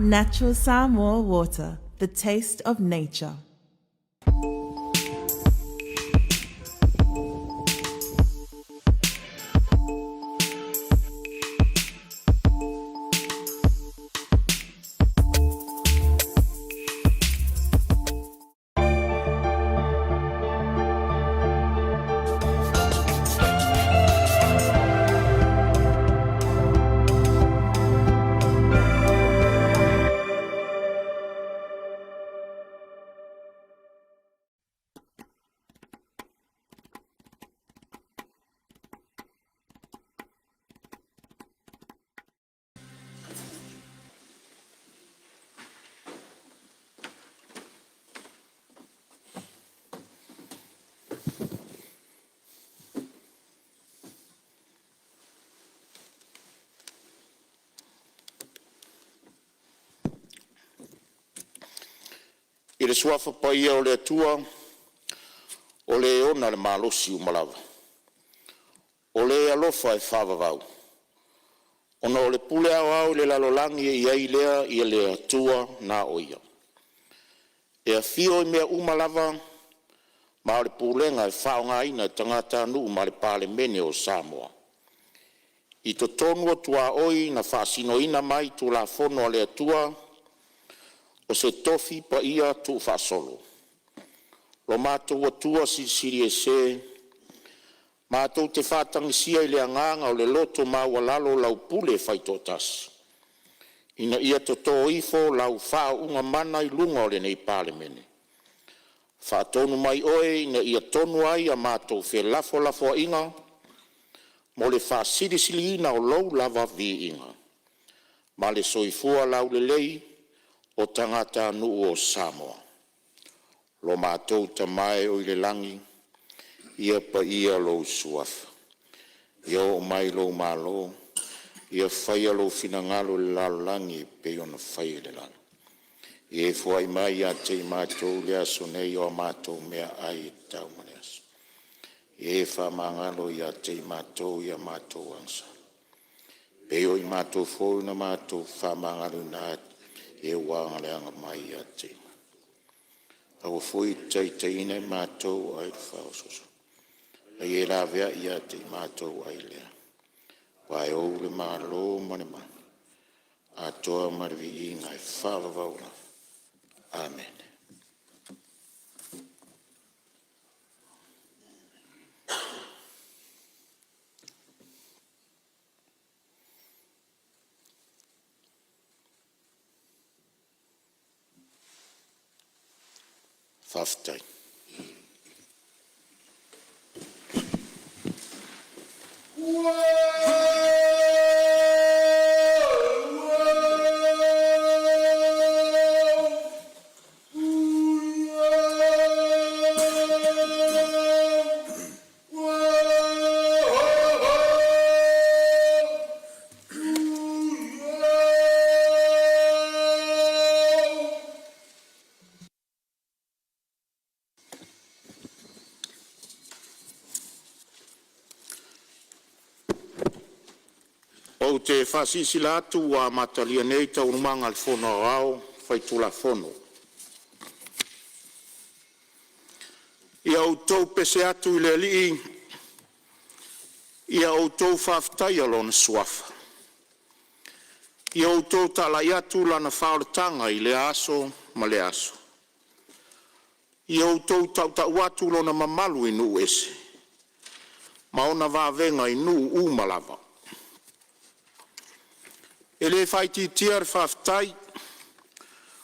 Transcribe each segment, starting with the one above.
Natural Samoa water, the taste of nature. I le Suafa Paia o le Atua, o Le ona le malosi uma lava, o Le e alofa e faavavau, ona o le pule aoao i le lalolagi e i ai lea ia le Atua na o Ia, e afio i mea uma lava, ma o le pulega e faaaogaina e tagatanuu ma le Palemene o Samoa. I totonu o tuaoi na faasinoina mai i Tulafono a le Atua, o se tofi paia tuufaasolo lo matou Atua Silisili Ese, matou te faatagisia i le agaga o le loto maualalo lau pule faitoatasi, ina ia toto ifo lau faauuga mana i luga o lenei Palemene. Faatonu mai Oe ina ia tonu ai a matou felafolafoaiga mo le faasilisiliina o Lou lava viiga ma le soifua laulelei o tagatanuu o Samoa. Lo matou Tama e oi le lagi, ia paia lou Suafa, ia oo mai lou Malo, ia faia lou finagalo i le lalolagi e pei ona faia i le lagi. Ia e foai mai ia te i matou i le aso nei o a matou meaai e tatau mo le aso. Ia e faamagalo ia te i matou i a matou agasala, e pei o i matou foi na matou faamagaloina atu i e ua agaleaga mai ia te i matou. Aua foi e te taitaiina i matou ai le faaosoosoga, a ia e laveai ia te i matou ai lea. Aua e ou le Malo ma le mana, atoa ma le viiga e faavavau lava. Amene. Faafetai. Ou te faasilasila atu ua amatalia nei Taualumaga a le Fono Aoao Faitulafono. Ia outou pese atu i le Alii, ia outou faafetaia lona suafa. Ia outou talai atu lana faaolataga i lea aso ma lea aso. Ia outou tautau atu lona mamalu i nuu ese ma ona vavega i nuu uma lava. E le faaitiitia le faafetai,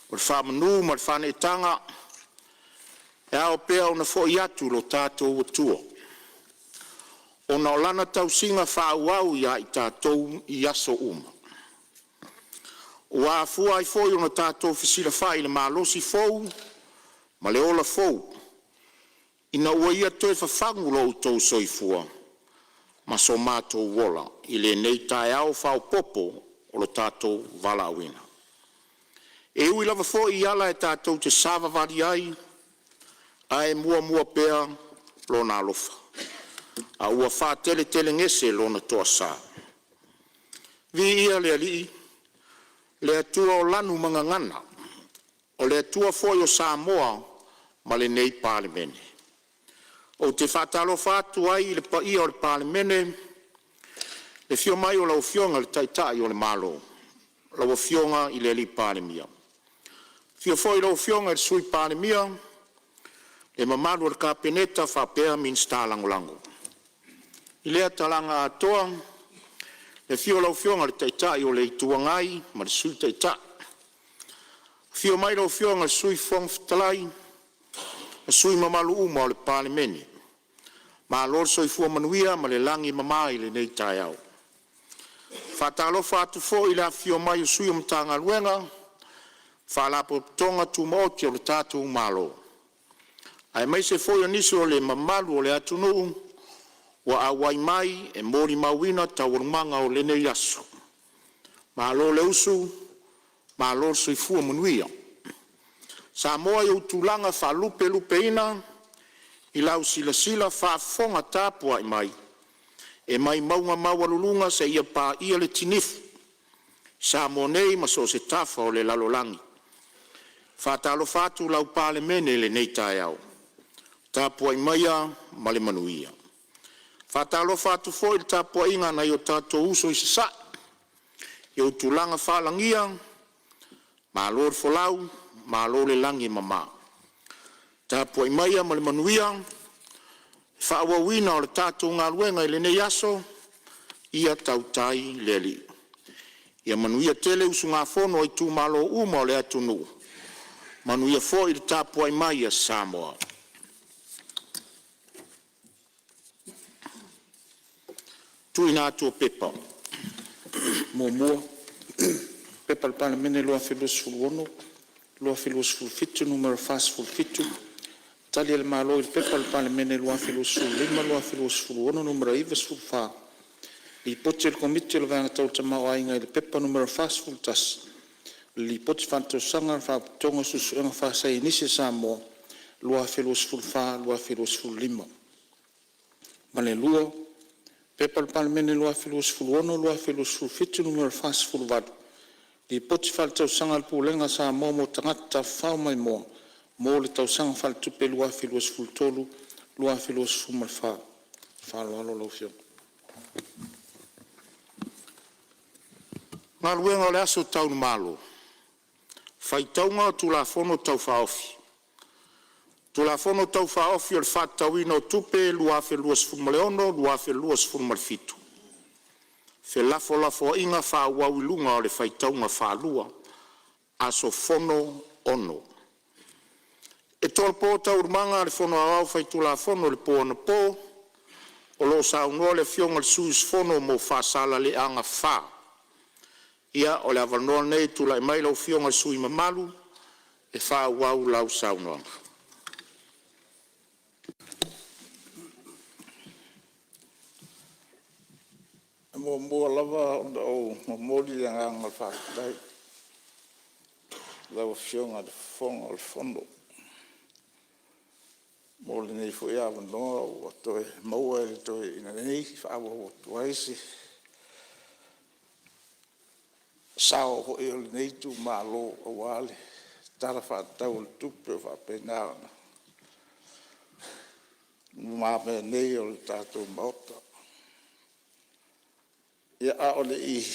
o le faamanu ma le faaneetaga e ao pea ona foi atu i lo tatou Atua, ona o Lana tausiga faaauau ia i tatou i aso uma, ua afua ai foi ona tatou fesilafai i le malosi fou ma le ola fou, ina ua Ia toe fafagu lo outou soifua ma so matou ola i lenei taeao faaopoopo o lo tatou valaauina. E ui lava foi i ala e tatou te savavali ai, ae muamua pea Lona alofa, a ua faateletelegese Lona toasa. Viia le Alii. Le Atua o lanu ma gagana, o le Atua foi o Samoa ma lenei Palemene. Ou te faatalofa atu ai i le paia o le Palemene, le afio mai o lau Afioga i le Taitai o le Malo, lau Afioga i le Palemia, afio foi lau Afioga i le Sui Palemia, le mamalu o le Kapeneta faapea Minisita Lagolago. I lea talaga atoa, le afio o lau Afioga i le Taitai o le Itu Agai ma le Sui Taitai, afio mai lau Afioga i le Sui Fofoga Fetalai ma sui usufono mamalu uma o le Palemene. Malo le soifua manuia ma le lagi e mama i lenei taeao. E faatalofa atu foi i le afifio mai o sui o Matagaluega ma Faalapotopotoga Tumaoti a le tatou Malo, aemaise foi o nisi o le mamalu o le atunuu ua auai mai e molimauina taualumaga o lenei aso. Malo le usu, malo le soifua manuia. Samoa i ou tulaga faalupelupeina i lau silasila faafofoga tapuai mai, e mai mauga maualuluga seia paia le tinifu, Samoa nei ma so o se tafa o le lalolagi. E faatalofa atu lau Palemene i lenei taeao, tapuai maia ma le manuia. E faatalofa atu foi i le tapuaiga a nai o tatou uso i Sasae, i ou tulaga faalagia, malo le folau, malo le lagi e mama. Tapuai maia ma le manuia le faaauauina o le tatou galuega i lenei aso, ia tautai le Alii. Ia manuia tele usugafono a itumalo uma o le atunuu, manuia foi le tapuai mai a Samoa. Tuuina atu o Pepa. 1. P.P.2026/2027 Nu.47, Tali a le Malo i Pepa a le Palemene 2025/2026 Nu.94, Lipoti a le Komiti o le Vaega Tau le Tamaoaiga i le P.P. 2021/2022 Nu.41, Lipoti Faaletausaga a le Faalapotopotoga o Suesuega Faasaienisi a Samoa 2024/2025. Ma le 2. P.P.2026/2027 Nu.48, Lipoti Faaletausaga a le Pulega a Samoa mo Tagata Tafafao Maimoa mo le Tausaga Faaletupe 2023/2024. Ma le faaaloalo lau Afioga. Galuega o le Aso Tau i Faitauga o Tulafono Tau Faaofi. Tulafono Tau Faaofi o le Faatatauina o Tupe 2023/2024, felafolafoaiga faaauau i luga o le faitauga faalua – Aso 6. E tolopo Taualumaga a le Fono Aoao Faitulafono i le po anapo ua maea le saunoaga a le sui usufono mo Faasaleleaga 5. Ia, o le avanoa lenei e tulai mai lau Afioga i le sui usufono mamalu e faaauau lau saunoaga. E muamua lava ona ou momoli le agaga o le faafetai i lau Afioga i le Fofoga o le Fono mo lenei foi avanoa ua toe maua e le toeaina nei e faaauau atu ai se sao foi o lenei itumalo aua le Tala Faatatau o le Tupe o faapena ona i lumamea nei o le tatou Maota. Ia, a o le i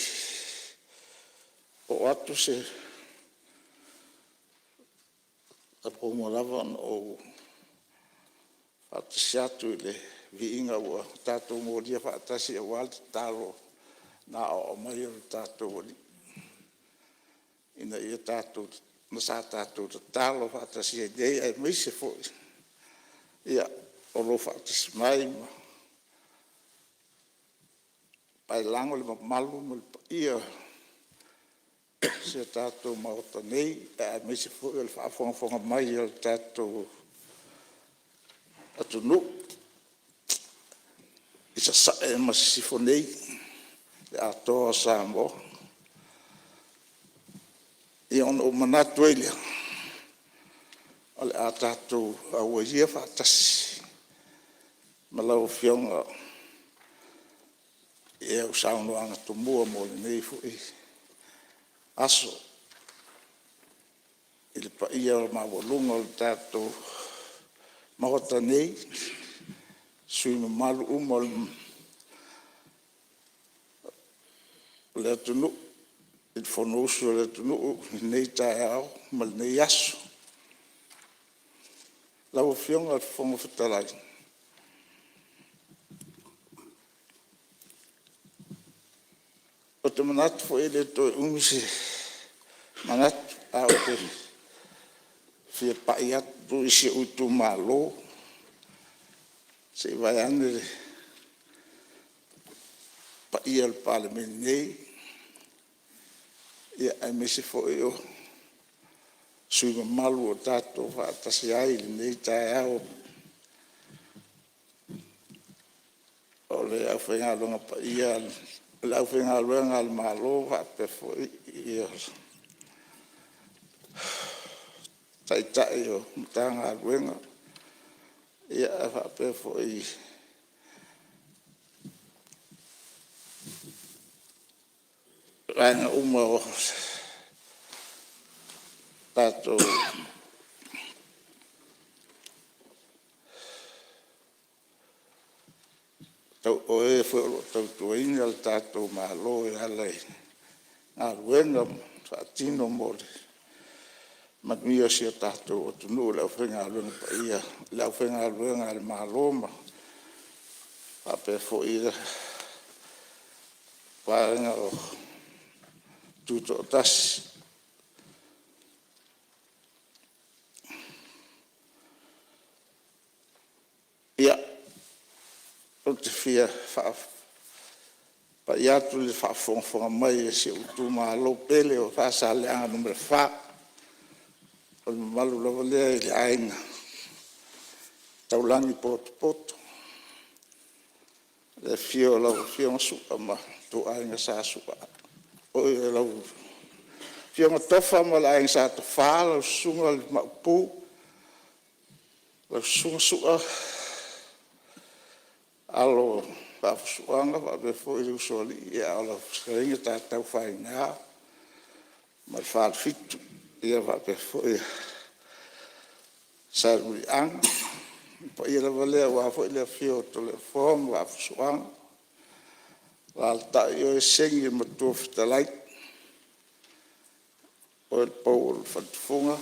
oo atu se… tapu muamua lava ona ou faatasi atu i le viiga ua tatou molia faatasi aua le tatalo na aoao mai e lo tatou Alii, ma sa tatou tatalo faatasi ai nei, aemaise foi o lo o faatasi mai ma paelago le mamalu ma le paia o si o tatou Maota nei, aemaise foi o le faafogafoga mai a lo tatou atunuu i Sasae ma Sisifo nei, le atoa o Samoa. Ia ona ou manatu ai lea, o le a tatou auai ia faatasi ma lau Afioga i au saunoaga tomua mo lenei foi aso i le paia maualuga o le tatou Maota nei, sui usufono mamalu uma o le atunuu i le Fonousu a le atunuu i lenei taeao ma lenei aso. Lau Afioga i le Fofoga Fetalai, ou te manatu foi e le toe umi se manatu, ae ou te fia pai atu i si ou itumalo, se i vaeane le paia o le Palemene nei, aemaise foi o sui usufono mamalu ua tatou faatasi ai i lenei taeao. O le aufaigaluega paia a le aufaigaluega a le Malo faapea foi Taitai o Matagaluega, ae faapea foi vaega uma o tatou o e foi o lo o tautuaina le tatou Malo e ala i galuega faatino mo le manuia o si o tatou atunuu. Le aufaigaluega paia, le aufaigaluega a le Malo ma faapea foi Vaega Tutoatasi. Ia, ou te fia faapai atu i le faafogafoga mai a si ou itumalo pele o Faasaleleaga 4. O le mamalu lava lea i le Aiga Taulagi potopoto, le afio o lau Afioga Su'a ma lo outou Aiga Sa Su'a, lau Afioga Tofa ma le Aiga Sa Tofa, lau Susuga le Maopu, lau Susuga Su'a, Alo o Vaafusuaga faapea foi le Usoalii, a o lau Fetalaiga Tataufaiga ma le Falefitu, e faapea foi Salemuliaga. O le paia lava lea aua foi le afio o Toleafoa ma Vaafusuaga, alaalatai oe Segi le Matua Fetalai, o oe o le pou o le faletufuga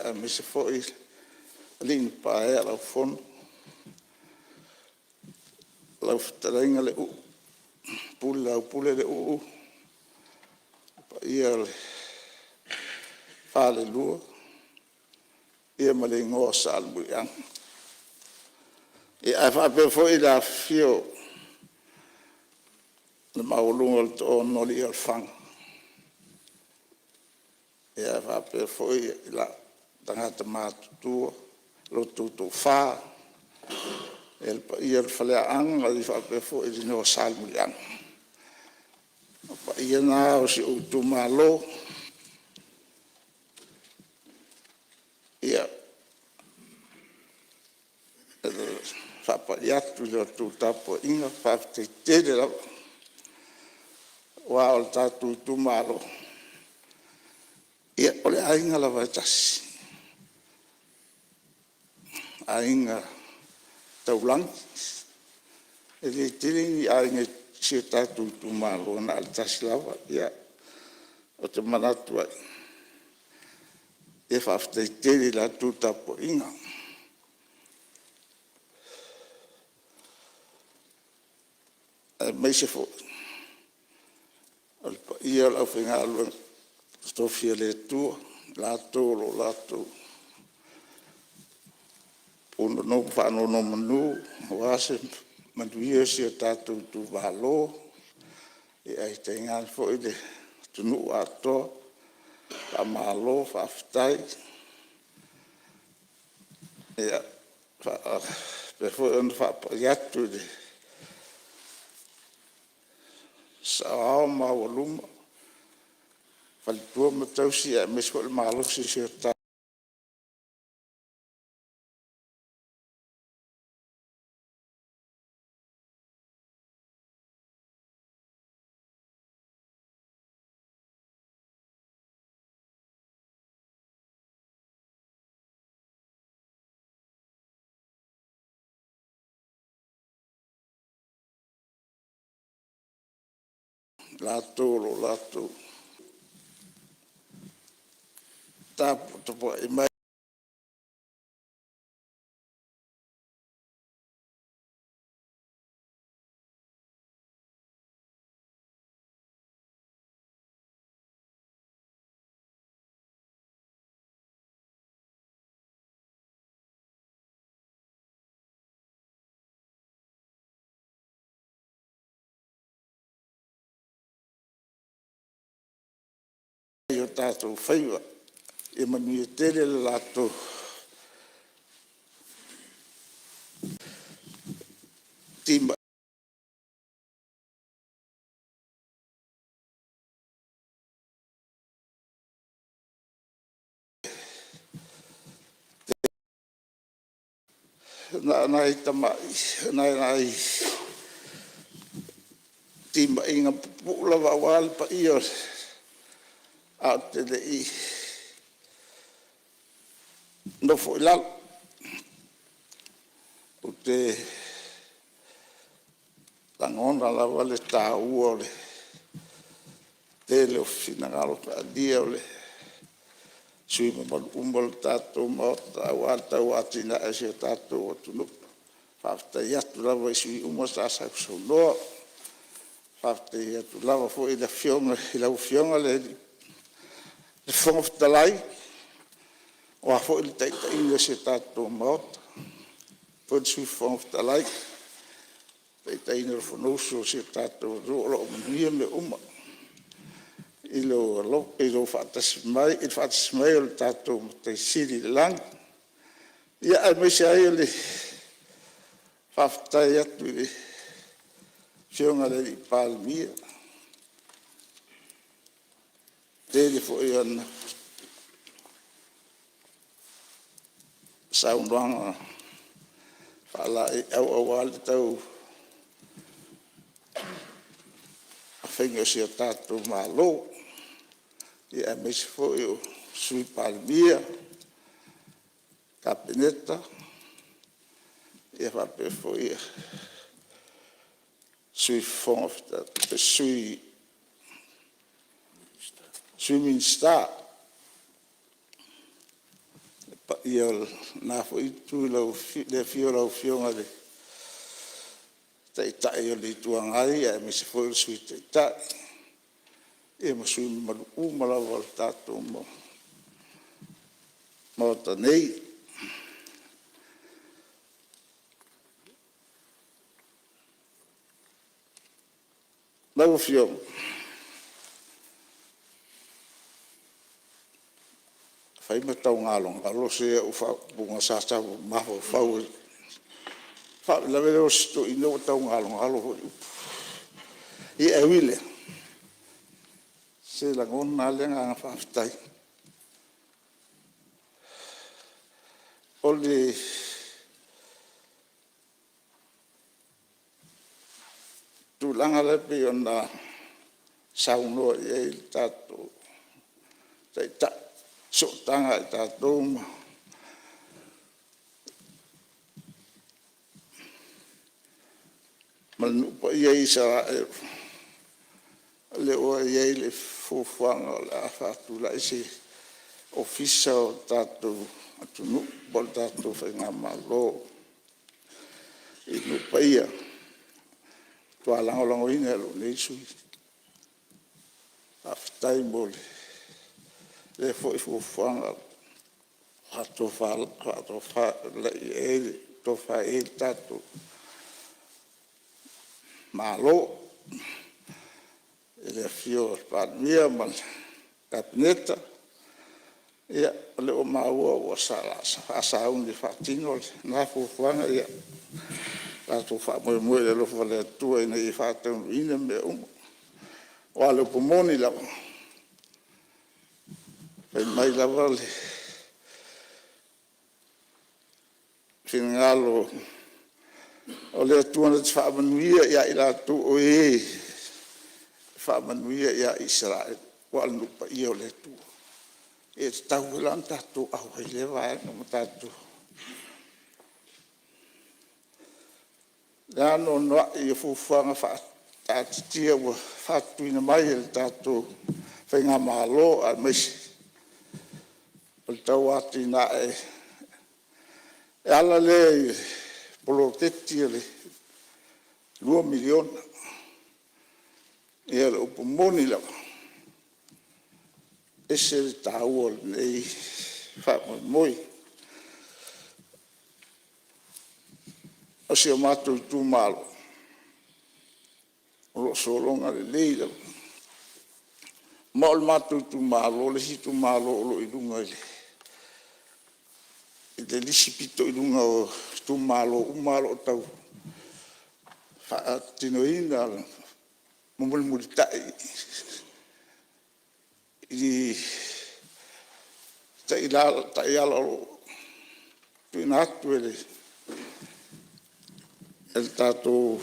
aemaise foi alii ma paega o lau fono, lau fetalaiga Leuuu, Pule Leuuu, le paia o le Falelua ma le igoa o Salemuliaga. Ae faapea foi le afifio o le maualuga o le toaono alii o Lefaga, ae faapea foi tagata matutua, lo outou toafa, le paia o le Faleaana faapea foi le igoa o Salemuliaga. O paia na o si ou itumalo. Ia, e faapai atu i la outou tapuaiga, faafetai tele lava. Aua o le tatou itumalo, ia o le aiga lava e tasi, o Aiga Taulagi. E le tele ni aiga i si o tatou itumalo na o le tasi lava. Ia, ou te manatu ai, ia faafetai tele i la outou tapuaiga. Aemaise foi o le paia o le aufaigaluega totofi a le Atua, i latou o lo o latou faanonomanu aua se manuia o si o tatou itumalo, ae tainane foi le atunuu atoa. Faamalo faafetai. E faapea foi ona faapai atu i le saoao ma le aualuma, faletua ma tausi aemaise foi le malosi o si o latou o lo o latou taputapuai mai o tatou faiva. Ia manuia tele le latou timaiga Na o nai tamai, nai timaiga pupuu lava aua le paia ae ou te le i nofo i lalo. Ou te lagona lava le taua o le tele o finagalo faaalia o sui usufono mamalu uma o le tatou Maota aua le tau atinae o si o tatou atunuu. Faafetai atu lava i sui usufono uma sa sausaunoa. Faafetai atu lava foi i lau Afioga i le Fofoga Fetalai, o a foi le taitaiga o si o tatou Maota, faapea foi le Sui Fofoga Fetalai, taitaiina o le Fonousu a si o tatou atunuu. O lo o manuia mea uma i lou faatasi mai, i le faatasi mai o le tatou Matai Sili i le lagi. Ia aemaise ai o le faafetai atu i le Afioga i le Palemia i le tele foi o ana saunoaga faalaeiau aua le taumafaiga o si o tatou Malo, aemaise foi o le Sui Palemia, Kapeneta, faapea foi Sui Minisita. Le paia o lena foi Itu i le afio o lau Afioga i le Taitai o le Itu Agai aemaise foi o le Sui Taitai, ia ma sui usufono mamalu uma lava o le tatou Maota nei. Lau Afioga, e fai ma taugalogalo se au faaupuga sa tau mafaufau ai, o le faalavelave o si toeaina ua taugalogalo foi upu. Ia ae ui i lea, se e lagona lava le agaga faafetai. O le tulaga lea pei ona saunoa i ai le tatou Taitai, sootaga a tatou ma le nuu paia i Isaraelu, o lea ua i ai le fuafuaga o le a faatulai se Ofisa o le tatou atunuu po o le tatou faigamalo i nuu paia. E matua lagolagoina e lou nei sui usufono. Faafetai mo lea foi fuafuaga faatofa i ai le tatou Malo i le afio o le Palemia ma le Kapeneta. Ia, o lea ua maua o le a sauni e faatino lena fuafuaga. Ia tatou faamoemoe i le alofa o le Atua ina ia faataunuuina mea uma. Aua o le upu moni lava, fai mai lava le finagalo o le Atua na te faamanuia ia i latou o e e faamanuia ia Isaraelu, aua o le nuu paia o le Atua. E tatau foi la ona tatou auai i lea vaega ma tatou anoanoai i fuafuaga faataatitia ua faatuina mai e le tatou Faigamalo aemaise o le tau atinae e ala lea i le poloketi o le $2 miliona. Ia o le upu moni lava, e ese le taua o lenei faamoemoe. O si o matou itumalo, o lo o sologa lelei lava, ma o le matou itumalo le isi itumalo o lo o i luga i le lisi pito i luga o itumalo uma o lo o tau faatinoina ma mulimulitai i taiala o lo o tuuina atu e le tatou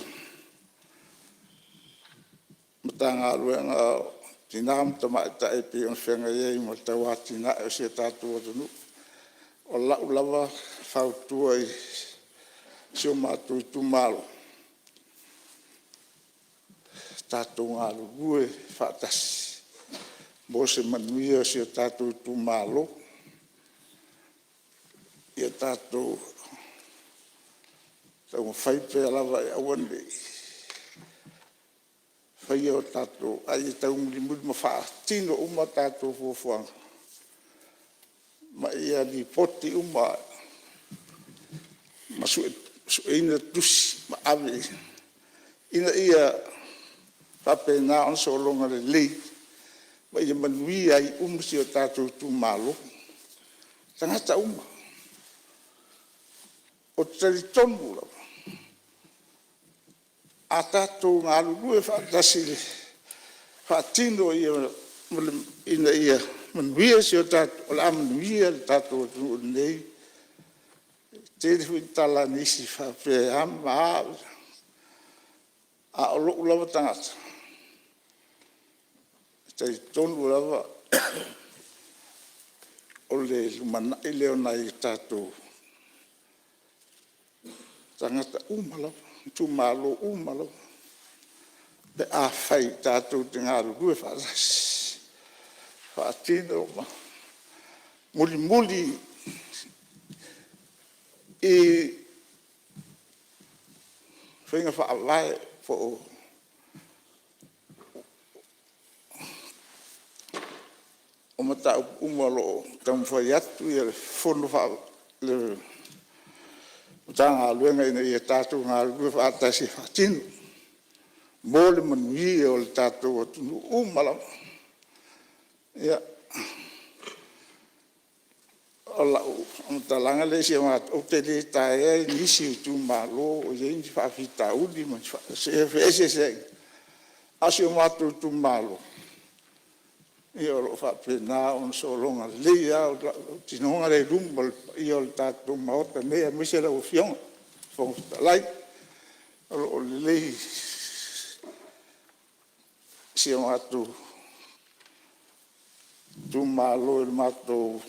Matagaluega o Tina ma Tamaitai e pei ona feagai ai ma le tau atinae o si o tatou atunuu. O lau lava fautua i si o matou itumalo, tatou galulue faatasi mo se manuia o si o tatou itumalo. Ia tatou taumafai pea lava e aua ne i faia o tatou, a ia taumulimuli ma faatino uma a tatou fuafuaga ma ia lipoti uma ma sueina tusi ma ave ina ia faapena ona sologa lelei ma ia manuia ai uma si o tatou itumalo, tagata uma. Ou te talitonu lava, a tatou galulue faatasi e faatino ina ia manuia si o tatou, o le a manuia le tatou atunuu i lenei… E tele foi tala a nisi faapea e a ma a, a o lou lava tagata, e talitonu lava o le lumanai lea o nai o tatou tagata uma lava, itumalo uma lava, pe afai tatou te galulue faatasi, faatino ma mulimuli i faiga faavae po o mataupu uma o lo o taumafai atu le Matagaluega ina ia tatou galulue faatasi e faatino mo le manuia o le tatou atunuu uma lava. Ia, o lau faamatalaga lea, ou te le taea nisi o itumalo o i ai ni faafitauli ma ni feeseeseaiga, a o si o matou itumalo, ia o lo o faapena ona sologa lelei lava faatinoga i luma o le paia o le tatou Maota nei aemaise lau Afioga i le Fofoga Fetalai. O lo o lelei si o matou itumalo i le matou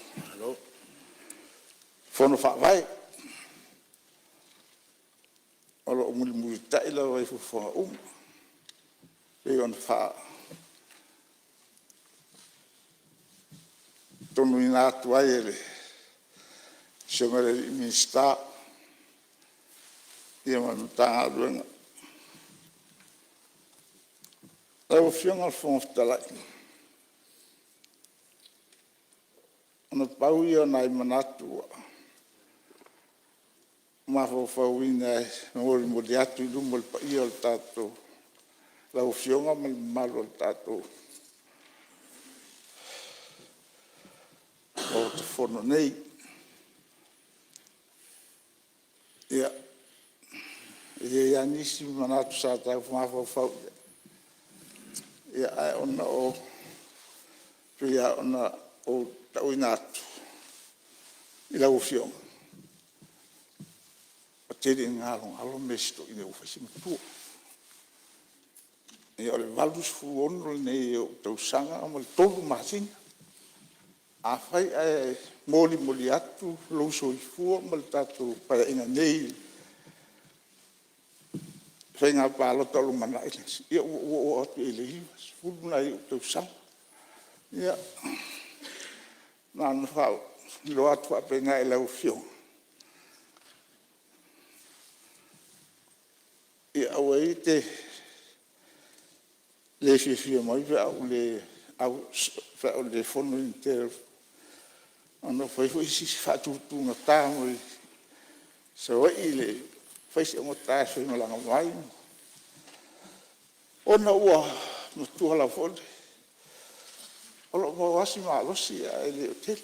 Fono Faavae. O lo o mulimulitai lava i fuafuaga uma e pei ona faatonuina atu ai e le Afioga i le Minisita ma le Matagaluega. Lau Afioga i le Fofoga Fetalai, ona pau ia o nai manatu ua mafaufauina e molimoli atu i luma o le paia o le tatou, lau Afioga ma le mamalu o le tatou Maota Fono nei. Ia, e i ai lava nisi manatu sa tau mafaufau i ai, ae ona e pei lava ona ou tauina atu i lau Afioga, ua tele ina galogalo mea i si toeaina ua fai si matua. Ia o le 86 lenei o ou tausaga ma le 3 masina. Afai ae molimoli atu lou soifua ma le tatou Paeaiga nei faiga palota o lumanai, ia ua oo atu i le 90 ma nai ou tausaga. Ia, na ona faailoa atu faapena i lau Afioga, ia aua ai e te le fiafia mai pe a ou le fono i ni ona ua fai foi si faatutugata mai Savaii, fai si augata e faimalaga mai, ona ua matua lava foi. O lo o maua lava si malosi ae le o tele.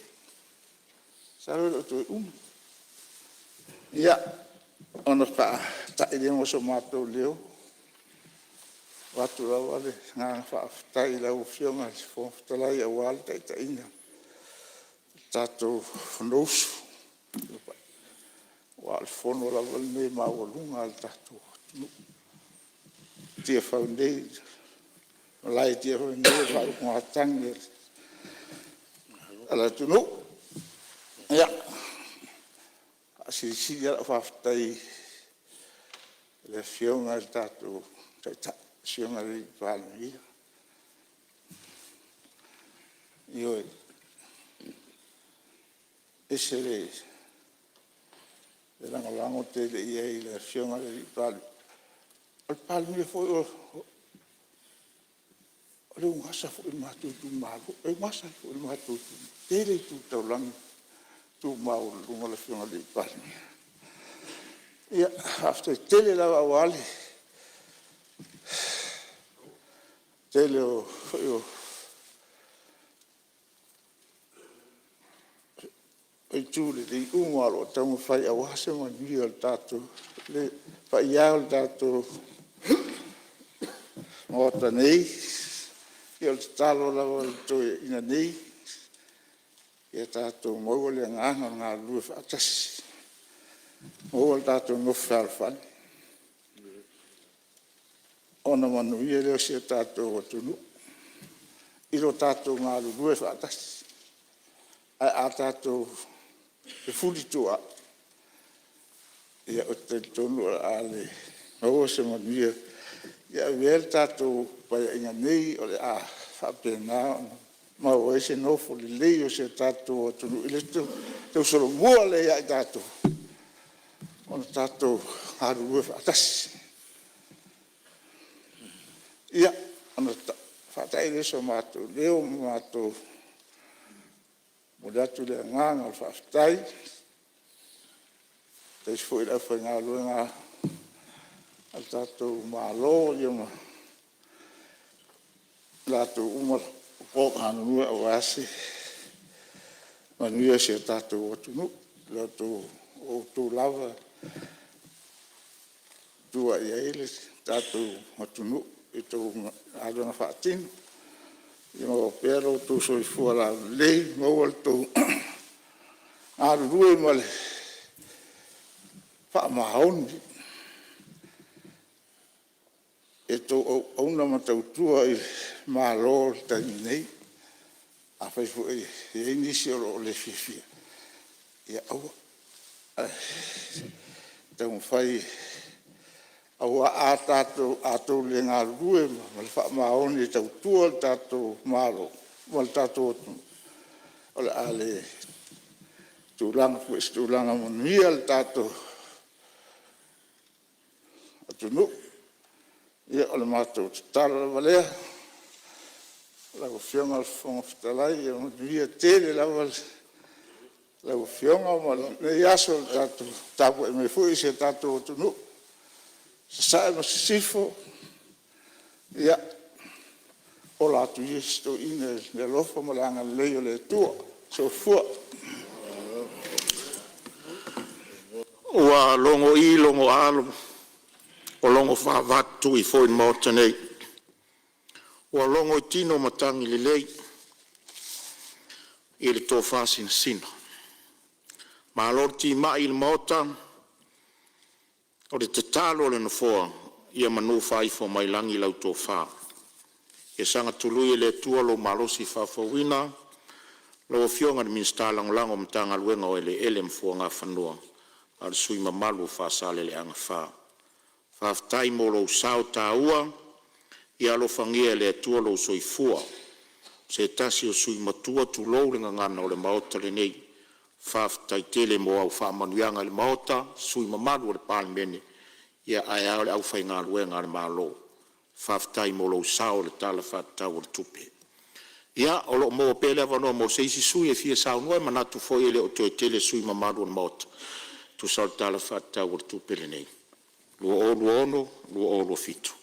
Masalo e le o toe umi. Ia, ona faatai lea o so matou leo, e avatu lava le agaga faafetai i lau Afioga i le Fofoga Fetalai aua le taitaiga o le tatou Fonousu, aua o le fono lava lenei maualuga a le tatou atunuu. I Tiafau nei, le malae i Tiafau nei o le faautugatagi a le atunuu. Ia, e faasilisili lava lau faafetai i le Afioga i le tatou Taitai, le Afioga i le Palemia. Ioe. E ese le lagolago tele i ai i le Afioga i le Palemia. O le Palemia foi o le ugasa foi i le matou itumalo, e ugasa ai foi i le matou itumalo. E tele tu taulaga e tu maualuluga le Afioga i le Palemia. Ia, faafetai tele lava aua le tele foi o itu lelei uma o lo o taumafai aua se manuia o le paia e o le tatou Maota nei. Ia o le tatalo lava a le toeaina nei, ia tatou maua le agaga o le galulue faatasi, maua le tatou nofo fealofani, ona manuia lea o si o tatou atunuu i lo tatou galulue faatasi. Ae a tatou fefulituaai, ia ou te talitonu o le a le maua se manuia. Ia avea le tatou Paeaiga nei o le a faapena ona maua ai se nofo lelei o si o tatou atunuu i le tausolomua lea ia i tatou ona tatou galulue faatasi. Ia, ona faatai lea o so matou leo ma matou momoli atu le agaga o le faafetai. Faafetai foi i le aufaigaluega a le tatou Malo ma i latou uma o lo o galulue aua se manuia o si o tatou atunuu. O outou lava e tua i ai le tatou atunuu i a outou galuega faatino. Ia maua pea lo outou soifua laulelei, maua lo outou galulue ma le faamaoni i a outou auauna ma tautua i le Malo i le taimi nei. Afai foi e i ai nisi o lo o le fiafia, ia aua. Ae taumafai aua a outou le galulue ma le faamaoni e tautua le tatou Malo ma le tatou atunuu, o le a le tulaga foi i se tulaga manuia le tatou atunuu. Ia, o le matou tatalo lava lea. Lau Afioga i le Fofoga Fetalai, ia manuia tele lava lau Afioga ma lenei aso o tapuai mai foi si o tatou atunuu i sasae ma sisifo. Ia ola atu ia si toeaina i le alofa ma le agalelei o le Atua. Soifua. Ua logo'i logo'a o logo faavatutui foi le Maota nei, ua logo i tino matagi lelei i le tofa sinasina. Malo le timai i le Maota, o le tatalo a le Nofoa ia manu faaifo mai lagi lau tofa, ia saga tului e le Atua lou malosi faafouina lau Afioga i le Minisita Lagolago o le Matagaluega o Eleele ma Fuagafanua, a o le sui usufono mamalu mo Faasaleleaga 5. Faafetai mo lou sao taua, ia alofagia e le Atua lou soifua. O se tasi o sui usufono matua, tulou le gagana o le Maota lenei. Faafetai tele mo au faamanuiaga i le Maota, sui usufono mamalu o le Palemene, ae a le aufaigaluega a le Malo. Faafetai mo lou sao i le Tala Faatatau o le Tupe. Ia, o lo o maua pea le avanoa mo se isi sui usufono e fia saunoa. E manatu foi e le o toe tele sui usufono mamalu o le Maota e tusa o le Tala Faatatau o le Tupe lenei 2026/2027.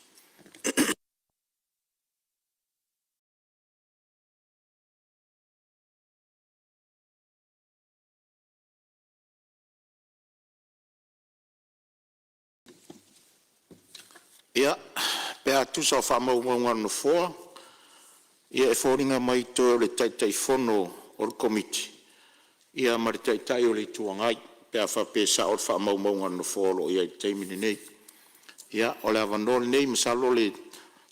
Ia, pe a tusa o faamaumauga a le Nofoa, ia e foliga mai toe o le Taitaifono o le Komiti ma le Taitai o le Itu Agai, pe a faapea e sao le faamaumauga a le Nofoa o lo o i ai i le taimi lenei. Ia, o le avanoa lenei, masalo o le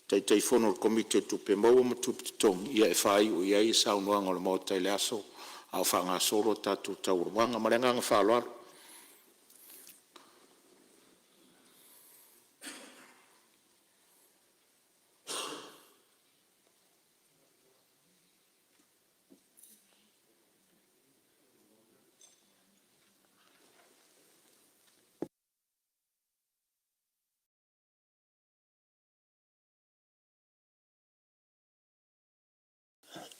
Taitaifono o le Komiti o Tupe Maua ma Tupe Totogi e faaiu i ai le saunoaga a le Maota i le aso a o faagasolo a tatou taualumaga. Ma le agaga faaaloalo.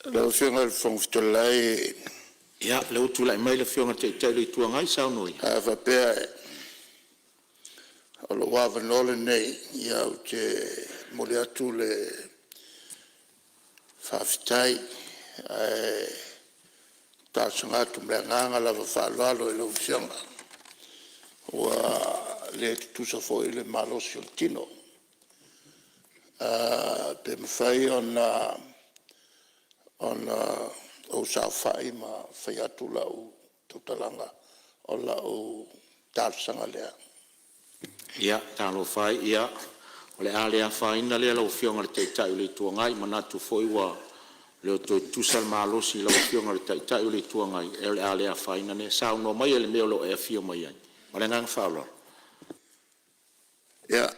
Lau Afioga i le Fofoga Fetalai… Ia, o lea ua tulai mai le Afioga i le Taitai o le Itu Agai, saunoa ia. A faapea o lou avanoa lenei, ia ou te momoli atu le faafetai ae talosaga atu ma le agaga lava faaaloalo i lau Afioga, ua le tutusa foi le malosi o le tino. Pe mafai ona ou saofai ma fai atu lau tautalaga, o lau talosaga lea. Ia talofa e, ia o le a le afaina lea lau Afioga i le Taitai o le Itu Agai, e manatu foi ua le toe tutusa le malosi i lau Afioga i le Taitai o le Itu Agai, ae o le a le afaina lea. Saunoa maia i le mea o lo o e afio mai ai. Ma le agaga faaaloalo. Ia, e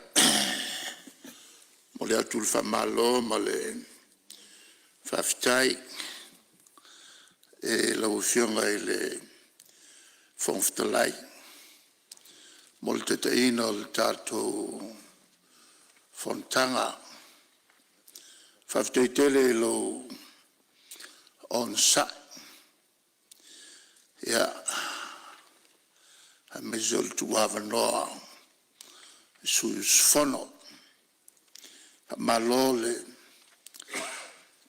momoli atu le faamalo ma le faafetai i lau Afioga i le Fofoga Fetalai mo le taitaiina o le tatou fonotaga. Faafetai tele i lou onosai, aemaise o le tuuavanoa i sui usufono. Faamalo le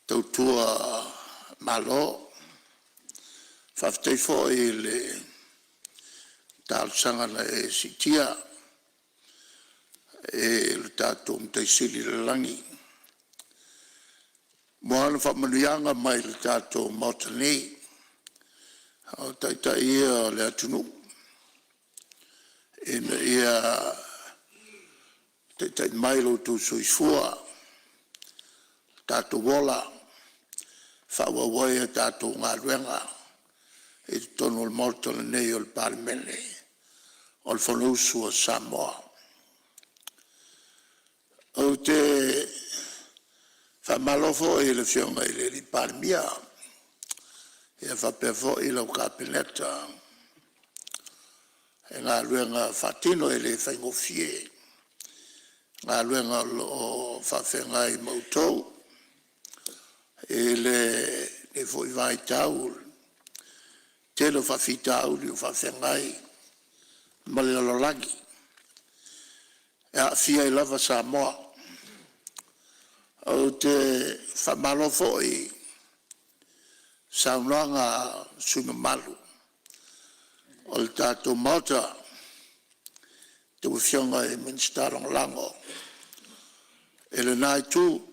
tautua Malo. Faafetai foi i le talosaga na e siitia i le tatou Matai Sili i le lagi mo ana faamanuiaga mai i le tatou Maota nei, a o Taitai ia o le atunuu ina ia taitai mai lo outou soifua, tatou ola e faaauau ai a tatou galuega i totonu o le Maota lenei o le Palemene o le Fonousu a Samoa. Ou te faamalo foi i le Afioga i le Palemia faapea foi lau Kapeneta i galuega faatino e le faigofie galuega o lo o faafeagai ma outou i lenei foi vaitau i le tele o faafitauli o faafeagai ma le lalolagi, e aafia ai lava Samoa. Ou te faamalo foi i saunoaga a sui usufono mamalu o le tatou Maota, a outou Afioga i Minisita Lagolago i lena Itu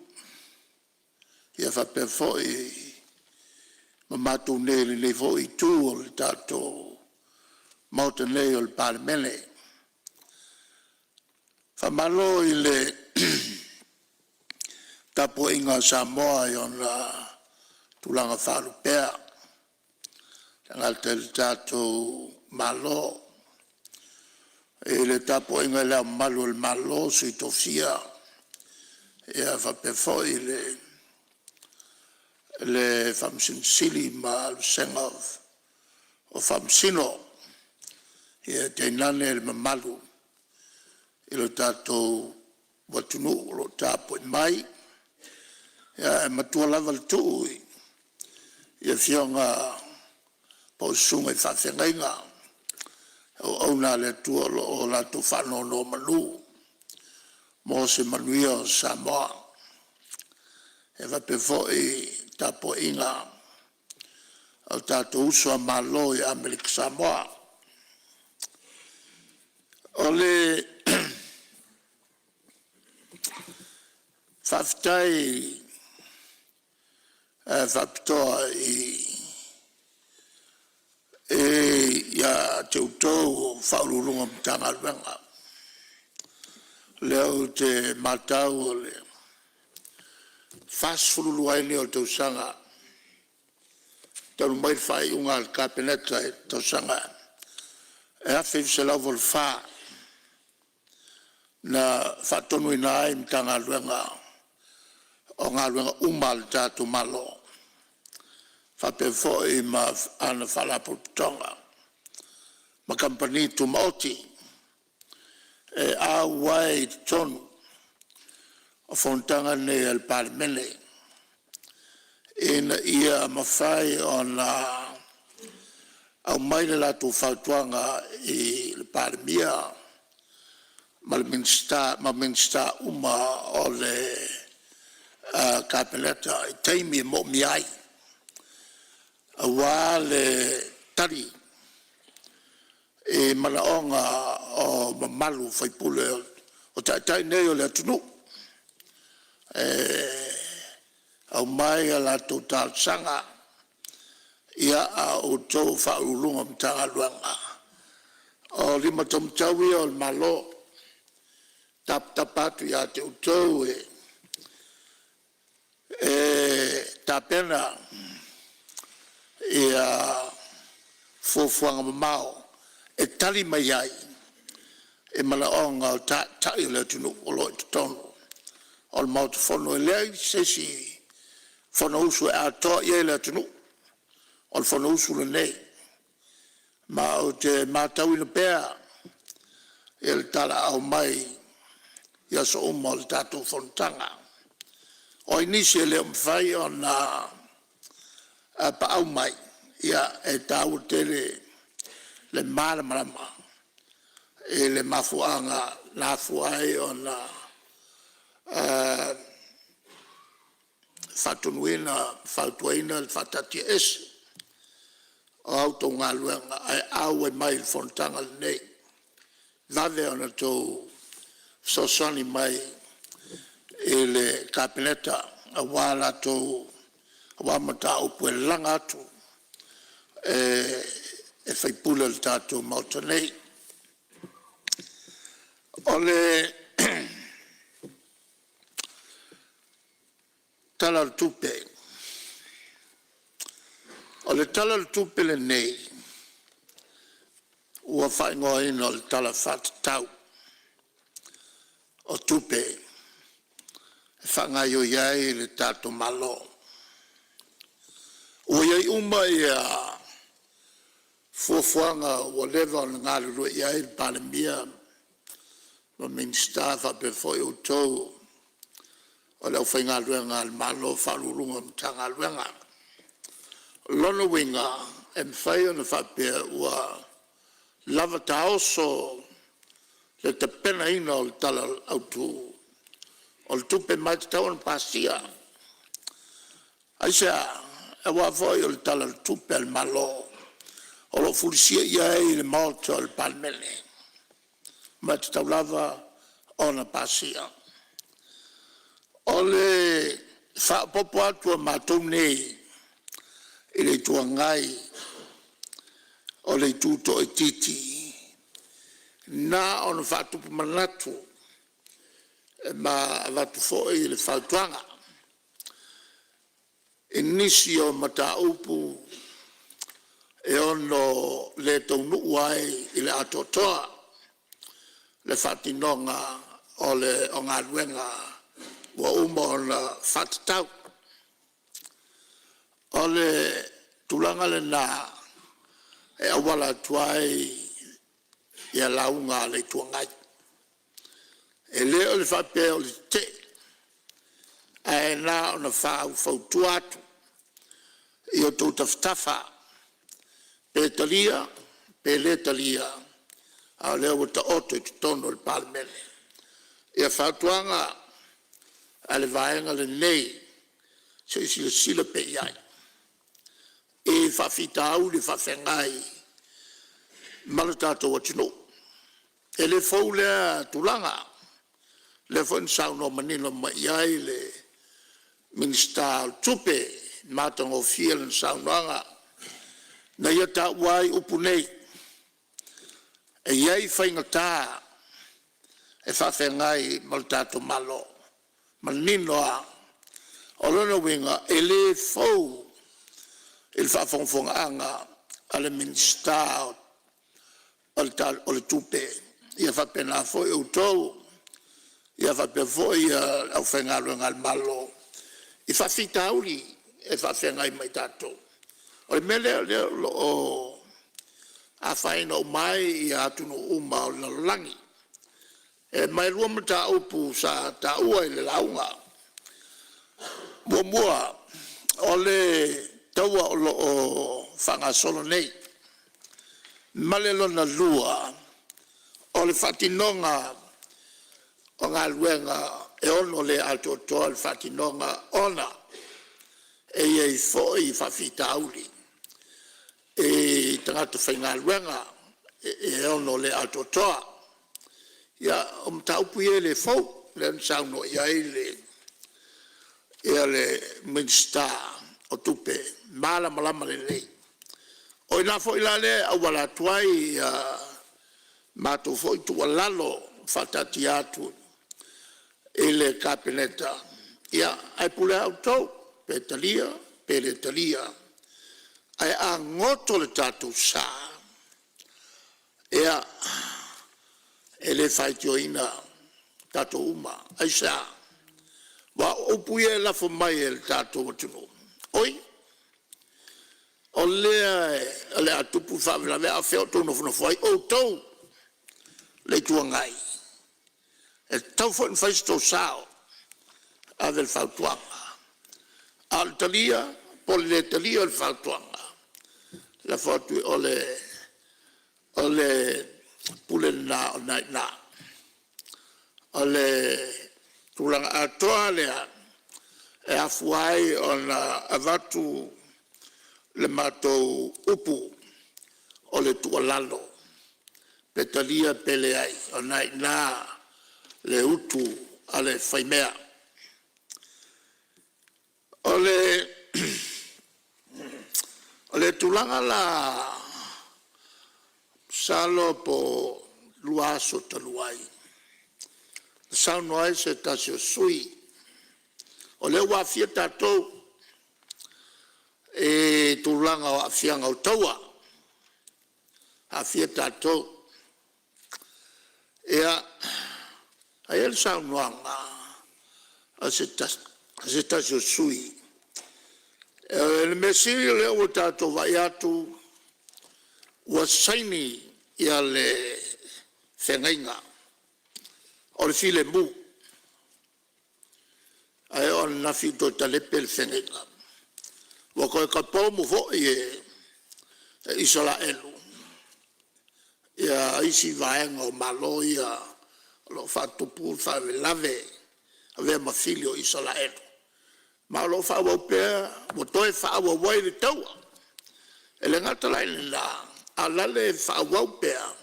faapea foi ma matou nei i lenei foi Itu o le tatou Maota nei o le Palemene. Faamalo i le tapuaiga a Samoa i ona tulaga faalupea, e le gata i le tatou Malo I le tapuaiga i Le Ao Mamalu o le Malo, Sui Tofia faapea foi le Faamasino Sili ma le vasega o Faamasino, ae tainane le mamalu i lo tatou atunuu o lo o tapuai mai. Ae matua lava le tuu i afioga po o susuga i faafeagaiga, o auauna a le Atua o lo o latou faanonomanu mo se manuia o Samoa. E faapea foi le tapuaiga a o tatou uso a Malo i Amerika Samoa. O le faafetai faapitoa ia te outou o Ofisa Sili o Pulega o Matagaluega, o lea ou te matau o le 42 ai lea o tausaga talu mai le faaiuga a le Kapeneta i le tausaga e 1984, na faatonuina ai Matagaluega o galuega uma a le tatou Malo faapea foi ma ana Faalapotopotoga ma Kamupani Tumaoti e auai i totonu o fonotaga nei a le Palemene, ina ia mafai ona aumai le latou fautuaga i le Palemia ma le Minisita ma Minisita uma o le Kapeneta i taimi e moomia ai aua le tali i manaoga o mamalu o sui usufono o Taitai nei o le atunuu. E aumai a latou talosaga, a o outou o Ofisa Sili o Pulega o Matagaluega, o lima taumatau ia o le Malo e tapatapa atu ia te outou e tapena fuafuaga mamao e tali mai ai i manaoga o Taitai o le atunuu o lo o i totonu o le Maota Fono. E leai se isi Fonousu e atoa i ai le atunuu, o le Fonousu lenei. Ma ou te matauina pea le talaaao mai i aso uma o le tatou fonotaga. O ai nisi e le o mafai ona paau mai, ia e taua tele le malamalama i le mafuaaga na afua ai ona faatonuina ma fautuaina le faataatiaese o a outou galuega ae auai mai i le fonotaga lenei, e vave ona outou fesoasoani mai i le Kapeneta aua mataupu e laga atu e sui usufono o le tatou Maota nei. O le Tala o le Tupe. O le Tala o le Tupe lenei ua faaigoaina o le Tala Faatatau o Tupe e faagaioi ai le tatou Malo. Ua i ai uma fuafuaga ua leva ona galulue i ai le Palemia ma Minisita faapea foi outou o le aufaigaluega a le Malo, Ofisa Sili o Pulega o Matagaluega. O lona uiga e mafai ona faapea ua lava taoso le tapenaina o le Tala Autu o le Tupe, ma e tatau ona pasia. Aisea? Aua foi o le Tala o le Tupe a le Malo o lo o fulisia i ai le Maota o le Palemene, ma e tatau lava ona pasia. O le faaopoopo atu a matou nei i le Itu Agai, o le itu toaitiiti, na ona faatupu manatu ma avatu foi le fautuaga i nisi o mataupu e ono le taunuu ai i le atoatoa. le faatinoga o galuega ua uma ona faatatau. O le tulaga lena e auala atu ai lauga a le Itu Agai. E le o le faapea o le tetee, ae na ona faufautua atu i outou tafatafa, pe talia pe le talia, a o lea ua taoto i totonu o le Palemene fautuaga a le Vaega lenei, se i silasila pea i ai i faafitauli faafeagai ma lo tatou atunuu. E le fou lea tulaga, o lea foi na saunoa manino mai i ai le Minisita o Tupe, matagofie lana saunoaga na ia taua ai upu nei, e i ai faigata e faafeagai ma le tatou Malo, manino lava. O lona uiga, e le fou i le faafogafogaaga a le Minisita o le Tupe, ia faapena foi outou, ia faapea foi le aufaigaluega a le Malo i faafitauli e faafeagai ma i tatou. O le mea lea o lea o lo o afaina uma ai atunuu uma o le lalolagi. Ma e 2 mataupu sa taua i le lauga. Muamua, o le taua o lo o faagasolo nei, ma le lona lua, o le faatinoga o galuega e ono le atoatoa le faatinoga ona e i ai foi faafitauli i tagata faigaluega e ono le atoatoa. Ia, o mataupu ia e le fou, lea na saunoa i ai le Minisita o Tupe, e malamalama lelei. O i ina foi la lea e auala atu ai a matou foi tuualalo faataatia atu i le Kapeneta, ia ae pule lava outou pe talia pe le talia. Ae a goto le tatou sa, ia, e le faitioina tatou uma. Aisea? Aua o upu ia e lafo mai e le tatou atunuu, oi, o lea o le a tupu le faalavelave a o fea o outou nofonofo ai outou le Itu Agai? E tatau foi ona fai so outou sao e ave le fautuaga, a o le talia po o le lē talia o le fautuaga, lafo atu i o le pule lena o lena e i ina. O le tulaga atoa lava lea e afua ai ona avatu le matou upu o le tuualalo, pe talia pe leai, o lena e i ina le utu a le faimea. O le tulaga la masalo po o 2 aso talu ai, na saunoa ai se tasi o sui usufono, o lea ua aafia tatou i tulaga o aafiaga o taua, aafia tatou. Ia, ae i ai le saunoaga a se tasi o sui usufono, o le mea sili o lea ua tatou vaai atu ua saini le feagaiga o le filemu, ae oo ananafi ua toe talepe le feagaiga, ua toe tapoumu foi e Isaraelu isi vaega o Malo ia o lo o faatupu le faalavelave, avea ma fili o Isaraelu, ma o lo o faaauau pea, ua toe faaauau ai le taua. E le gata la i lena, a o la e faaauau pea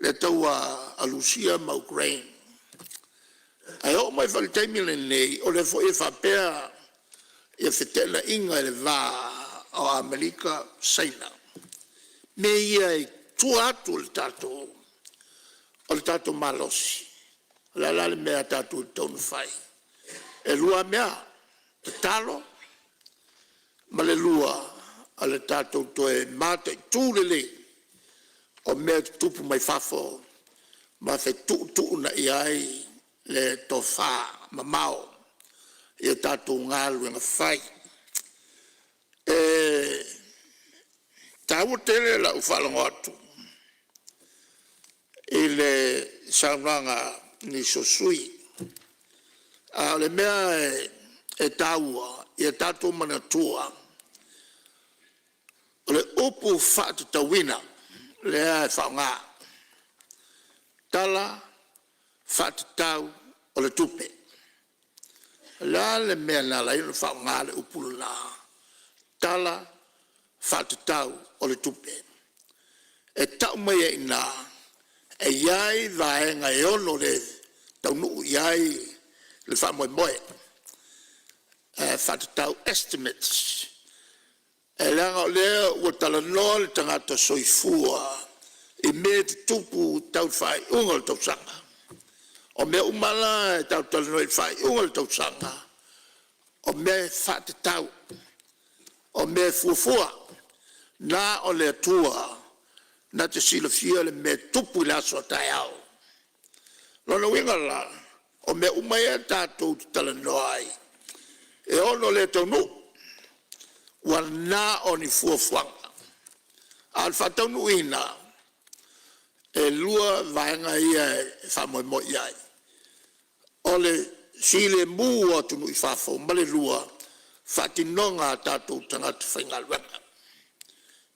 le taua a Rusia ma Ukraine. Ae oo mai foi i le taimi lenei, o lea foi e faapea feteenaiga i le va o Amerika ma Saina, mea ia i tua atu o le tatou malosi. O le a la le mea tatou te tatau ona fai? E 2 lava mea, tatalo ma le lua, o le tatou toe mataitu lelei o mea e tutupu mai fafo. ma fetuutuunai ai le tofamamao i a tatou galuega fai. E taua tele lau faalogo atu i le saunoaga a nisi o sui usufono, a o le mea e taua ia tatou manatua, o le upu faatatauina lea e faaaoga, Tala Faatatau o le Tupe. O le a le mea na ala ai ona faaaoga le upu lena, Tala Faatatau o le Tupe? E tau mai ai i ina e i ai vaega e ono le taunuu i ai le faamoemoe, e faatatau estimates. E leaga o lea ua talanoa le tagata soifua i mea e tutupu tau i le faaiuga o le tausaga. O mea uma la tatou te talanoa ai i le faaiuga o le tausaga, o mea e faatatau, o mea e fuafua. Na o le Atua na te silafia le mea e tupu i le aso a taeao. O lona uiga la, o mea uma ia tatou te talanoa ai e ono le taunuu, ua na o ni fuafuaga, a o le faataunuuina, e 2 vaega ia e faamoemoe i ai, o le filemu o atunuu i fafo ma le lua, o faatinoga a tatou tagata faigaluega.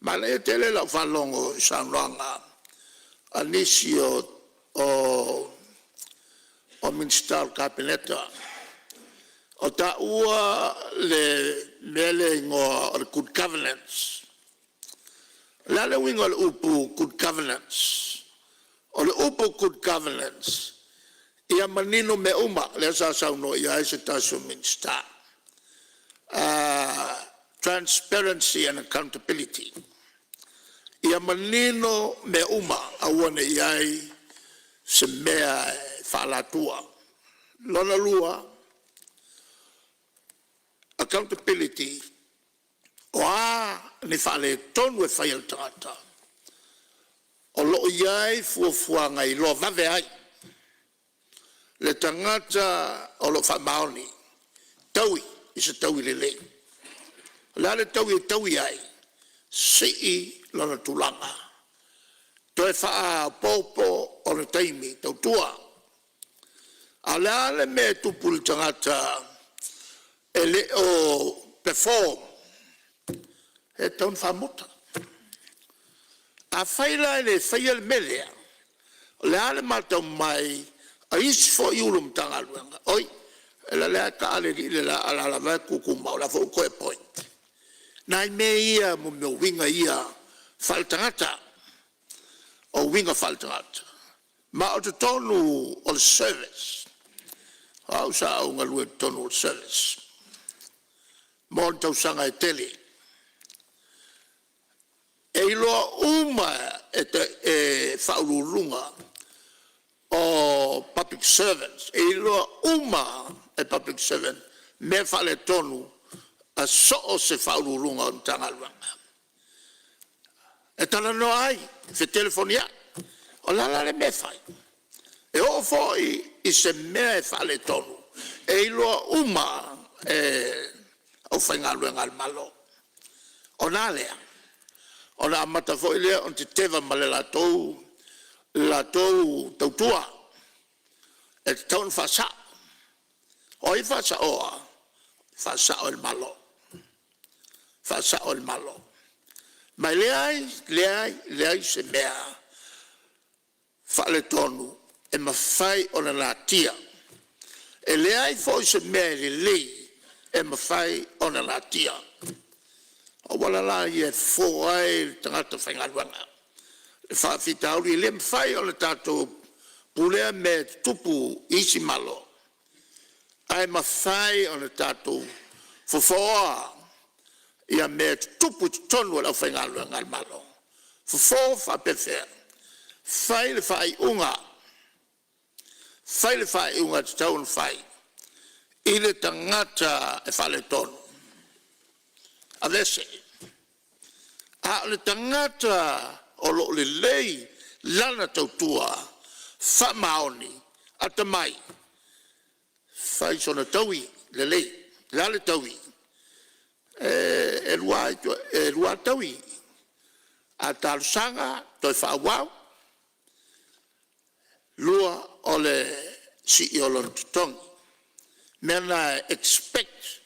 Manaia tele lau faalogo i saunoaga a nisi o Minisita o le Kapeneta, o taua le mea lea e igoa o le Good Governance. O le a le uiga o le upu Good Governance? O le upu Good Governance, ia manino mea uma, lea sa saunoa i ai se tasi o Minisita, transparency and accountability. Ia manino mea uma, aua ne i i ai se mea e faaalatua. Lona lua, accountability, o a ni faaletonu e fai e le tagata, o lo o i ai fuafuaga e iloa vave ai le tagata o lo o faamaoni, taui i se taui lelei. O le a le taui e taui ai? Sii lona tulaga, toe faaopoopo ona taimi tautua. A o le a le mea e tupu i le tagata e le o perform? E tatau ona faamuta. Afai la e le faia le mea lea, o le a le matau mai a isi foi Ofisa Sili o Matagaluega, “Oi, o lea lava e taa le alii le la, a o la e lava e tutumau, o la e foi ua toe appoint.” O nai mea ia, mo uiga ia faale-tagata, o uiga faale-tagata. Ma o totonu o le service, o au sa ou galue i totonu o le service mo ni tausaga e tele. E iloa uma e Ofisa Sili o Pulega o public servants, e iloa uma lava e public servants mea faaletonu a so o se Ofisa Sili o Pulega o Matagaluega. E talanoa ai, fetelefoniai. O le a la le mea e fai? E oo foi i se mea e faaletonu, e iloa uma lava e le aufaigaluega a le Malo. Ona a lea? Ona amata foi lea ona teteva ma le latou tautua. E tatau ona faasa'o. O ai e faasaoa? E faasa'o e le Malo, faasa'o e le Malo. Ma e leai, leai, leai se mea faaletonu e mafai ona natia. E leai foi se mea e lelei e mafai ona natia. O auala la ia e fofo ai le tagata faigaluega. O le faafitauli e le mafai ona tatou pulea mea e tutupu i isi Malo, ae mafai ona tatou fofooa ia mea e tutupu i totonu o le aufaigaluega a le Malo. Fofo faapefea? Fai le faaiuga, fai le faaiuga e tatau ona fai i le tagata e faaletonu, aveese. A o le tagata o lo o lelei lana tautua, faamaoni, atamai, fai sona taui lelei. O le a le taui? E 2 lava taui, a talosaga toe faaauau, lua o le sii o lona totogi. O mea na e expect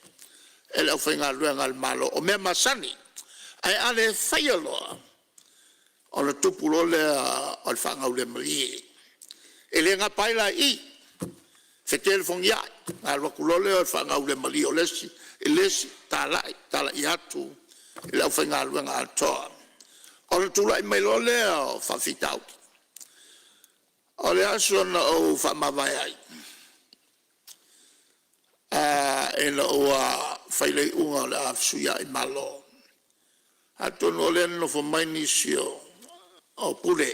e le aufaigaluega a le Malo, o mea masani. Ae a le faia loa, ona tupu loa lea o le faagaulemalie. E le gapa ai la i i, fetelefonia'i, ona alu atu loa lea o le faagaulemalie o le isi i le isi, talai, talai atu i le aufaigaluega atoa, ona tulai mai loa lea o faafitauli. O le aso na ou faamavae ai ina ua fai le iuga o le a fesuia'i Malo, atonu o lea e nonofo mai nisi o Pule,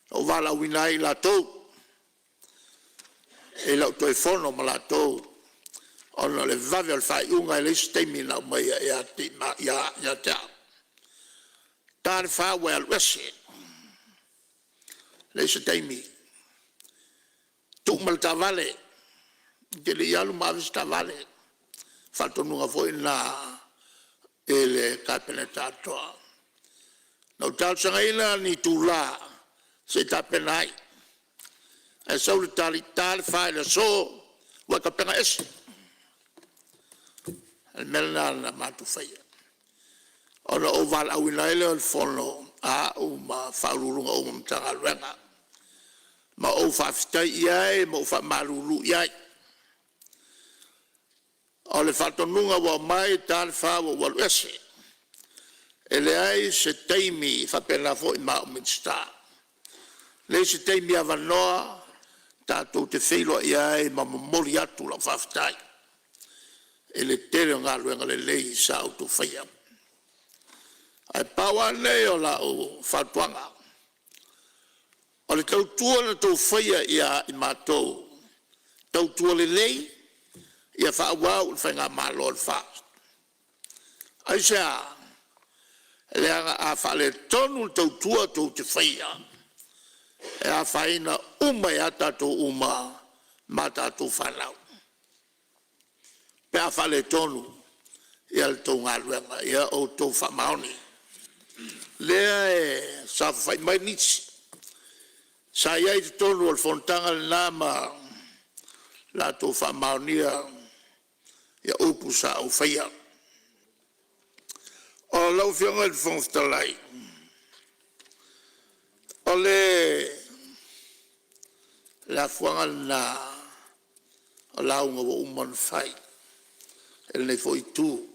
na ou valaauina ai i latou i lau toe fono ma latou ona o le vave o le faaiuga, e leai se taimi na aumaia ia te au. Ta le 4 ua e alu ese, leai se taimi, tuu ma le taavale, e te le i alu ma ave se taavale. O le faatonuga foi lena i le Kapeneta atoa. Na ou talosagaina ni itula se i tapena ai, ae sau le tali, e ta le 4 i le aso ua e tapena ese. O le mea lena na matou faia, ona ou valaauina ai lea o le fono a au ma Ofisa Sili o Pulega uma o Matagaluega, ma ou faafetai i ai ma ou faamalulu i ai. O le faatonuga ua aumai, e ta le 4 ua ou alu ese. E leai se taimi, e faapena foi ma au Minisita, leai se taimi avanoa tatou te feiloai ai ma momoli atu lau faafetai i le tele o galuega lelei sa outou faia. Ae pau lava lenei o lau fautuaga, o le tautua na outou faia ia i matou, tautua lelei ia faaauau i le Faigamalo a le FAST. Aisea? Leaga a faaletonu le tautua tou te faia, e afaina uma ai lava tatou uma ma a tatou fanau pe a faaletonu le tou galuega. Ia outou faamaoni. Lea e saofafai mai nisi sa i ai i totonu o le fonotaga lena ma latou faamaonia upu sa ou faia. O lau Afioga i le Fofoga Fetalai, o le afuaga lena o lauga ua uma ona fai e lenei foi itu,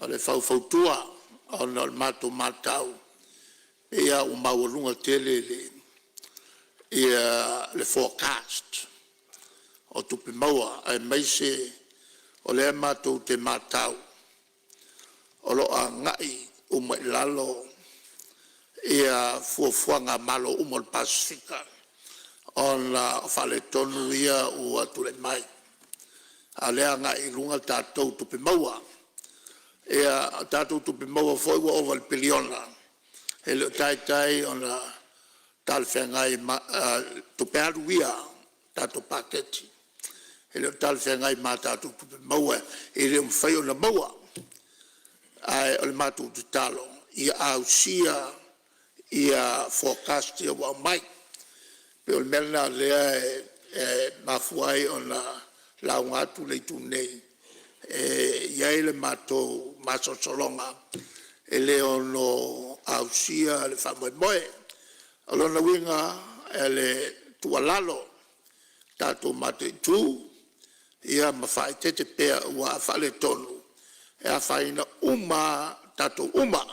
o le faufautua ona o le matou matau pei lava ua maualuga tele le forecast o tupe maua aemaise o lea matou te matau o lo o agai uma i lalo fuafuaga a Malo uma o le Pasefika ona o faaletonu ia ua tulai mai, a o lea e agai i luga tatou tupe maua. Ia, o tatou tupe maua foi ua ova i le piliona, e le o taitai ona talafeagai ma tupe alu ia a le tatou paketi, e le o talafeagai ma a tatou tupe maua e le o mafai ona maua. Ae o le matou tatalo ia ausia forecast ia ua aumai. E pei o le mea lena o lea e mafua ai ona lauga atu le itu nei, e i ai le matou masalosaloga e le ono ausia le faamoemoe. O lona uiga, o le tuualalo, tatou mataitu ia ma faaeteete pea aua a faaletonu e afaina uma lava tatou uma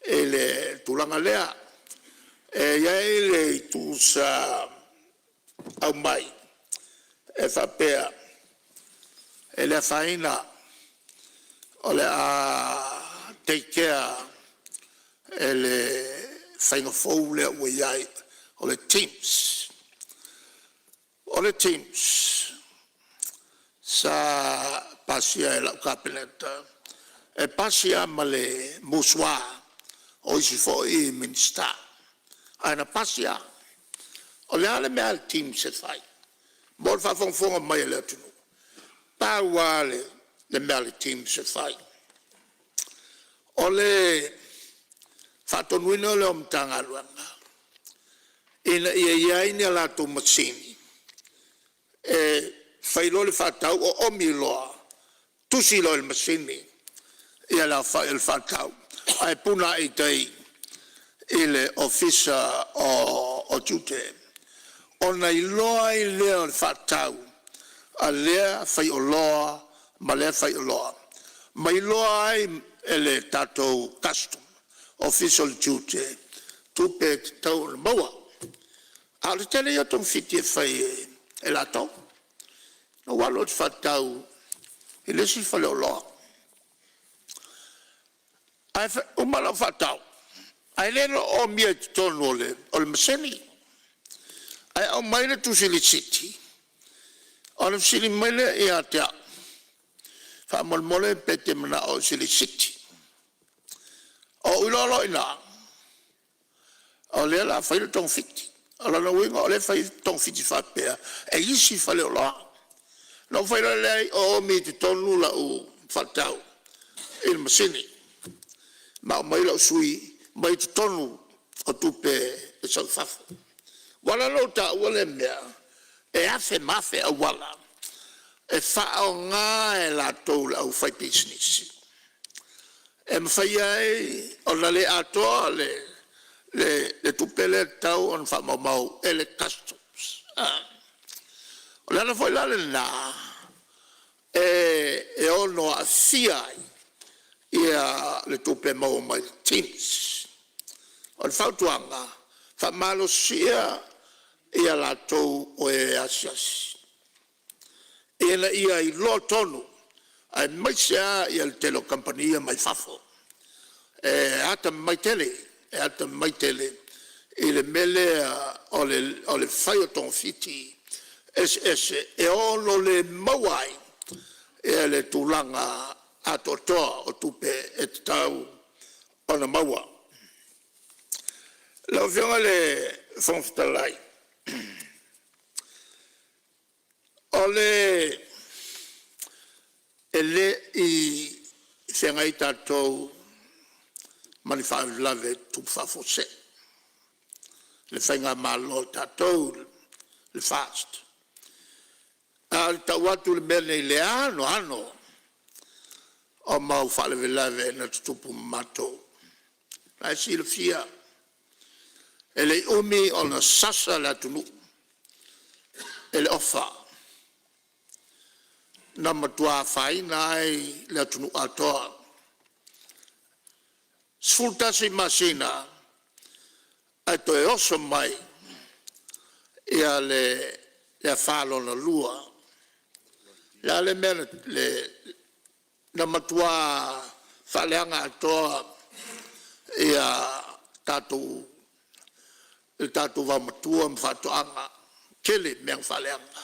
i le tulaga lea. E i ai le itu sa aumai e faapea, e le afaina o le a take care e le faiga fou lea ua i ai o le TIMS. O le TIMS sa pasia e lau Kapeneta, e pasi lava ma le musua o isi foi Minisita. Ae na pasi lava. O le a le mea a le TIMS e fai mo le faafogafoga mai a le atunuu? Pau lava le mea a le TIMS e fai, o le faatonuina lea o Matagaluega ina ia i ai ni a latou masini e fai loa le faatau oomi loa, tusi loa i le masini le aofai o le faatau ae puna ae i tai i le Ofisa o Tiute, ona iloa ai lea o le faatau a lea faioloa ma lea faioloa, ma iloa ai e le tatou Customs Ofisa o le Tiute tupe e tatau ona maua. A o le tele ia o togafiti e fai e latou. Na ou alu ou te faatau i le isi faleoloa, ae uma lau faatau ae le o omia i totonu o le masini. Ae aumai le tusi lisiti ona fesili mai lea ia te au, faamolemole pe te manao i se lisiti. Ou iloa loa i ina o lea o le a fai le togafiti. O lona uiga o lea e fai togafiti faapea e isi faleoloa. Na ou fai loa lea, leai, oomi i totonu lau faatau i le masini ma aumai lau sui mai totonu o tupe e sau i fafo. Ua ala la ona ou taua lea mea, e afe ma afe auala e faaaoga e latou le aufaipisinisi e mafai ai ona le atoa le tupe lea e tatau ona faamaumau e le Customs. O le ala foi la lena e ono aafia ai le tupe e maua mai le TIMS. O le fautuaga, faamalosia latou o e asiasi ina ia iloa tonu aemaise lava le tele o kamupani ia mai fafo e atamamai tele, e atamamai tele i le mea lea o le fai o togafiti eseese e ono le maua ai le tulaga atoatoa o tupe e tatau ona maua. Lau Afioga i le Fofoga Fetalai, e le i feagai tatou ma ni faalavelave tutupu faafuasei i le faigamalo a tatou le FAST. A o le tau atu i le mea lenei i le anoano o mau faalavelave na tutupu ma matou. O la e silafia, e le i umi ona sasa le atunuu e le ofa, na matua afaina ai le atunuu atoa. E 11 masina ae toe oso mai le afa lona lua. O le a le mea na matua faaleaga atoa tatou i le tatou vaomatua ma faatoaga, tele mea na faaleaga.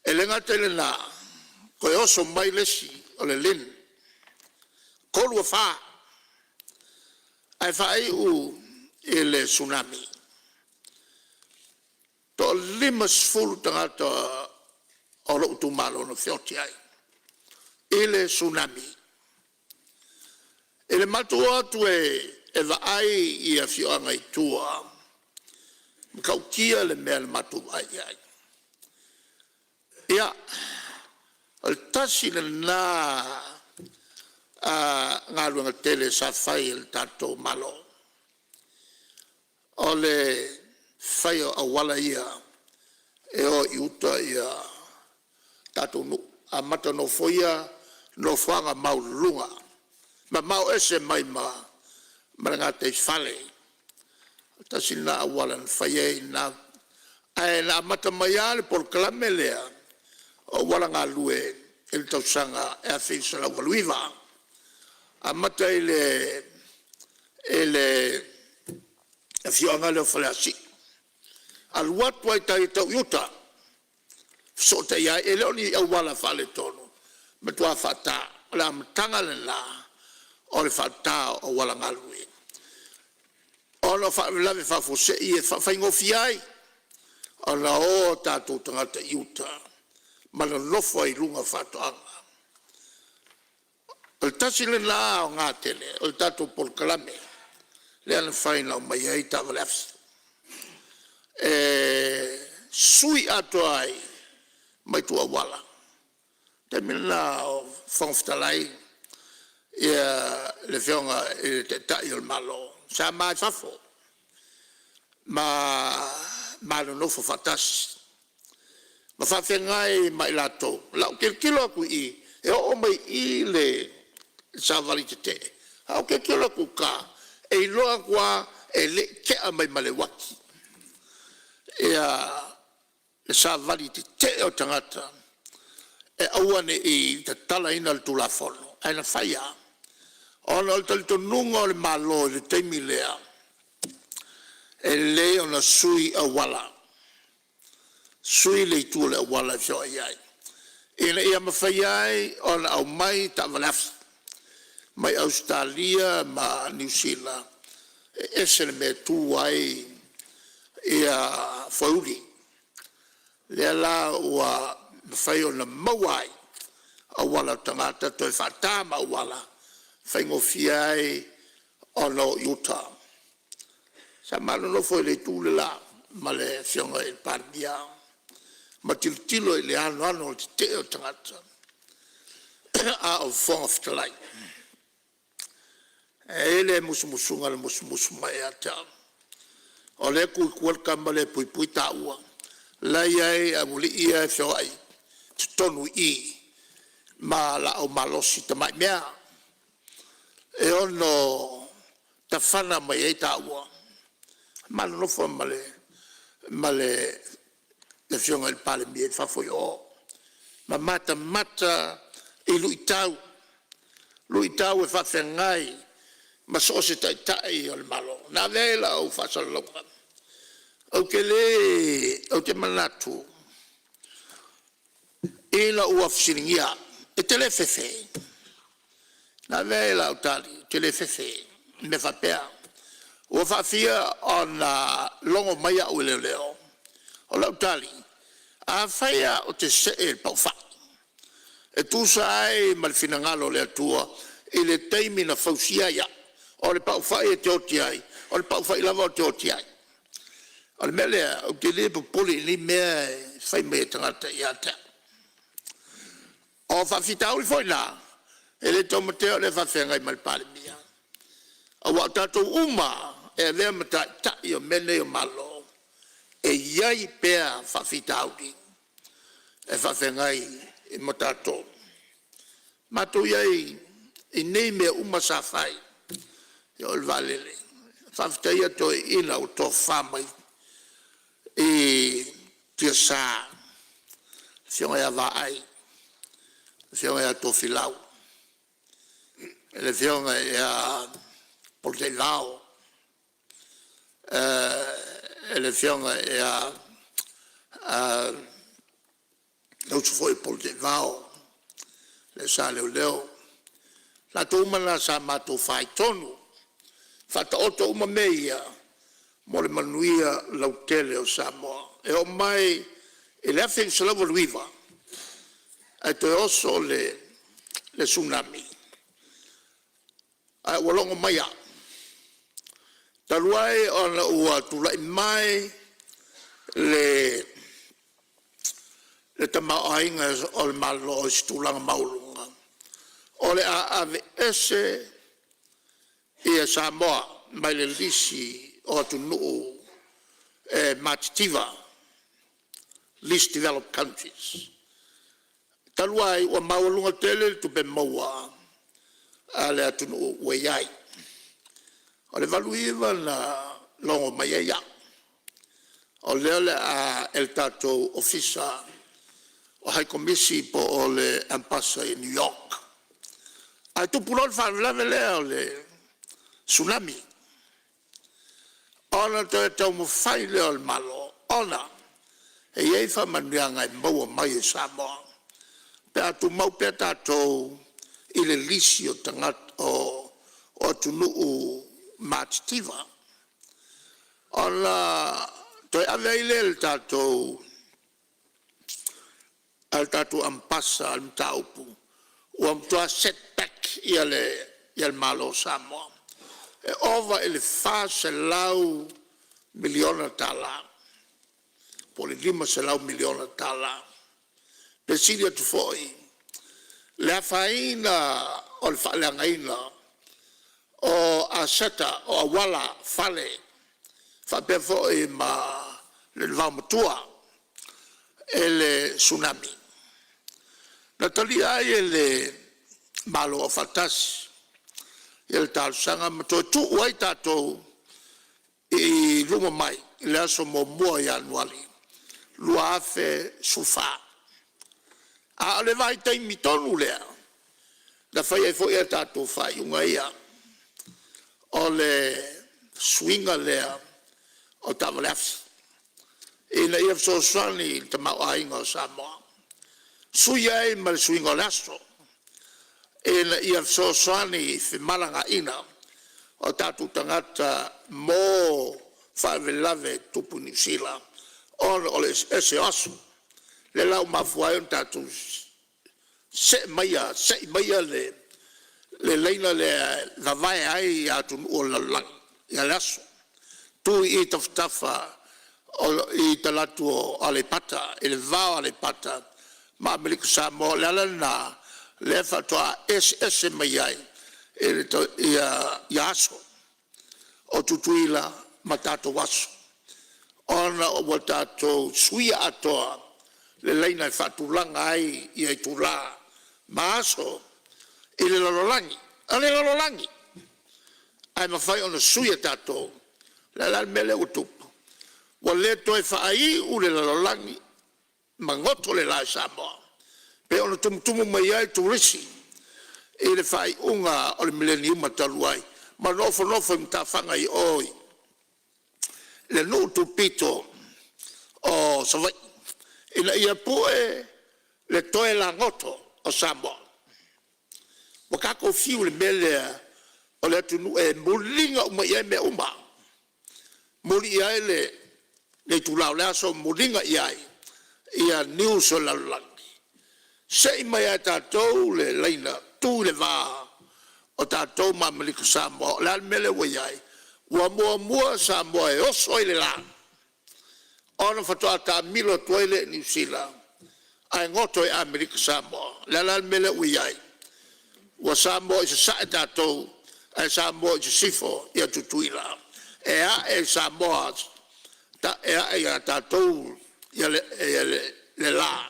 E le gata i lena, toe oso mai le isi o le LIN, 3 afa ae faaiu i le Tsunami. E toa-50 tagata o lou itumalo na feoti ai i le Tsunami. I le matou o atu e vaai i afioaga i tua, e matautia le mea na matou vaai i ai. Ia, o le tasi lena galuega tele sa fai e le tatou Malo, o le fai o auala ia e o i uta tatou nuu, amata Nofoia nofoaga maualuluga mamao ese mai ma le gataifale. Tasi lena auala na fai ai na, ae na amata mai lava le polokalame lea o auala galue i le tausaga e 1989, amata i le afioaga lea o Faleasiu, alu atu lava i tai e tau i uta, fesootai ai. E le o ni auala faaletonu, matua faata. O le amataga lena o le faata o auala galue. Ona o faalavelave faafuasei e faafaigofie ai ona o a tatou tagata i uta ma nonofo ai i luga o faatoaga. O le tasi lena aoga tele o le tatou polokalamme lea na fai na aumai ai taavale afi, e sui atoa ai ma itu auala. O le taimi lena a o Fofoga Fetalai le Afioga i le Taitai o le Malo, sa ma i fafo ma ma nonofo faatasi ma faafeagai ma i latou. O lau tilotilo atu i i, e oo mai i i le savali tetee, ae ou tilotilo atu i uta, e iloa atu lava e le i tea mai ma le uati le savali tetee o tagata e aua ne i tatalaina le Tulafono, ae na fai lava ona o le talitonuga o le Malo i le taimi lea, e lelei ona sui auala, sui le itu o le auala e feoai ai, ina ia mafai ai ona aumai taavale afi mai Ausetalia ma Niu Sila. E ese le mea e tu ai foeuli, lea la ua mafai ona maua ai auala o tagata toe faata ma auala e faigofie ai ona o i uta. Sa ma nonofo i le itu le la ma le Afioga i le Palemia ma tilotilo i le anoano o le tetee o tagata a o Fofoga Fetalai. E i ai le musumusuga na musumusu mai ia te au, o lea e tu i tua le tama lea e puipui taua, la e i ai aualii ia e feoai i totonu i i ma laau malosi tamai mea e ono tafana mai ai taua. Ma nonofo ai ma le Afioga i le Palemia i fafo i o ma matamata i luitau, luitau e faafeagai ma so o se Taitai o le Malo. Na ave ai lau faasalalauga, ou te manatu ina ua fesiligia e te le fefe? Na ave ai lau tali, ou te le fefe i mea faapea. Ua faafia ona logo mai au e leoleo? O lau tali, afai lava ou te see i le paufai e tusa ai ma le finagalo o le Atua i le taimi na fausia ai au, o le paufai e te oti ai, o le paufai lava ou te oti ai. O le mea lea ou te le popole i nei mea e fai mai e tagata ia te au. O faafitauli foi la e le taumatea o lea e faafeagai ma le Palemia, aua o tatou uma lava e avea ma taitai o mea nei o Malo, e i ai pea faafitauli e faafeagai ma tatou. Matou i ai i nei mea uma sa fai, e oo i le vaalele, faafetaia toeaiina ua tofafa mai i tiasa, le afioga ia Vaai, le afioga ia Tofilau, le afioga ia Polataivao, le Afioga ia le uso foi a Polataivao, le Sa Leoleo, latou uma na sa matou faitonu, faataoto uma mea ia mo le manuia lautele o Samoa. E oo mai i le 1989 ae toe oso le Tsunami ae ua logo mai au, talu ai ona ua tulai mai le tamaoaiga o le Malo i se tulaga maualuga, o le a aveese Samoa mai le lisi o atunuu e matitiva, Least Developed Countries. Talu ai ua maualuga tele le tupe maua a le atunuu ua i ai. O le 1989 na logo mai ai au, o lea o le a e le tatou Ofisa o High Komisi po o le Amepasa i New York, ae tupu loa le faalavelave lea o le Tsunami, ona toe taumafai lea o le Malo ona e i ai faamanuiaga e maua mai e Samoa pe a tumau pea tatou i le lisi o atunuu matitiva. Ona toe ave ai lea i le tatou a le tatou Amepasa le mataupu ua matua set back le Malo o Samoa e ova i le $400 miliona tala po o le $500 miliona tala, pe sili atu foi le afaina o le faaleagaina o aseta, o auala, fale, faapea foi ma le vaomatua e le Tsunami. Na talia ai e le Malo Aufaatasi le talosaga ma toe tuu ai tatou i luma mai i le aso 1 Ianuari 2014. A o le vaitaimi tonu lea na fai ai foi a tatou faaiuga ia, o le suiga lea o taavale afi, ina ia fesoasoani i le tamaoaiga o Samoa, sui ai ma le suiga o le aso, ina ia fesoasoani i femalagaaiga o tatou tagata mo faalavelave e tutupu i Niu Sila ona o le eseese o aso. Lea la ua mafua ai ona tatou se'e maia le laina lea e vavae ai atunuu o le lalolagi i le aso, tu i tafatafa i talaatu o Aleipata i le va o Aleipata ma Amerika Samoa. O le ala lena o lea faatoa eseese mai ai aso o Tutuila ma tatou aso, ona ua tatou suia atoa le laina e faatulaga ai itula ma aso i le lalolagi. O le lalolagi, ae mafai ona sui e tatou. O le a la le mea lea ua tupu? Ua le toe faaiu le lalolagi ma goto le la i Samoa pei ona tumutumu mai ai turisi i le faaiuga o le meleniuma talu ai ma nofonofo i matafaga i o i le nuu tupito o Savaii ina ia pu'e le toe lagoto o Samoa. Ua tatou fiu i le mea lea o le atunuu e muliga uma i ai mea uma, muli i ai le itula o le aso, muliga i ai news o le lalolagi, se'i mai lava e tatou le laina tu i le va o tatou ma Amerika Samoa. O le a le mea lea ua i ai? Ua muamua Samoa e oso ai le la ona faatoa taamilo atu ai lea i Niu Sila ae goto i Amerika Samoa. O le a la le mea lea ua i ai? Ua Samoa i Sasae tatou ae Samoa i Sisifo ia Tutuila. E a'e i Samoa, e a'e ia tatou le la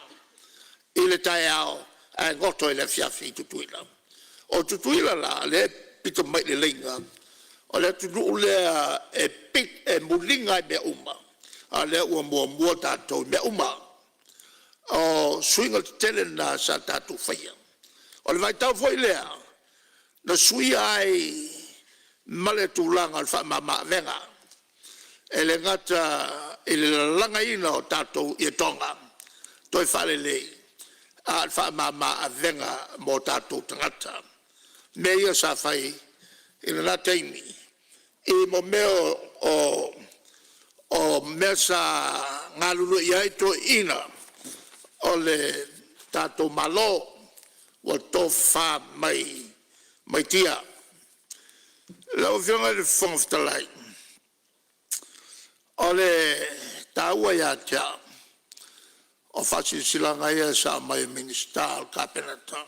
i le taeao ae goto i le afiafi i Tutuila. O Tutuila la lea e pito mai i le laina, o le atunuu lea e muliga lava i mea uma, a o lea ua muamua tatou i mea uma. O suiga tetele na sa tatou faia. O le vaitau foi lea na suia ai ma le tulaga o le faamama avega, e le gata i le lalagaina o tatou ietoga toe faalelei, a o le faamama avega mo tatou tagata. O mea ia sa fai i lena taimi i mea o mea sa galulue i ai toeaiina o le tatou Malo ua tofafa mai tia. Lau Afioga i le Fofoga Fetalai, o le taua ia te au o faasilasilaga ia sa aumai e Minisita o le Kapeneta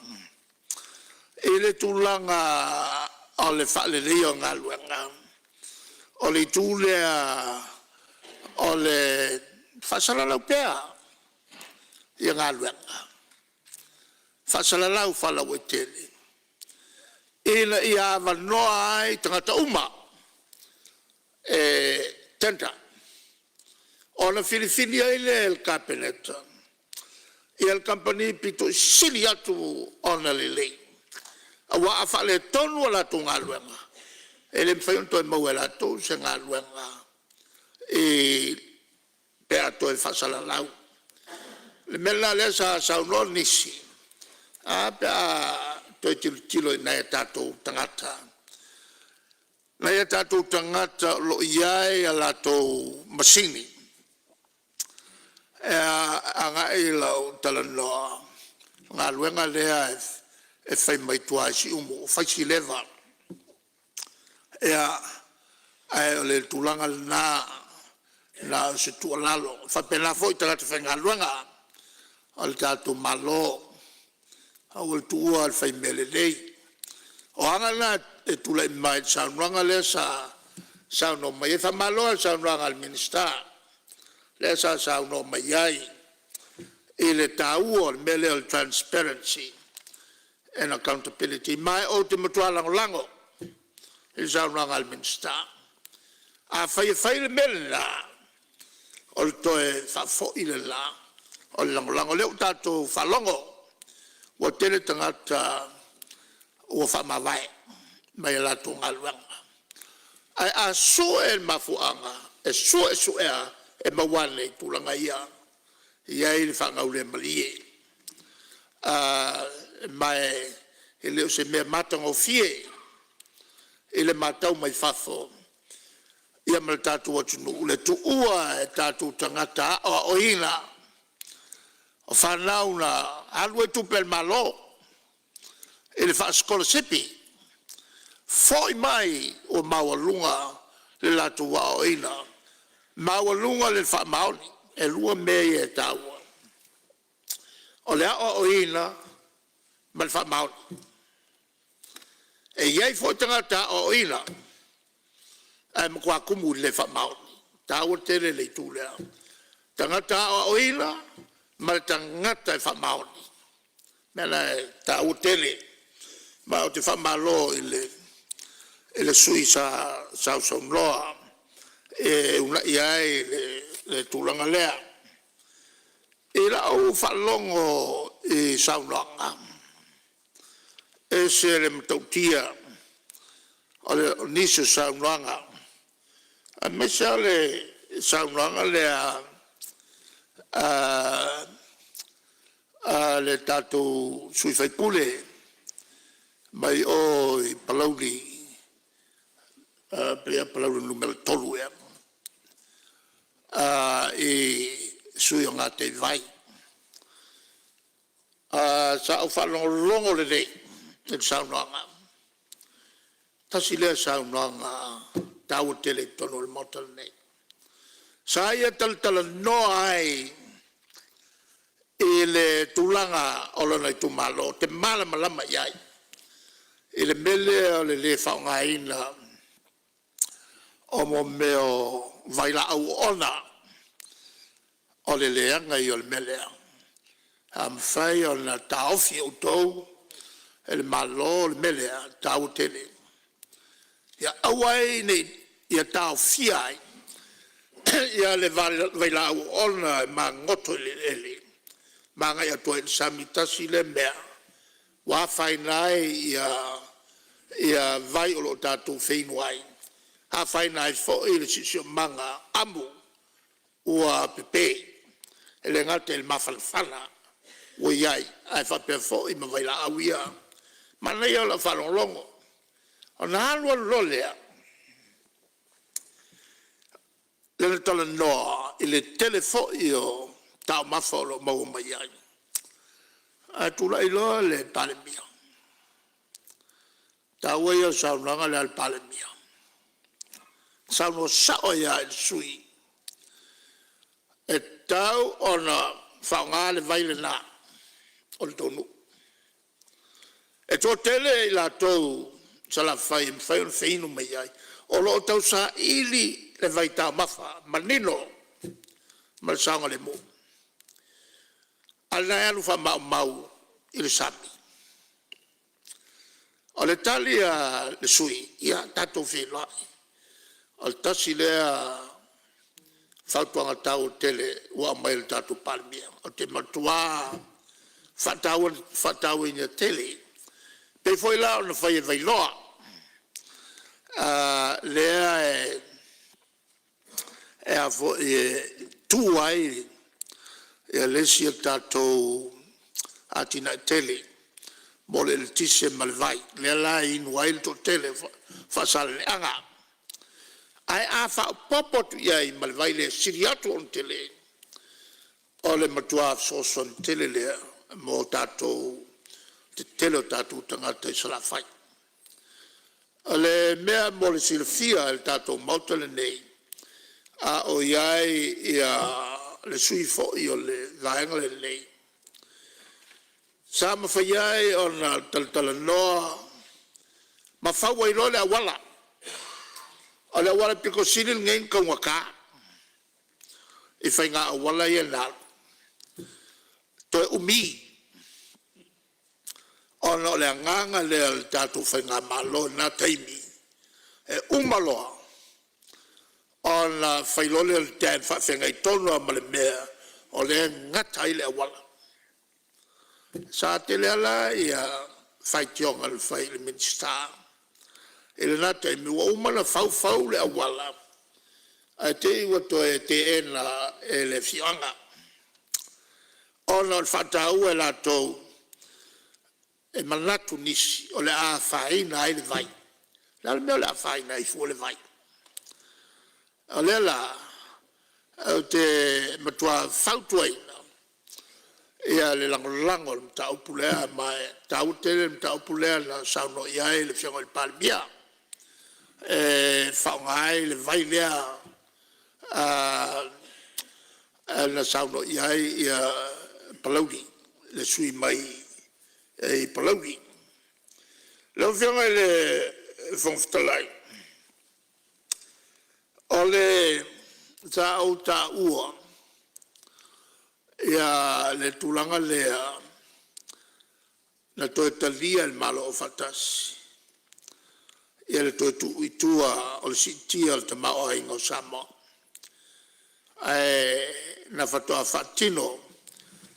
i le tulaga o le faaleleia o galuega, o le itu lea o le faasalalau pea galuega, faasalalau faalauaitele ina ia avanoa ai tagata uma e tender. Ona filifili ai lea e le Kapeneta le kamupani pito i sili atu ona lelei, aua a faaletonu a latou galuega, e le mafai ona toe maua e latou se galuega pe a toe faasalalau. O le mea lena o lea sa saunoa nisi, ae a pe a toe tilotilo i nai a tatou tagata. Nai a tatou tagata o lo o i ai a latou masini e agai lau talanoa, o le galuega lea e fai mai tua i Siumu, ua fai si leva. Ia, ae o le tulaga lena, na o se tuualalo, e faapena foi i tagata faigaluega a le tatou Malo, aua le tuua le fai mea lelei. O aga na e tulai mai i le saunoaga lea sa saunoa mai ai. Faamalo lava i le saunoaga a le Minisita lea sa saunoa mai ai i le taua o le mea lea o le transparency and accountability. Ma ou te matua lagolago i le saunoaga a le Minisita. Afai e fai le mea lena, o le toe faafoi lena o le lagolago. O lea ua tatou faalogo ua tele tagata ua faamavae mai a latou galuega, ae a sue le mafuaaga, e suesue lava e maua ane i tulaga ia, e i ai le faagaulemalie. Ma e le o se mea matagofie i le matau mai fafo ia ma le tatou atunuu le tuua e tatou tagata aoaoina, o fanau na alu ai tupe a le Malo i le faasikolasipi, foi mai ua maualuga le latou aoaoina, maualuga le faamaoni. E 2 mea ia e taua, o le aoaoina ma le faamaoni. E i ai foi tagata aoaoina ae matua tumu i le le faamaoni. E taua tele le itu lea, tagata aoaoina ma le tagata e faamaoni. O le mea lena e taua tele, ma ou te faamalo i le sui usufono sa sausaunoa e uunai ai le tulaga lea. I lau faalogo i saunoaga, e ese le matautia o nisi o saunoaga, aemaise lava o le saunoaga lea a le tatou sui usufono mai o i Palauli, pei lava o Palauli Nu.3 ea, i le sui usufono o Gateivai. Sa ou faalogologo lelei i le saunoaga, tasi lea saunoaga taua tele i totonu o le Maota lenei. Sa ia talatalanoa ai i le tulaga o lona itumalo ou te malamalama i ai i le mea lea o le le faaaogaina o mea o vailaau oona. O le leaga ia o le mea lea. A mafai ona taofi e outou e le Malo le mea lea, e taua tele. Ia aua ai ne i, ia taofia ai le vailaau oona e magoto i le eleele ma agai atu ai i le sami. Tasi lea mea ua afaina ai vai o lo o tatou feinu ai, afaina ai foi le siosiomaga amu ua pepe. E le gata i le mafanafana ua i ai, ae faapea foi ma vailaau ia. Manaia o lau faalogologo, ona alu alu loa lea, lona talanoa i le tele foi o taumafa o lo o maua mai ai, ae tulai loa le Palemia. O le taua ia o le saunoaga lea a le Palemia, na saunoa sao ai lava i le sui usufono, e tatau ona faaaoga le vai lena o le tou nuu. E toatele i latou Salafai e mafai ona feinu mai ai, o lo o tausaili le vaitaumafa manino ma le saogalemu, a o lena e alu faamaumau i le sami. O le tali a le sui usufono, ia tatou feiloai, o le tasi lea fautuaga taua tele ua aumai e le tatou Palemia. Ou te matua faatauaina tele. E pei foi la ona fai e Vailoa, lea e tu ai le isi a tatou atinae tele mo le eletise ma le vai, lea la e inu ai le toatele o Faasaleleaga. Ae a faaopoopo atu i ai ma le vai lea e sili atu ona tele, o le matua fesoasoani tele lea mo tatou tetele o tatou tagata i Salafai. O le mea mo le silafia e le tatou Maota lenei, a o i ai le sui usufono foi o le Vaega lenei, sa mafai ai ona talatalanoa ma fau ai loa le auala. O le auala pito sili lenei ona taugata i faiga auala ia na alu, toe umi ona o le agaga lea o le tatou faigamalo i lena taimi, e uma loa ona fai loa lea o le dam faafeagai tonu lava ma le mea o lea e gata ai le auala. Sa tele lava la faitioga na fai i le Minisita i lena taimi ua uma ona fau fau le auala ae te i ua toe teena e le afioaga ona o le faataua e latou e manatu nisi o le a afaina ai le vai. O le a le mea o le a afaina ai fua le vai? O lea la ou te matua fautuaina le lagolago i le mataupu lea, ma e taua tele le mataupu lea na saunoa i ai le Afioga i le Palemia, e faaaoga ai le vai lea na saunoa i ai Palauli le sui usufono mai Palauli. Lau Afioga i le Fofoga Fetalai, o le sa ou taua le tulaga lea na toe talia e le Malo Aufaatasi le toe tuu i tua o le siitia o le tamaoaiga o Samoa, ae na faatoa faatino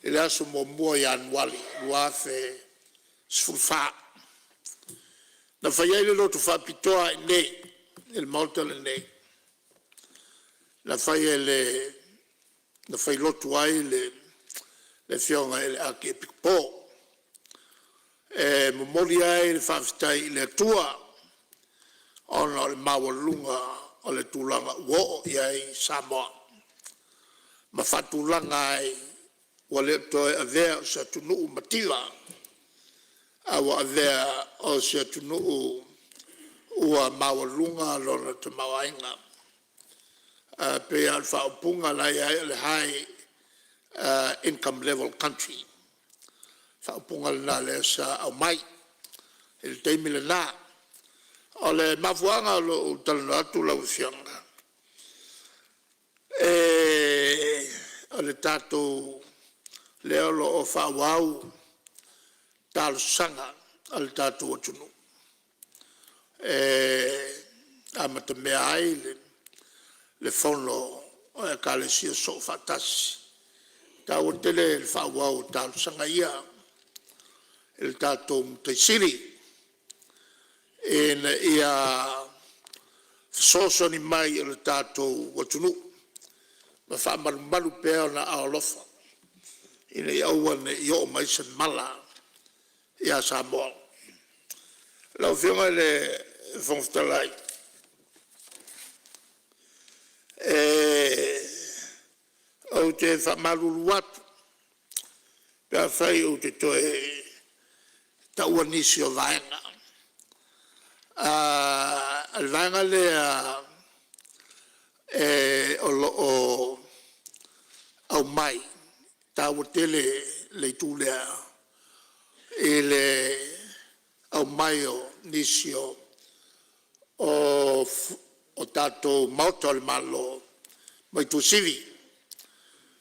i le aso 1 Ianuari 2014. Na fai ai le lotu faapitoa i inei i le Maota lenei, na fai e le na failotu ai le Afioga i le Akiepikopo e momoli ai le faafetai i le Atua ona o le maualuga o le tulaga ua oo i ai Samoa ma faatulaga ai, ua le toe avea o se atunuu mativa, a ua avea o se atunuu ua maualuga lona tamaoaiga. E pei lava o le faaupuga la e i ai o le high income level country, faaupuga lena lea sa aumai i le taimi lena. O le mafuaaga o lou talanoa atu lau Afioga, o le tatou lea o lo o faaauau talosaga a le tatou atunuu e amatamea ai le Fono a Ekalesia Soofaatasi. E taua tele le faaauau o talosaga ia i le tatou Matai Sili ina ia fesoasoani mai i le tatou atunuu ma faamalumalu pea ona aao alofa ina ia aua ne i oo mai se mala ia Samoa. Lau Afioga i le Fofoga Fetalai, ou te faamalulu atu pe afai ou te toe taua nisi o vaega. O le vaega lea o lo o aumai, e taua tele le itu lea i le aumai o nisi o tatou maota o le Malo mai Tuasivi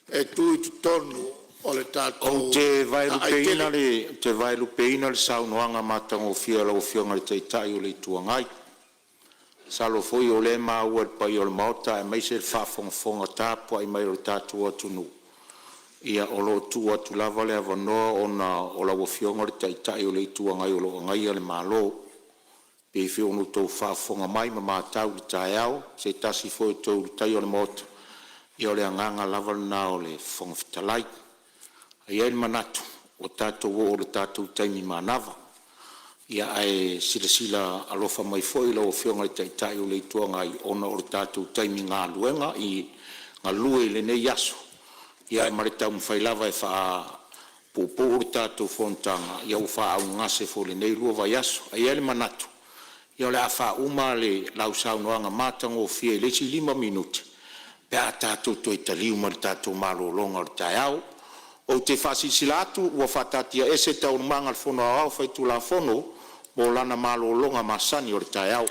e tu i totonu o le tatou Ou te aai tele. Vaelupeina le saunoaga matagofie a lau Afioga i le Taitai o le Itu Agai. Masalo foi o lea e maua e le paia o le Maota aemaise le faafogafoga tapuai mai o le tatou atunuu. Ia, o lo o tuu atu lava le avanoa ona o lau Afioga o le Taitai o le Itu Agai o lo o agaia le Malo. E pei foi ona outou faafofoga mai ma matau i le taeao i se tasi foi o toe Ulutaia o le Maota, ia o le agaga lava lena o le Fofoga Fetalai. Ae i ai le manatu ua tatou oo i le tatou taimi manava. Ae silasila alofa mai foi lau Afioga i le Taitai o le Itu Agai ona o le tatou taimi galuega galue i lenei aso ma le taumafai lava e faapuupuu le tatou fonotaga ua faaaaogagase foi i lenei 2 vaiaso. Ae i ai le manatu o le a faauma lau saunoaga matagofie i le isi 5 minute pe a tatou toe taliu mai le tatou malologa o le taeao. Ou te faasilasila atu ua faataatiaese Taualumaga a le Fono Aoao Faitulafono mo lana malologa masani o le taeao.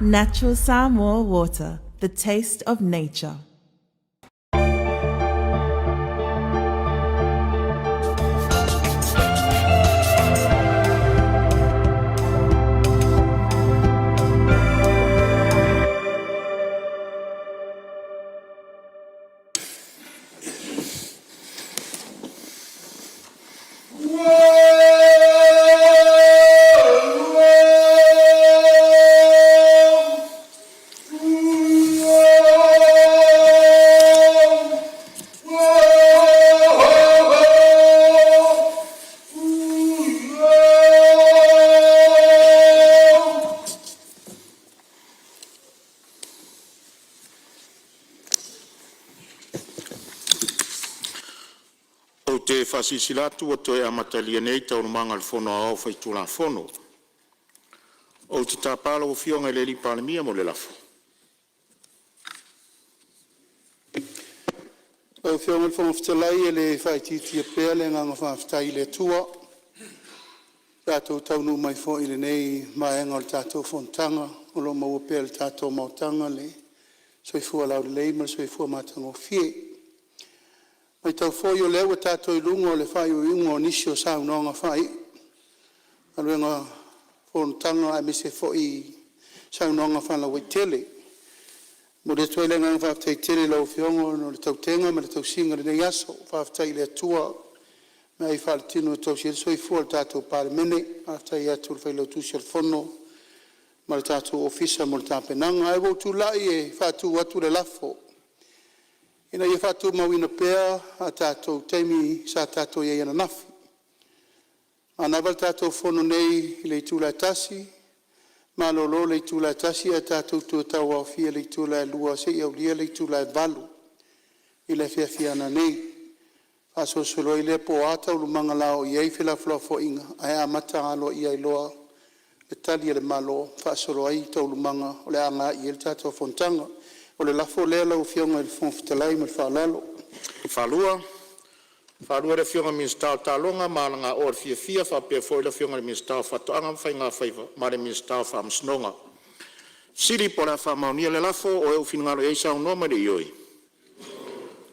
Natural Samoa water, the taste of nature. Ou te faasilasila atu ua toe amatalia nei Taualumaga o le Fono Aoao Faitulafono. Ou te tapa lau Afioga i le Palemia mo le lafo. Lau Afioga i le Fofoga Fetalai e le faaitiitia pea le agaga faafetai i le Atua ua tatou taunuu mai foi i lenei vaega o le tatou fonotaga, o lo o maua pea e le tatou maotaga le soifua laulelei ma le soifua matagofie. E matau foi o lea ua tatou i luga o le faaiuiuga o nisi o saunoaga faaiu o galuega fonotaga aemaise foi saunoaga faalauaitele. E momoli atu ai le agaga faafetai tele i lau Afioga ona o le tautega ma le tausiga o lenei aso. Faafetai i le Atua i aai faaletino e tausi ai le soifua o le tatou Palemene. Faafetai atu i le Failautusi o le Fono ma le tatou Ofisa mo le tapenaga. Ae ua ou tulai e faatu atu le lafo, Ina ia faatumauina pea a tatou taimi sa tatou i ai ananafi, e manava le tatou fono nei i le itula e 1:00 malolo le itula e 1:00 ae tatou toe tauaofia i le itula e 2:00 seia aulia le itula e 8:00 i le afiafi a nanei. Ona faasolosolo ai lea po o a taualumaga o le a oo i ai felafolafoaiga ae amata aloaia ai loa le Tali a le Malo e faasolo ai taualumaga o le a agai i ai le tatou fonotaga. O le lafo lea lau Afioga i le Fofoga Fetalai ma le faaaloalo. E faaluafalu le Afioga i le Minisita o Taaloga ma Alagaoa Fiafia faapea foi le Afioga i le Minisita o Faatoaga ma Faiga Faiva ma le Minisita o Faamasinoga. Fesili po o le a faamaonia le lafo. O e ua finagalo ai saunoa ma le ioe,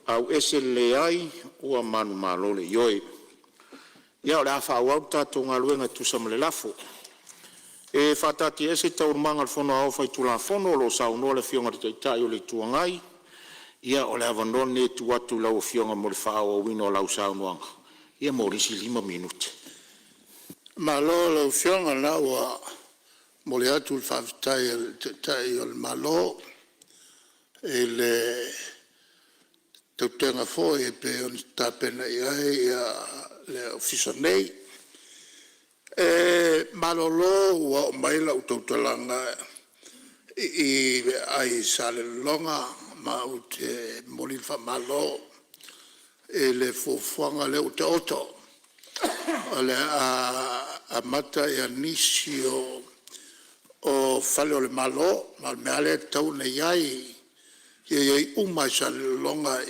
auese le leai ua manumalo le ioe. Ia, o le a faaauau le tatou galuega e tusa ma le lafo. E faataatiaese Taualumaga a le Fono Aoao Faitulafono o lo o saunoa le Afioga i le Taitai o le Itu Agai. Ia, o le avanoa lenei e tuu atu i lau Afioga mo le faaauauina o lau saunoaga mo le isi 5 minute. Malo i lau Afioga o lena ua momoli atu le faafetai a le Taitai o le Malo i le tautega foi e pei ona tapena i ai le Ofisa nei. E malolo ua oo mai lau tautalaga i i i le aai i Salelologa ma ou te momoli le faamalo i le fuafuaga lea ua taoto o le a amata nisi o fale o le Malo. Ma o le mea lava lea e tatau ona i ai, ia i ai uma lava i Salelologa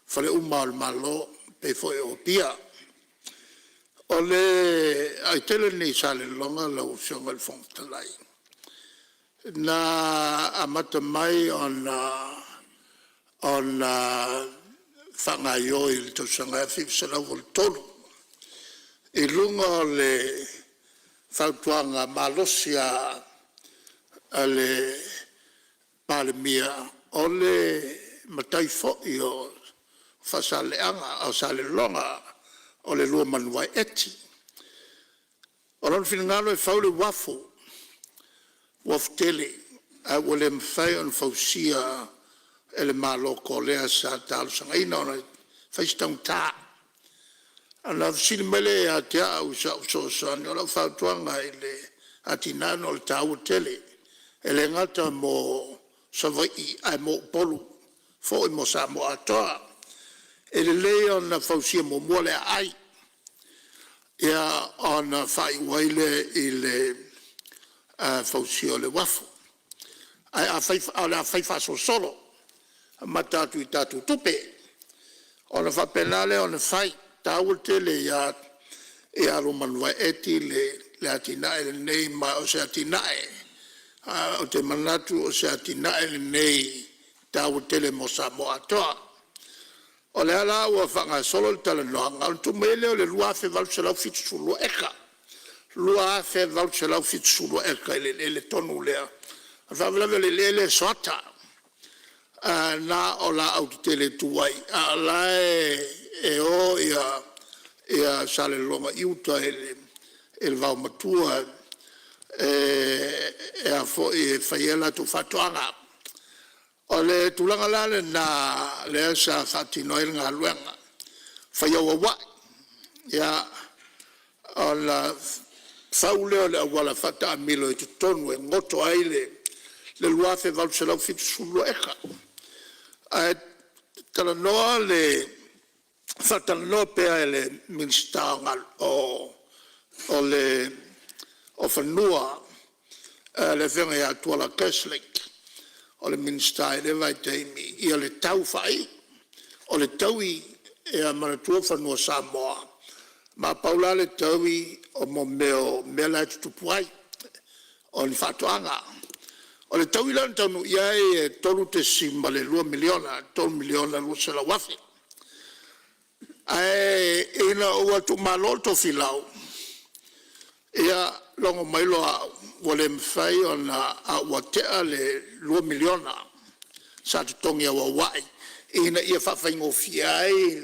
fale uma lava o le Malo e pei foi o Apia. O le ai tele lenei i Salelologa lau Afioga i le Fofoga Fetalai, na amata mai ona faagaioi i le tausaga e 1983 i luga o le fautuaga malosi lava a le Palemia, o le matai foi o Faasaleleaga o Salelologa, o le Luamanuvae Eti. O lona finagalo e fau le uafu, uafu tele ae ua le mafai ona fausia e le Malo o Korea sa talosagaina ona e fai si taugata. Ona fesili mai lea ia te au i sau fesoasoani. O lau fautuaga i le atinae ona o le taua tele, e le gata mo Savaii ae mo Upolu foi mo Samoa atoa. E lelei ona fausia muamua le aai, ia ona faaiu ai lea i le fausia o le uafu. Ae o le a fai faasolosolo amata atu i tatou tupe ona faapena lea ona fai. E taua tele ia Luamanuvae Eti le atinae lenei ma o se atinae ou te manatu o se atinae lenei e taua tele mo Samoa atoa. O lea la ua faagasolo le talanoaga ona tuu mai ai lea o le 2,872 eka, 2,872 eka i le eleele tonu lea. O le faalavelave o le eleele e soata, na o laau tetele e tu ai, a o la e o Salelologa i uta i le vaomatua e fai ai a latou faatoaga. O le tulaga la lena lea sa faatino ai le galuega, fai auauai. Ia, ona fau lea o le auala faataamilo i totonu e goto ai le 2,872 eka. Ae faatalanoa pea e le Minisita o Fanua le Afioga ia Tuala Kerslake, o le Minisita i lea vaitaimi le tau faaiu. O le taui, ia manatua o fanua Samoa, ma a pau la le taui o mea o mea la e tutupu ai, o ni faatoaga. O le taui lea na taunuu i ai e $3.2 miliona, $3,200,000. Ae ina ua tuumalo le Tofilau, ia logo mai loa au ua le mafai ona, a ua te'a le $2 miliona sa totogi auauai ina ia faafaigofie ai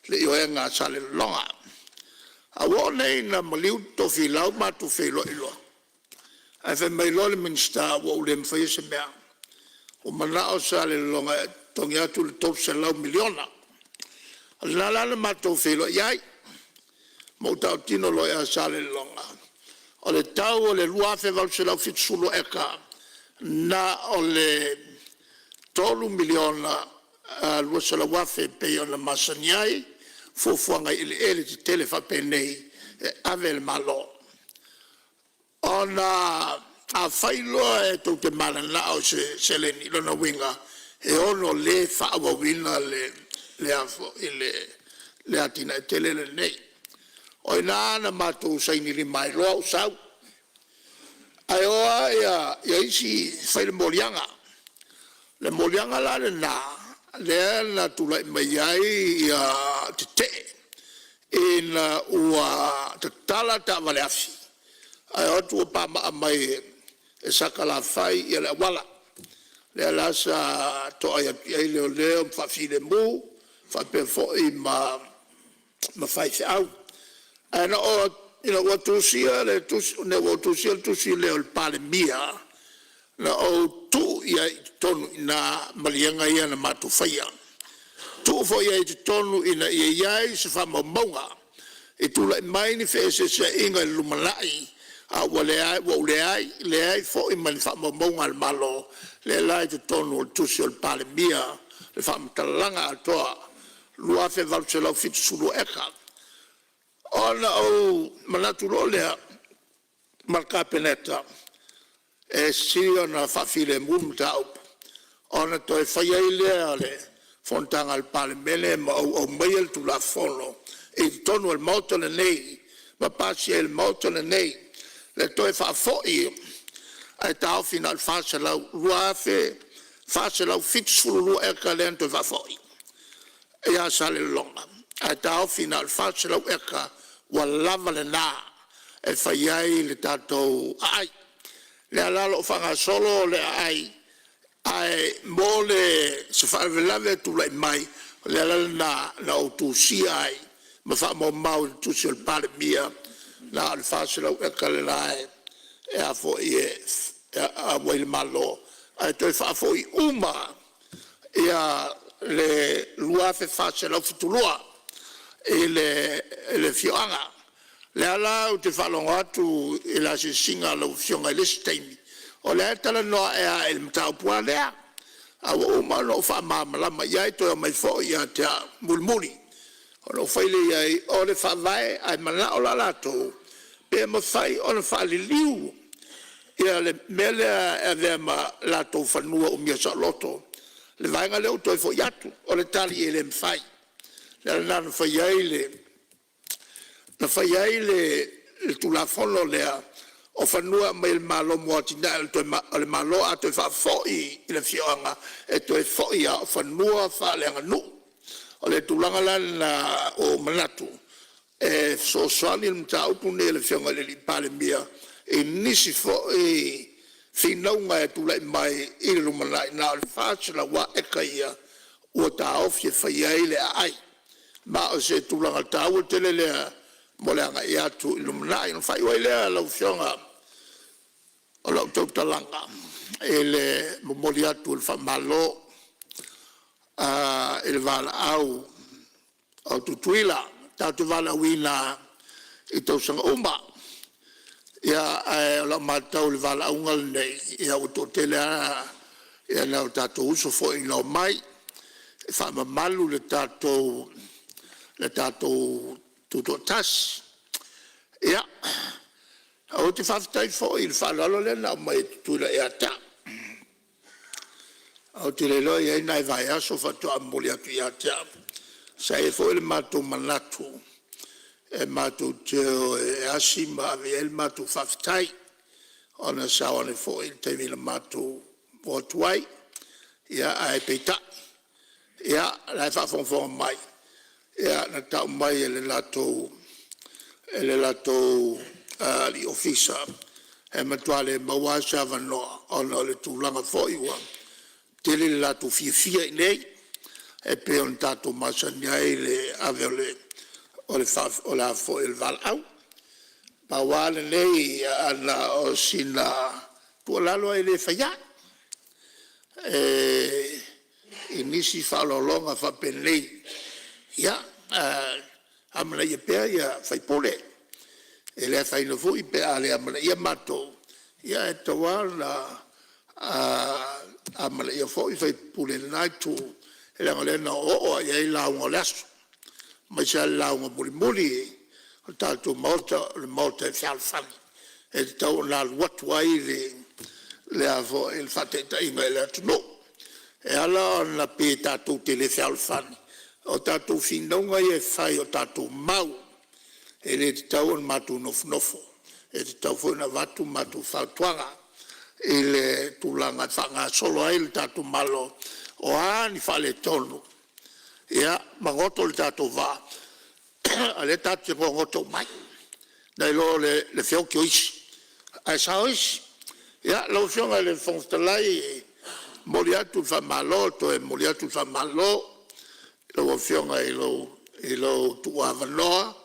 le ioega a Salelologa. Ae ua oo nei ina maliu Tofilau matou feiloai loa, ae fai mai loa le Minisita ua ou le mafaia se mea, ua manao Salelologa e totogi atu le $300 miliona. O lena la na matou feiloai ai ma ou tautino loa ia Salelologa, o le tau o le 2,872 eka, na o le $3,200,000 e pei ona masani ai fuafuaga i eleele tetele faapenei e ave e le Malo. Ona afai loa e tou te mananao i se seleni, lona uiga e ono le faaauauina le atinae tele lenei. O i ina na matou sainilima ai loa ou sau, ae o lava isi fai le moliaga. O le moliaga la lena lea na tulai mai ai tetee ina ua tatala taavaleafi ae o atu ua pamaa mai e Sa'talafai le auala lea la sa to'ai atu i ai leoleo ma faafilemu faapea foi ma faifeau. Ae ina ua ou tusia le tusi lea o le Palemia, na ou tuu i ai i totonu i ina maliega ia na matou faia, tuu foi i ai i totonu ina ia i ai se faamaumauga i tulai mai ni feeseeseaiga i le lumanai a ua ou leai, leai foi ma ni faamaumauga a le Malo, lea la e i totonu o le tusi a le Palemia le faamatalaga atoa, 2,872 eka. Ona ou manatu loa lea ma le Kapeneta, e sili ona faafilemu le mataupu ona toe fai ai lea o le fonotaga a le Palemene ma ou aumaia le Tulafono i totonu o le Maota lenei. Ma pasia ai e le Maota lenei le toe faafoi ae taofi na o le 400, 2,472 eka lea na toe faafoi ia Salelologa ae taofi na o le 400 eka ua lava lena e fai ai le tatou aai. O lea la o lo o faagasolo le aai, ae mo se faalavelave e tulai mai, o le ala lena na ou tusia ai ma faamaumau i le tusi a le Palemia, na o le 400 eka lena e auai le Malo ae toe faafoi uma lava ia le 2,472 i le afioaga. O lea la ou te faalogo atu i le asiasiga a lau Afioga i le isi taimi, o lea e talanoa ae lava i le mataupu lava lea, a ua uma ona ou faamalamalama i ai, toe aumai foi ia te au mulimuli ona ou fai lea i ai o le Faavae. Ae manao la latou pe mafai ona faaliliu le mea lea e avea ma latou fanua umia saoloto le vaega lea ua toe foi atu. O le tali e le mafai. O le ala lena na fai ai le Tulafono lea o fanua e aumai e le Malo mo atinae a le Malo, a toe faafoi i le afioaga e toe foi lava o fanua faaleaganuu. O le tulaga la lena ua ou manatu e fesoasoani le mataupu lenei a le Afioga i le Palemia i nisi foi finauga e tulai mai i le lumanai. Na o le 400 lava eka ia ua taofi e fai ai le aai, ma o se tulaga taua tele lea mo le agai atu i le lumanai. Ona faaiu ai lea lau Afioga o lau tautalaga i le momoli atu o le faamalo i le valaau a Tutuila, tatou te valaauina i tausaga uma. Ia, ae o lau matau i le valaauga lenei, ua toatele lava nai o tatou uso foi na omai e faamamalu le tatou Tutoatasi. Ia, ou te faafetai foi i le faaaloalo lea na aumai e Tutuila ia te au. Ou te le iloa e i ai nai vaiaso faatoa momoli atu ia te au. Sa i ai foi le matou manatu e matou te o e asi ma ave i ai le matou faafetai ona sa o ane foi i le taimi na matou o atu ai. Ae peitai, o la e faafogafoga mai, na tau mai e le latou alii Ofisa e matua le maua lava se avanoa ona o le tulaga foi ua tele le latou fiafia i inei e pei ona tatou masani ai i le ave o le valaau. Pau lava lenei, na o sina tuualalo e le fai ai i nisi faaaloaloga faapenei, ia, amanaia pea sui usufono. E le afaina foi pe a le amanaia matou, ae tatau lava ona amanaia foi sui usufono o lena Itu, leaga o lea na oooo lava i ai lauga o le aso, aemaise lava le lauga mulimuli o le tatou Maota, o le Maota e fealofani, e tatau ona alu atu ai le faataitaiga i le atunuu. E ala ona pei tatou te le fealofani, o tatou finauga ia e fai o tatou mau, e le tatau ona matou nofonofo, e tatau foi ona avatu matou fautuaga i le tulaga e faagasolo ai le tatou Malo. O a ni faaletonu, ia magoto le tatou vaa, a o lea tatou te gogoto uma ai, nai lo le feoti o isi ae sao isi. Ia, lau Afioga i le Fofoga Fetalai, e momoli atu le faamalo, toe momoli atu le faamalo i lau Afioga i lou tuuavanoa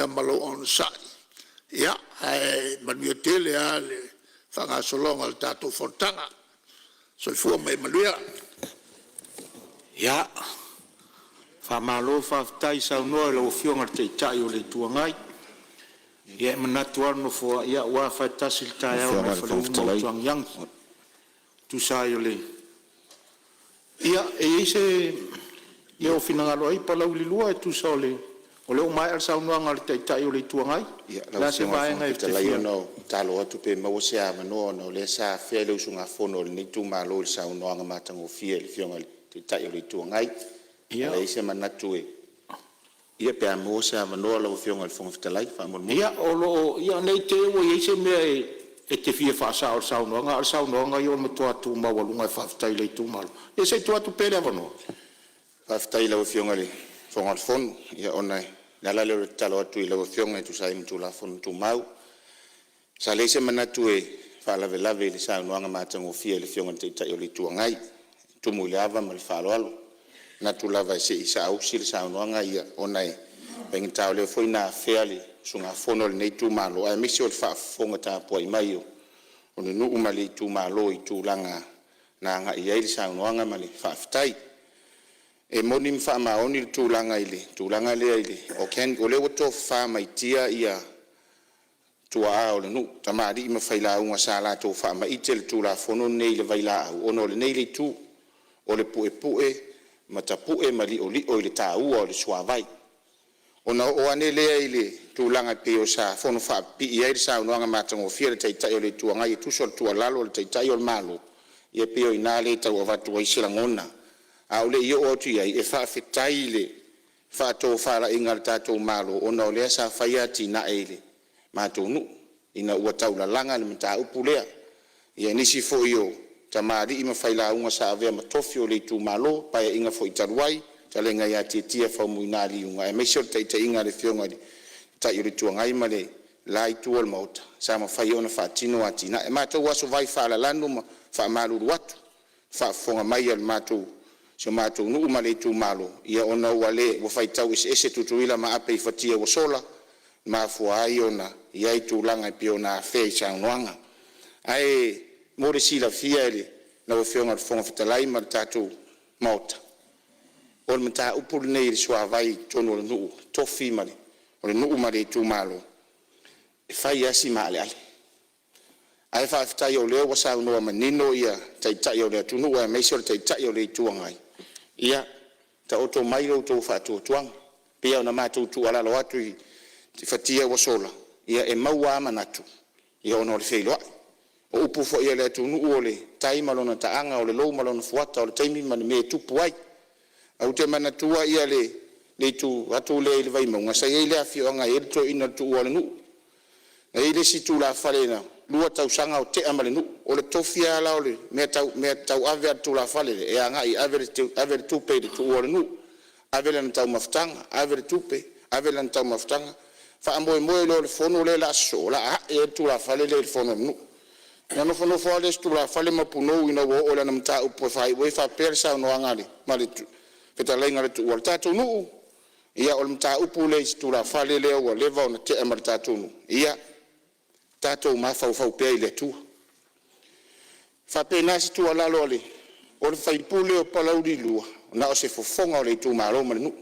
ma lou onosai, ae manuia tele lava le faagasologa o le tatou fonotaga. Soifua ma ia manuia. Ia, faamalo faafetai saunoa i lau Afioga i le Taitai o le Itu Agai. Ia, e manatu lava le Nofoa, ua afa e tasi le taeao Lau nai Afioga i le Faleu Fofoga ma Fetalai… Utuagiagi e tusa ai o le… Ia, e i ai se mea o finagalo ai Palauli 2 e tusa o lea ua maea le saunoaga a le Taitai o le Itu Agai. O Lau le a se Afioga i le vaega Fofoga e te Fetalai fia… ona e tatalo atu pe maua se avanoa ona o lea sa afea le usugafono a lenei itumalo i le saunoaga matagofie a le Afioga i le Taitai o le Itu Agai. E leai se manatu e Ia pe a maua se avanoa lau Afioga i le Fofoga Fetalai faamolemole. Ia o lo o… ia ne i te i ua i ai se mea e te fia faasao i le saunoaga, a o le saunoaga ia o le matua tu maualuga e faafetai i le itumalo. Ia se i tuu atu pea le avanoa. Faafetai i lau Afioga i le Fofoga Fetalai, ia ona o le ala lea o le tatalo atu i lau Afioga e tusa ai ma Tulafono Tumau. Sa leai se manatu e faalavelave i le saunoaga matagofie a le Afioga i le Taitai o le Itu Agai, e tumu i le ava ma le faaaloalo. E manatu lava se i saausi le saunoaga ona e faigata o lea foi na afea le usugafono a lenei itumalo aemaise o le faafofoga tapuai mai a le nuu ma le itumalo i tulaga na agai i ai le saunoaga ma le faafetai. E moni ma faamaoni le tulaga i le tulaga lea i le organic. O lea ua tofafa mai tia tuaa o le nuu, tamalii ma failauga sa latou faamaite le Tulafono lenei i le vailaau ona o lenei le itu, o le puepue ma tapue ma li'oli'o i le taua o le suavai. Ona oo ane lea i le tulaga e pei sa fonofaapipii ai le saunoaga matagofie a le Taitai o le Itu Agai e tusa o le tuualalo a le Taitai o le Malo, ia pei o i ina lea e tau avatu ai se lagona. A ou le i oo atu i ai, e faafetai i le faatofalaiga a le tatou Malo ona o lea sa fai atinae i le matou nuu ina ua taulalaga le mataupu lea. Ia nisi foi o tamalii ma failauga sa avea ma tofi o le itumalo i Paeaiga foi talu ai, le fetalaiga ia Tiatia Faumuina Liuga aemaise o le taitaiga a le Afioga i le Taitai o le Itu Agai ma le la itu o le Maota, sa mafai ai ona faatino atinae. O matou aso vai faalalanu ma faamalulu atu i le faafofoga mai a si o matou nuu ma le itumalo, ia ona ua le ua faitau eseese Tutuila ma Ape i fatia ua sola, mafua ai ona i ai tulaga e pei ona afea i saunoaga. Ae mo le silafia e lau Afioga i le Fofoga Fetalai ma le tatou Maota, o le mataupu lenei i le suavai i totonu o le nuu, tofi o le nuu ma le itumalo, e fai lava si maaleale. Ae faafetai o lea ua saunoa manino ia Taitai o le atunuu aemaise o le Taitai o le Itu Agai, ia taoto mai lo outou faatuatuaga. E pei lava ona matou tuualalo atu i fatia ua sola, ia e maua lava manatu ona o le feiloai. O upu foi a le atunuu, o le tai ma lona taaga, o le lou ma lona fuata, o le taimi ma le mea e tupu ai. Ae ou te manatua le itu atu lea i le Vaimauga, sa i ai le afioaga e i ai le toeaina o le tuua o le nuu. Na i ai le isi tulafale na lua tausaga o tea ma le nuu. O le tofi lava la o le mea tauave a le tulafale lea, e agai e ave le tupe i le tuua o le nuu, ave lana taumafataga, ave le tupe, ave lana taumafataga, faamoemoe loa i le fono lea o le a sosoo o le a ae ai le tulafale lea i le fono a le nuu. Ona nofonofo lava lea o si tulafale ma punou ina ua oo i lana mataupu e faaiu ai, faapea le saunoaga a le ma le fetalaiga a le tuua, “Le tatou nuu, ia o le mataupu lea i si tulafale lea ua leva ona tea ma le tatou nuu, ia tatou mafaufau pea i le Atua.” E faapena se tuualalo a le sui usufono o Palauli 2, na o se fofoga o le itumalo ma le nuu.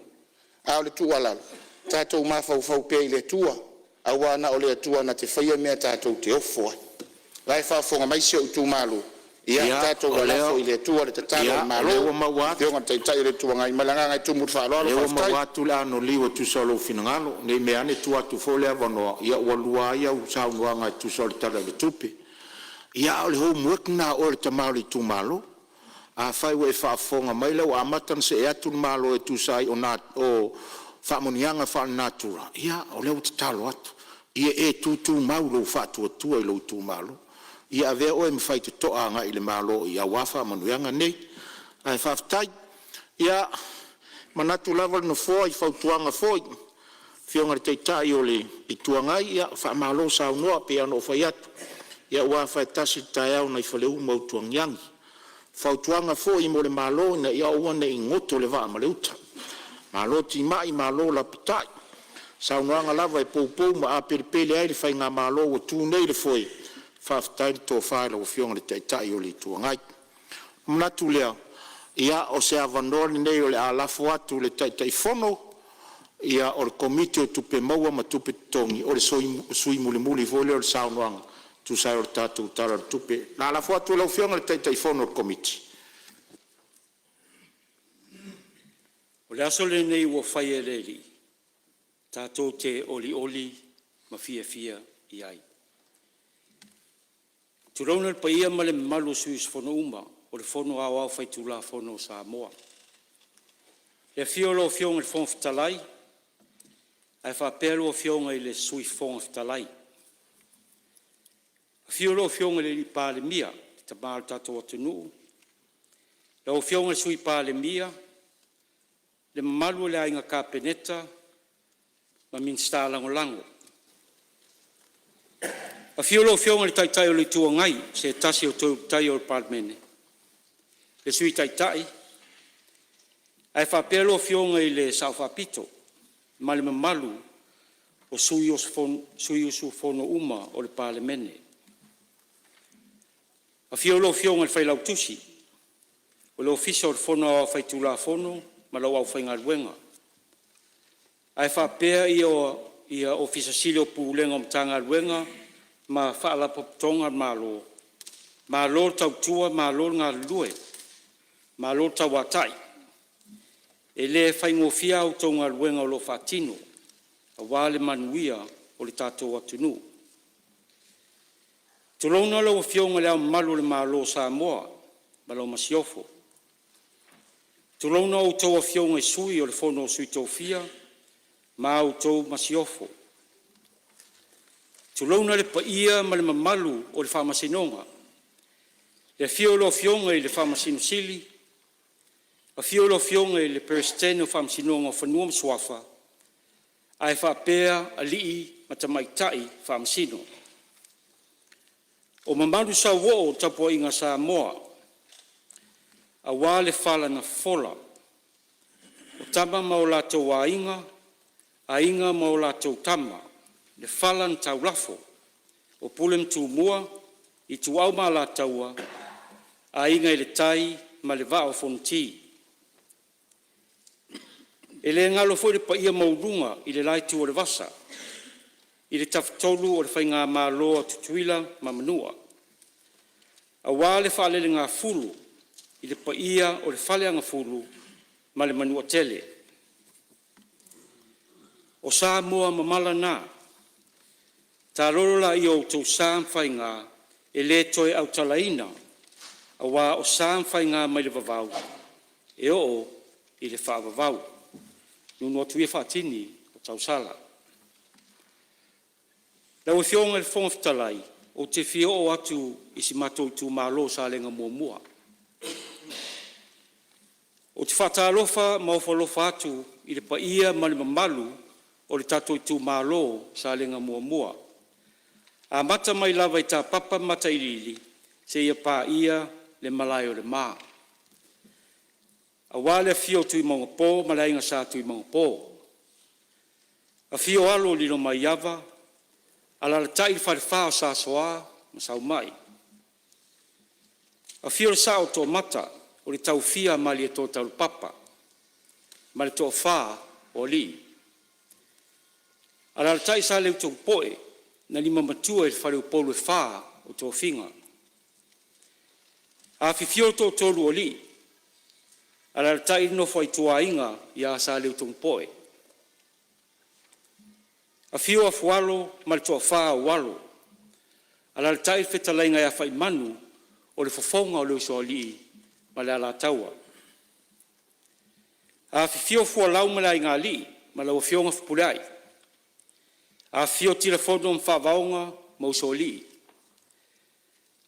A o le tuualalo, tatou mafaufau pea i le Atua aua na o le Atua na te faia mea tatou te ofo ai. O la e faafofoga mai si ou itumalo, ia tatou lalafo i le Atua le tatalo a le Ia, Malo, o lea ua maua lau atu, Afioga i le Taitai o le Itu Agai ma le agaga e tumu i le faaaloalo. o lea ua Faafetai. maua atu le anoliu e tusa o lou finagalo. Ne i meaane tuu atu foi le avanoa ua lua ai au saunoaga e tusa o le Tala o le Tupe. Ia, a o le homework lena a oe o le tama o le itumalo. Afai ua e faafofoga mai o lea ua amata ona see atu le Malo e tusa ai o faamanuiaga faalenatura, ia o lea ua tatalo atu, ia e tutumau lou faatuatua i lou itumalo. Ia avea oe ma faitotoa agai i le Malo aua faamanuiaga nei. Ae faafetai. Ia, e manatu lava le Nofoa i fautuaga foi i le Afioga i le Taitai o le Itu Agai, ia faamalo saunoa. E pei lava ona ou fai atu, ua afa tasi le taeao nai Faleu ma Utuagiagi. O fautuaga foi mo le Malo ina ia aua ne i goto le vaa ma le uta, malo timai malo lapatai. O saunoaga lava e poupou ma apelepele ai le faigamalo ua tu nei i le foe, faafetai le tofa i lau Afioga i le Taitai o le Itu Agai. Ona manatu lea, ia o se avanoa lenei o le a lafo atu i le Taitaifono o le Komiti o Tupe Maua ma Tupe Totogi, o le sui mulimuli foi lea o le saunoaga e tusa ai o le tatou Tala o le Tupe. O le a lafo atu i lau Afioga i le Taitaifono o le Komiti. O le aso lenei ua faia e le Alii tatou te olioli ma fiafia i ai. Tulouna le paia ma le mamalu o sui usufono uma o le Fono Aoao Faitulafono a Samoa. I le afio o lau Afioga i le Fofoga Fetalai Ae faapea lau Afioga i le Sui Fofoga Fetalai. Afio lau Afioga i le Palemia, le tama o le tatou atunuu, lau Afioga i le Sui Palemia, le mamalu o le Aiga Kapeneta ma Minisita Lagolago. Afio lau Afioga i le Taitai o le Itu Agai, o se tasi o toe Ulutaia o le Palemene, le Sui Taitai ae faapea lau Afioga i le Sao Faapito ma le mamalu o sui usufono uma o le Palemene. Afio lau Afioga i le Failautusi o le Ofisa o le Fono Aoao Faitulafono ma lau aufaigaluega, ae faapea Ofisa Sili o Pulega o Matagaluega ma Faalapotopotoga a le Malo, malo le tautua malo le galulue, malo le tauatai. E le faigofie a outou galuega o lo o faatino aua le manuia o le tatou atunuu. Tulouna lau Afioga i Le Ao Mamalu o le Malo o Samoa ma lau Masiofo, tulouna a outou Afioga i Sui o le Fono a Sui Tofia ma a outou Masiofo. Tulouna le paia ma le mamalu o le Faamasinoga, le afio o lau Afioga i le Faamasino Sili, afio lau Afioga i le Peresetene o le Faamasinoga o Fanua ma Suafa ae faapea alii ma tamaitai Faamasino. O mamalu sauoo o le tapuaiga a Samoa aua le fala na fofola, o Tama ma o latou Aiga, Aiga ma latou Tama, le fala na taulafo o Pule ma Tumua, Ituau ma Alataua, Aiga i le Tai ma le Vaa o Fonoti. E le galo foi le paia maualuga i le la itu o le vasa i le Tafatolu o le Faigamalo a Tutuila ma Manua, aua le faalelegafulu i le paia o le Faleagafulu ma le Manuatele. O Samoa mamala na, taalolo laia o outou sa ma faiga e le toe autalaina aua o sa ma faiga mai le vavau e oo i le faavavau. Nuunuu atu ia faatini o tausala. Lau Afioga i le Fofoga Fetalai, ou te fia oo atu i si o matou itumalo o Salega 1. Ou te faatalofa ma ofo alofa atu i le paia ma le mamalu o le tatou itumalo o Salega 1, amata mai lava i Tapapa ma Matailiili seia paia le Malaeolema, aua le afio o Tuimaugapo ma le Aiga Sa Tuimaugapo, afio alo o Lilomaiava, alaalatai le falefa o Sa Soa ma Saumai, afio le Sao o Toomata o le taufia a Malietoa Taulopapa ma le toafa o alii. Alaalatai Sa Leutopoe na limamatua i faleupolu e fa o tofiga. Afifio le toatolu o alii, alaalatai le nofo a ituaiga ia Saleutogipoe. Afio Afualo ma le toafa o Alo, alaalatai le fetalaiga ia Faimanu o le fofoga o le Usoalii ma le Alataua. Afifio Fualau ma le Aigaalii ma lau Afioga Fepuleai, afifio Tilafono ma Faavaoga ma Usoalii,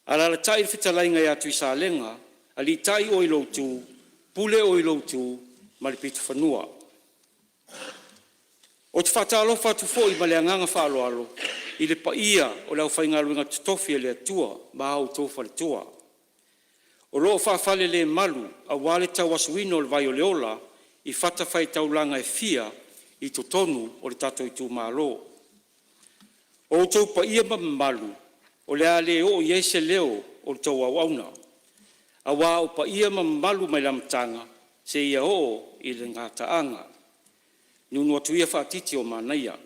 alaalatai le fetalaiga ia Tuisalega, aliitai oe i lou itu, pule oe i lou itu ma le pitonua. Ou te faatalofa atu foi ma le agaga faaaloalo i le paia o le aufaigaluega totofi a le Atua ma a outou faletua o lo o faafalelemalu aua le tauasuina o le vai o le ola i fatafaitaulaga e fia i totonu o le tatou itumalo. O outou paia ma mamalu o le a le oo i ai se leo o le tou auauna, aua o paia ma mamalu mai le amataga seia oo i le gataaga. Nuunuu atu ia faatiti ua manaia.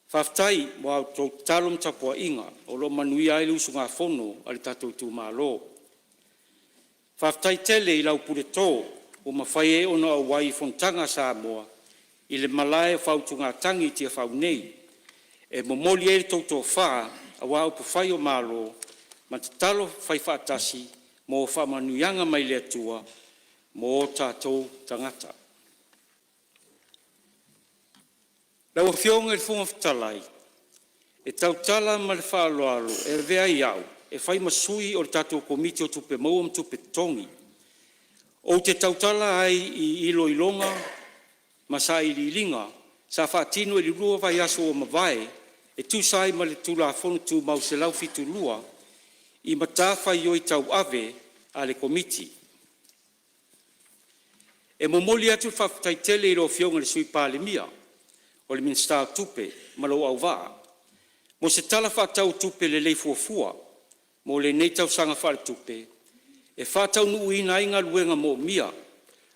Faafetai mo a outou tatalo ma tapuaiga o lo o manuia ai le usugafono a le tatou itumalo. Faafetai tele i lau puleto ua mafai ai ona auai i fonotaga a Samoa i le malae o le faautugatagi i Tiafau nei e momoli ai le tou tofa aua upufai o Malo ma tatalo faifaatasi mo faamanuiaga mai le Atua mo o tatou tagata. Lau Afioga i le Fofoga Fetalai, e tautala ma le faaaloalo e avea ai au e fai ma sui o le tatou Komiti o Tupe Maua ma Tupe Totogi. Ou te tautala ai i iloiloga ma Sailiiliga sa faatino i le 2 vaiaso ua mavae e tusa ai ma le Tulafono Tumau 172 i matafaioi tauave a le Komiti. E momoli atu le faafetai tele i lau Afioga i le Sui Palemia o le Minisita o Tupe ma lou auvaa mo se Tala Faatatau o Tupe lelei fuafua mo lenei tausaga faaletupe e faataunuuina ai galuega moomia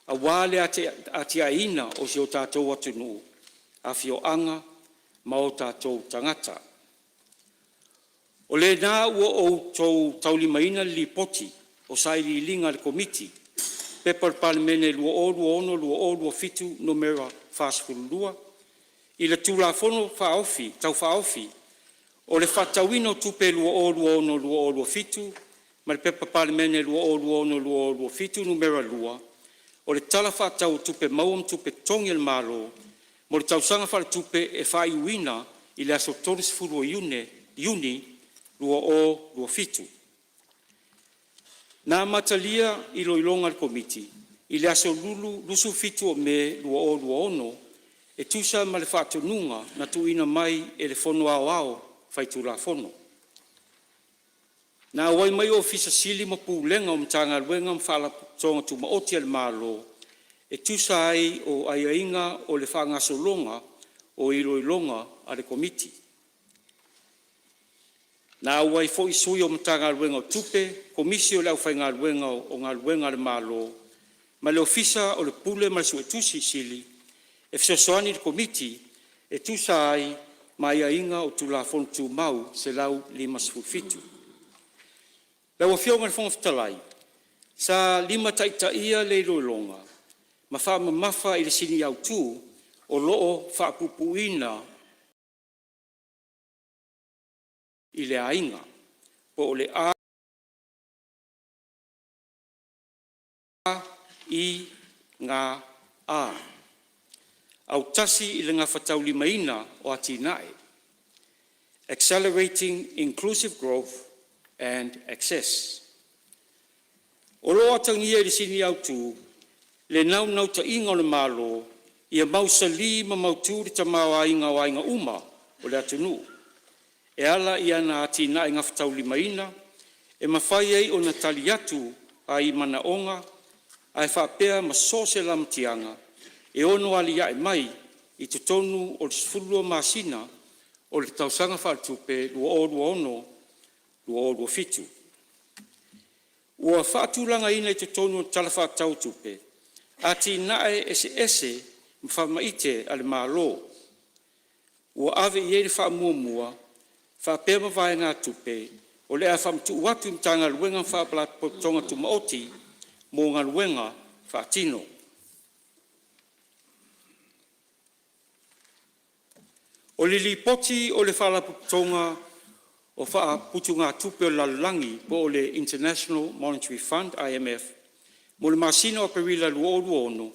aua le atiaeina o si o tatou atunuu, afioaga ma o tatou tagata. O lena ua outou taulimaina le Lipoti o Sailiiliga a le Komiti, P.P.2026/2027 Nu.42 i le Tulafono Tau Faaofi o le Faatatauina o Tupe 2026/2027 ma le P.P.2022/2023 Nu.2 o le Tala Faatatau o Tupe Maua ma Tupe Totogi a le Malo mo le Tausaga Faaletupe e faaiuina i le aso 30 Iuni 2027. Na amatalia iloiloga a le Komiti i le aso Lulu 27 Me 2026 e tusa ma le faatonuga na tuuina mai e le Fono Aoao Faitulafono. Na auai mai Ofisa Sili o Pulega o Matagaluega ma Faalapotopotoga Tumaoti a le Malo e tusa ai o aiaiga o le faagasologa o iloiloga a le Komiti. Na auai foi sui o Matagaluega o Tupe, Komisi o le Aufaigaluega o Galuega a le Malo ma le Ofisa o le Pule ma le Suetusi Sili e fesoasoani i le Komiti e tusa ai ma aiaiga o Tulafono Tumau 157. Lau Afioga i le Fofoga Fetalai, sa limataitaia le iloiloga ma faamamafa i le sini autu o lo o faapuupuuina i le aiga po o le aiga. Autasi i le gafataulimaina o atinae, accelerating inclusive growth and access. O lo o atagia i le sini autu le naunautaiga o le Malo ia mausali ma mautu le tamaoaiga o aiga uma o le atunuu e ala i ana atinae gafataulimaina e mafai ai ona tali atu ai i manaoga ae faapea ma so o se lamatiaga e ono aliae mai i totonu o le 12 masina o le tausaga faaletupe 2026/2027. Ua faatulagaina i totonu o le Tala Faatatau o Tupe atinae eseese ma faamaite a le Malo ua ave i ai le faamuamua faapea ma vaegatupe o le a faamatuu atu i Matagaluega ma Faalapotopotoga Tumaoti mo galuega faatino. O le Lipoti o le Faalapotopotoga o Faaputugatupe o le Lalolagi po o le International Monetary Fund IMF mo le masina o Aperila 2026,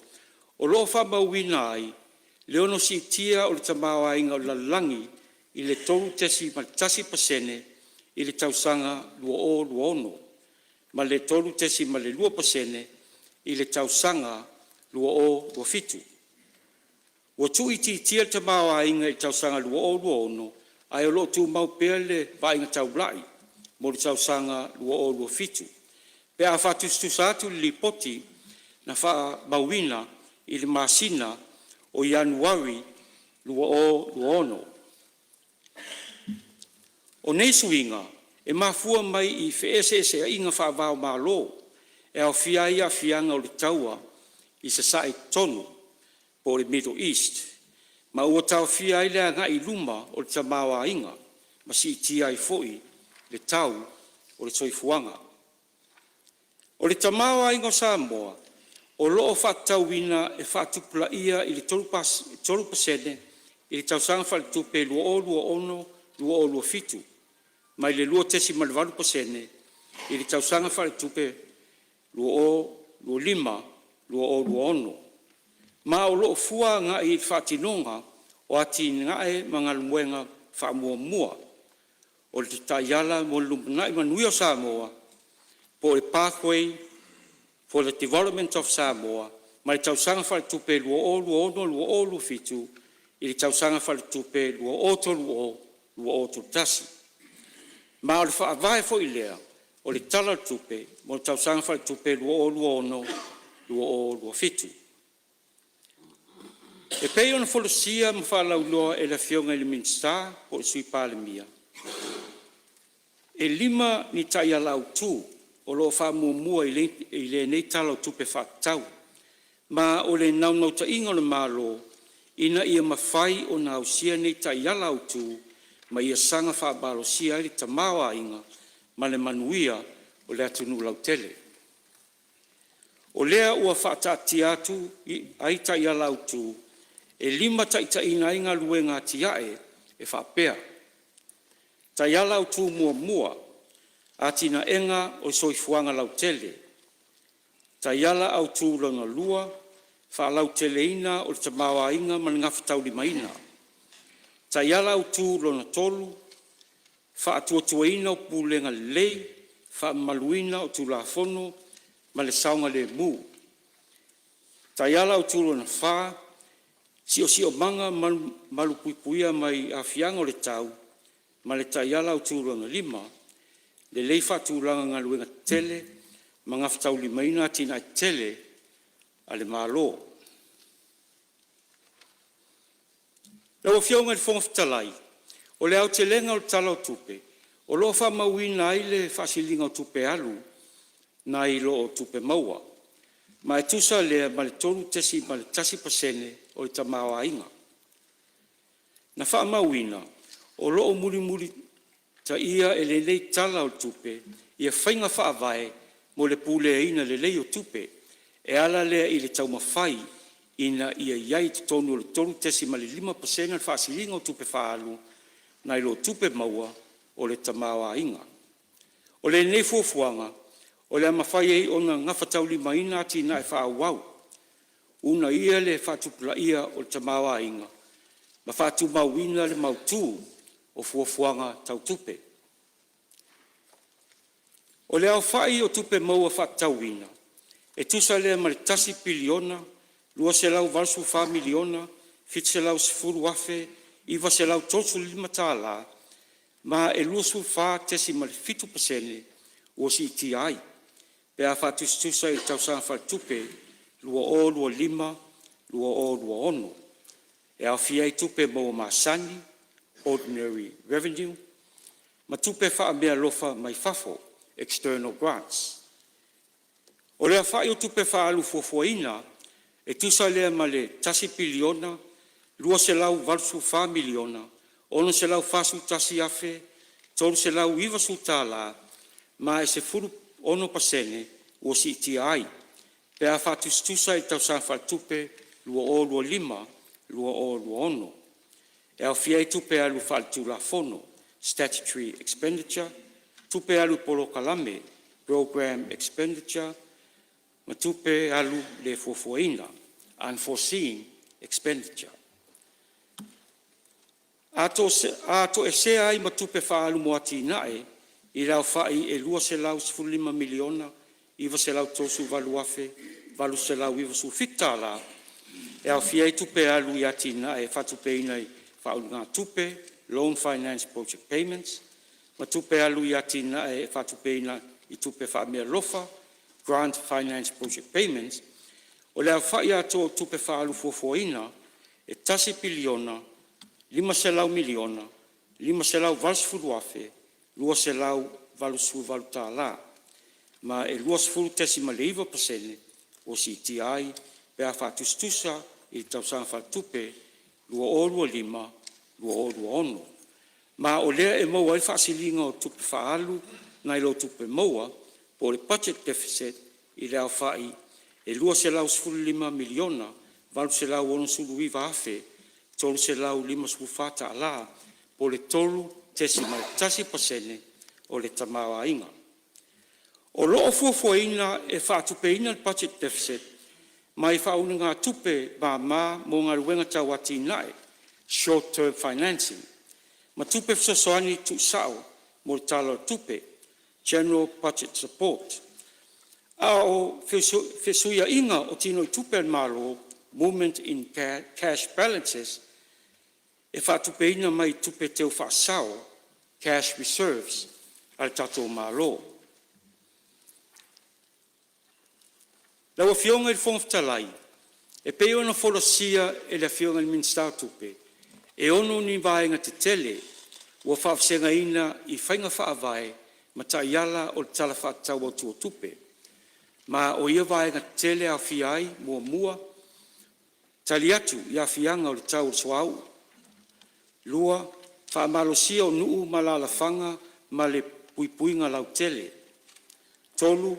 o lo o faamauina ai le ono siitia o le tamaoaiga o le lalolagi i le 3.1% i le tausaga 2026, ma le 3.2% i le tausaga 2027. Ua tuuitiitia le tamaoaiga i le tausaga 2026, ae o lo o tumau pea le vaaiga taulai mo le tausaga 2027 pe a faatusatusa atu i le Lipoti na faamauina i le masina o Ianuari 2026. O nei suiga e mafua mai i feeseeseaiga faava-o-Malo e aofia ai aafiaga o le taua i Sasae tonu po o le Middle East, ma ua taofia ai le agai i luma o le tamaoaiga ma siitia ai foi le tau o le soifuaga. O le tamaoaiga o Samoa o lo o faatatauina e faatupulaia i le 3% i le tausaga faaletupe 2026/2027 mai le 2.8% i le tausaga faaletupe 2025/2026, ma o lo o fua agai i le faatinoga. o Atinae ma Galuega Faamuamua o le Taiala mo le Lumanai Manuia o Samoa po o le Pathway for the Development of Samoa mai le tausaga faaletupe 2026/2027 i le tausaga faaletupe 2030/2031. Ma o le faavae foi lea o le Tala o le Tupe mo le tausaga faaletupe 2026/2027. E pei ona folasia ma faalauiloa e le Afioga i le Minisita po o le Sui Palemia, e 5 ni taiala autu o lo o faamuamua i lenei Tala o Tupe Faatatau, ma o le naunautaiga o le Malo ina ia mafai ona ausia nei taiala autu ma ia saga faamalosia ai le tamaoaiga ma le manuia o le atunuu lautele. O lea ua faataatia atu ai taiala autu e limataitaiina ai galuega atiae e faapea: Taiala Autu muamua, Atinaeina o le Soifuaga Lautele. Taiala Autu Lona Lua, Faalauteleina o le Tamaoaiga ma le Gafataulimaina. Taiala Autu Lona Tolu, Faatuatuaina o Pulega Lelei, Faamamaluina o Tulafono ma le Saogalemu. Taiala Autu Lona Fa, Siosiomaga Malupuiapuia mai aafiaga o le tau ma le Taiala Autu Lona Lima, Lelei faatulaga galuega tetele ma gafataulimaina atinae tetele a le Malo. Lau Afioga i le Fofoga Fetalai, o le aotelega o le Tala o le Tupe, o lo o faamauina ai le faasiliga o tupe alu nai lo tupe maua, ma e tusa lea ma le 3.1% o le tamaoaiga. Na faamauina o lo o mulimulitaia e lenei Tala o le Tupe ia faiga faavae mo le puleaina lelei o tupe, e ala lea i le taumafai ina ia i ai i totonu o le 3.5% le faasiliga o tupe faaalu nai lo tupe maua o le tamaoaiga. O lenei fuafuaga o le a mafai ai ona gafataulimaina atinae faaauau, uunaia le faatupulaia o le tamaoaiga ma faatumauina le mautu o fuafuaga tau tupe. O le aofai o tupe maua faatatauina e tusa lea ma le $1, 284, 710,935 tala ma e 24.7% ua siitia ai pe a faatusatusa i le tausaga faaletupe 2025/2026 e aofia ai tupe maua masani ordinary revenue ma tupe faameaalofa mai fafo external grants. O le aofai o tupe faaalu fuafuaina e tusa lea ma le $1, 284, 641, 390 ma e 16% ua siitia ai pe a faatusatusa i le tausaga faaletupe 2025/2026 e aofia ai tupe alu faaletulafono statutory expenditure, tupe alu i polokalame programme expenditure ma tupe alu le fuafuaina unforeseen expenditure. A toesea ai ma tupe faaalu mo atinae i le aofai e $215,938,897 e aofia ai tupe alu i atinae e faatupeina i faaulugatupe (Loan Finance Project Payments) ma tupe alu i atinae e faatupeina i tupe faameaalofa (Grant Finance Project Payments). O le aofai atoa o tupe faaalu fuafuaina e $1,500,580,288 ma e 20.9% ua siitia ai pe a faatusatusa i le tausaga faaletupe 2025/2026. Ma o lea e maua ai le faasiliga o tupe faaalu nai lo tupe maua po o le budget deficit i le aofai e $215,869,354 po o le 3.1% o le tamaoaiga. O lo o fuafuaina e faatupeina le budget deficit mai faaulugatupe mama mo galuega tau atinae. short term financing, ma tupe fesoasoani tuusao mo le Tala o le Tupe, General Budget Support. A o fesuiaiga o tinoitupe a le Malo, movement in cash balances, e faatupeina mai tupe teu faasao, cash reserves a le tatou Malo. Lau Afioga i le Fofoga Fetalai, e pei ona folasia e le Afioga i le Minisita o Tupe, e 6 ni vaega tetele ua faavasegaina i faiga faavae ma taiala o le Tala Faatatau Autu o Tupe. Ma o ia vaega tetele e aofia ai; 1. Tali atu i aafiaga o le tau o le suauu. 2. Faamalosia o nuu ma alaalafaga ma le puipuiga lautele. 3.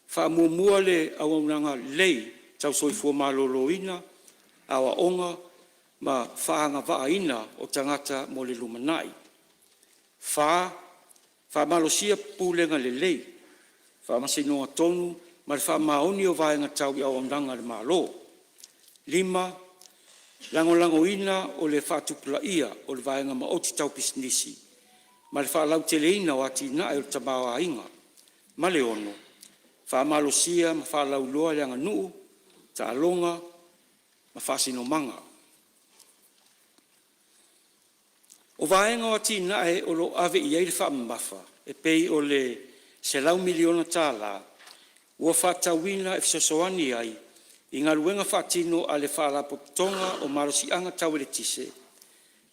Faamuamua le auaunaga lelei tau soifua maloloina, aoaoga ma faagavaaina o tagata mo le lumanai. 4. Faamalosia pulega lelei, faamasinoga tonu ma le faamaoni o vaega tau i auaunaga a le Malo. 5. Lagolagoina o le faatupulaia o le vaega maoti tau pisinisi ma le faalauteleina o atinae o le tamaoaiga. Ma le 6. Faamalosia ma faalauiloa le aganuu, taaloga ma faasinomaga. O vaega o atinae o lo o ave i ai le faamamafa e pei o le $100 miliona ua faatatauina e fesoasoani ai i galuega faatino a le Faalapotopotoga o Malosiaga Tau Eletise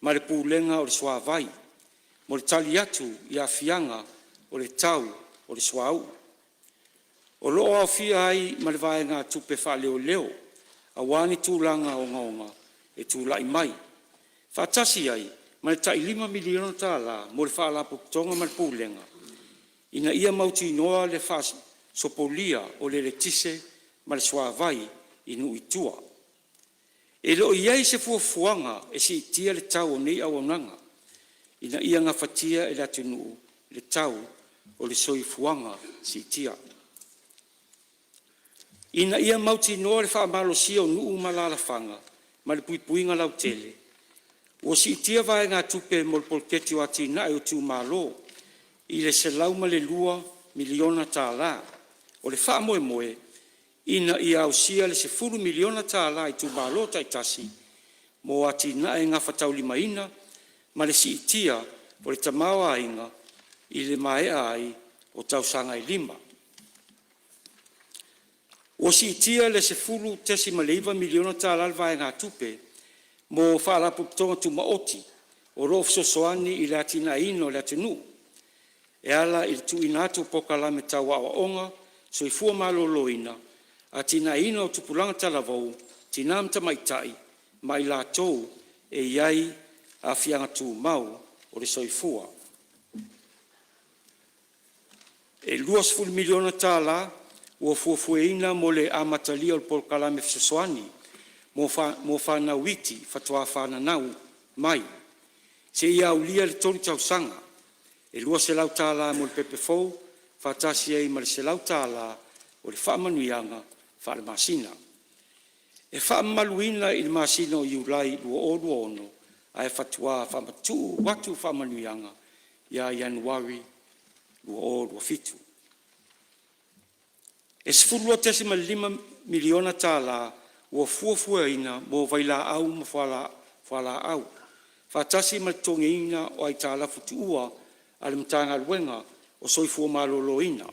ma le Pulega o le Suavai mo le tali atu i aafiaga o le tau o le suauu. O lo o aofia ai ma le vaegatupe faaleoleo aua ni tulaga ogaoga e tulai mai, faatasi ai ma le tai $5 miliona mo le Faalapotopotoga ma le Pulega ina ia mautinoa le faasopolia o le eletise ma le suavai i nuu i tua. E le o i ai se fuafuaga e siitia le tau o nei auaunaga ina ia gafatia e le atunuu le tau o le soifuaga siitia. Ina ia mautinoa le faamalosia o nuu ma alaalafaga ma le puipuiga lautele, ua siitia vaegatupe mo le Poloketi o Atinae o Itumalo i le $102 miliona. O le faamoemoe ina ia ausia le $10 miliona a itumalo taitasi mo atinae gafataulimaina ma le siitia o le tamaoaiga i le maea ai o tausaga e 5. Ua siitia i le $10.9 miliona le vaegatupe mo Faalapotopotoga Tumaoti o lo o fesoasoani i le atinaeina o le atunuu e ala i le tuuina atu o polokalame tau aoaoga, soifua maloloina, atinaeina o tupulaga talavou, tina ma tamaitai ma i latou e i ai aafiaga tumau o le soifua. E $20 miliona tala ua fuafuaina mo le amatalia o le polokalame fesoasoani mo fanau iti faatoa fananau mai seia aulia le 3 tausaga. E $200 mo le pepe fou faatasi ai ma le $100 o le faamanuiaga faalemasina. E faamamaluina i le masina o Iulai 2026 ae faatoa faamatuu atu faamanuiaga ia Ianuari 2027. E $12.5 miliona tala ua fuafuaina mo vailaau ma fualaau, faatasi ma le totogiina o aitalafu tuua a le Matagaluega o Soifua Maloloina.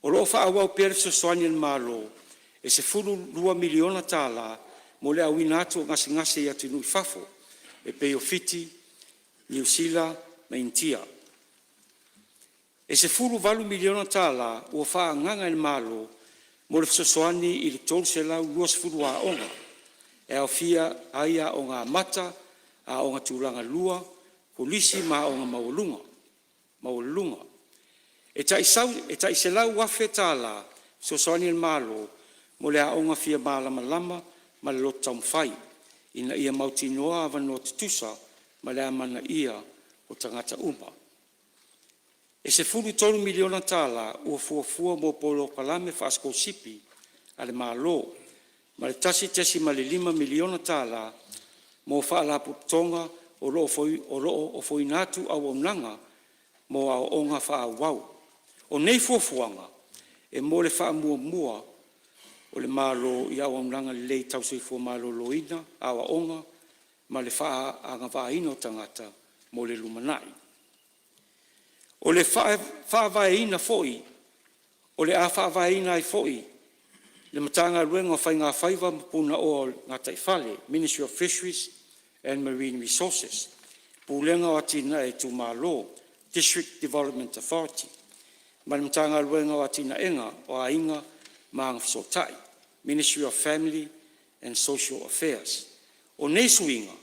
O lo o faaauau pea le fesoasoani a le Malo e $12 miliona tala mo le auina atu o gasegase i atunuu i fafo e pei o Fiti, Niu Sila ma Initia. E $18 miliona tala ua faaagaaga e le Malo mo le fesoasoani i le 320 aoga e aofia ai Aoga Amata, Aoga Tulagalua, Kolisi ma Aoga Maualuluga. E tai $100,000 le fesoasoani a le Malo mo le Aoga Fia Malamalama ma le Loto Taumafai ina ia mautinoa avanoa tutusa ma le amanaia o tagata uma. E $13 miliona tala ua fuafua mo polokalame faasikolasipi a le Malo ma le $1.5 miliona tala mo Faalapotopotoga o lo o ofoina atu auaunaga mo aoaoga faaauau. O nei fuafuaga e mo le faamuamua o le Malo i auaunaga lelei tau soifua maloloina, aoaoga ma le faaagavaaina o tagata mo le lumanai. O le faavaeina foi o le a faavaeina ai foi le Matagaluega o Faiga Faiva ma Punaoa o le Gataifale (Ministry of Fisheries and Marine Resources), Pulega o Atinae a Itumalo (District Development Authority) ma le Matagaluega o Atinaega o Aiga ma Agafesootai (Ministry of Family and Social Affairs). O nei suiga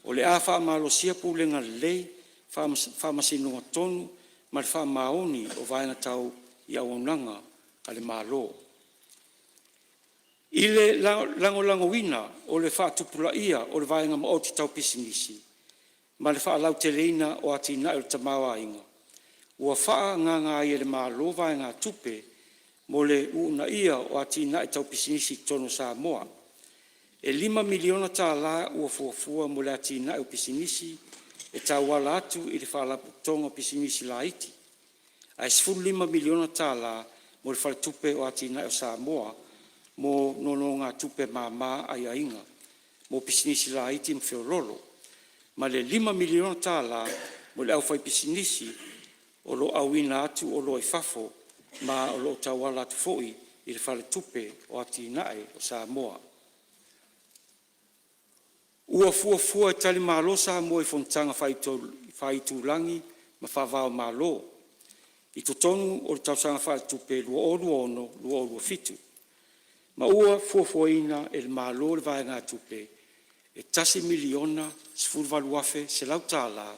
o le a faamalosia pulega lelei, faamasinoga tonu ma le faamaoni o vaega tau i auaunaga a le Malo. I le lagolagoina o le faatupulaia o le vaega maoti tau pisinisi ma le faalauteleina o atinae o le tamaoaiga, ua faaagaaga ai e le Malo vaegatupe mo le uunaia o atinae tau pisinisi i totonu o Samoa. E $5 miliona tala ua fuafua mo le atinae o pisinisi e tauala atu i le Faalapotopotoga o Pisinisi Laiti, ae $15 miliona tala mo le Faletupe o Atinae o Samoa mo nonogatupe mama aiaiga mo pisinisi laiti ma feoloolo, ma le $5 miliona tala mo le aufaipisinisi o lo o auina atu oloa i fafo ma o lo o tauala atu foi i le Faletupe o Atinae o Samoa. Ua fuafua e talimalo Samoa i fonotaga faaitulagi ma faava-o-Malo i totonu o le tausaga faaletupe 2026/2027, ma ua fuafuaina e le Malo le vaegatupe e $1,018,100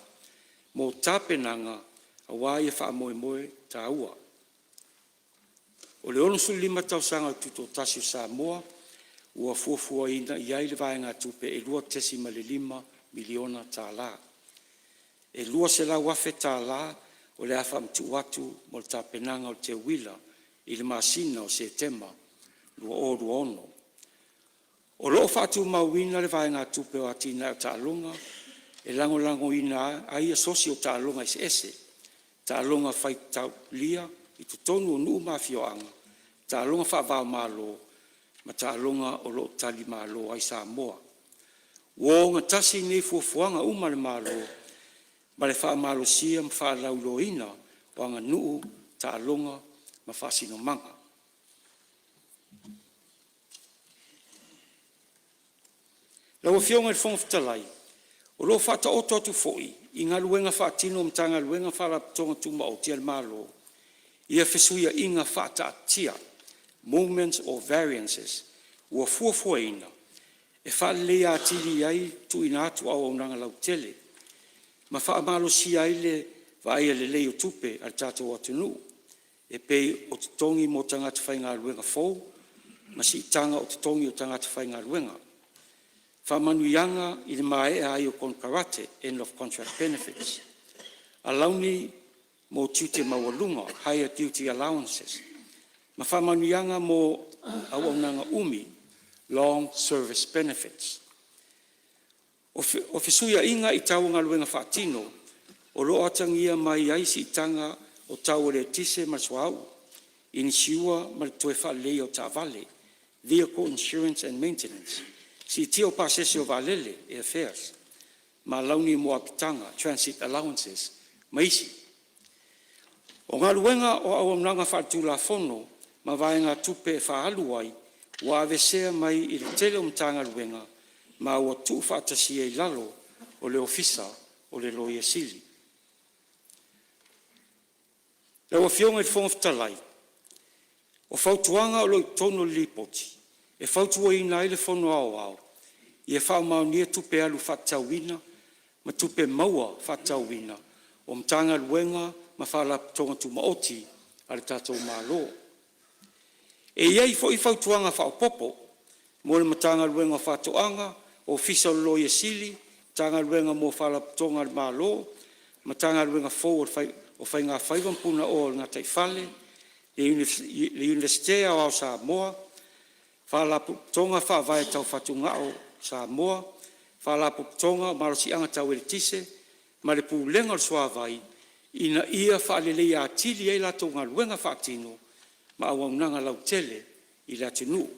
mo tapenaga aua ia faamoemoe taua. O le 65 tausaga o le Tutoatasi o Samoa, ua fuafuaina i ai le vaegatupe e $2.5 miliona. E $200,000 o le a faamatuu atu mo le tapenaga o le teuila i le masina o Setema 2026. O lo o faatumauina le vaegatupe o Atinae o Taaloga e lagolagoina ai asosi o taaloga eseese, taaloga faitalia i totonu o nuu ma afioaga, taaloga faava-o-Malo ma taaloga o lo o talimalo ai Samoa. Ua ogatasi nei fuafuaga uma a le Malo ma le faamalosia ma faalauiloaina o aganuu, taaloga ma faasinomaga. Lau Afioga i le Fofoga Fetalai, o lo o faataoto atu foi i galuega faatino a Matagaluega ma Faalapotopotoga Tumaoti a le Malo ia fesuiaiga faataatitia, movements or variances ua fuafuaina e faaleleia atili ai le tuuina atu o auaunaga lautele ma faamalosia ai le vaaia lelei o tupe a le tatou atunuu e pei o totogi mo tagata faigaluega fou ma siitaga o totogi o tagata faigaluega. Faamanuiaga i le maea ai o konekarate, end of contract benefits. Alauni mo tiute maualuga, higher duty allowances ma faamanuiaga mo auaunaga umi, long service benefits. O fesuiaiga i tau o galuega faatino o lo o atagia mai ai siitaga o tau o le eletise ma le suauu, inisiua ma le toe faaleleia o taavale, vehicle insurance and maintenance, siitia o pasese o vaalele airfares ma alauni mo apitaga, transit allowances ma isi. O galuega o auaunaga faale-Tulafono ma vaegatupe e faaalu ai ua aveesea mai i le tele o Matagaluega ma ua tuufaatasia i lalo o le Ofisa o le Loia Sili. Lau Afioga i le Fofoga Fetalai, o Fautuaga o lo o i totonu o le Lipoti, e fautuaina ai le Fono Aoao, Ia faamaonia Tupe Alu Faatatauina ma Tupe Maua Faatatauina o Matagaluega ma Faalapotopotoga Tumaoti a le tatou Malo. E i ai foi fautuaga faaopoopo mo le Matagaluega o Faatoaga, Ofisa o le Loia Sili, Matagaluega mo Faalapotopotoga a le Malo, Matagaluega fou o Faiga Faiva ma Punaoa o le Gataifale, le Iunivesite Aoao o Samoa, Faalapotopotoga Faavae Tau Fatugao o Samoa, Faalapotopotoga o Malosiaga Tau Eletise ma le Pulega o le Suavai ina ia faaleleia atili ai latou galuega faatino ma auaunaga lautele i le atunuu.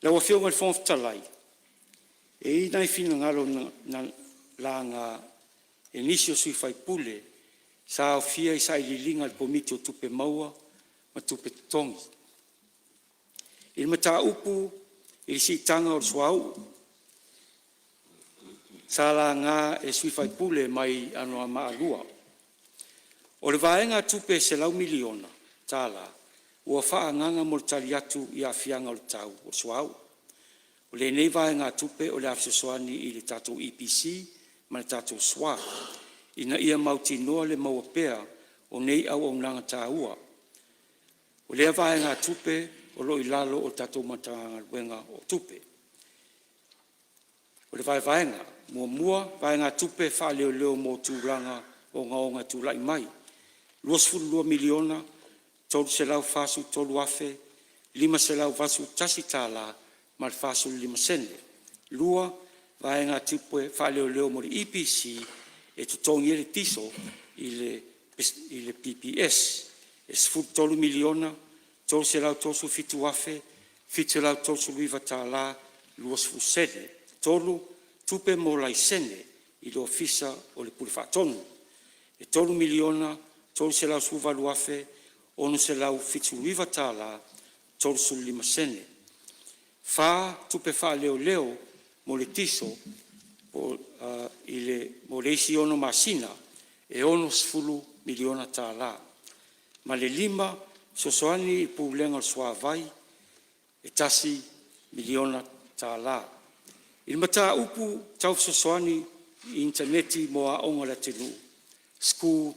Lau Afioga i le Fofoga Fetalai, e i ai nai finagalo na laga e nisi o sui usufono sa aofia i sailiiliga a le Komiti o Tupe Maua ma Tupe Totogi i le mataupu i le siitaga o le suauu sa laga e le sui usufono mai Anoamaa 2. O le vaegatupe e $100 miliona ua faaagaaga mo le tali atu i aafiaga o le tau o le suauu. O lenei vaegatupe o le a fesoasoani i le tatou EPC ma le tatou SWA ina ia mautinoa le maua pea o nei auaunaga taua. O lea vaegatupe o lo o i lalo o le tatou Matagaluega o Tupe. O le vaevaega; Muamua, vaegatupe faaleoleo mo tulaga ogaoga e tulai mai. $22,343,581. (2) Vaegatupe faaleoleo mo le EPC e totogi ai le kiso i le PPS e $13,337,739.20. (3) Tupe mo Laisene i le Ofisa o le Pule Faatonu e $3,318,679.35. (4) Tupe faaleoleo mo le Kiso mo le isi 6 masina e $60,000,000. Ma le (5) Fesoasoani i le Pulega o le Suavai e $1,000,000. I le mataupu tau fesoasoani i initaneti mo aoga a le atunuu, school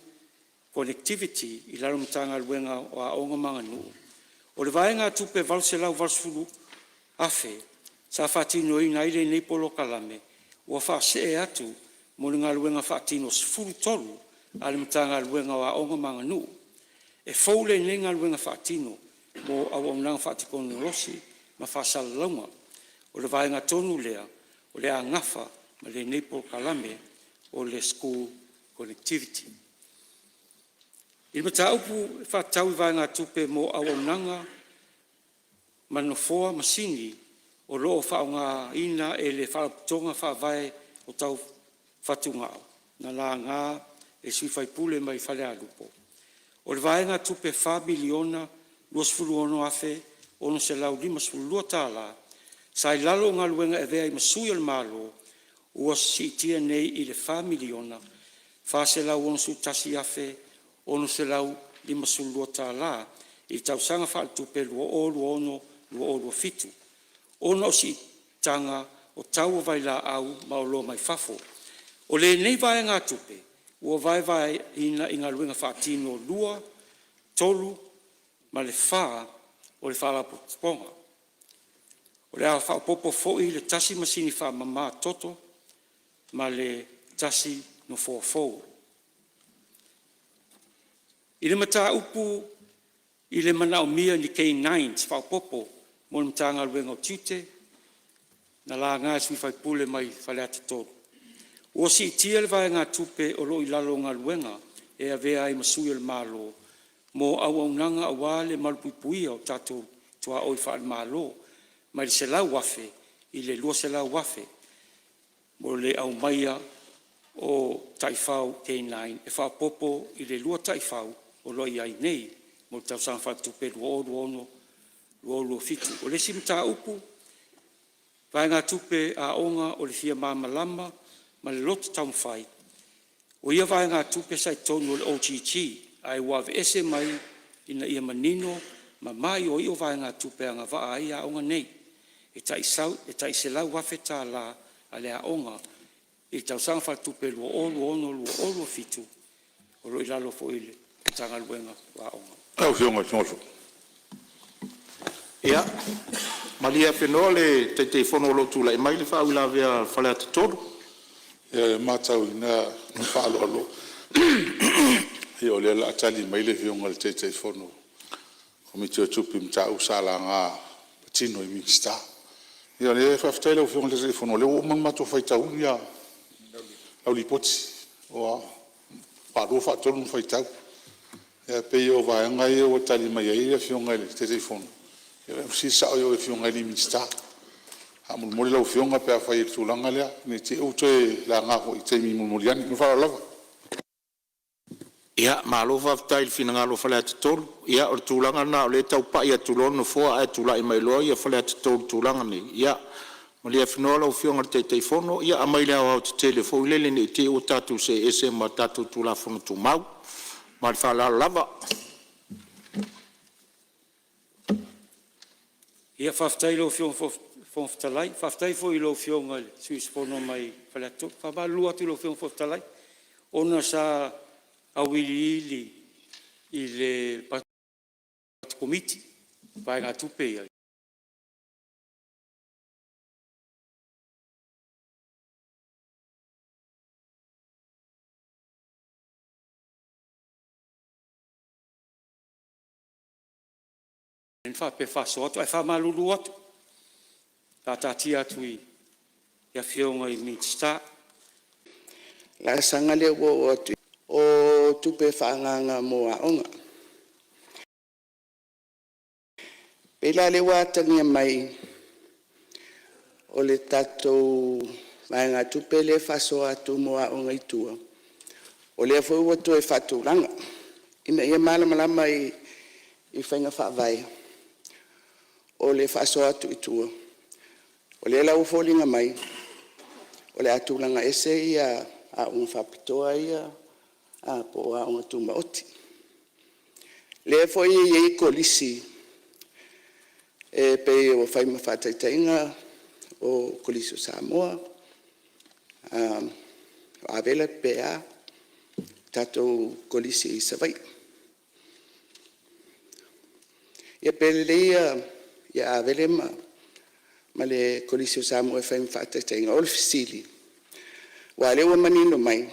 connectivity i lalo o le Matagaluega o Aoga ma Aganuu, o le vaegatupe e $880,000 sa faatinoina ai lenei polokalame ua faasee atu mo le galuega faatino 13 a le Matagaluega o Aoga ma Aganuu. E fou lenei galuega faatino mo auaunaga faatekonolosi ma faasalalauga. O le vaega tonu lea o le a nafa ma lenei polokalame o le School Connectivity. I le mataupu e faatatau i vaegatupe mo auaunaga ma nofoa masini o lo o faaaogaina e le Faalapotopotoga Faavae Tau Fatugao na laga e le sui usufono mai Falealupo, o le vaegatupe e $4,026,652 sa i lalo o Galuega e Avea ai ma Sui o le Malo ua siitia nei i le $4,461,652 i le tausaga faaletupe 2026/2027 ona o siitaga o tau o vailaau ma oloa mai fafo. O lenei vaegatupe ua vaevaeina i galuega faatino 2, 3 ma le 4 o le Faalapotopotoga. O le a faaopoopo foi le tasi masini faamama toto ma le tasi nofoa fou. I le mataupu i le manaomia o ni K9 faaopoopo mo le Matagaluega o Tiute na laga e le sui usufono mai Faleata 3, ua siitia le vaegatupe o lo o i lalo o Galuega e Avea ai ma Sui o le Malo mo auaunaga aua le malupuipuia o tatou tuaoi faale-Malo mai le $100,000 i le $200,000 mo le aumaia o taifau K9 e faaopoopo i le lua taifau o lo o i ai nei mo le tausaga faaletupe 2026/2027. O le isi mataupu, vaegatupe aoga o le Fia Malamalama ma le Loto Taumafai, o ia vaegatupe sa i totonu o le OGG ae ua aveese mai ina ia manino ma maioio vaegatupe e agavaa ai aoga nei, e tai $100,000 a le aoga i le tausaga faaletupe 2026/2027 o lo o i lalo foi o le Matagaluega o Aoga. Lau Afioga i le Fofoga Fetalai. Ia, malie afenoa le Taitaifono o lo o tulai mai le faauilavea a Faleata 3. E matauina ma le faaaloalo o lea o le a tali mai le Afioga i le Taitaifono o le Komiti o Tupe i mataupu sa laga e patino i Minisita. Ia o lea faafetai i lau Afioga i le Taitaifono o lea ua uma ona matou faitauina lau Lipoti, ua faalua faatolu ona faitau. Ae pei o vaega ia ua tali mai ai le Afioga i le Taitaifono, ia fesili sao i o i Afioga i Minisita faamolemole lau Afioga pe afai o le tulaga lea, ne i te i ua toe laga foi i le taimi mulimuli ane. Ma le faaaloalo lava. Ia malo faafetai i le finagalo o Faleata 3. Ia o le tulaga lena o lea e tau pai atu loa le Nofoa ae tulai mai loa Faleata 3 i le tulaga lenei. Ia malie atu lau Afioga i le Taitaifono, ia aumai le aoaotetele foi lele ne i te i ua tatou see ese ma tatou Tulafono Tumau. Ma le faaaloalo lava. Ia faafetai i lau Afioga i le Fofoga Fetalai, faafetai foi i lau Afioga i le sui usufono mai Faleata 3. E faamalulu atu i lau Afioga i le Fofoga Fetalai, ona sa auiliili i le matou Komiti vaegatupe ia, lea na faapea e faasoa atu. Ae faamalulu atu, o le a taatia atu i Afioga i Minisita. O le laasaga lea ua oo atu i ai, o tupe faaagaaga mo aoga. E pei la o lea ua atagia mai o le tatou vaegatupe lea e faasoa atu mo aoga i tua, o lea foi ua toe faatulaga. Ina ia malamalama i faiga faavae o le faasoa atu i tua, o lea la ua foliga mai o le a tulaga ese aoga faapitoa ia po o aoga tumaoti. O lea foi e i ai Kolisi e pei ua fai ma faataitaiga o Kolisi o Samoa, o Avela pe a, tatou Kolisi i Savaii. Ia pe lelei Avele ma le Kolisi o Samoa e fai ma faataitaiga. O le fesili; aua o lea ua manino mai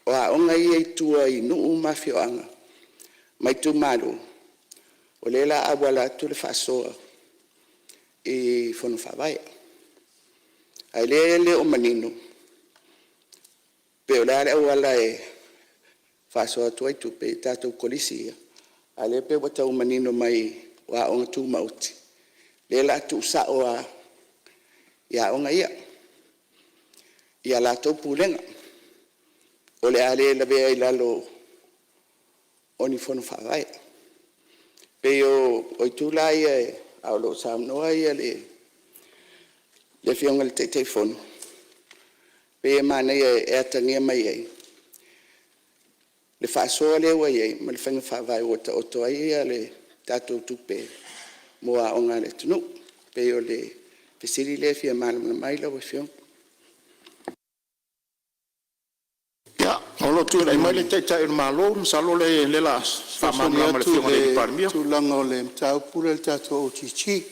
o aoga ia i tua i nuu ma afioaga ma itumalo, o lea o le a auala atu le faasoa i fono faavae. A o lea e le o manino po o le a le auala e faasoa atu ai tupe i tatou Kolisi ia, a o lea pei ua tau manino mai o aoga tumaoti lea o le a tuusao lava i aoga ia i a latou pulega. O le a le lavea i lalo o ni fono faavae. E pei o itu la ia a o lo o saunoa le Afioga i le Taitaifono, e pei e manaia e atagia mai ai le faasoa lea ua i ai ma le faiga faavae ua taoto ai le tatou tupe mo aoga a le atunuu. E pei o le fesili lea e fia malamalama ai lau Afioga. Ia, o lo o tulai mai le Taitai o le Malo, masalo o lea o le a Fesoasoani faamalamalama e le atu i Afioga i le le Palemia. tulaga o le mataupu lea i le tatou OGG.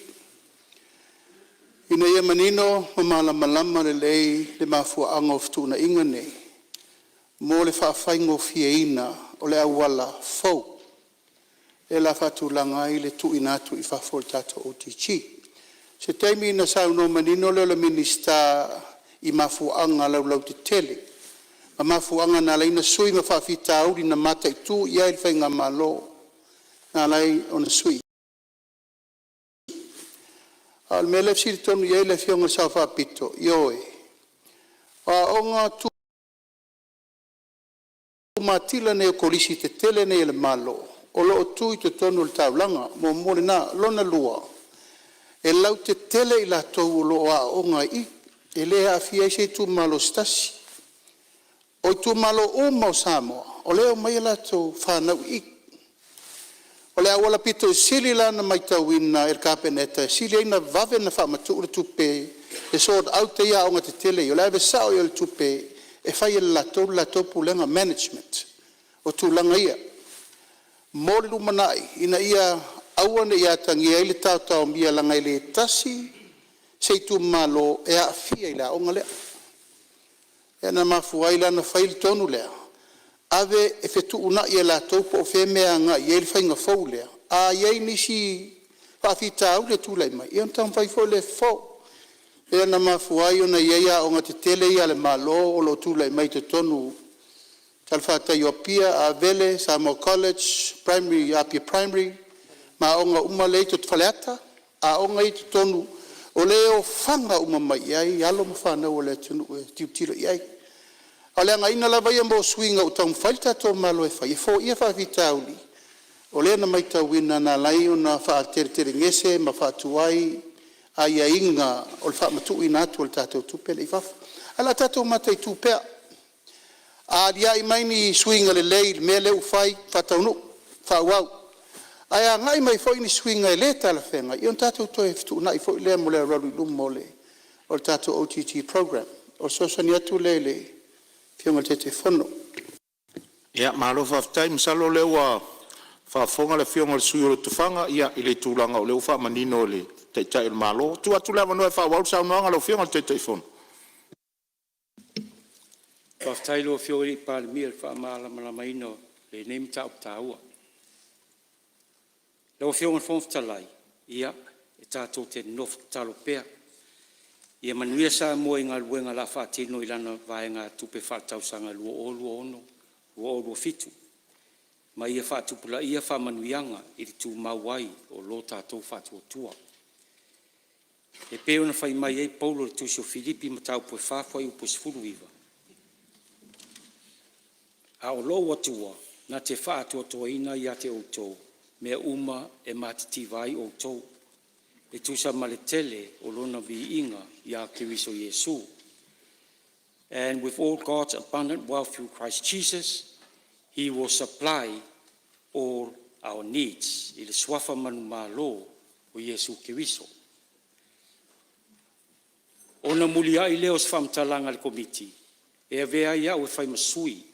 Ina ia manino ma malamalama lelei le mafuaaga o fetuunaiga nei, mo le faafaigofieina o le auala fou lea o le a faatulaga ai le tuuina atu i fafo o le tatou OGG. O se taimi ona saunoa manino lea o le Minisita i mafuaaga laulautetele ma mafuaaga na ala ai ona sui ma faafitauli na mataitu i ai le faigamalo na ala ai ona sui. A o le mea lea e fesili tonu i ai le Afioga i le Sao Faapito, ioe, o aoga tumatila nei o Kolisi tetele nei a le Malo o lo o tu i totonu o le taulaga. Muamua lena. Lona lua, e lautetele i latou o lo o aooga i i, e le aafia ai se itumalo se tasi. O itumalo uma o Samoa o lea e omai a latou fanau i i. O le auala pito sili la ona matauina e le Kapeneta e sili ai ona vave ona faamatuu le tupe e sort out ai aoga tetele ia, o le ave sao i ai o le tupe e fai e latou le latou pulega management o tulaga ia mo le lumanai ina ia aua ne i atagia ai le taotaomia, leaga e le tasi se itumalo e aafia i le aoga lea. Lea na mafua ai la ona fai le tonu lea, ave e fetuunai e latou po o fea le mea e agai i ai le faiga fou lea. A i ai nisi faafitauli e tulai mai, ia ona taumafai foi lea e fofo. Lea na mafua ai ona i ai aoga tetele ia a le Malo o lo o tulai mai totonu i talafatai o Apia, Avele, Samoa College, Primary, Apia Primary ma aoga uma lea e i Faleata, aoga ia e i totonu o lea e ofaga uma mai ai alo ma fanau a le atunuu e tilotilo i ai. A o le againa lava ia mo suiga ua taumafai le tatou Malo e fai e foia faafitauli o lea na matauina na ala ai ona faateletelegese ma faatuai aiaiga o le faamatuuina atu o le tatou tupe lea i fafo. Ae o le a tatou mataitu pea, a aliai mai ni suiga lelei i le mea lea ua fai, faataunuu, faaauau. Ae a agai mai foi ni suiga e le talafeagai, ia ona tatou toe fetuunai foi lea mo le alualu i luma o le tatou OGG Programme. O le fesoasoani atu lea i le Afioga i le Taitaifono. Ia malo faafetai. Masalo o lea ua faafofoga le afioga i le sui usufono o Lotofaga i le tulaga o lea ua faamanino e le Taitai o le Malo. Tuu atu le avanoa e faaauau le saunoaga a lau Afioga i le Taitaifono. Faafetai i lau Afioga i le Palemia i le faamalamalamaina o lenei mataupu taua. Lau Afioga i le Fofoga Fetalai, ia e tatou te nofo tatalo pea ia manuia Samoa i galuega o le a faatino i lana vaegatupe faaletausaga 2026/2027 ma ia faatupulaia faamanuiaga i le tumau ai o lo tatou faatuatua. E pei ona fai mai ai Paulo i le tusi a Filipi mataupu 4 fuaiupu 19, “A o lou Atua na te faatoatoaina ia te outou mea uma e matitiva ai outou, e tusa ma le tele o Lona viiga ia Keriso Iesu. And with all God's abundant wealth through Christ Jesus, He will supply all our needs.” I le suafa manumalo o Iesu Keriso. Ona muliai lea o se faamatalaga a le Komiti, e avea ai au e fai ma sui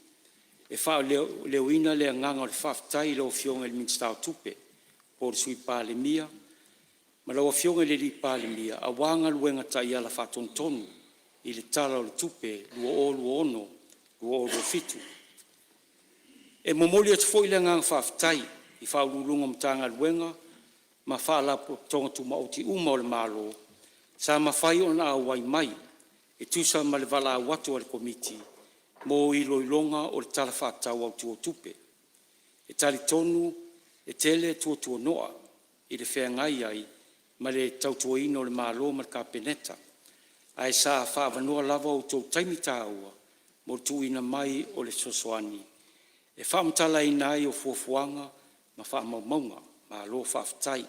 e faaleoina le agaga o le faafetai i lau Afioga i le Minisita o Tupe po o le Sui Palemia ma lau Afioga i le Palemia aua galuega taiala faatonutonu i le Tala o le Tupe 2026/2027. E momoli atu foi le agaga faafetai i Ofisa Sili o Pulega o Matagaluega ma Faalapotopotoga Tumaoti uma a le Malo sa mafai ona auai mai e tusa ma le valaau atu a le Komiti mo iloiloga o le Tala Faatatau Autu o Tupe. E talitonu e tele tuatuano'a i le feagai ai ma le tautuaina o le Malo ma le Kapeneta, ae sa faaavanoa lava o outou taimi taua mo le tuuina mai o le fesoasoani e faamatalaina ai fuafuaga ma faamaumauga. Malo faafetai.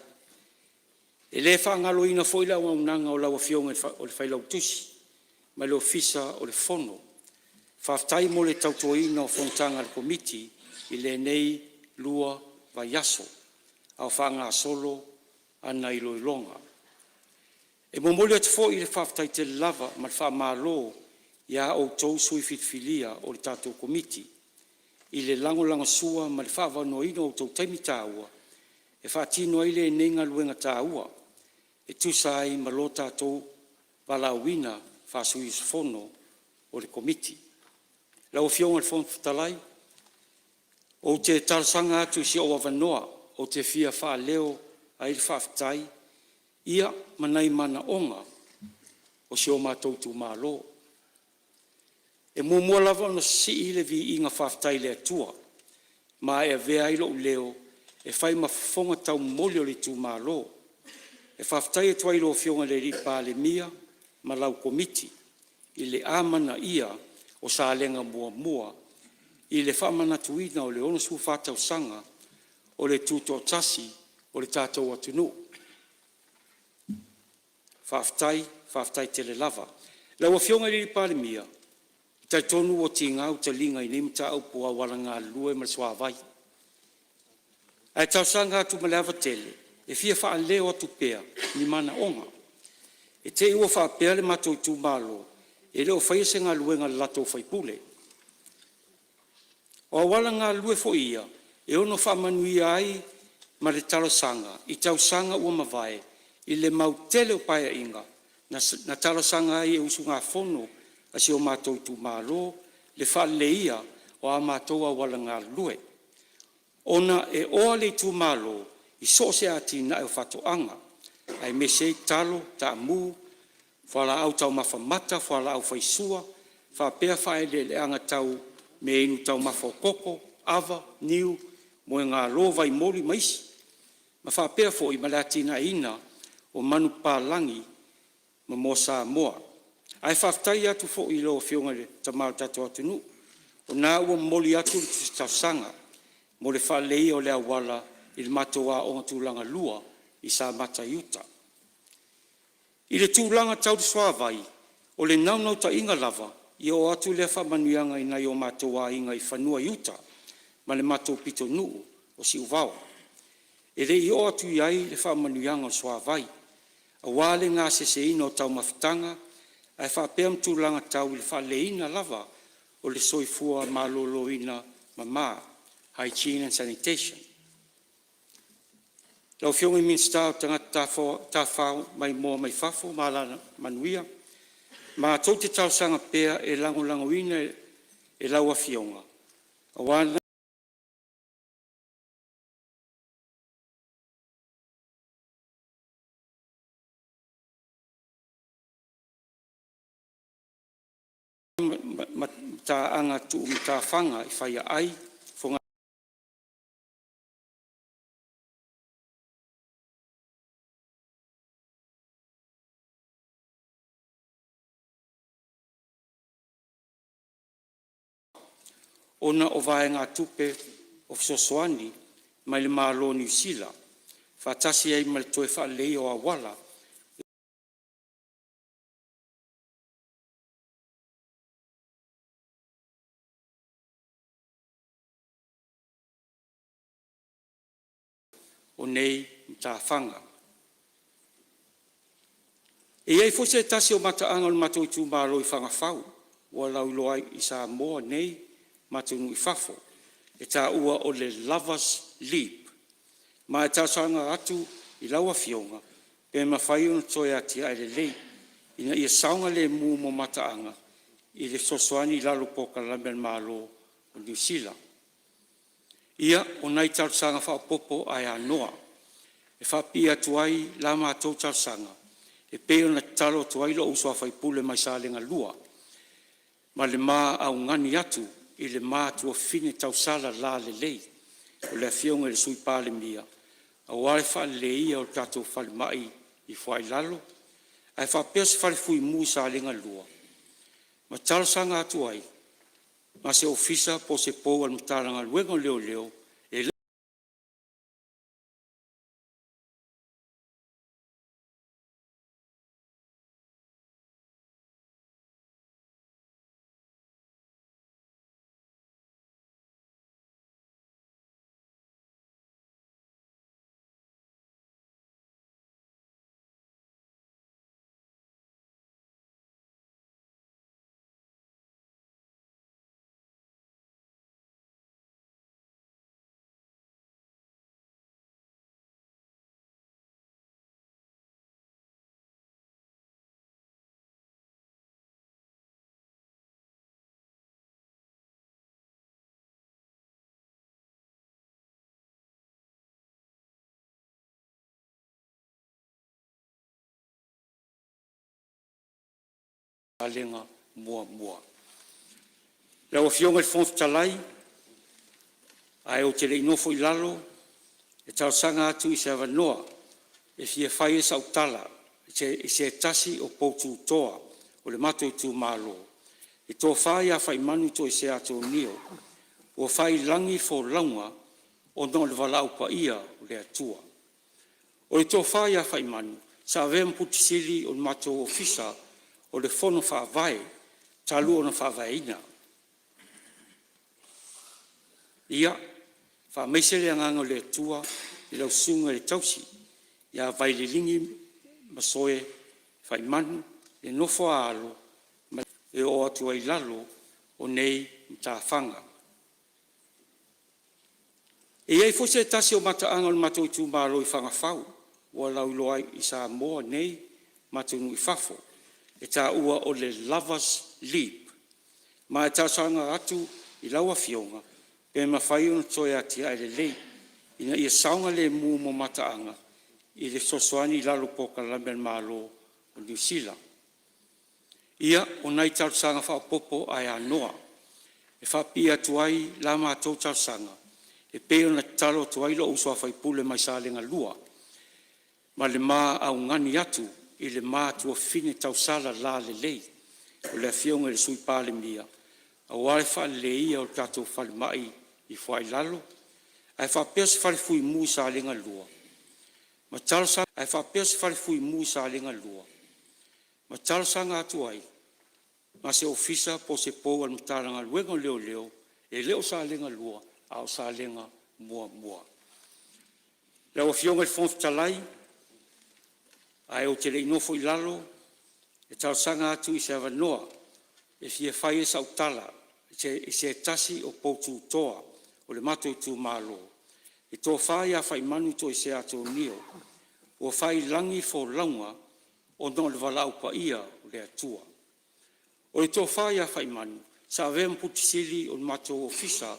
E le faagaloina foi le auaunaga a lau Afioga i le Failautusi ma le Ofisa o le Fono, faafetai mo le tautuaina o fonotaga a le Komiti i lenei 2 vaiaso a o faagasolo ana iloiloga. E momoli atu foi le faafetai tele lava ma le faamalo i a outou sui filifilia o le tatou Komiti i le lagolagosua ma le faaavanoaina o outou taimi taua e faatino ai lenei galuega taua e tusa ai ma lo tatou valaauina faa-sui usufono o le Komiti. Lau Afioga i le Fofoga Fetalai, ou te talosaga atu i si ou avanoa ou te fia faaleo ai le faafetai ma nai manaoga o si o matou itumalo. E muamua lava ona sii le viiga faafetai i le Atua ma e avea ai lou leo e fai ma fofoga taumomoli o le itumalo e faafetai atu ai i lau Afioga i le Palemia ma lau Komiti i le amanaia o Salega 1 i le faamanatuina o le 64 tausaga o le Tutoatasi o le tatou atunuu. Faafetai, faafetai tele lava. Lau Afioga i le Palemia, e talitonu ua tiga ou taliga i nei mataupu o auala galulue ma le suavai. Ae talosaga atu ma le ava tele e fia faaleo atu pea ni manaoga. I te i ua faapea le matou itumalo e le o faia se galuega a le latou sui usufono. O auala galulue foi ia e ono faamanuia ai ma le talosaga i tausaga ua mavae i le mau tele o Paeaiga na talosaga ai e usugafono a si o matou itumalo le faaleleia o a matou auala galulue, ona e oa le itumalo i so o se atinae o faatoaga aemaise ai talo, taamu. Fualaau taumafa mata, fualaau faisua faapea faaeleeleaga tau meainu taumafa o koko, ava, niu, moegalo, vaimoli ma isi. Ma faapea foi ma le atinaeina o manupapalagi ma moa Samoa. Ae faafetai atu foi i lau Afioga i le Tama o le tatou atunuu, o lena ua momoli atu le tusi talosaga mo le faaleleia o le auala i le matou aoga tulagalua i Samata i Uta. I le tulaga tau le suavai, o le naunautaiga lava ia oo atu lea faamanuiaga i nai o matou aiga i fanua i uta ma le matou pitonuu o Siuvao. E le i oo atu i ai le faamanuiaga o le suavai aua le gaseseina o taumafataga ae faapea ma tulaga tau i le faaleleiina lava o le soifua maloloina mama, hygiene and sanitation. Lau Afioga i le Minisita o Tagata Tafafao Maimoa mai Fafo ma Alamanuia, matou te talosaga pea e lagolagoina e lau Afioga aua mataaga tuu matafaga i Faiaai, Fogaa ona o vaegatupe o fesoasoani mai le Malo o Niu Sila faatasi ai ma le toe faaleleia o auala o nei matafaga. E i ai foi se tasi o mataaga o le matou itumalo i Fagafau ua lauiloa i Samoa nei ma atunuu i fafo e taua o le Lover's Leap. Ma e talosaga atu i lau Afioga pe mafai ona toe atiae lelei ina ia saogalemu mo mataaga i le fesoasoani i lalo o polokalame a le Malo o Niu Sila. Ia, o nai talosaga faaopoopo ae anoa e faapipii atu ai la matou talosaga e pei ona tatalo atu ai lou uso a sui usufono mai Salega 2 ma le ma augani atu i le ma tuafafine tausala lalelei o le Afioga i le Sui Palemia aua le faaleleia o le tatou falemai i Foailalo ae faapea se fale fuimu i Salega 2 ma talosaga atu ai ma se Ofisa po o se pou a le Matagaluega o Leoleo e Salega 1. Lau Afioga i le Fofoga Fetalai, ae ou te le i nofo i lalo e talosaga atu i se avanoa e fia fai ai sau tala i se tasi o poutu toa o le matou itumalo, le Tofa ia Faimanu Toesea Atonio, ua faiilagi le folauga ona o le valaau paia a le Atua. O le Tofa ia Faimanu sa avea ma Pule Sili o le matou Ofisa o le Fono Faavae talu ona faavaeina. Ia faamaise le agaga o le Atua i lau susuga i le tausi ia Vaililigi Masoe Faimanu, le nofo a alo e oo atu ai i lalo o nei matafaga. E i ai foi se tasi o mataaga o le matou itumalo i Fagafau ua lauiloa i Samoa nei ma atunuu i fafo e taua o le Lover's Leap. Ma e talosaga atu i lau Afioga pe mafai ona toe atiae lelei ina ia saogalemu mo mataaga i le fesoasoani i lalo o polokalame a le Malo o Niu Sila. Ia, o nai talosaga faaopoopo ae a noa, e faapipii atu ai la matou talosaga e pei ona tatalo atu ai lou uso a sui usufono mai Salega 2 ma le ma augani atu i le ma tuafafine tausala lalelei o le Afioga i le Sui Palemia aua le faaleleia o le tatou falemai i Foailalo ae faapea se fale fuimu i Salega 2 ma talosaga atu ai ma se Ofisa po o se pou a le Matagaluega o Leoleo, e le o Salega 2 a o Salega 1. Lau Afioga i le Fofoga Fetalai, ae ou te le i nofo i lalo e talosaga atu i se avanoa e fia fai ai sau tala i se tasi o poututoa o le matou itumalo, le Tofa ia Faimanu Toesea Atonio, ua faiilagi le folauga ona o le valaau paia a le Atua. O le Tofa ia Faimanu sa avea ma Pule Sili o le matou Ofisa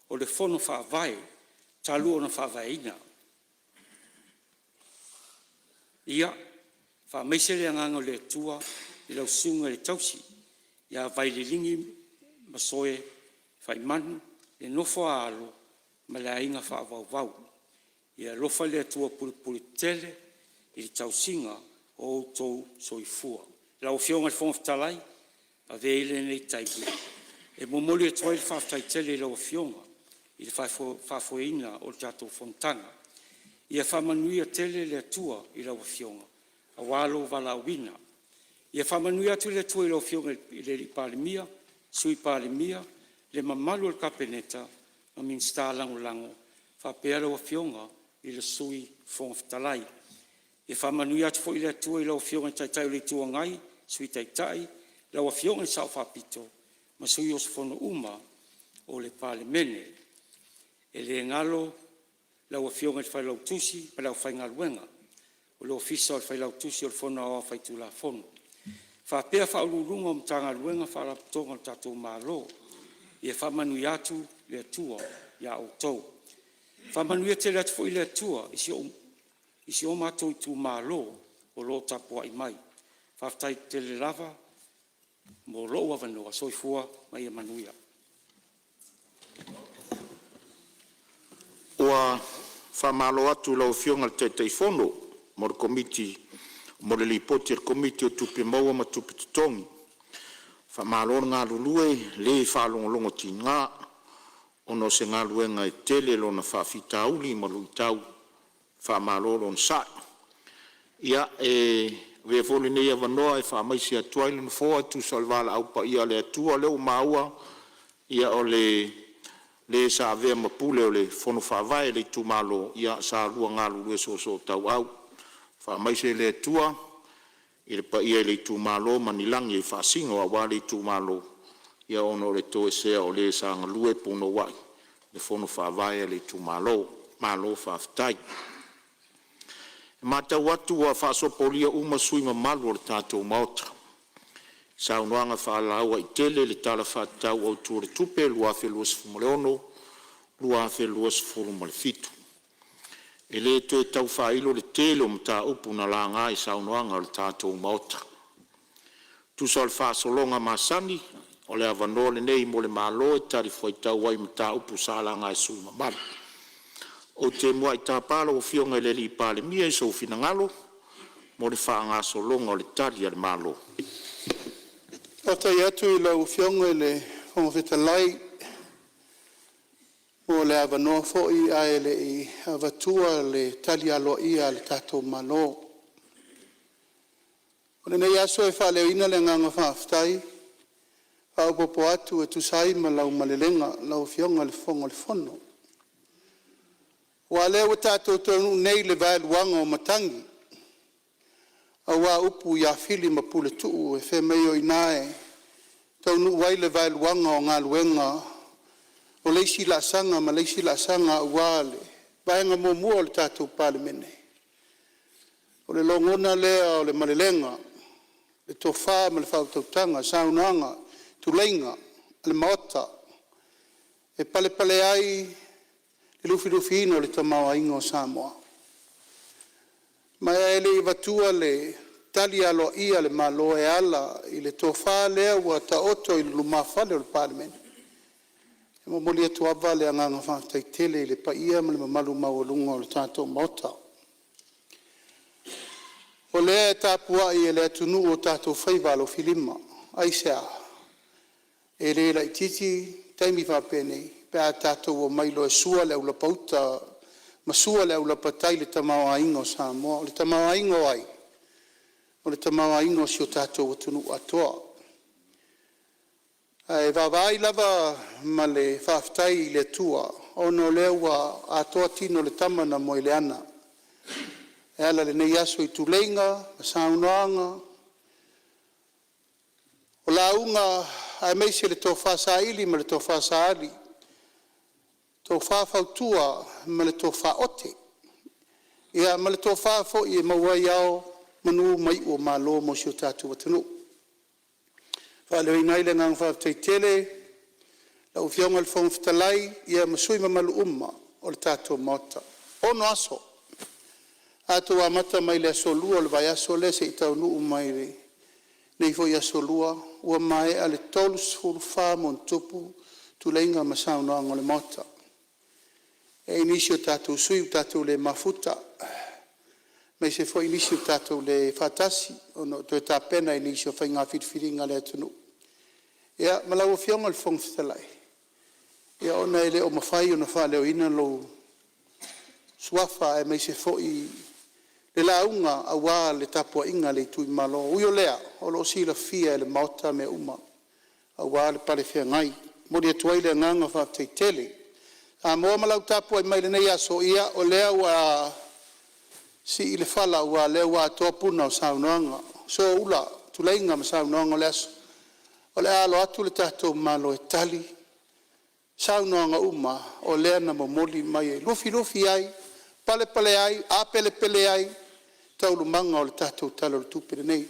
o le Fono Faavae talu ona faavaeina. Ia faamaise le agaga o le Atua i lau susuga i le tausi ia Vaililigi Masoe Faimanu, le nofo a alo ma le aiga faavauvau. Ia alofa le Atua pulepuletetele i le tausiga o outou soifua. Lau Afioga i le Fofoga Fetalai, avea ia lenei taimi e momoli atu ai le faafetai tele i lau Afioga i le faafoeina o le tatou fonotaga. Ia faamanuia tele le Atua i lau Afioga aua lou valaauina. Ia faamanuia atu le Atua i lau Afioga i le Palemia, Sui Palemia, le mamalu o le Kapeneta ma Minisita Lagolago faapea lau Afioga i le Sui Fofoga Fetalai. Ia faamanuia atu foi le Atua i lau Afioga i le Taitai o le Itu Agai, Sui Taitai, lau Afioga i le Sao Faapito ma sui usufono uma o le Palemene. E le galo lau Afioga i le Failautusi ma le aufaigaluega o le Ofisa o le Failautusi o le Fono Aoao Faitulafono, faapea Ofisa Sili o Pulega o Matagaluega ma Faalapotopotoga a le tatou Malo. Ia faamanuia atu le Atua ia outou. Faamanuia tele atu foi le Atua i si o matou itumalo o lo o tapuai mai. Faafetai tele lava mo lou avanoa. Soifua ma ia manuia. Ua faamalo atu i lau Afioga i le Taitaifono o le Komiti mo le Lipoti a le Komiti o Tupe Maua ma Tupe Totogi. Faamalo le galulue le faalogologotiga ona o se galuega e tele lona faafitauli ma luitau. Faamalo le onosai. Ia, e avea foi lenei avanoa e faamaise atu ai le Nofoa e tusa o le valaau paia a le Atua lea ua maua, o le sa avea ma pule o le Fono Faavae o le itumalo, sa lua galulue soosootauau. Faamaise le Atua i le paia i le itumalo ma ni lagi e faasino aua le itumalo ona o le toesea o le sa galue punouai i le Fono Faavae a le itumalo. Malo faafetai. E matau atu ua faasopolia uma sui usufono mamalu o le tatou Maota i saunoaga faalauaitele i le Tala Faatatau Autu o le Tupe 2026/2027. E le toe tau faailo le tele o mataupu na laga i saunoaga a le tatou Maota. E tusa o le faagasologa masani, o le avanoa lenei mo le Malo e talifuaitau ai i mataupu sa laga e sui usufono mamalu. Ou te muai tapa lau Afioga i le Palemia i sou finagalo mo le faagasologa o le Tali a le Malo. Faafetai atu i lau Afioga i le Fofoga Fetalai mo le avanoa foi ae le i avatua le tali aloaia a le tatou Malo. O lenei aso e faaleoina le agaga faafetai faaopoopo atu e tusa ai ma lau malelega lau Afioga i le Fofoga o le Fono. Aua o lea ua tatou taunuu nei i le vaeluaga o matagi aua upu ia Fili ma Puletuu e fai mai o i ina e taunuu ai le vaeluaga o galuega o le isi laasaga ma le isi laasaga aua le Vaega Muamua o le tatou Palemene. O le logona lea o le malelega, le tofa ma le faautautaga, saunoaga, tuleiga o le Maota e palepale ai le lufilufiina o le tamaoaiga o Samoa. Ma ae le i avatua le Tali aloaia a le Malo e ala i le tofa lea ua taoto i lumafale o le Palemene, e momoli atu lava le agaga faafetai tele i le paia ma le mamalu maualuga o le tatou Maota. O lea e tapuai e le atunuu o tatou faiva alofilima. Aisea? E le laitiiti taimi faapenei pe a tatou omai loa e sua le aulapa uta ma sua le aulapa tai i le tamaoaiga o Samoa. O le tamaoaiga o ai? O le tamaoaiga o si o tatou atunuu atoa. Ae vaavaai lava ma le faafetai i le Atua ona o lea ua atoa tino i le tama na moe i le ana e ala i lenei aso i tuleiga ma saunoaga, o lauga aemaise le tofa saili ma le tofa saali, tofa fautua ma le tofa ote, ia ma le tofa foi e maua ai ao, manu ma iu o malo mo si o tatou atunuu. E faaleoina ai le agaga faafetai tele i lau Afioga i le Fofoga Fetalai ma sui usufono mamalu uma o le tatou Maota. E 6 aso, tatou amata mai le aso Lua o le vaiaso lea seia taunuu mai i lenei foi aso Lua ua maea le 34+ tuleiga ma saunoaga o le Maota. E i ai nisi o tatou sui usufono ua tatou le mafuta, aemaise foi nisi ua tatou le faatasi ona o toe tapena i nisi o faiga filifiliga a le atunuu. Ia ma lau Afioga i le Fofoga Fetalai, ona e le o mafai ona faaleoina lou suafa aemaise foi le lauga aua le tapuaiga a le itumalo. Ui o lea, o lo o silafia e le Maota mea uma aua le pale feagai. E momoli atu ai le agaga faafetai tele. Samoa ma lau tapuai mai i lenei aso, ia o lea ua sii le fala aua o lea ua atoa puna o saunoaga, soula tuleiga ma saunoaga o le aso. O le a alo atu le tatou Malo e tali saunoaga uma o lea na momoli mai e lufilufi ai, palepale ai, apelepele ai taualumaga o le tatou Tala o le Tupe lenei. E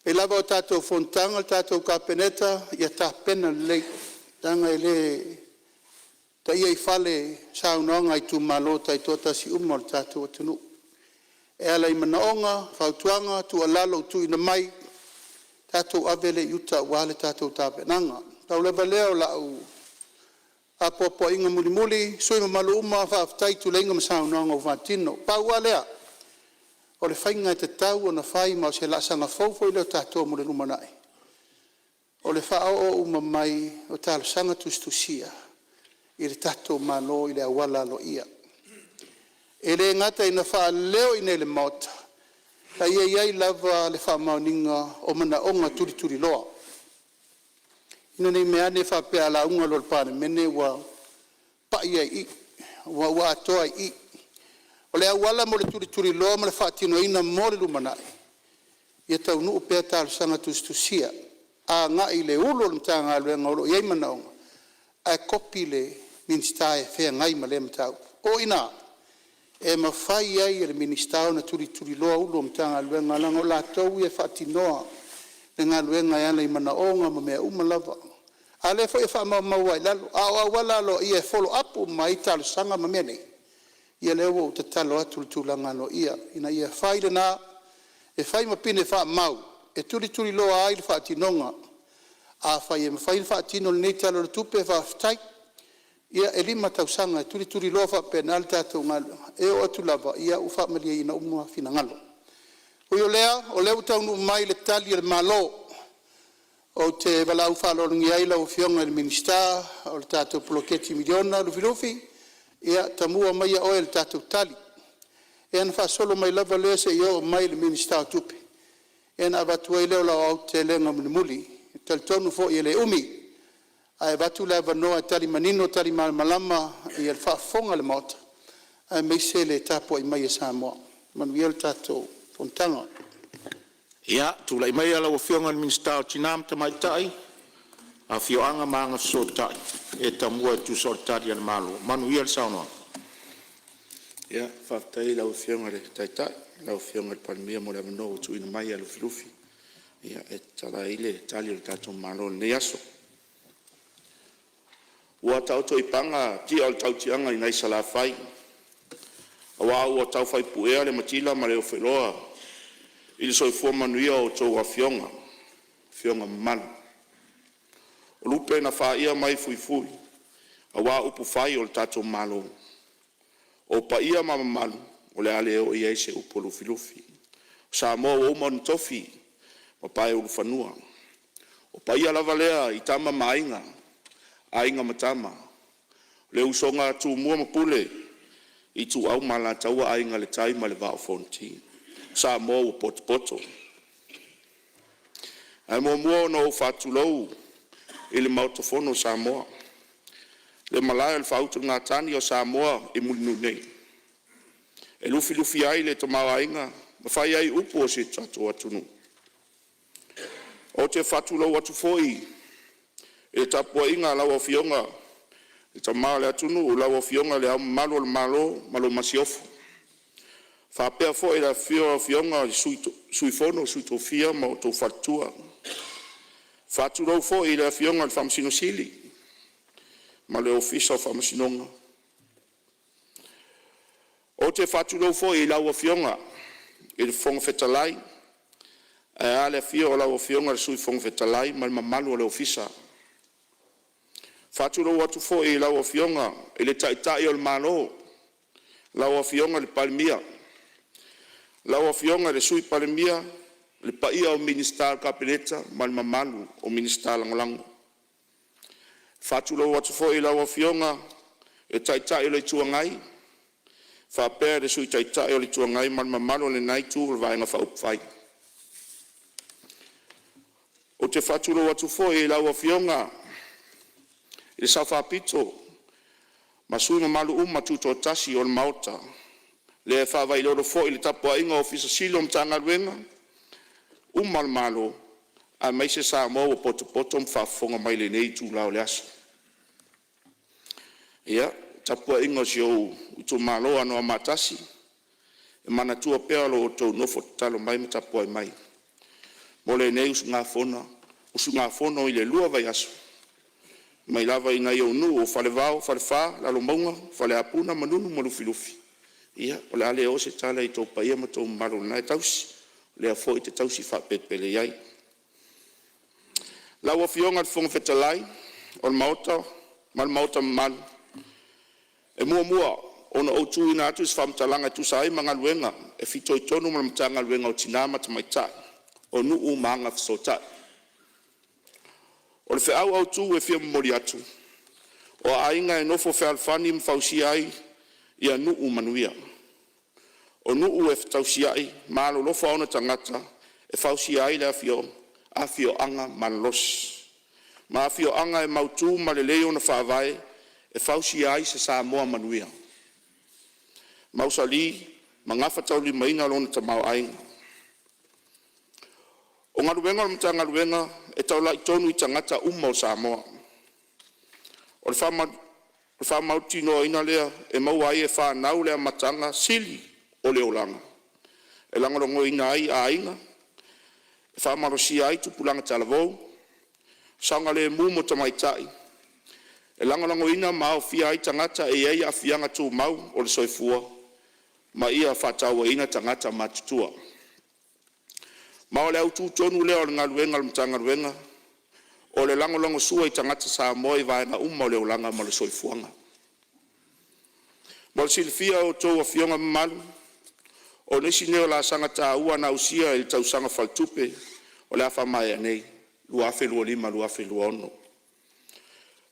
pei lava o tatou fonotaga le tatou Kapeneta, ia tapena lelei leaga e le taia i fale saunoaga a itumalo taitoatasi uma o le tatou atunuu e ala i manaoga, fautuaga, tuualalo ua tuuina mai, tatou ave lea i uta aua le tatou tapenaga. Pau lava lea o lau apoapoaiga mulimuli, sui usufono mamalu uma faafetai i tuleiga ma saunoaga ua faatino. Pau lava lea o le faiga e tatau ona fai ma o se laasaga fou foi lea o tatou mo le lumanai, o le faaoo uma mai o talosaga tusitusia i le tatou Malo i le auala aloaia. E le gata ina faaleo i inei i le Maota, a ia i ai lava le faamaoniga o manaoga tulituliloa, ina ne i meaane faapea a lauga loa i le Palemene ua pai ai i i, ua atoa i i. O le auala mo le tulituliloa ma le faatinoina mo le lumanai, ia taunuu pea talosaga tusitusia agai i le Ofisa Sili o le Matagaluega o lo o i ai manaoga ae kopi le Minisita e feagai ma lea mataupu. O i ina e mafai ai e le Minisita ona tulituliloa Ofisa Sili o Pulega o Matagaluega leaga o latou ia e faatinoa le galuega e ala i manaoga ma mea uma lava, a o lea foi e faamaumau lava i lalo. A o auala aloaia e follow up uma ai talosaga ma mea nei, ia lea ua ou tatalo atu i le tulaga aloaia ina ia fai lena e fai ma pine faamau e tulituliloa ai le faatinoga. Afai e mafai ona faatino i lenei Tala o le Tupe faafetai, ia e lima tausaga e tulituliloa faapena le tatou galuega e oo atu lava ua faamalieina uma finagalo. Ui o lea, o lea ua taunuu mai le Tali a le Malo, ou te valaau faaaloalogia ai lau Afioga i le Minisita o le tatou Poloketi Miliona Lufilufi, ia tamua maia oe i le tatou tali. Ia ona faasolo mai lava lea seia oo mai i le Minisita o Tupe ona avatu ai lea o lau aotelega mulimuli. E talitonu foi e le umi ae avatu le avanoa e tali manino tali malamalama le faafofoga a le Maota aemaise le tapuai mai a Samoa. Manuia le tatou fonotaga. Ia, tulai maia lau Afioga i le Minisita o Tina ma Tamaitai, Atinae o Nuu ma Afioga e tamua e tusa o le Tali a le Malo. Manuia le saunoaga. Ia, faafetai i lau Afioga i le Taitai lau Afioga i le Palemia mo le avanoa ua tuuina mai ia Lufilufi e tatala ai le Tali a le tatou Malo i lenei aso. Ua taoto i paga tia o le tautiaga i nai Salafai, aua ua tau fai puea le matila ma le ofeloa I le soifua manuia o a outou afioga, afioga mamalu, o lupe na faia mai fuifui aua upufai o le tatou Malo. O paia ma mamalu o le a le oo i ai se upu a Lufilufi. O Samoa ua uma ona tofi ma paeulufanua. O paia lava lea i Tama ma Aiga, Aiga ma Tama, le usoga a Tumua ma Pule, Ituau ma Alataua, Aiga i le Tai ma le Vaa o Fonoti. Samoa ua potopoto. Ae muamua ona ou faatulou i le Maota Fono o Samoa, le Malae o le Faautugatagi a Samoa i Mulinuu nei, e lufilufi ai le tamaoaiga ma fai ai upu a si o tatou atunuu. Ou te faatulou atu foi i le tapuaiga a lau Afioga i Le Tama o le Atunuu, lau Afioga i Le Ao Mamalu o le Malo ma lau Masiofo, faapea foi le afifio o Afioga i Sui Fono a Sui Tofia ma lou faletua. E faatulou foi i le Afioga i le Faamasino Sili ma le Ofisa o Faamasinoga. Ou te faatulou foi i lau Afioga i le Fofoga Fetalai ae a le afio o lau Afioga i le Sui Fofoga Fetalai ma le mamalu o le Ofisa. E faatulou atu foi i lau Afioga i le Taitai o le Malo, lau Afioga i le Palemia, lau Afioga i le Sui Palemia, le paia o Minisita o le Kapeneta ma le mamalu o Minisita Lagolago. E faatulou atu foi i lau Afioga i le Taitai o le Itu Agai faapea le Sui Taitai o le Itu Agai ma le mamalu o lena Itu o le Vaega Faaupufai. Ou te faatulou atu foi i lau Afioga i le Sao Faapito ma sui usufono mamalu uma Tutoatasi o le Maota, le faavailolo foi le tapuaiga a Ofisa Sili o Matagaluega uma a le Malo aemaise Samoa ua potopoto ma faafofoga mai i lenei itula o le aso. Ia, le tapuaiga a si ou itumalo o Anoamaa 1, e manatua pea lo outou nofo tatalo mai ma tapuai mai mo lenei usugafono i le 2 vaiaso, mai lava i nai ou nuu o Falevao, Falefa, Lalomauga, Faleapuna, Manunu ma Lufilufi. Ia o le a le oo se tala i tou paia ma tou mamalu o lena e tausi, o lea foi e te tausi faapelepele i ai. Lau Afioga i le Fofoga Fetalai o le Maota ma le Maota mamalu, e muamua ona ou tuuina atu se faamatalaga e tusa ai ma galuega e fitoitonu ma le Matagaluega o Tina ma Tamaitai, o Nuu ma Agafesootai. O le feau autu e fia momoli atu, o aiga e nofo fealofani ma fausia ai nuu manuia. O nuu e fetausiai ma alolofa ona tagata e fausia ai afioaga malolosi, ma afioaga e mautu ma lelei ona faavae e fausia ai se Samoa manuia, mausali ma gafataulimaina lona tamaoaiga. O galuega a le Matagaluega e tauala tonu i tagata uma o Samoa. O le faamautinoaina lea e maua ai e fanau le amataga sili o le olaga e lagolagoina ai aiga, e faamalosia ai tupulaga talavou, saogalemu mo tamaitai, e lagolagoina ma aofia ai tagata e i ai aafiaga tumau o le soifua, ma ia faatauaina tagata matutua. Ma o le autu tonu lea o le galuega a le Matagaluega, o le lagolagosua i tagata Samoa i vaega uma o le olaga ma le soifuaga. Mo le silafia e a outou afioga mamalu, o nisi nei o laasaga taua na ausia i le tausaga faaletupe o le a faamaea nei 2025/2026.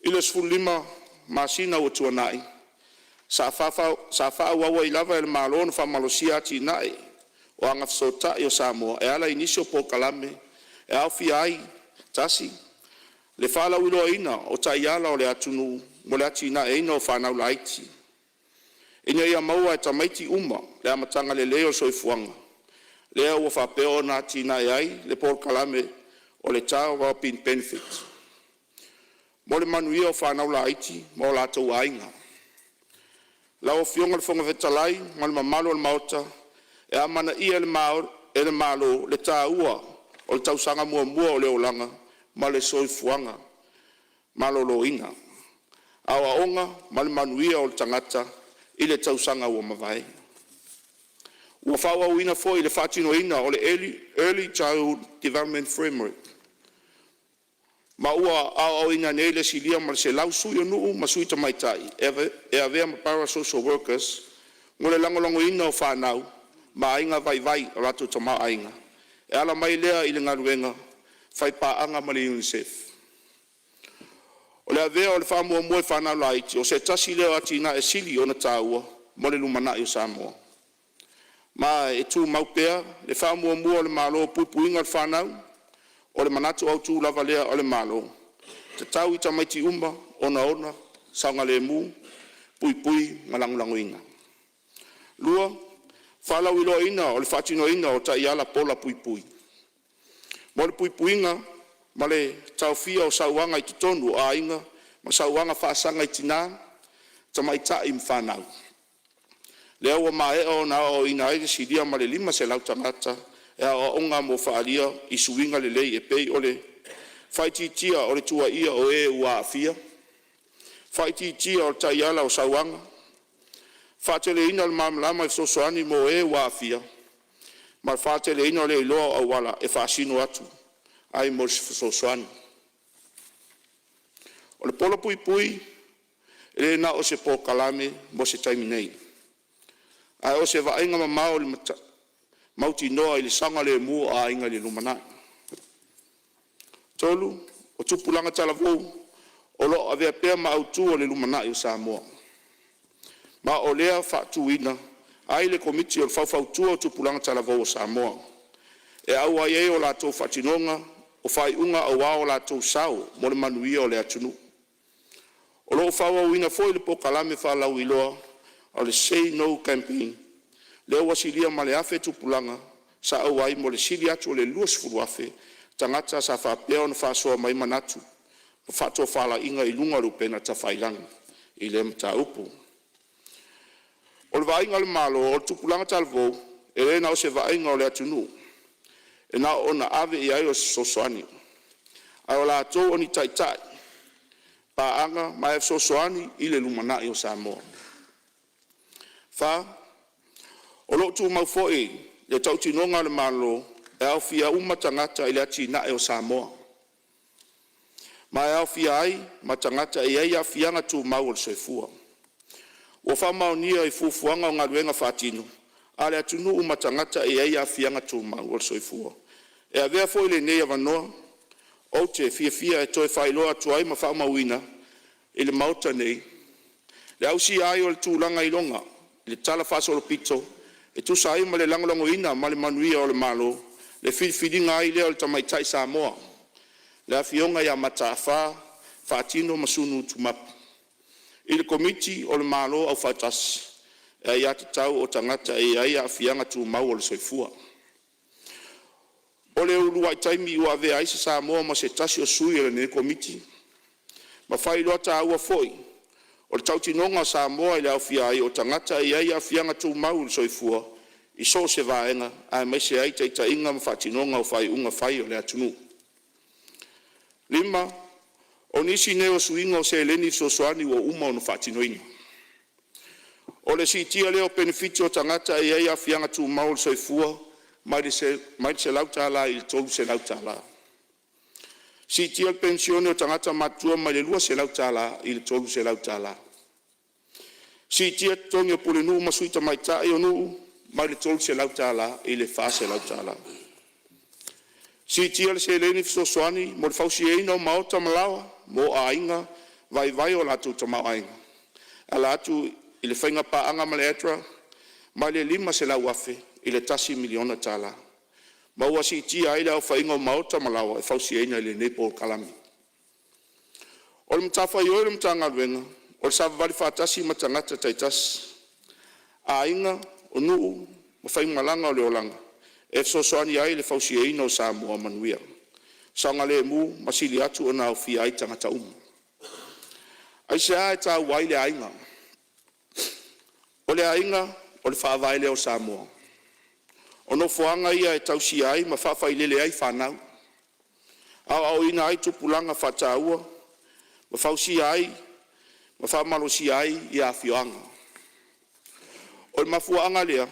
I le 15 masina ua tuanai, sa faaauau ai lava e le Malo ona faamalosia atinae o Agafesootai o Samoa e ala i nisi o polokalame e aofia ai: 1. Le faalauiloaina o Taiala o le Atunuu mo le Atinaeina o Fanau Laiti, ina ia maua e tamaiti uma le amataga lelei o le soifuaga, lea ua faapea ona atinae ai le polokalame o le Child Well-Being Benefit mo le manuia o fanau laiti ma o latou aiga. Lau Afioga i le Fofoga Fetalai ma le mamalu o le Maota, e amanaia e le Malo le taua o le tausaga muamua o le olaga ma le soifua maloloina, aoaoga ma le manuia o le tagata i le tausaga ua mavae. Ua faaauauina foi le faatinoina o le Early Childhood Development Framework ma ua aoaoina nei le silia ma le 100 sui o nuu ma sui tamaitai e avea ma para-social workers mo le lagolagoina o fanau ma aiga vaivai o latou tamaoaiga, e ala mai lea i le galuega faipaaga ma le UNICEF. O le avea o le faamuamua i fanau laiti o se tasi lea o atinae sili ona taua mo le lumanai o Samoa, ma e tumau pea le faamuamua a le Malo i puipuiga o fanau. O le manatu autu lava lea o le Malo, e tatau i tamaiti uma ona ola saogalemu, puipui ma lagolagoina. 2. Faalauiloaina o le faatinoina o Taiala Polapuipui mo le puipuiga ma le taofia o sauaga i totonu o aiga ma sauaga faasaga i tina, tamaitai ma fanau, lea ua maea ona aoaoina ai le silia ma le 500 tagata i aoaoga mo faaalia i suiga lelei e pei o le faaitiitia o le tuuaia o e ua aafia, faaitiitia o taiala o sauaga, faateleina o le malamalama i fesoasoani mo e ua aafia, ma le faateleina o le iloa o auala e faasino atu ai mo se fesoasoani. O le Pola Puipui e le na o se polokalame mo se taimi nei, a o se vaaiga mamao i le mautinoa o le saogalemu o aiga i le lumanai. 3. O tupulaga talavou o lo o avea pea ma autu o le lumanai o Samoa. Ma o lea faatuina ai le Komiti Faufautua o Tupulaga Talavou o Samoa, e auai ai i le faatinoga o faaiuga aua lo latou sao mo le manuia o le atunuu. O lo o faaauauina foi le polokalame faalauiloa a le Say No Campaign, lea ua silia ma le 1,000 tupulaga sa auai mo le sili atu o le 20,000 tagata sa faapea ona faasoa mai manatu ma faatofalaiga i luga o upega tafailagi i lea mataupu. O le vaaiga a le Malo, o le tupulaga talavou e le na o se vaaiga o le atunuu e na ona ave i ai o se fesoasoani, a o latou o ni taitai paaga ma e fesoasoani i le lumanai o Samoa. 4. O lo o tumau foi le tautinoga a le Malo e aofia uma tagata i le atinaeina o Samoa, ma e aofia ai ma tagata e i ai aafiaga tumau o le soifua. Ua faamaonia i Fuafuaga o Galuega Faatino a le Atunuu ma Tagata e i ai Aafiaga Tumau o le Soifua. E avea foi lenei avanoa ou te fiafia e toe faailoa atu ai ma faamauina i le Maota nei le ausia ai o le tulaga iloga i le talafaasolopito e tusa ai ma le lagolagoina ma le manuia o le Malo, le filifiliga ai lea o le Tamaitai Samoa le Afioga Mataafa Faatino Masunu Tumapa i le Komiti o le Malo Aufaatasi e Aiatatau o Tagata e i ai Aafiaga Tumau o le Soifua. O le uluai taimi ua avea ai Samoa ma se tasi o sui o lenei Komiti, ma faailoa taua foi o le tautinoga a Samoa i le aofia ai o tagata e i ai aafiaga tumau o le soifua i so o se vaega, aemaise ai taitaiga ma faatinoga o faaiuga fai a le atunuu. 5. O nisi nei o suiga o seleni fesoasoani ua uma ona faatinoina. O le siitia lea o penefiti o tagata e i ai aafiaga tumau o le soifua mai le $100 i le $300. Siitia le Penisione a tagata matutua mai le $200 i le $300. Siitia totogi o Pulenuu ma Sui Tamaitai o nuu mai le $300 i le $400. Siitia le seleni fesoasoani mo le fausiaina o maota ma laoa mo aiga vaivai o latou tamaoaiga, e ala atu i le faiga paaga ma le ADRA mai le $500,000 i le $1 miliona tala, ma ua siitia ai le aofaiga o maota ma laoa e fausiaina i lenei polokalame. O le matafaioi a le Matagaluega o le savavali faatasi ma tagata taitasi, aiga, nuu ma faigamalaga o le olaga e fesoasoani ai i le fausiaina o Samoa manuia, saogalemu ma sili atu ona aofia ai tagata uma. Aisea e taua ai le aiga? O le aiga o le faavae lea o Samoa. O nofoaga ia e tausia ai ma faafailele ai fanau, aoaoina ai tupulaga faataua ma fausia ai ma faamalosia ai afioaga. O le mafuaaga lea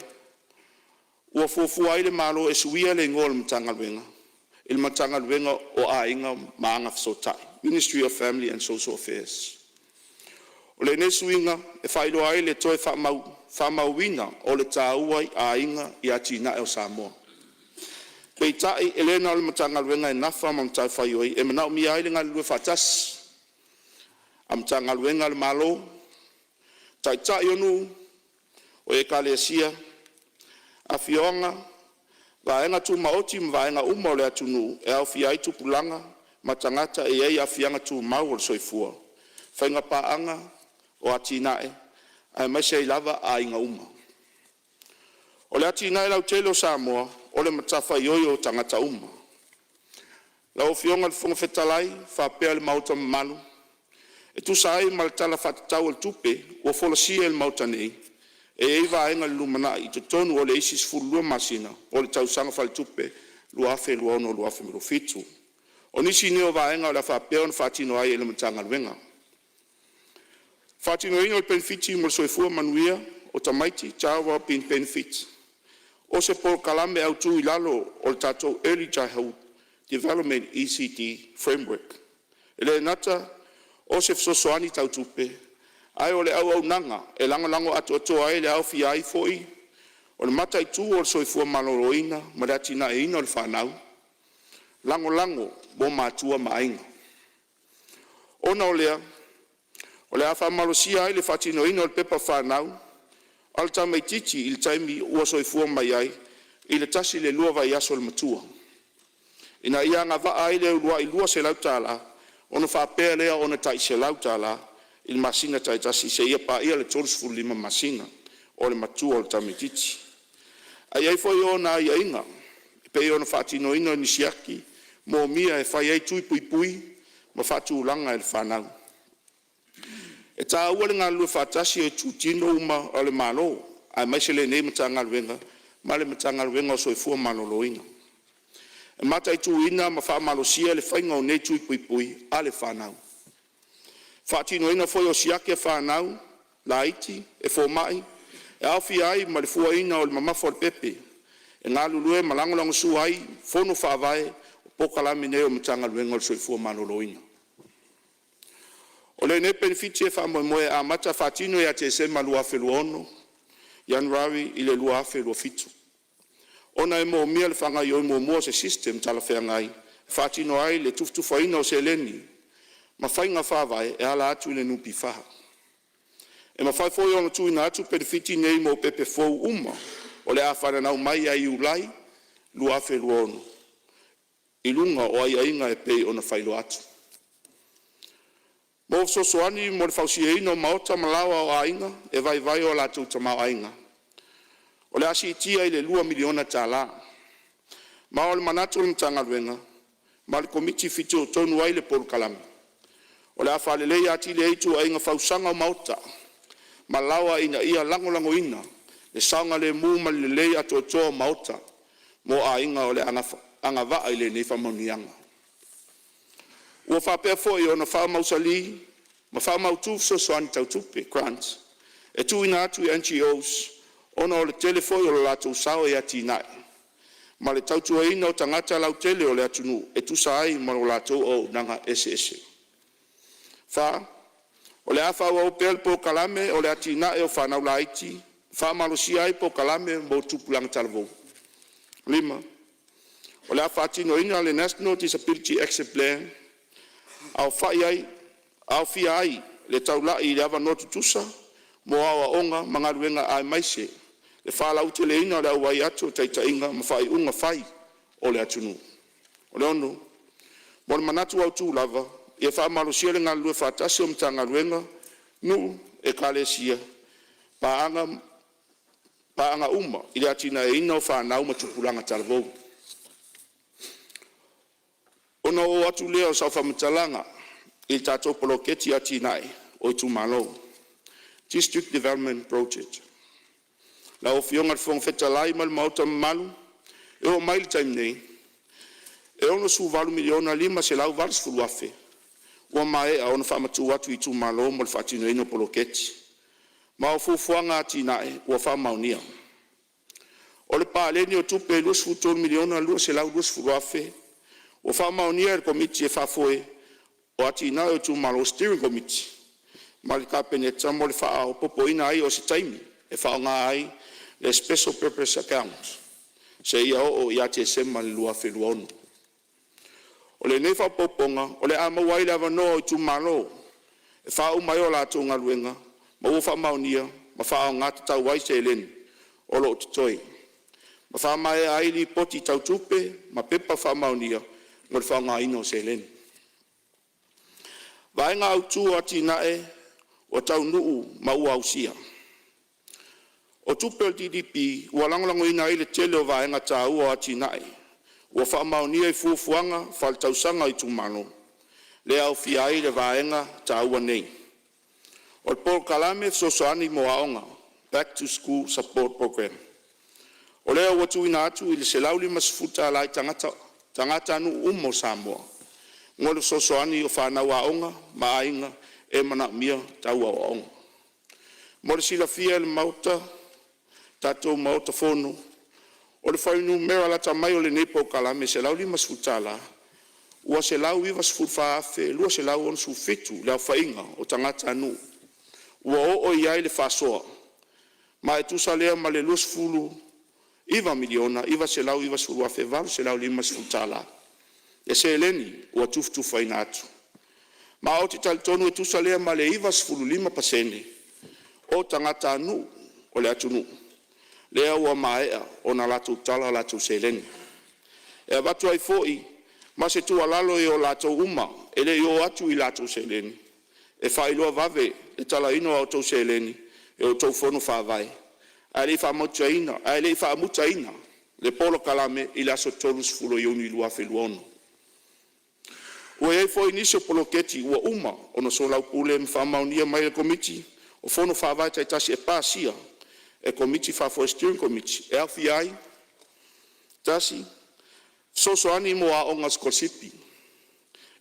Ua fuafua ai le Malo e suia le igoa o le Matagaluega i le Matagaluega o Aiga ma Agafesootai (Ministry of Family and Social Affairs). O lenei suiga e faailoa ai le toe faamauina o le taua o aiga i atinae o Samoa. Peitai, e le na o le Matagaluega e nafa ma matafaioi e manaomia ai le galulue faatasi a Matagaluega a le Malo, Taitai o Nuu, Ekalesia, Afioaga, Vaega Tumaoti ma vaega uma o le atunuu e aofia ai tupulaga ma tagata e i ai aafiaga tumau o le soifua, faiga paaga o atinae, aemaise ai lava aiga uma. O le atinae lautele o Samoa o le matafaioi o tagata uma. Lau Afioga i le Fofoga Fetalai faapea le Maota mamalu, e tusa ai ma le Tala Faatatau o le Tupe ua folasia i le Maota nei, e i ai vaega i le lumanai i totonu o le isi 12 masina o le Tausaga Faaletupe 2026/2027. O nisi nei o vaega o le a faapea ona faatino ai e le Matagaluega: Faatinoina o le Penefiti mo le Soifua Manuia o Tamaiti (Child Wellbeing Benefit). O se polokalame autu i lalo o le Early Childhood Development (ECD) Framework. E le gata o se fesoasoani tau tupe, a o le auaunaga e lagolago atoatoa ai e aofia ai foi o le mataitu o le soifua maloloina ma le atinaeina o fanau, lagolago mo matua ma aiga. Ona o lea, o le a faamalosia ai le faatinoina o pepa fanau a le tamaitiiti i le taimi ua soifua mai ai i le 1 i le 2 vaiaso o le matua, ina ia agavaa ai le uluai $200 ona faapea lea ona tai $100 i masina taitasi seia paia le 35 masina o le matua o le tamaitiiti. Ae i ai foi ona aiaiga e pei ona faatinoina ni siaki moomia e fai ai tui puipui ma faatulaga e le fanau. E taua le galulue faatasi o itutino uma o le Malo aemaise lenei Matagaluega ma le Matagaluega o le Soifua Maloloina, e mataituina ma faamalosia le faiga o nei tui puipui a le fanau. Faatinoina foi o siaki a fanau laiti e fomai, e aofia ai ma le fuaina o le mamafa o le pepe, e galulue ma lagolagosua ai i fono faavae o polokalame nei a le Matagaluega o le Soifua Maloloina. O lenei penefiti e faamoemoe e amata faatino ia Tesema 2026, Ianuari 2027, ona e moomia le faagaioi muamua o se system talafeagai e faatino ai le tufatufaina o seleni ma faiga faavae e ala atu i le NPF. E mafai foi ona tuuina atu penefiti nei mo pepe fou uma o le a fananau mai ia Iulai 2026 i luga o aiaiga e pei ona faailoa atu. Mo fesoasoani mo le fausiaina o maota ma laoa o aiga e vaivai o latou tamaoaiga, o le a siitia i le $2 miliona tala. Ma o le manatu o le Matagaluega ma le Komiti fitoitonu ai le polokalame, o le a faaleleia atili ai ituaiga fausiaga o maota ma laoa ina ia lagolagoina le saogalemu ma le lelei atoatoa o maota mo aiga o le a agavaa i lenei faamanuiaga. Ua faapea foi ona faamausali ma faamautu fesoasoani tau tupe (grants) e tuuina atu i NGOs ona o le tele foi o lo latou sao i atinae ma le tautuaina o tagata lautele o le atunuu e tusa ai ma a latou auaunaga eseese. 4. O le a faaauau pea le polokalame o le atinae o fanau laiti, e faamalosia ai polokalame mo tupulaga talavou. 5. O le a faatinoina le National Disability Action Plan, aofia ai le taulai i avanoa tutusa mo aoaoga ma galuega aemaise le faalauteleina o le auai atu i taitaiga ma faaiuga fai a le atunuu. 6. Mo le manatu autu lava, ia faamalosia le galulue faatasi o Matagaluega, nuu, ekalesia ma paaga uma i le atinaeina o fanau ma tupulaga talavou. Ona oo atu lea o sau faamatalaga i le tatou Poloketi o Atinae o Itumalo District Development Project. Lau Afioga i le Fofoga Fetalai ma le Maota mamalu, e oo mai i le taimi nei, e $68,580,000 ua maea ona faamatuu atu i itumalo mo le faatinoina o poloketi, ma o fuafuaga o atinae ua faamaonia. O le paleni o tupe $23,220,000 ua faamaonia e le Komiti Faafoe o Atinae o Itumalo Steering Committee ma le Kapeneta mo le faaopoopoina ai o se taimi e faaaoga ai le Special Purpose Account seia oo ia Tesema 2026. O lenei faaopoopoga o le a maua ai le avanoa o Itumalo e faauma ai a latou galuega ma ua faamaonia ma faaaoga tatau ai seleni o lo o totoe, ma faamaea ai Lipoti Tau Tupe ma Pepa Faamaonia mo le faaaogaina o seleni. Vaega Autu o Atinae ua taunuu ma ua ausia. O tupe a le DDP ua lagolagoina ai le tele o vaega taua o atinae ua faamaonia i fuafuaga faaletausaga a itumalo, lea e aofia ai vaega taua nei: O le Polokalame Fesoasoani mo Aoga (Back to School Support Program), o lea ua tuuina atu le $150 i tagatanuu uma o Samoa mo le fesoasoani i fanau aoga ma aiga e manaomia tau aoaoga. Mo le silafia e le tatou Maota Fono, o le fuainumera lata mai o lenei polokalame $150, ua 194,267 le aofaiga o tagatanuu ua oo i ai le faasoa, ma e tusa lea ma le $29,990,850 le seleni ua tufatufaina atu. Ma ou te talitonu e tusa lea ma le 95% o tagatanuu o le atunuu lea ua maea ona latou tala a latou seleni. E avatu ai foi ma se tuualalo ia i latou uma e le i oo atu i latou seleni, e faailoa vave le talaina o a outou seleni e a outou fono faavae ae le i faamutaina le polokalame i le aso 30 Iuni 2026. Ua i ai foi nisi o poloketi ua uma ona soalaupule ma faamaonia mai e Komiti o Fono Faavae taitasi e pasia e Komiti Faafoe (Steering Committee) e aofia ai: 1. Fesoasoani mo Aoga Sikolasipi.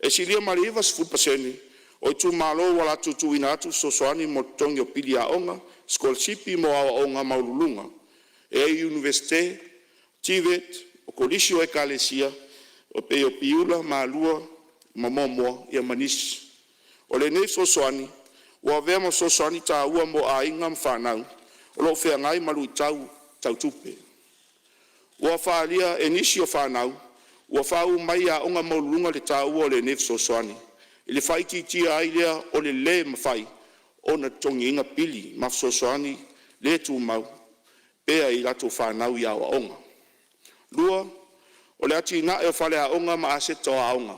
E silia ma le 90% o itumalo ua latou tuuina atu fesoasoani mo le totogi o pili aoga, sikolasipi mo aoaoga maualuluga e ai i Iunivesite, TVET, o Kolisi o Ekalesia e pei o Piula, Malua ma Moamoa ia ma nisi. O lenei fesoasoani ua avea ma fesoasoani taua mo aiga ma fanau o lo o feagai ma luitau tau tupe, ua faaalia e nisi o fanau ua faauu mai i aoga maualuluga le taua o lenei fesoasoani i le faaitiitia ai lea o le le mafai ona totogiina pili ma fesoasoani le tumau pea i latou fanau i aoaoga. 2. O le atinae o faleaoga ma aseta aoga.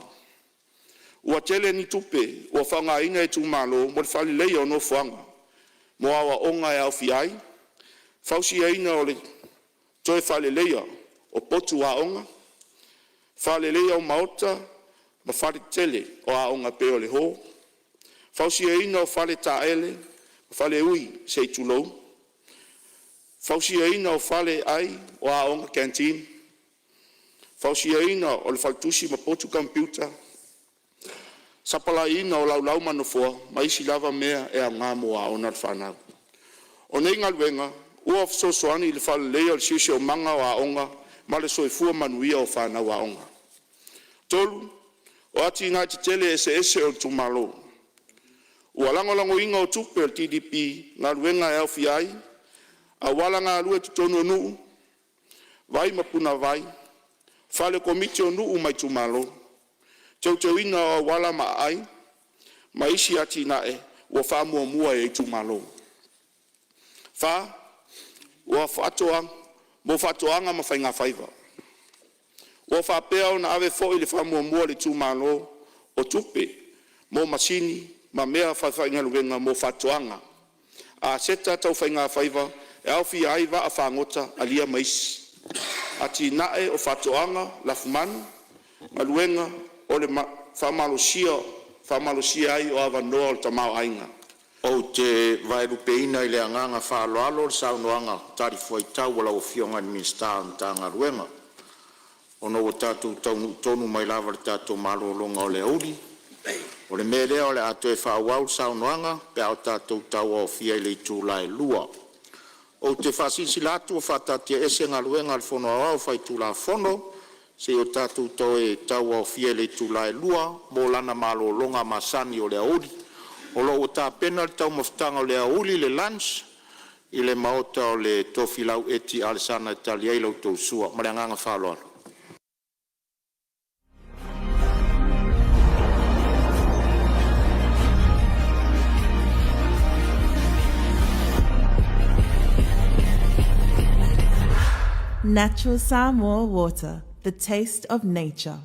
Ua tele ni tupe ua faaaogaina e itumalo mo le faaleleia o nofoaga mo aoaoga e aofia ai: Fausiaina ma le toe faaleleia o potu aoga, faaleleia o maota ma faletetele o aoga e pei o hall, fausiaina o faletaele ma faleui se i tulou, fausiaina o faleai o aoga (canteen), fausiaina o faletusi ma potu komepiuta, sapalala o laulau ma nofoa, ma isi lava mea e aoga mo aoga a le fanau. O nei galuega ua fesoasoani i le faaleleia o le siosiomaga o aoga ma le soifua manuia o fanau aoga. 3. O Atinae Tetele eseese o itumalo. Ua lagolagoina e tupe a le DDP galuega e aofia ai: Auala galue i totonu o nuu, vai ma punavai, fale o komiti o nuu ma itumalo, teuteuina o auala ma aai, ma isi atinae ua faamuamua e itumalo. 4. Mo Faatoaga ma Faiga Faiva. Ua faapea ona ave foi le faamuamua i itumalo o tupe mo masini ma mea faafaigaluega mo faatoaga, aseta tau faigafaiva e aofia ai vaa fagota alia ma isi, atinae o faatoaga lafumanu, galuega o le faamalosia ai o avanoa o le tamaoaiga. Ou te vaelupeina i le agaga faaaloalo le saunoaga talifuaitau a lau Afioga i le Minisita o le Matagaluega, ona ua tatou taunuu tonu mai lava i le tatou malologa o le aoauli. O le mea lea o le a toe faaauau le saunoaga pe a o tatou tauaofia i le itula e 2:00. Ou te faasilasila atu ua faataatiaese Galuega a le Fono Aoao Faitulafono seia o tatou toe tauaofia i le itula e 2:00 mo lana malologa masani i le aoauli. O lo o ua tapena le taumafataga o le aoauli, le lunch i le maota o le Tofilau Eti Alesana e tali ai la outou sua. Ma le agaga faaaloalo. Natural Samoa water, the taste of nature.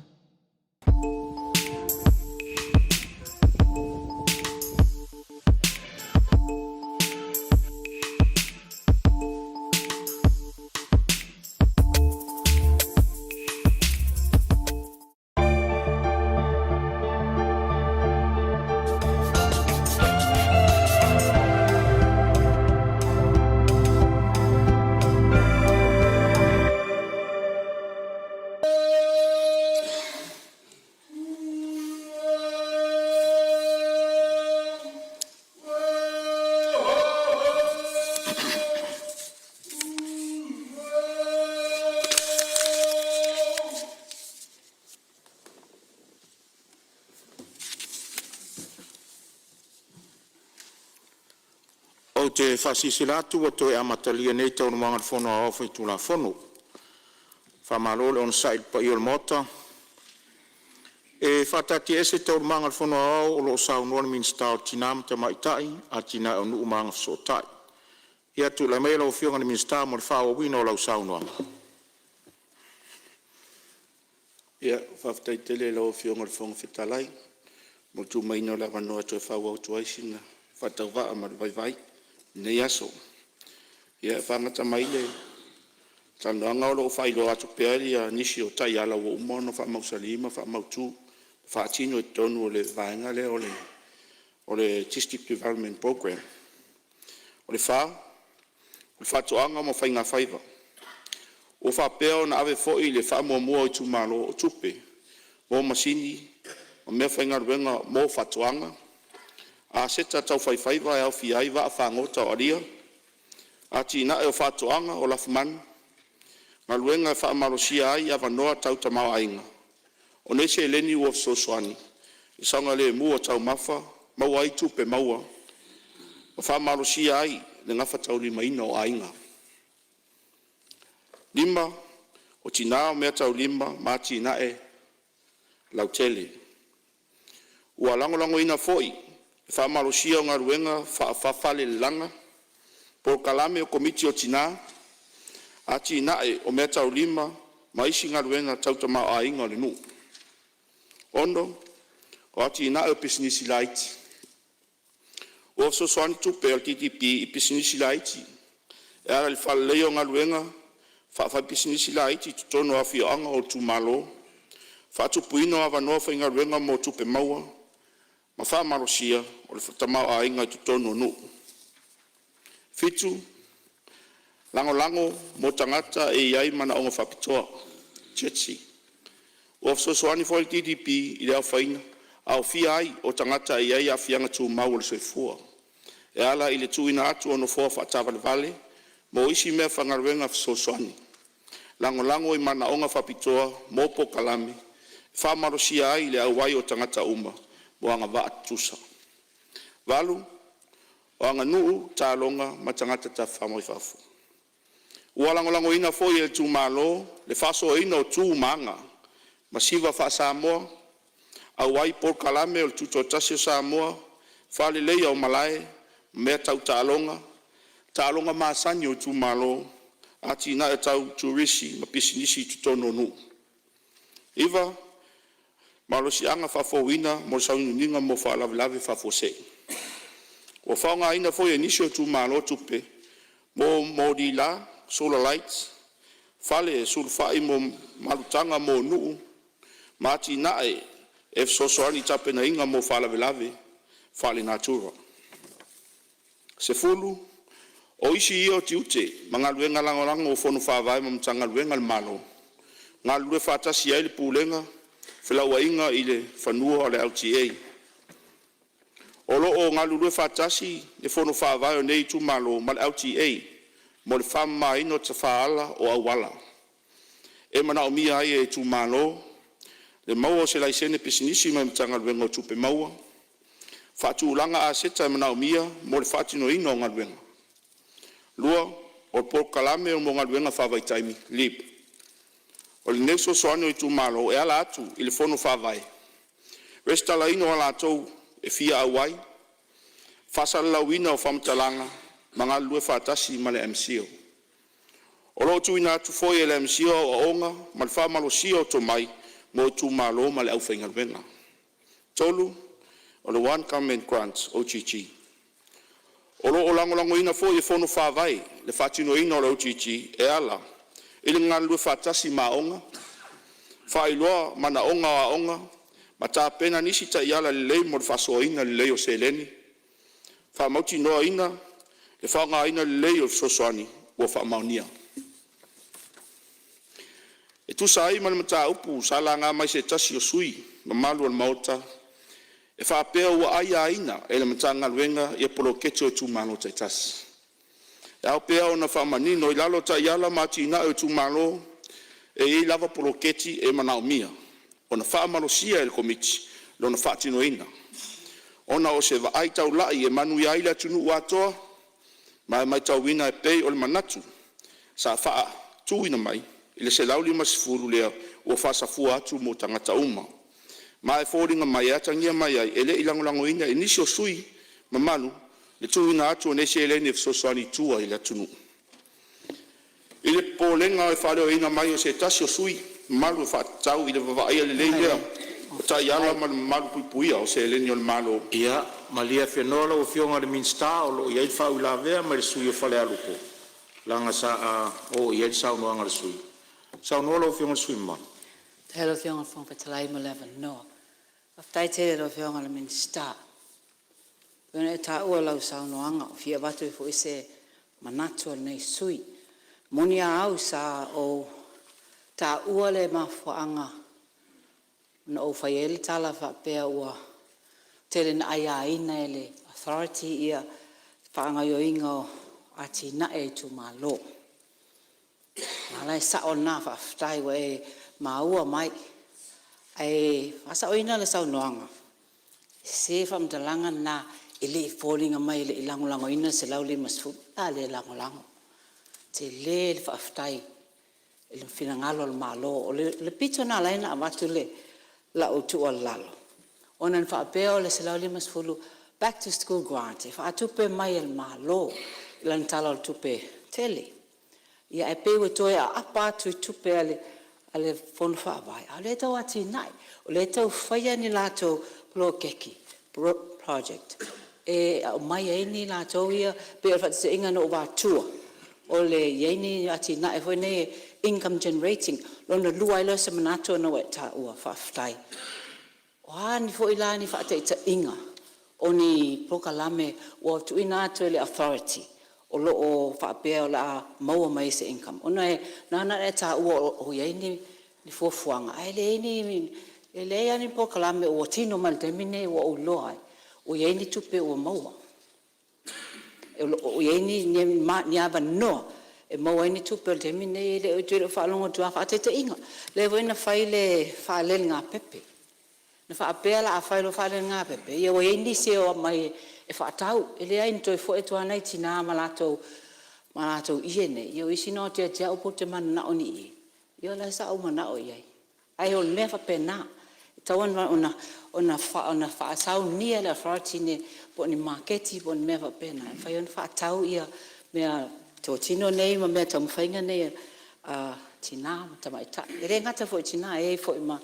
Ou te faasilasila atu ua toe amatalia nei Taualumaga a le Fono Aoao Faitulafono. Faamalo le onosai i le paia o le Maota. E faataatiaese Taualumaga a le Fono Aoao o lo o saunoa le Minisita o Tina ma Tamaitai, Atinae o Nuu ma Agafesootai. Ia tulai maia lau Afioga i le Minisita mo le faaauauina o lau saunoaga. Faafetai tele i lau Afioga i le Fofoga Fetalai mo le tuuina mai o le avanoa e toe faaauau atu ai sina faatauvaa ma le vaivai i lenei aso. Ia, e faagata mai le talanoaga o lo o faailoa atu pea nisi o taiala ua uma ona faamausali ma faamautu, faatino i totonu o le vaega lea o le District Development Programme. O le fa, o Faatoaga ma Faigafaiva. Ua faapea ona ave foi le faamuamua a itumalo o tupe mo masini ma meafaigaluega mo faatoaga, aseta tau faifaiva e aofia ai vaafagota o alia, atinae o faatoaga o lafumanu, galuega e faamalosia ai avanoa tau tamaoaiga. O nei seleni ua fesoasoani i le saogalemu o taumafa, maua ai tupe maua ma faamalosia ai le gafataulimaina o aiga. 5. O Tina ma Meataulima ma Atinae Lautele. Ua lagolagoina foi le faamalosia o galuega faa-falelalaga, polokalame o Komiti o Tina, atinae o meataulima ma isi galuega tau tamaoaiga o le nuu. 6. O Atinae o Pisinisi Laiti. Ua fesoasoani tupe a le KDP i pisinisi laiti e ala i le faaleleia o galuega faa-faipisinisi laiti i totonu o afioaga o itumalo, faatupuina o avanoa faigaluega mo tupe maua ma faamalosia o le tamaoaiga i totonu o nuu. 7. Lagolago mo Tagata e i ai Manaoga Faapitoa (GETC). Ua fesoasoani foi le KDP i le aofia ai o tagata e i ai aafiaga tumau o le soifua, e ala i le tuuina atu o nofoa faataavalevale ma isi meafaigaluega fesoasoani, lagolago i manaoga faapitoa mo polokalame e faamalosia ai le auai o tagata uma mo agavaa tutusa. 8. O Aganuu, Taaloga ma Tagata Tafafao mai Fafo. Ua lagolagoina foi e le Malo le faasoaina o tu ma aga masiva faa-Samoa, auai i polokalame o le Tutoatasi o Samoa, faaleleia o malae ma mea tau taaloga, taaloga masani a itumalo, atinae tau turisi ma pisinisi i totonu o nuu. 9. Malosiaga Faafouina mo le Sauniuniga mo Faalavelave Faafuasei. Ua faaaogaina foi e nisi o itumalo tupe mo moli la, solar lights, fale e sulufai mo malutaga mo nuu ma atinae e fesoasoani i tapenaina mo faalavelave faalenatura. 10. O isi ia o tiute ma galuega lagolago a Fono Faavae ma Matagaluega a le Malo, galulue faatasi ai le Pulega o Felauaiga i le Fanua LTA. O lo o galulue faatasi le Fono Faavae o nei itumalo ma le LTA. mo le faamamaina o tafaala o auala. E manaomia ai e Itumalo le maua o se laisene pisinisi mai le Matagaluega o Tupe Maua, faatulaga aseta e manaomia mo le faatinoina o galuega. 2. O le Polokalame mo Galuega Faavaitaimi (LEAP). O lenei fesoasoani i Itumalo e ala atu i le Fono Faavae, resitalaina o latou e fia auai, faasalalauina o faamatalaga ma galulue faatasi ma le MCIL. O lo o tuuina atu foi e le MCIL aoaoga ma le faamalosia o tomai mo itumalo ma le aufaigaluega. 3. One Government Grant (OGG). O lo o lagolagoina foi e Fono Faavae le faatinoina o le OGG e ala i le galulue faatasi ma aoga, faailoa manaoga o aoga ma tapena nisi taiala lelei mo le faasoaina lelei o seleni, faamautinoaina le faaaogaina lelei o fesoasoani ua faamaonia. E tusa ai ma le mataupu sa laga mai e se tasi o sui usufono mamalu o le Maota e faapea ua aiaina e le Matagaluega ia Poloketi a Itumalo taitasi. E ao pea ona faamanino, i lalo o Taiala mo Atinae o Itumalo, e i ai lava poloketi e manaomia ona faamalosia e le Komiti lona faatinoina, ona o se vaai taulai e manuia ai le atunuu atoa, ma e matauina e pei o le manatu sa tuuina mai i le $150 lea ua faasafua atu mo tagata uma. Ma e foliga mai e atagia mai ai, e le i lagolagoina e nisi o sui usufono mamalu le tuuina atu o nei seleni e fesoasoani i tua i le atunuu. I le popolega e faaleoina mai e se tasi o sui usufono mamalu e faatatau i le vaaia lelei lea o taiala ma le malupuipuia o seleni a le Malo. Ia malie Afenoa lau Afioga i le Minisita o lo o i ai le faauilavea mai le sui usufono mo Falealupo leaga sa oo i ai le saunoaga a le sui usufono. Saunoa lau Afioga i le sui usufono mamalu. Faafetai i lau Afioga i le Fofoga Fetalai mo le avanoa. Faafetai tele i lau Afioga i le Minisita e pei ona e taua i lau saunoaga ua fia avatu ai foi se manatu o lenei sui usufono. E moni a au, sa ou taua le mafuaaga na ou fai ai le tala faapea ua tele ina aiaina e le Authority ia faagaoioiga o atinae a itumalo. A la e sao lena, faafetai ua e maua mai. Ae faasaoina le saunoaga, e sese le faamatalaga lena, e foliga mai e le i lagolagoina le $150. O le a le lagolago? E tele le faafetai i le finagalo o le Malo. O le pito na ala ai ona avatu lau tuualalo, ona na faapea o le $150 back to school grant e faatupe mai e le Malo i lana Tala o le Tupe Tele. Ia ae pei ua toe aapa atu i tupe a le Fono Faavae, a o lea e tau atiae, o lea e tau faia ni latou poloketi project e aumai ai ni latou ia… Pei o le faataitaiga na ou avatua o le i ai ni atinae foi nei e income generating. Lona lua ai lea o se manatu ona ua e taua, faafetai. O a foi la ni faataitaiga o ni polokalame ua tuuina atu e le Authority o lo o faapea o le a maua mai ai se income, ona na ona e taua o i ai ni fuafuaga ae leai lava ni polokalame ua tino mai i le taimi lenei ua ou iloa ai ua i ai ni tupe ua maua. O lo o i ai ni avanoa e maua ai ni tupe. O le taimi lenei ou te le o faalogo atu lava. Faataitaiga, lea foi na fai le faalelegapepe, na faapea o le a fai loa le faalelegapepe ia ua i ai nisi e omai e faatau. E leai na toe foi atu lava nai tina ma latou ie nei, ia o isi na o atu ia te au pou te mananao i ni ie, ia o lea sa ou manao i ai. Ae o mea faapena, e tatau ona faasaunia e le Authority po o ni maketi po o ni mea faapena e mafai ona faatau meatotino nei ma meataumafaiga nei a tina ma tamaitai. E le gata foi i tina, e i ai foi ma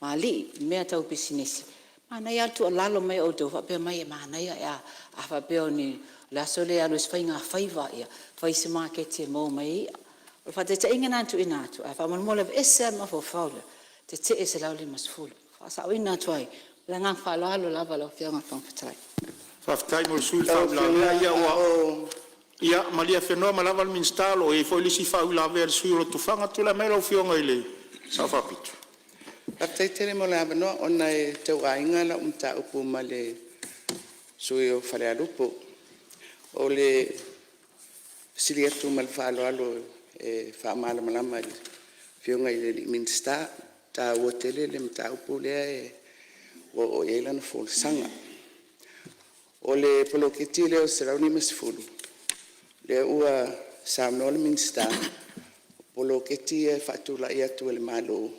alii i mea tau pisinisi. Manaia lava le tuualalo mai o outou faapea mai e manaia, a faapea o le aso lea e alu ai se faigafaiva, ia fai se maketi e maua mai ai i'a. O le faataitaiga lena na tuuina atu, ae faamolemole aveese lava le mafaufau lea, tetee i le $150. Faasaoina atu ai. Ma le agaga faaaloalo lava lau Afioga i le Fofoga Fetalai. Faafetai mo le sui usufono le faauilavea. Ia malie afenoa ma lava le Minisita o lo o i ai foi le isi faauilavea a le sui usufono mo Lotofaga. Tulai mai lau Afioga i le Sao Faapito. Faafetai tele mo le avanoa ona e tauaiga lau mataupu ma le sui usufono o Falealupo. O le fesili atu ma le faaaloalo e faamalamalama e le Afioga i le Minisita, e taua tele le mataupu lea ua oo i ai lana folasaga. O le poloketi lea o le $150, lea ua saunoa le Minisita, o poloketi ia e faatulai atu e le Malo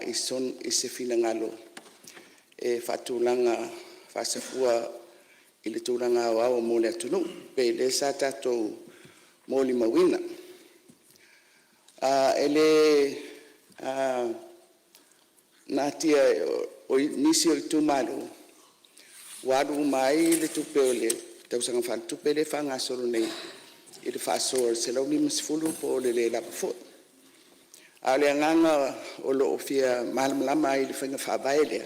i se finagalo e faatulaga faasafua i le tulaga aoao mo le atunuu, pei o lea sa tatou molimauina. E le natia o nisi o itumalo ua alu uma ai le tupe o le tausaga faaletupe lea e faagasolo nei i le faasoa o le $150 po o le le lava foi. A o le agaga o lo o fia malamalama ai i le faiga faavae lea,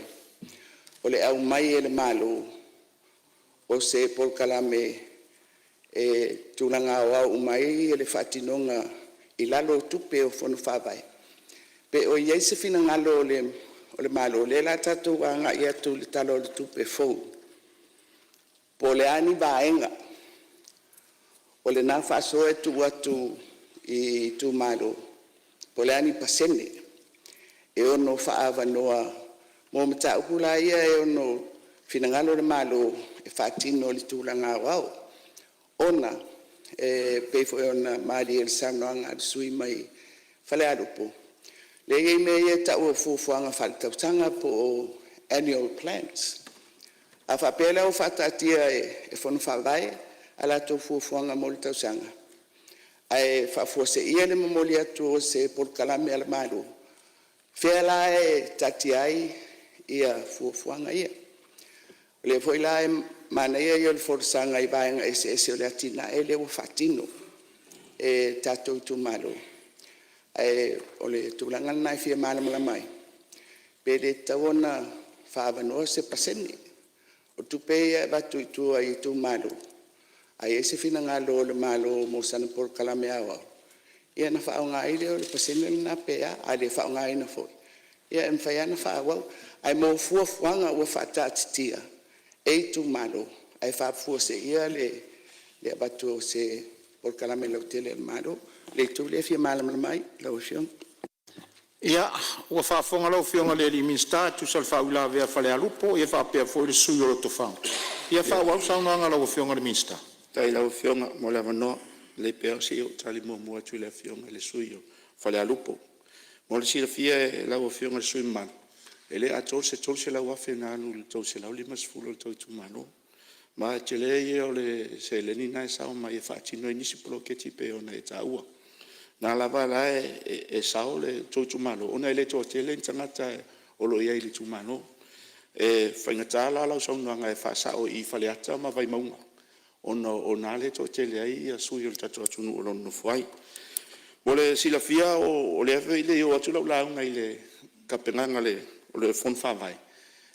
o le aumai e le Malo o se polokalame e tulaga aoao uma ai le faatinoga i lalo o tupe o Fono Faavae, pe o i ai se finagalo o le Malo, o lea o le a tatou agai atu i le Tala o le Tupe fou, po o le a ni vaega o lena faasoa e tuu atu i itumalo, po o le a ni pasene e ono faaavanoa mo mataupu la ia e ono finagalo le Malo e faatino i le tulaga aoao. Ona e pei foi ona malie i le saunoaga a le sui usufono mai Falealupo, lea e i ai mea ia e tau o fuafuaga faaletausaga po o annual plans. A faapea la ua faataatia e Fono Faavae a latou fuafuaga mo le tausaga, ae faafuaseia le momoli atu o se polokalame a le Malo, o fea la e taatia ai fuafuaga ia? O lea foi la e manaia ia o le folasaga i vaega eseese o le atinae lea ua faatino e tatou itumalo, ae o le tulaga lena e fia malamalama ai, pe le tatau ona faaavanoa se pasene o tupe ia e avatu i tua i itumalo. A i ai se finagalo o le Malo mo sana polokalame aoao, ia ona faaaoga ai lea o le pasene lena pe a, a le faaaogaina foi, ia e mafai lava ona faaauau. Ae mo fuafuaga ua faataatitia e itumalo ae faafuaseia le avatu o se polokalame lautele a le Malo. O le itu lea e fia malamalama ai lau Afioga. Ia, ua faafofoga lau Afioga i le Minisita e tusa o le faauilavea a Falealupo ia faapea foi le sui usufono o Lotofaga. Ia faaauau le saunoaga a lau Afioga i le Minisita. Faafetai i lau Afioga mo le avanoa. Lelei pea se i ou tali muamua atu i le Afioga i le sui usufono mo Falealupo. Mo le silafia e lau Afioga i le sui usufono mamalu, e le atoa se $300,000 na alu i le $350,000 a le tou itumalo. Ma o le tele ia o le seleni lena e sao mai e faatino ai nisi poloketi pei ona e taua. O lena lava la e sao le tou itumalo ona e le toatele ni tagata o lo o i ai i le itumalo. E faigata la lau saunoaga e faasao i Faleata ma Vaimauga ona o i ina lea e toatele ai sui usufono o le tatou atunuu o lo o nonofo ai. Mo le silafia o lea foi e le i oo atu lau lauga i le tapenaga o le Fono Faavae,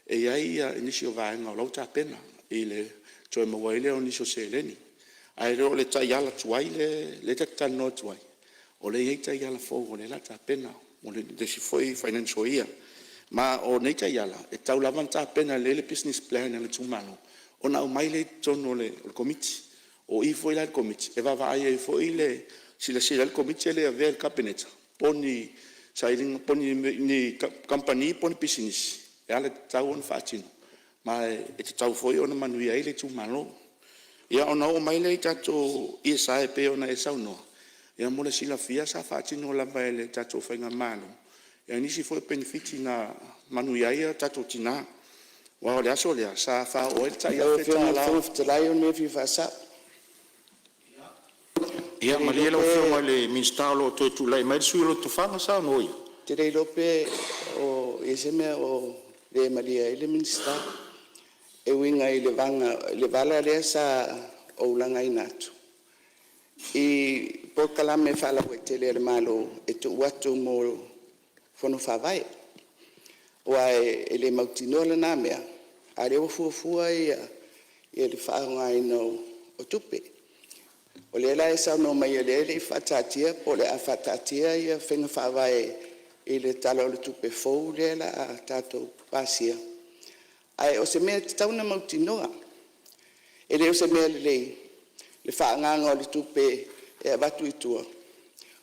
e i ai nisi o vaega o la e ua tapena i le toe maua ai lea o nisi o seleni. Ae le o le taiala tuai lea ta te talanoa atu ai, o lea e i ai taiala fou o lea o le a tapena mo le isi foi financial year. Ma o nei taiala, e tatau lava ona tapena lelei le business plan a le itumalo ona aumai lea i totonu o le Komiti. O i foi la i le Komiti e vaavaai ai foi le… silasila ai le Komiti ae le i avea i le Kapeneta po o ni sailiga po o ni kamupani po o ni pisinisi e alagatau ona faatino ma e tatau foi ona manuia ai le itumalo. Ia ona oo mai lea i tatou ESI pei ona e saunoa, ia mo le silafia sa faatino lava e le tatou faigamalo nisi foi o penefiti na manuia ai tatou tina. Aua o le aso lea sa faaoo ai le tai Lau Afioga i le $1000. Fofoga Fetalai o le mea e fia faasao. Ia malie lau Afioga i le Minisita o lo o toe tulai mai le sui usufono mo Lotofaga. Saunoa ia. Ou te le iloa pe o i ai se mea o le malie ai le Minisita e uiga i le vala lea sa ou lagaina atu i polokalame faalauaitele a le Malo e tuu atu mo Fono Faavae. Aua e le mautinoa lena mea, a o lea ua fuafua le faaaogaina o tupe. O lea la e saunoa mai o lea e le i faataatia po o le a faataatia faiga faavae i le Tala o le Tupe fou lea o le a tatou pasia, ae o se mea e tatau ona mautinoa, e le o se mea lelei le faaagaaga o le tupe e avatu i tua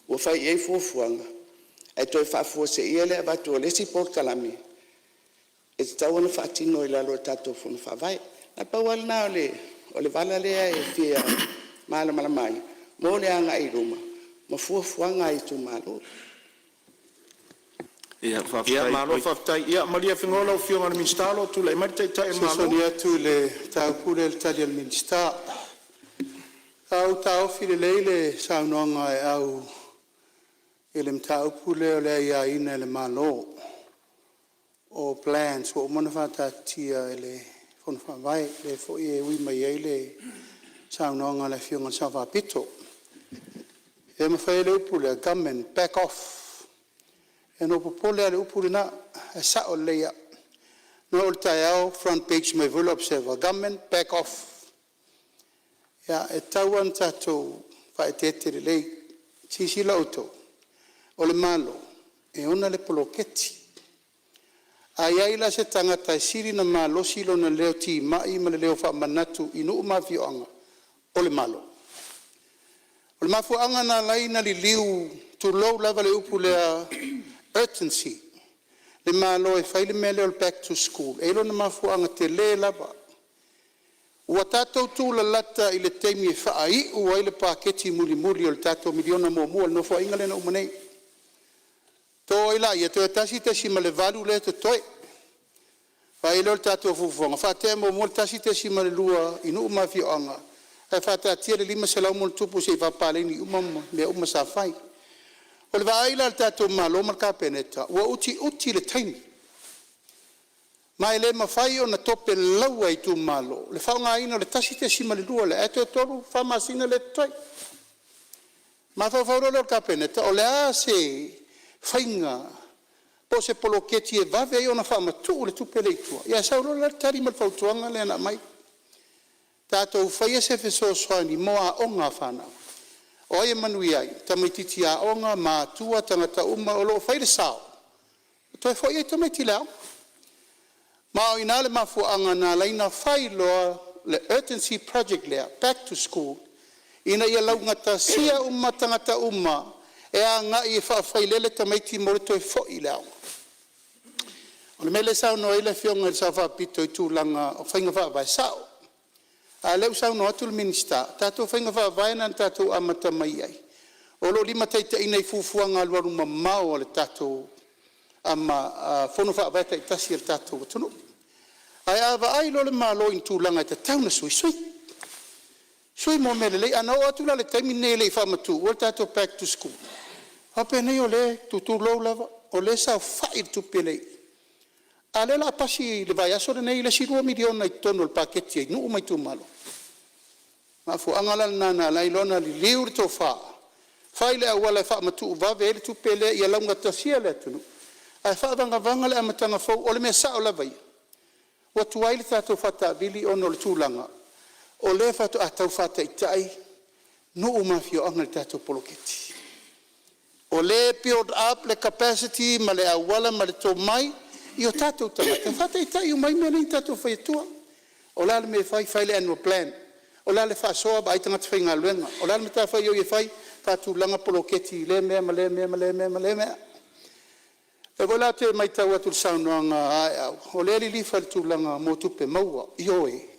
ua fai i ai fuafuaga ae toe faafuaseia le avatu o le isi polokalame e tatau ona faatino i lalo o tatou Fono Faavae. Na o le pau lava lena o le vala lea e fia malamalama ai mo le agai i luma ma fuafuaga a itumalo. Ia malo faafetai. Ia malie afenoa lau Afioga i le Minisita o lo o tulai mai le Taitai o le Malo. E fesoasoani atu i le mataupu lea i le tali a le Minisita. Sa ou taofi lelei le saunoaga a Aeau i le mataupu lea o le aiaina e le Malo o plans ua uma ona faataatitia e le Fono Faavae, lea foi e ui mai ai le saunoaga a le Afioga i le Sao Faapito. E mafai ai le upu lea, government back off. Ia na ou popole lava i le upu lena, ae sao lelei lava. Na oo i le taeao front page mai foi le Observer, government back off. Ia, e tatau lava ona tatou faaeteete lelei. Silasila outou, o le Malo e ona le poloketi. A i ai la se tagata e sili ona malosi lona leo timai ma le leo faamanatu i nuu ma afioaga, o le Malo. O le mafuaaga na ala ai ona liliu, tulou lava le upu lea, urgency le Malo e fai le mea lea o le back to school, e i ai lona mafuaaga tele lava. Ua tatou tulalata i le taimi e faaiu ai le paketi mulimuli o le tatou miliona muamua i le Nofoaiga lea na uma nei. To ai laia, toe 1.8 lea e totoe. Fai ai lea o le tatou fuafuaga, faatea muamua le 1.2 i nuu ma afioaga ae faataatia le $500+ se i faapaleni uma mea uma sa fai. O le vaai la a le tatou Malo ma le Kapeneta ua utiuti le taimi, ma e le mafai ona tope laua e itumalo le faaaogaina o le 1.2 lea ae toe 3, 4 masina lea e totoe. Ona mafaufau loa lea o le Kapeneta, o le a se faiga po o se poloketi e vave ai ona faamatuu le tupe lea i tua? Ia sau loa la le tali ma le fautuaga lea na aumai, tatou faia se fesoasoani mo aoga a fanau. O ai e manuia ai? O tamaititi aoga, matua, tagata uma o lo o fai le sao e toe foi ai tamaiti i le aoga. Ma o i ina le mafuaaga na ala ai ona fai loa le urgency project lea, back to school, ina ia laugatasia uma tagata uma e agai e faafailele tamaiti mo le toe foi i le aoga. O le mea lea e saunoa ai le Afioga i le Sao Faapito i tulaga o faiga faavae, e sao. A o lea ua saunoa atu le Minisita, o tatou faiga faavae na na tatou amata mai ai, o lo o limataitaiina i fuafuaga alualumamao a le tatou Fono Faavae taitasi a le tatou atunuu. Ae a vaai loa le Malo i ni tulaga e tatau ona sui, sui. Sui mo mea lelei. Ana oo atu la i le taimi lenei e le i faamatuua le tatou back to school, faapenei o lea e, tulou lava, o lea e saofai le tupe lea i i, a o lea o le a pasi i le vaiaso lenei le isi $2 miliona i totonu o le paketi a nuu ma itumalo. O le mafuaaga la lena na ala ai ona liliu le tofa, fai le auala e faamatuu vave ai le tupe lea ia laugatasia le atunuu, ae faavagavaga le amataga fou. O le mea sao lava ia, ua tuai le tatou faataavili ona o le tulaga o lea faatoa tau faataitai nuu ma afioaga i le tatou poloketi. O lea e build up le capacity ma le auala ma le tomai i o tatou tagata e faataitai uma ai mea nei na tatou fai atua. O le a le mea e fai, fai le annual plan. O le a le faasoa, vaai tagata faigaluega. O le a le matafaioi e fai, faatulaga poloketi i lea mea ma lea mea ma lea mea ma lea mea. O lea foi la ou te maitau atu i le saunoaga a Aeau, o lea e lilifa i le tulaga mo tupe maua. Ioe,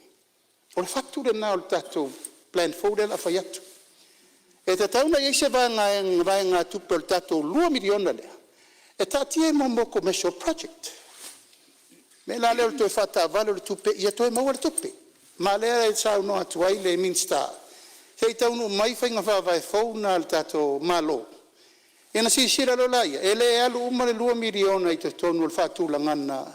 o le fatu lena o le tatou plan fou lea o le a fai atu. E tatau ona i ai se vaegatupe o le tatou $2 miliona lea e taatia i mea o commercial project. O le mea la lea o le toe faataavale o le tupe ia toe maua le tupe. Ma o lea e saunoa atu ai le Minisita, se i taunuu mai faiga faavae fou na a le tatou Malo ia ona silasila loa lea, e le alu uma le $2 miliona i totonu o le faatulagaga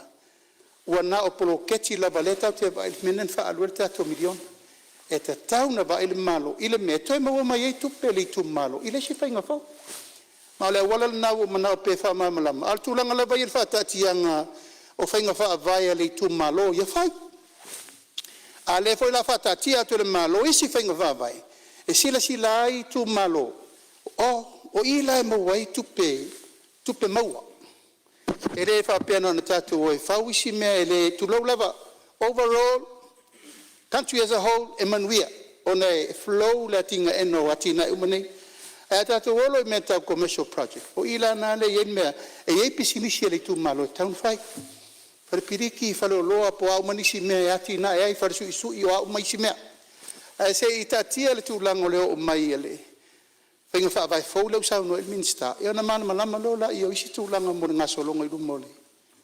ua na o poloketi lava lea tatou te vaai i le mea lea na faaalu ai le tatou $1 miliona. E tatau ona vaai le Malo i le mea e toe maua mai ai tupe a le itumalo i le isi faiga fou. Ma o le auala lena ua ou manao pea e faamalamalama, a o le tulaga lava ia i le faataatiaga o faiga faavae a le itumalo, ia fai. A o lea foi o le a faataatia atu e le Malo isi faiga faavae e silasila ai itumalo, o i la e maua ai tupe maua. E le faapea na ona tatou o e fau isi mea e le, tulou lava, overall country as a whole e manuia. ona e flow le atinaeina o atinae uma nei. Ae a tatou o loa i mea tau commercial project, o i la lena e i ai le mea e i ai pisinisi a le itumalo e tatau ona fai, fale piliki, faleoloa po o a uma nisi mea e atinae ai fale suisui o a uma isi mea. Ae sei taatia le tulaga o le oo mai o le faiga faavae fou lea ua saunoa i ai le Minisita ona malamalama loa lea o isi tulaga mo le gasologa i luma o le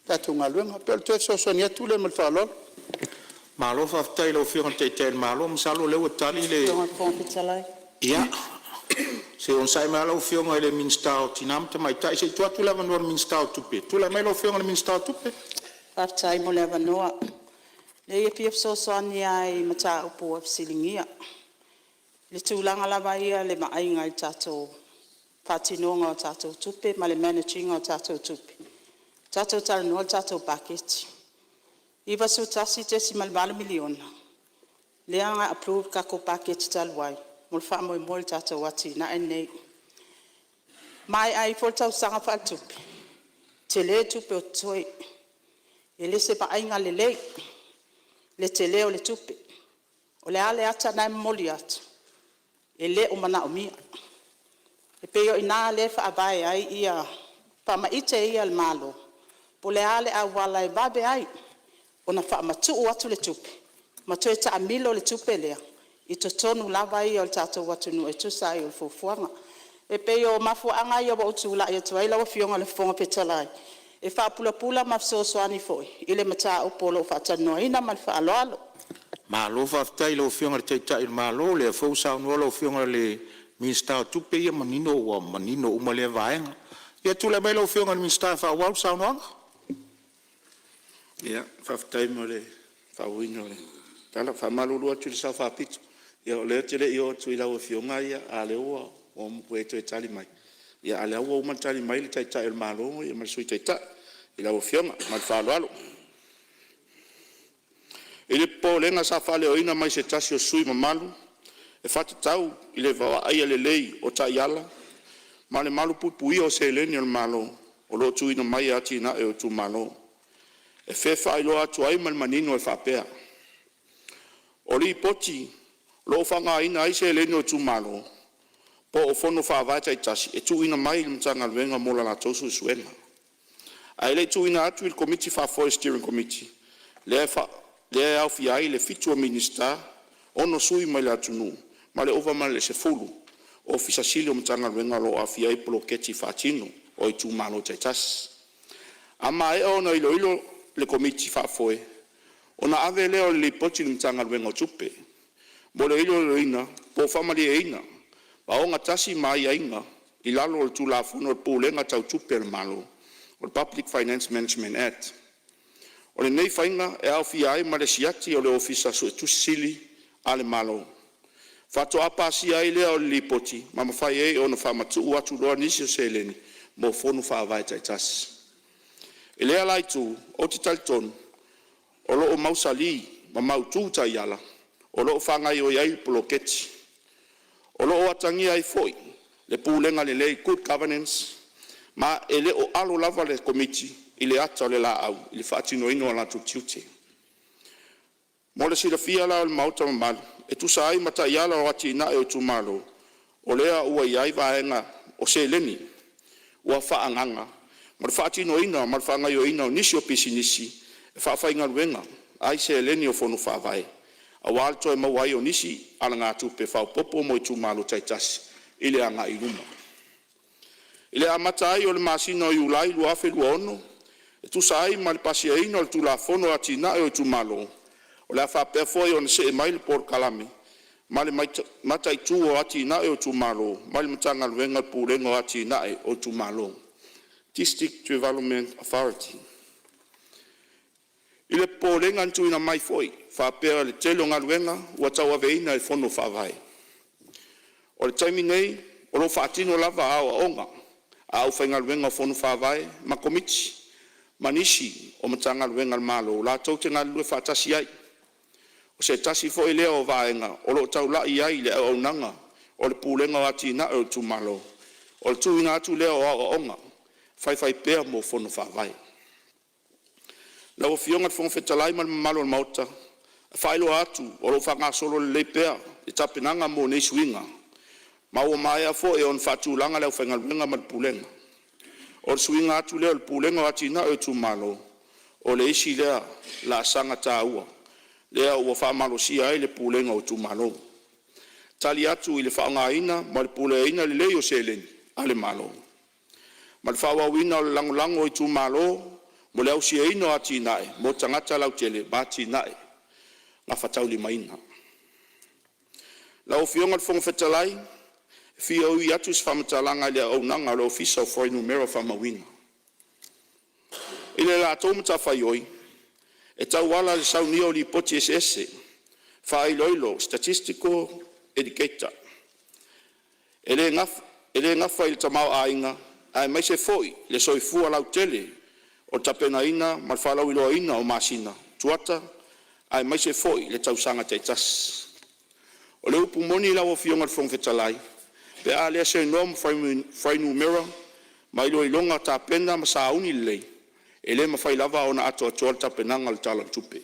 tatou galuega. E pei o le toe fesoasoani atu lea ma le faaaloalo. Malo faafetai i lau Afioga i le Taitai o le Malo, masalo o lea ua tali le… Ia, se i onosai mai lava lau Afioga i le Minisita o Tina ma Tamaitai, se i tuu atu le avanoa i le Minisita o Tupe. Tulai mai lau Afioga i le Minisita o Tupe. Faafetai mo le avanoa. Leai e fia fesoasoani lava i mataupu ua fesiligia. I le tulaga lava ia o le vaaiga i le tatou faatinoga o tatou tupe ma le manage ina o tatou tupe, tatou talanoa i le tatou Paketi. E $91.8 miliona lea na approve i le tatou Paketi talu ai mo le faamoemoe i le tatou atinae lenei. Maea ifo le tausaga faaletupe, tele le tupe o totoe. E le o se vaaiga lelei le tele o le tupe. O le a le ata lena e momoli atu? E le o manaomia. E pei o i ina lea e faavae ai faamaite ia a le Malo po o le a le auala e vave ai ona faamatuu atu le tupe ma toe taamilo le tupe lea i totonu lava ia o le tatou atunuu e tusa ai o fuafuaga. E pei o mafuaaga ia ua ou tulai atu ai lau Afioga i le Fofoga Fetalai e faapulapula ma fesoasoani foi i le mataupu o lo o faatalanoaina. Ma le faaaloalo. Malo faafetai i lau Afioga i le Taitai o le Malo, o lea foi ua saunoa lau Afioga i le Minisita o Tupe, ia manino ua manino uma lea vaega. Ia tulai mai lau Afioga i le Minisita e faaauau le saunoaga. Ia, faafetai mo le faaauauina o le tala. E faamalulu atu i le Sao Faapito, ia o lea ou te le i oo atu i lau Afioga a o lea ua e toe tali mai, a o lea ua uma ona tali mai le Taitai o le Malo ma le Sui Taitai i lau Afioga. Ma le faaaloalo. I le popolega sa faaleoina mai e se tasi o sui usufono mamalu e faatatau i le vaaia lelei o taiala ma le malupuipuia o seleni a le Malo o lo o tuuina mai e atinae o itumalo. E fia faailoa atu ai ma le manino e faapea: O Lipoti o lo o faaaogaina ai seleni a itumalo po o Fono Faavae taitasi e tuuina mai i le Matagaluega mo la latou suesuega, ae le i tuuina atu i le Komiti Faafoe (Steering Committee) lea e aofia ai le 7 o Minisita, 6 sui mai le atunuu ma le ova ma le 10 Ofisa Sili o Matagaluega o lo o aafia ai poloketi faatino a itumalo taitasi. A maea ona iloilo e le Komiti Faafoe, ona ave lea o le Lipoti i le Matagaluega o Tupe mo le iloiloina po o faamalieina ma ogatasi ma aiaiga i lalo o le Tulafono o Pulega Tau Tupe a le Malo (Public Finance Management Act). O lenei faiga e aofia ai ma le siati a le Ofisa Suetusi Sili a le Malo, faatoa pasia ai lea o le Lipoti ma mafai ai ona faamatuu atu loa nisi o seleni mo Fono Faavae taitasi. I lea la itu, ou te talitonu o lo o mausali ma mautu taiala o lo o faagaioi ai le poloketi. O lo o atagia ai foi le pulega lelei (Good Governance) ma e le o alo lava le Komiti i le ata o le laau i le faatinoina o latou tiute. Mo le silafia la e le Maota mamalu e tusa ai ma Taiala o Atinae o Itumalo, o lea ua i ai vaega o seleni ua faaagaaga mo le faatinoina ma le faagaoioiga o nisi o pisinisi e faafaigaluega ai seleni o Fono Faavae aua le toe maua ai o nisi alagatupe faaopoopo mo itumalo taitasi i le agai i luma. I le amata ai o le masina o Iulai 2026, e tusa ai ma le pasiaina o le Tulafono o Atinae o Itumalo, o le a faapea foi ona see mai le Polokalame ma le Mataitu o Atinae o Itumalo mai le Matagaluega o le Pulega o Atinae o Itumalo District Development Authority. I le popolega na tuuina mai foi faapea o le tele o galuega ua tauaveina e Fono Faavae, o le taimi nei o lo o faatino lava aoaoga a aufaigaluega o Fono Faavae ma Komiti ma nisi o Matagaluega a le Malo latou te galulue faatasi ai. O se tasi foi lea o vaega o lo o taulai i ai le auaunaga a le Pulega o Atinae o Itumalo, o le tuuina atu lea o aoaoga faifaipea mo Fono Faavae. Lau Afioga i le Fofoga Fetalai ma le mamalu o le Maota, e faailoa atu o lo o faagasolo lelei pea le le tapenaga mo nei suiga, ma ua maea foi ona faatulaga le aufaigaluega ma le Pulega. O le suiina atu lea o le Pulega o Atinae o Itumalo, o le isi lea laasaga taua lea ua faamalosia ai le Pulega o Itumalo, tali atu i le faaaogaina ma le puleaina lelei o seleni a le Malo, ma le faaauauina o le lagolago i Itumalo mo le ausiaina o atinae mo tagata lautele ma atinae gafataulimaina. Lau Afioga i le Fofoga Fetalai, e fia ui atu se faamatalaga i le auaunaga a le Ofisa o Fuainumera Faamauina. I le latou matafaioi e tauala i le saunia o Lipoti eseese faailoilo (Statistical Indicator) e le gafa i le tamaoaiga aemaise foi le soifua lautele, o le tapenaina ma le faalauiloaina o masina, kuata aemaise foi o tausaga taitasi. O le upu moni lau Afioga i le Fofoga Fetalai, pe a le saunoa ma fuainumera ma iloiloga tapena ma sauni lelei, e le mafai lava ona atoatoa le tapenaga o le Tala o le Tupe,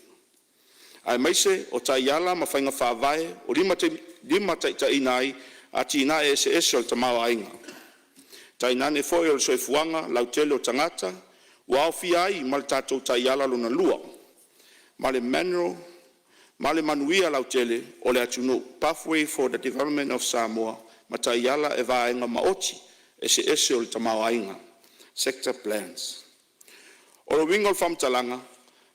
aemaise o taiala ma faiga faavae e limataitaiina ai atinae eseese o le tamaoaiga, tainane foi o le soifuaga lautele o tagata, ua aofia ai ma le tatou Taiala Lona Lua ma le Manuia Lautele o le Atunuu (Pathway for the Development of Samoa) ma Taiala i Vaega Maoti eseese o le Tamaoaiga (Sector Plans). O le uiga o lau faamatalaga,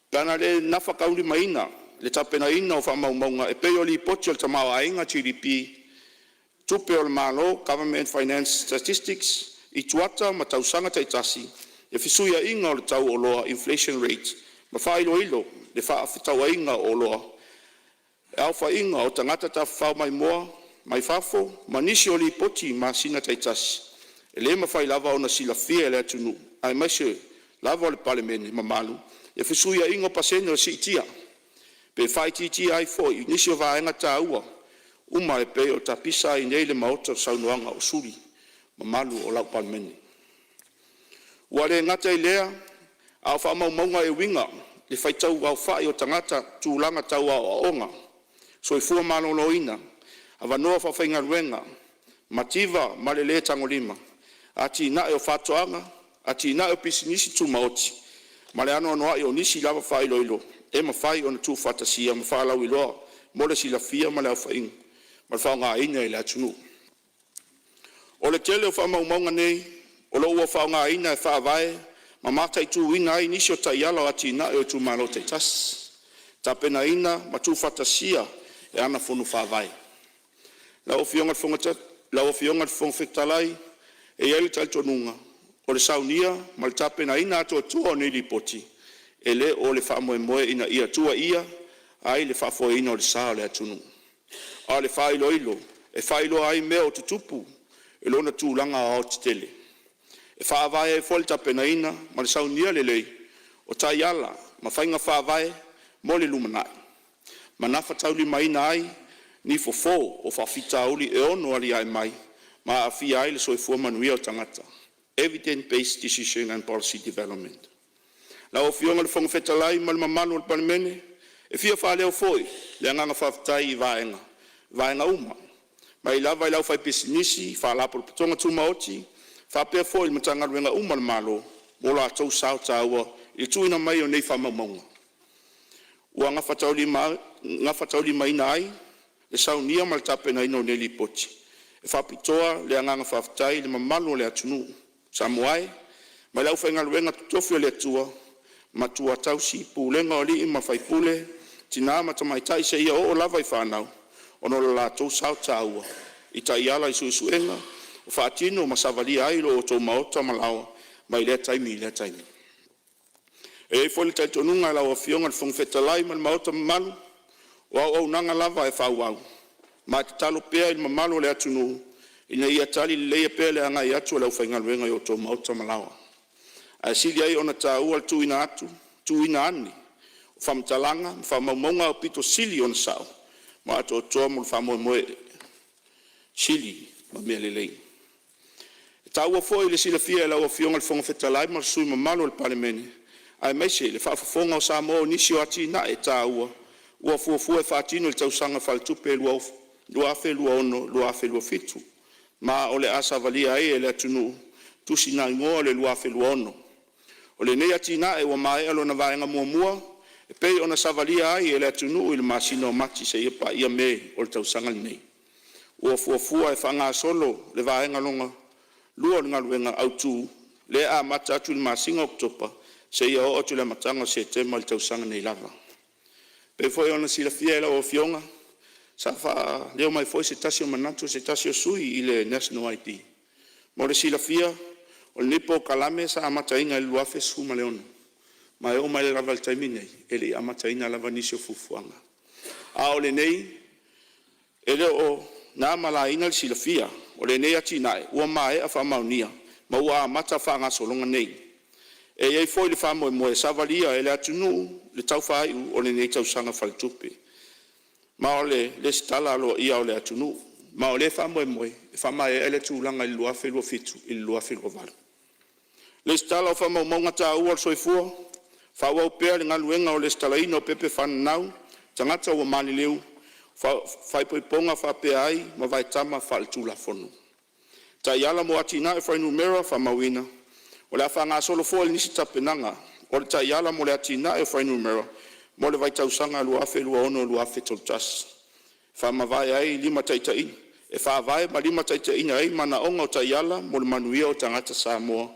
pe ana le gafataulimaina le tapenaina o faamaumauga e pei o Lipoti o le Tamaoaiga (GDP), Tupe a le Malo (Government Finance Statistics) i kuata ma tausaga taitasi, le fesuiaiga o le tau o oloa (inflation rate) ma faailoilo o fefaatauaiga o oloa, aofaiga o tagata tafafao maimoa mai fafo ma nisi o Lipoti i masina taitasi, e le mafai lava ona silafia e le atunuu aemaise lava le Palemene mamalu le fesuiaiga o pasene o le siitia pe faaitiitia ai foi nisi o vaega taua uma e pei ona tapisa ai nei le Maota i saunoaga a sui usufono mamalu o lau Palemene. Ua le gata i lea, a o faamaumauga e uiga i le faitauaofai o tagata, tulaga tau aoaoga, soifua maloloina, avanoa faafaigaluega, mativa ma le le tagolima, atinae o faatoaga, atinae o pisinisi tumaoti ma le anoanoai o nisi lava faailoilo e mafai ona tuufaatasia ma faalauiloa mo le silafia ma le faaaogaina e le atunuu. O le tele o faamaumauga nei o lo o ua faaaogaina e faavae ma mataituina ai nisi o taiala o atinae o itumalo taitasi, tapenaina ma tuufaatasia e ana Fono Faavae. Lau Afioga i le Fofoga Fetalai, e i ai le talitonuga o le saunia ma le tapenaina atoatoa o nei Lipoti, e le o le faamoemoe ina ia tuuaia ai le faafoeina o le sa o le atunuu, a o le faailoilo e faailoa ai mea o tutupu i lona tulaga aoaotetele, e faavae ai foi le tapenaina ma le saunia lelei o taiala ma faiga faavae mo le lumanai, ma gafataulimaina ai ni fofo o faafitauli e ono aliae mai ma aafia ai le soifua manuia o tagata. Evidence Based Decision and Policy Development. Lau Afioga i le Fofoga Fetalai ma le mamalu o le Palemene, e fia faaleo foi le agaga faafetai i vaega uma mai lava i le aufaipisinisi, Faalapotopotoga Tumaoti faapea foi Matagaluega uma a le Malo mo lo latou sao taua i le tuuina mai o nei faamaumauga ua gafataulimaina ai le saunia ma le tapenaina o nei Lipoti. E faapitoa le agaga faafetai i le mamalu o le atunuu Samoa e, mai le aufaigaluega totofi a le Atua, matua tausi, pulega a alii ma faipule, tina ma tamaitai seia oo lava i fanau, ona o lo latou sao taua i taiala i suesuega ua faatino ma savalia ai lo outou maota ma laoa mai lea taimi i lea taimi. E i ai foi le talitonuga lau Afioga i le Fofoga Fetalai ma le Maota mamalu, o auaunaga lava e faaauau, ma e tatalo pea i le mamalu o le atunuu ina ia talileleia pea le agai atu o le aufaigaluega i o outou maota ma laoa. Ae sili ai ona taua le tuuina ane o faamatalaga ma faamaumauga aupito sili ona sao ma atoatoa mo le faamoemoe sili ma mea lelei. E taua foi le silafia e lau Afioga i le Fofoga Fetalai ma sui usufono mamalu o le Palemene, aemaise le faafofoga a Samoa o nisi o atinae taua ua fuafua e faatino i le tausaga faaletupe 2026-2027, ma o le a savalia ai e le atunuu tusigaigoa o le 2026. O lenei atinae ua maea lona vaega muamua e pei ona savalia ai e le atunuu i le masina o Mati seia paia Me o le tausaga lenei. Ua fuafua e faagasolo le vaega lona lua o le galuega autu lea e amata atu i le masina o Oketopa seia oo atu i le amataga o Setema i le tausaga nei lava. E pei foi ona silafia e lau Afioga, sa faaleo mai foi se tasi o manatu o se tasi o sui usufono i le National ID. Mo le silafia, o lenei polokalame sa amataina i le 2016 ma e oo mai lava i le taimi lenei e le i amataina lava nisi o fuafuaga. A o lenei, e le o na ma le laina le silafia o lenei atinae ua maea faamaonia ma ua amata faagasologa nei. E i ai foi le faamoemoe e savalia e le atunuu i le tau faaiu o lenei tausaga faaletupe, ma o le lesitala aloaia o le atunuu. Ma o lea faamoemoe e faamaea lea tulaga i le 2027 i le 2028. Lesitala o Faamaumauga Taua o le Soifua. Faaauau pea le galuega o le lesitalaina o pepa fananau a tagata ua maliliu faaipoipoga faapea ai ma vaetama faaletulafono. Taiala mo Atinae o Fuainumera Faamauina. O le a faagasolo foi nisi tapenaga o le Taiala mo le Atinae o Fuainumera mo le vaitausaga 2026-2031, e faavae ma limataitaiina ai manaoga o taiala mo le manuia o tagata Samoa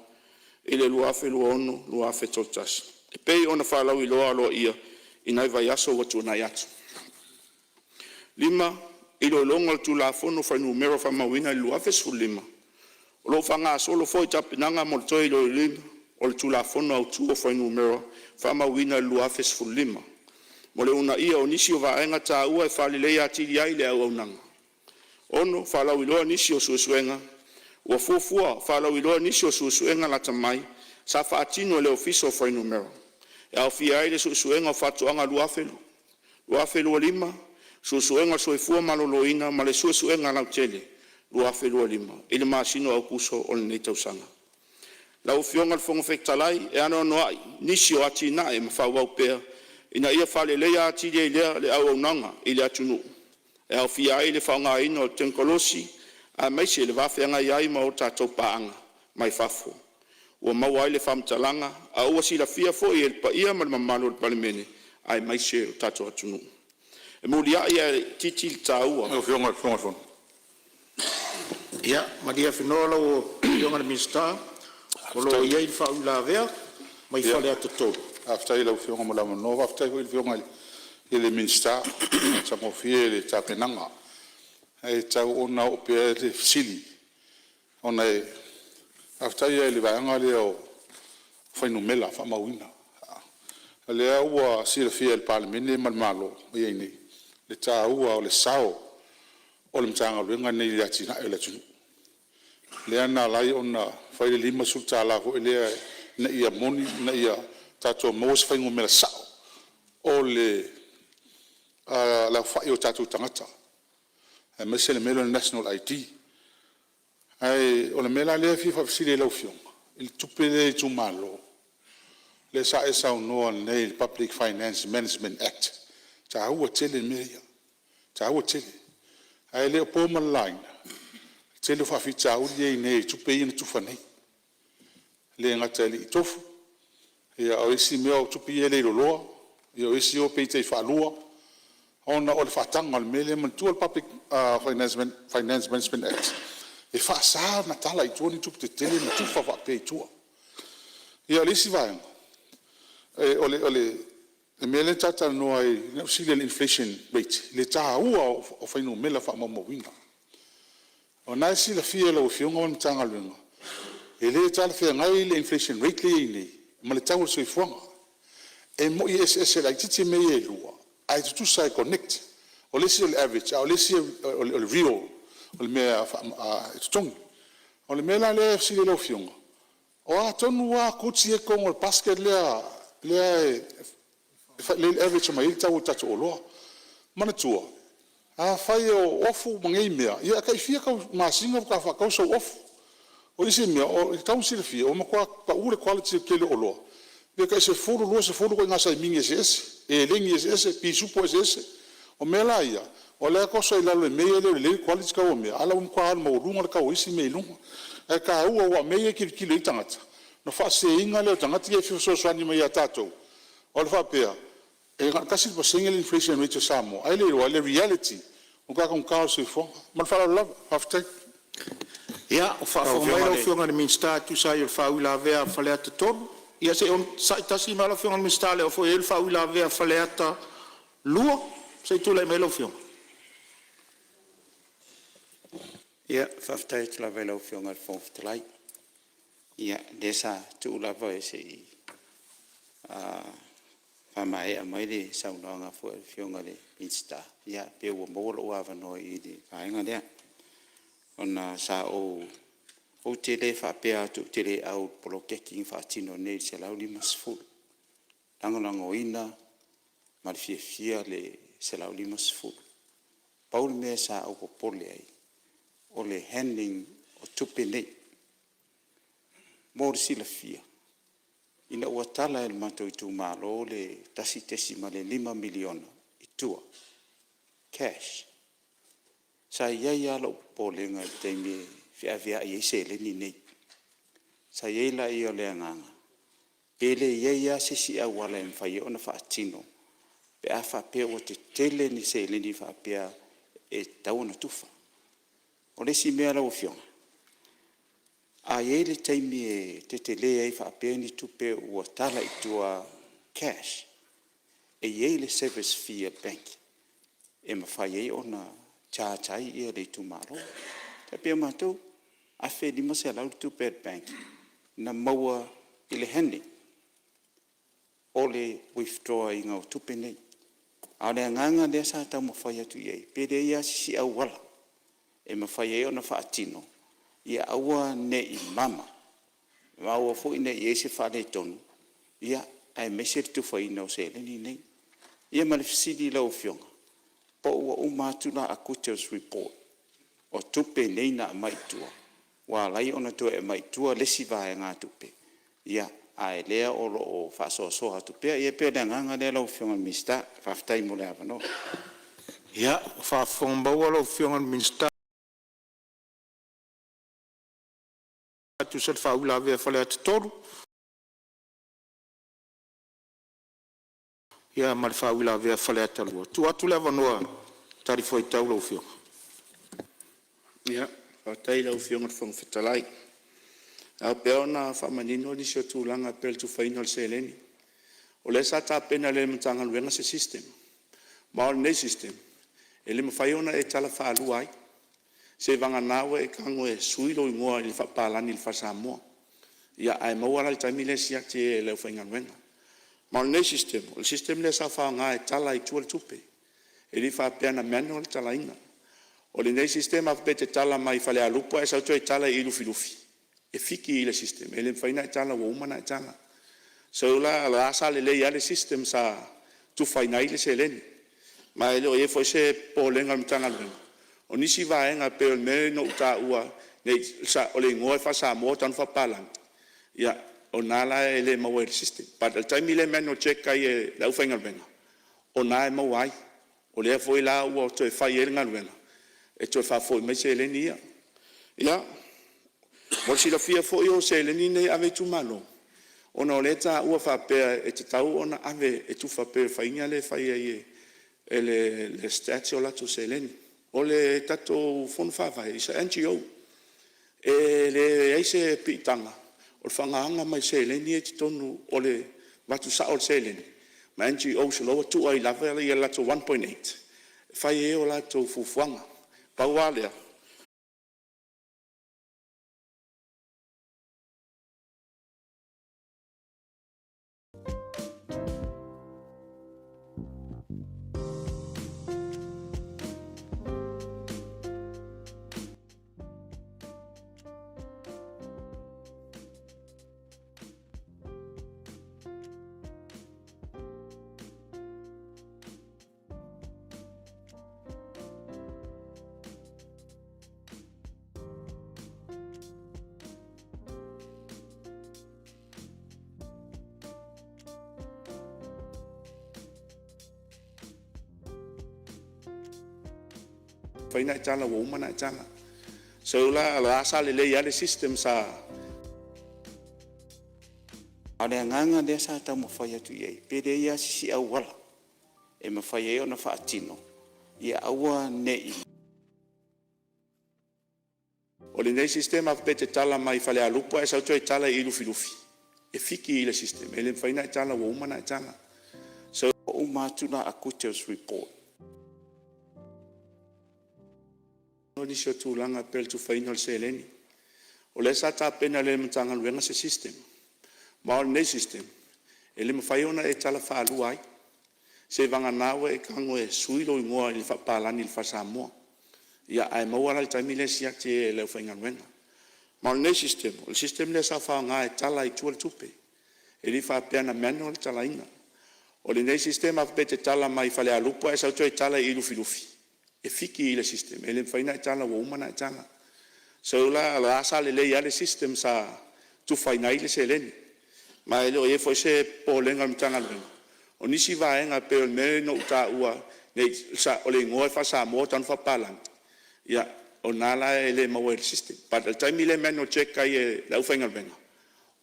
i le 2026-2031, e pei ona faalauiloa aloaia i nai vaiaso ua tuanai atu. 5. Iloiloga o le Tulafono o Fuainumera Faamauina 2015. O lo o faagasolo foi tapenaga mo le toe iloiloina o le Tulafono Autu o Fuainumera Faamauina 2015 mo le uunaia o nisi o vaega taua e faaleleia atili ai le auaunaga. 6. Faalauiloa nisi o suesuega. Ua fuafua e faalauiloa nisi o suesuega lata mai sa faatino e le Ofisa o Fuainumera, e aofia ai le Suesuega o Faatoaga 2025, Suesuega o le Soifua Maloloina ma le Suesuega Lautele 2025 i le masina o Aokuso o lenei tausaga. Lau Afioga i le Fofoga Fetalai, e anoanoai nisi o atinae o lo o faaauau pea ina ia faaleleia atili ai le auaunaga i le atunuu, e aofia ai le faaaogaina o tekonolosi aemaise le va feagai ai ma tatou paaga mai fafo ua maua ai le faamatalaga a ua silafia foi e le paia ma le mamalu o le Palemene aemaise o le tatou atunuu. E muliai ae itiiti le taua Lau Afioga i le Fofoga o le Fono. Ia malie afenoa lau Afioga i le Minisita o lo o i ai le faauilavea mai Faleata 3. Faafetai i lau Afioga mo le avanoa, faafetai foi i le Afioga i le Minisita le matagofie le tapenaga. Ae tatau ona oo pea le fesili ona e faafetai lava i le vaega lea o fuainumera faamauina. O lea ua silafia e le Palemene ma le Malo o i ai nei le taua o le sao o le Matagaluega lenei i le atinae o le atunuu. Lea na ala ai ona fai le $50 foi lea ina ia moni, ina ia tatou maua se fuainumera sao o le aofai o tatou tagata aemaise le mea lea o le National ID. Ae o le mea la lea e fia faafesili ai i lau Afioga, i le tupe lea i itumalo, lea sa e saunoa nei i le Public Finance Management Act, e taua tele mea ia, e taua tele. Ae le o po ma le laina le tele o faafitauli lea e i ai nei i tupe ia na tufa nei. E le gata e le i tofu, a o isi mea o tupe ia e leiloloa, o isi e pei e tai faalua ona o le faataga o le mea lea. Manatua le Public Finance Management Act, e faasa ona tala i tua ni tupe tetele ma tufa faapea i tua. Ia o le isi vaega, o le mea lea na ta talanoa ai lea na ou fesili ai i le inflation rate i le taua o fuainumera faamaumauina. O lena e silafia e lau Afioga ma le Matagaluega, e le talafeagai le inflation rate lea e i ai nei ma le tau o le soifuaga. E moni e eseese laitiiti mea ia e lua ae tutusa e connect. O le isi o le average a o le isi o le real o le mea e totogi. O le mea la lea e fesili ai lau Afioga, o a tonu lava goods ia e i totonu o le basket lea e average mai ai le tau o tatou oloa? Manatua, afai o ofu ma nei mea, ia e tai fia masina faatoa faatau sau ofu. O isi mea, e tatau ona silafia ua matua pau le quality o le tele o oloa, pe tai 10, 20 ituaiga saimini eseese, elegi eseese, pisupo eseese. O mea la ia, o lea e toso i lalo i mea ia e le o lelei le quality tau o mea, a o lea ua matua alu maualuga le tau o isi mea i luga. Ae taua aua o mea ia e tilotilo i ai tagata, ona faaseseina lea o tagata ia e fia fesoasoani mai ia tatou, ona faapea e na o le 1% le inflation rate a Samoa, ae le iloa le reality o le matua taugata o le soifuaga. Ma le faaaloalo lava. Faafetai. Ia, o faafofoga mai lau Afioga i le Minisita e tusa ai o le faauilavea a Faleata 3. Ia se i onosai tasi mai lau Afioga i le Minisita o lea foi e i ai le faauilavea a Faleata 2. Se i tulai mai lau Afioga. Ia, faafetai atu lava i lau Afioga i le Fofoga Fetalai. Ia, lea sa tuu lava se i faamaea mai le saunoaga foi a le Afioga i le Minisita, ia pei ua maua lou avanoa i le vaega lea. Ona sa ou… Ou te le faapea atu ou te le au i le poloketi na faatino nei i le $150. E lagolagoina ma le fiafia le $150. Pau le mea sa ou popole ai, o le handling o tupe nei. Mo le silafia, ina ua tala e le matou itumalo le $1.5 miliona i tua, cash, sa i ai lava lou popolega i le taimi e feaveai ai seleni nei. Sa i ai lea o le agaga, pe le i ai lava se isi auala e mafai ai ona faatino pe a faapea ua tetele ni seleni faapea e tatau ona tufa. O le isi mea lau Afioga, a i ai le taimi e tetele ai faapea ni tupe ua tala i tua cash, e i ai le service fee a le bank e mafai ai ona charge ai le itumalo. E tai pei o matou, e $1,500 le tupe a le bank na maua i le handling o le withdraw ina o tupe nei. A o le agaga lea sa taumafai atu i ai, pe leai lava se isi auala e mafai ai ona faatino ia aua ne i mama ma aua foi ne i i ai se faaletonu, aemaise le tufaina o seleni nei. Ia ma le fesili i lau Afioga, po ua uma atu la Acuters Report o tupe nei na aumai i tua ua ala ai ona toe aumai i tua le isi vaegatupe, a o lea o lo o faasoasoa atu pea. Ia pei o le agaga lea lau Afioga i le Minisita. Faafetai mo le avanoa. Ia, ua faafofoga lau Afioga i le Minisita e tusa ai o le faauilavea a Faleata 3 ma le faauilavea a Faleata 2. Tuu atu le avanoa e talifuaitau lau Afioga. Faafetai i lau Afioga i le Fofoga Fetalai. E ao pea ona faamanino nisi o tulaga e pei o le tufaina o le seleni. O lea sa tapena lelei e le Matagaluega se system, ma o lenei system e le mafai ona e tala faalua ai, seiavagana ua e tago e sui lou igoa i le faapapalagi i le fale-Samoa, ae maua la i le taimi lea e siaki e le aufaigaluega. Ma o lenei system, o le system lea sa faaaoga e tala ai i tua le tupe, e le faapea na manual le talaina. O lenei system a faapea e te tala mai Falealupo ae e sau toe tala i Lufilufi, e fiki i le system e le mafai ona e tala ua uma ona e tala. So la o la sa lelei lava le system sa tufaina ai le seleni. Ma e le o i ai foi se popolega o le Matagaluega, o nisi vaega e pei o le mea lea na ou taua o le igoa e faa-Samoa e tatau ona faapapalagi, ia o lena la e le maua i le system. But o le taimi lea e manual check ai e le aufaigaluega, o lena e maua ai. O lea foi la ua toe fai ai le galuega e toe faafoi mai seleni ia. Ia, mo le silafia foi o seleni nei e ave i itumalo, ona o lea e taua faapea e tatau ona ave e tufa pei o le faiga lea e fai ai e le STATS o latou seleni. O le tatou Fono Faavae is a NGO, e leai se piitaga o le faaaogaina mai o seleni ia i totonu o le avatu sao o le seleni ma NGOs o la e ua tuu ai lava le latou $1.8 e fai ai a latou fuafuaga. Pau lava lea mafai ona e tala ua uma ona e tala. So la o la sa lelei lava le system sa A o le agaga lea sa taumafai atu i ai, pe leai lava se isi auala e mafai ai ona faatino ia aua ne i O lenei system a faapea e te tala mai Falealupo ae sau toe tala i Lufilufi, e fiki i le system e le mafai ona e tala ua uma ona e tala. So uma atu la acquittals report. Nisi o tulaga pei o le tufaina o le seleni. O lea sa tapena e le Matagaluega se system, ma o lenei system e le mafai ona e tala faalua ai, seiavagana ua e tago e sui lou igoa i le faapapalagi i le faa-Samoa. Ia ae maua la i le taimi lea e siaki e le aufaigaluega. Ma o lenei system, o le system lea sa faaaoga e tala ai i tua le tupe, e le faapea na manual le talaina. O lenei system a faapea e te tala mai Falealupo ae sau toe tala i Lufilufi, e fiki i le system e le mafai ona e tala ua uma ona e tala. So la o la sa lelei lava le system sa tufaina ai le seleni. Ma e le o i ai foi se popolega o le Matagaluega, o nisi vaega pei o le mea lea na ou taua o le igoa e faa-Samoa e tatau ona faapapalagi, ia o lena la e le maua e le system. But o le taimi lea e manual check ai e le aufaigaluega,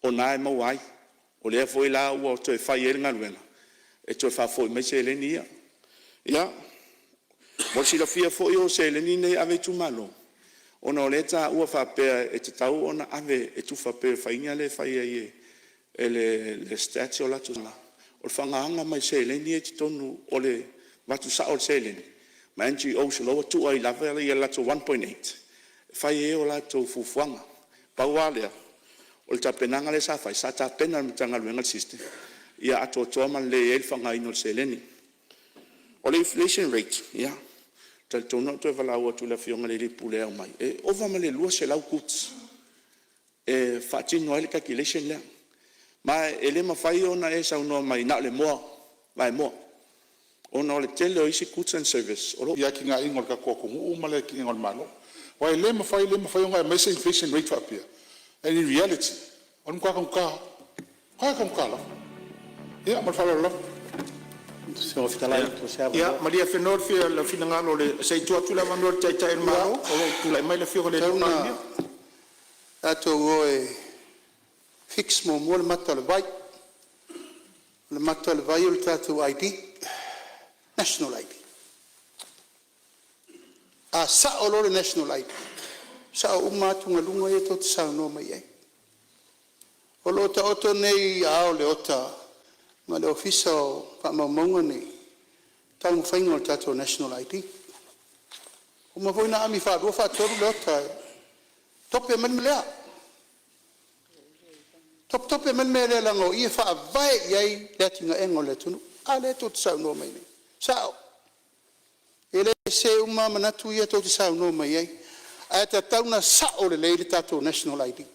o lena e maua ai. O lea foi la ua toe fai ai le galuega e toe faafoi mai seleni ia. Ia, mo le silafia foi o seleni nei e ave i itumalo, ona o lea e taua faapea e tatau ona ave e tufa pei o le faiga lea e fai ai e le STATS o latou… O le faagaga mai o seleni ia i totonu o le avatu sao o le seleni ma NGOs o la ua tuu ai lava le latou $1.8 e fai ai latou fuafuaga. Pau lava lea o le tapenaga lea sa fai, sa tapena e le Matagaluega le system ia atoatoa ma lelei ai le faaaogaina o le seleni. O le inflation rate, ia, e talitonu na ou toe valaau atu i le afioga i le alii Pule e aumai, e ova ma le 200 goods e faatino ai le calculation lea. Ma e le mafai ona e saunoa mai na o le moa vaemoa ona o le tele o isi goods and service o lo o I atinaeina o le tatou atunuu ma le atinaeina o le Malo. Aua e le mafai, le mafai ona e aumaia se inflation rate faapea and in reality o le matua taugata lava, matua taugata lava. Ia ma le faaaloalo lava. Ia malie Afenoa le finagalo se i tuu atu le avanoa i le Taitai o le Malo o lo o tulai mai le Afioga i le Tatau ona Palemia. Tatou o e fix muamua le mata o le vai. O le mata o le vai o le tatou ID, National ID. A sao loa le National ID, sao uma atugaluga ia tou te saunoa mai ai. O lo o taoto nei i aao o Leota ma le Ofisa o Faamaumauga nei le taumafaiga o le tatou National ID. Ua uma foi ona ami faalua faatolu Leota e tope mai le mea lea, topetope mai le mea lea leaga o i e faavae i ai le atinaeina o le atunuu. A lea tou te saunoa mai nei, e sao, e le sese uma lava manatu ia tou te saunoa mai ai, ae tatau ona sao lelei le tatou National ID.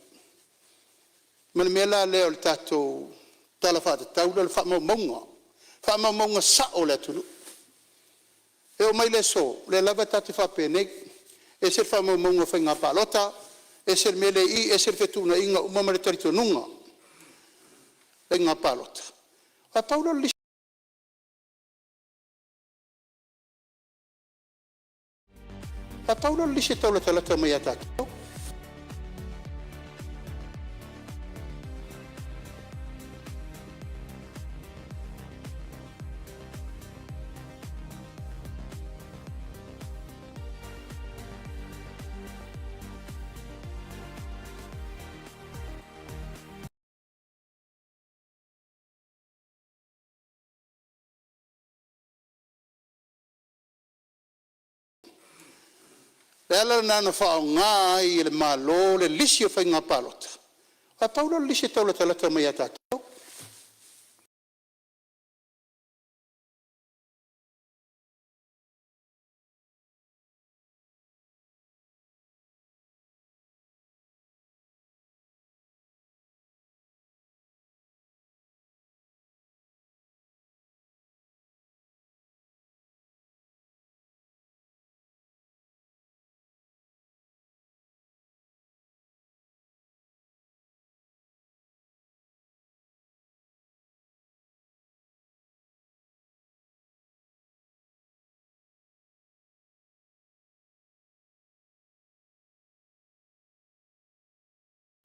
Ma le mea la lea o le tatou tala faatatau lea o le faamaumauga, faamaumauga sao o le atunuu. E oo mai i le aso, o lea lava tatou te faapenei, ese le faamaumauga o faiga palota, ese le mea lea e i i, ese le fetuunaiga uma ma le talitonuga o faiga palota, ae pau lea o le lisi e tau latalata mai ia tatou. O le ala lena na faaaoga ai e le Malo le lisi o faiga palota, aua pau lea o le lisi e tau latalata mai ia tatou.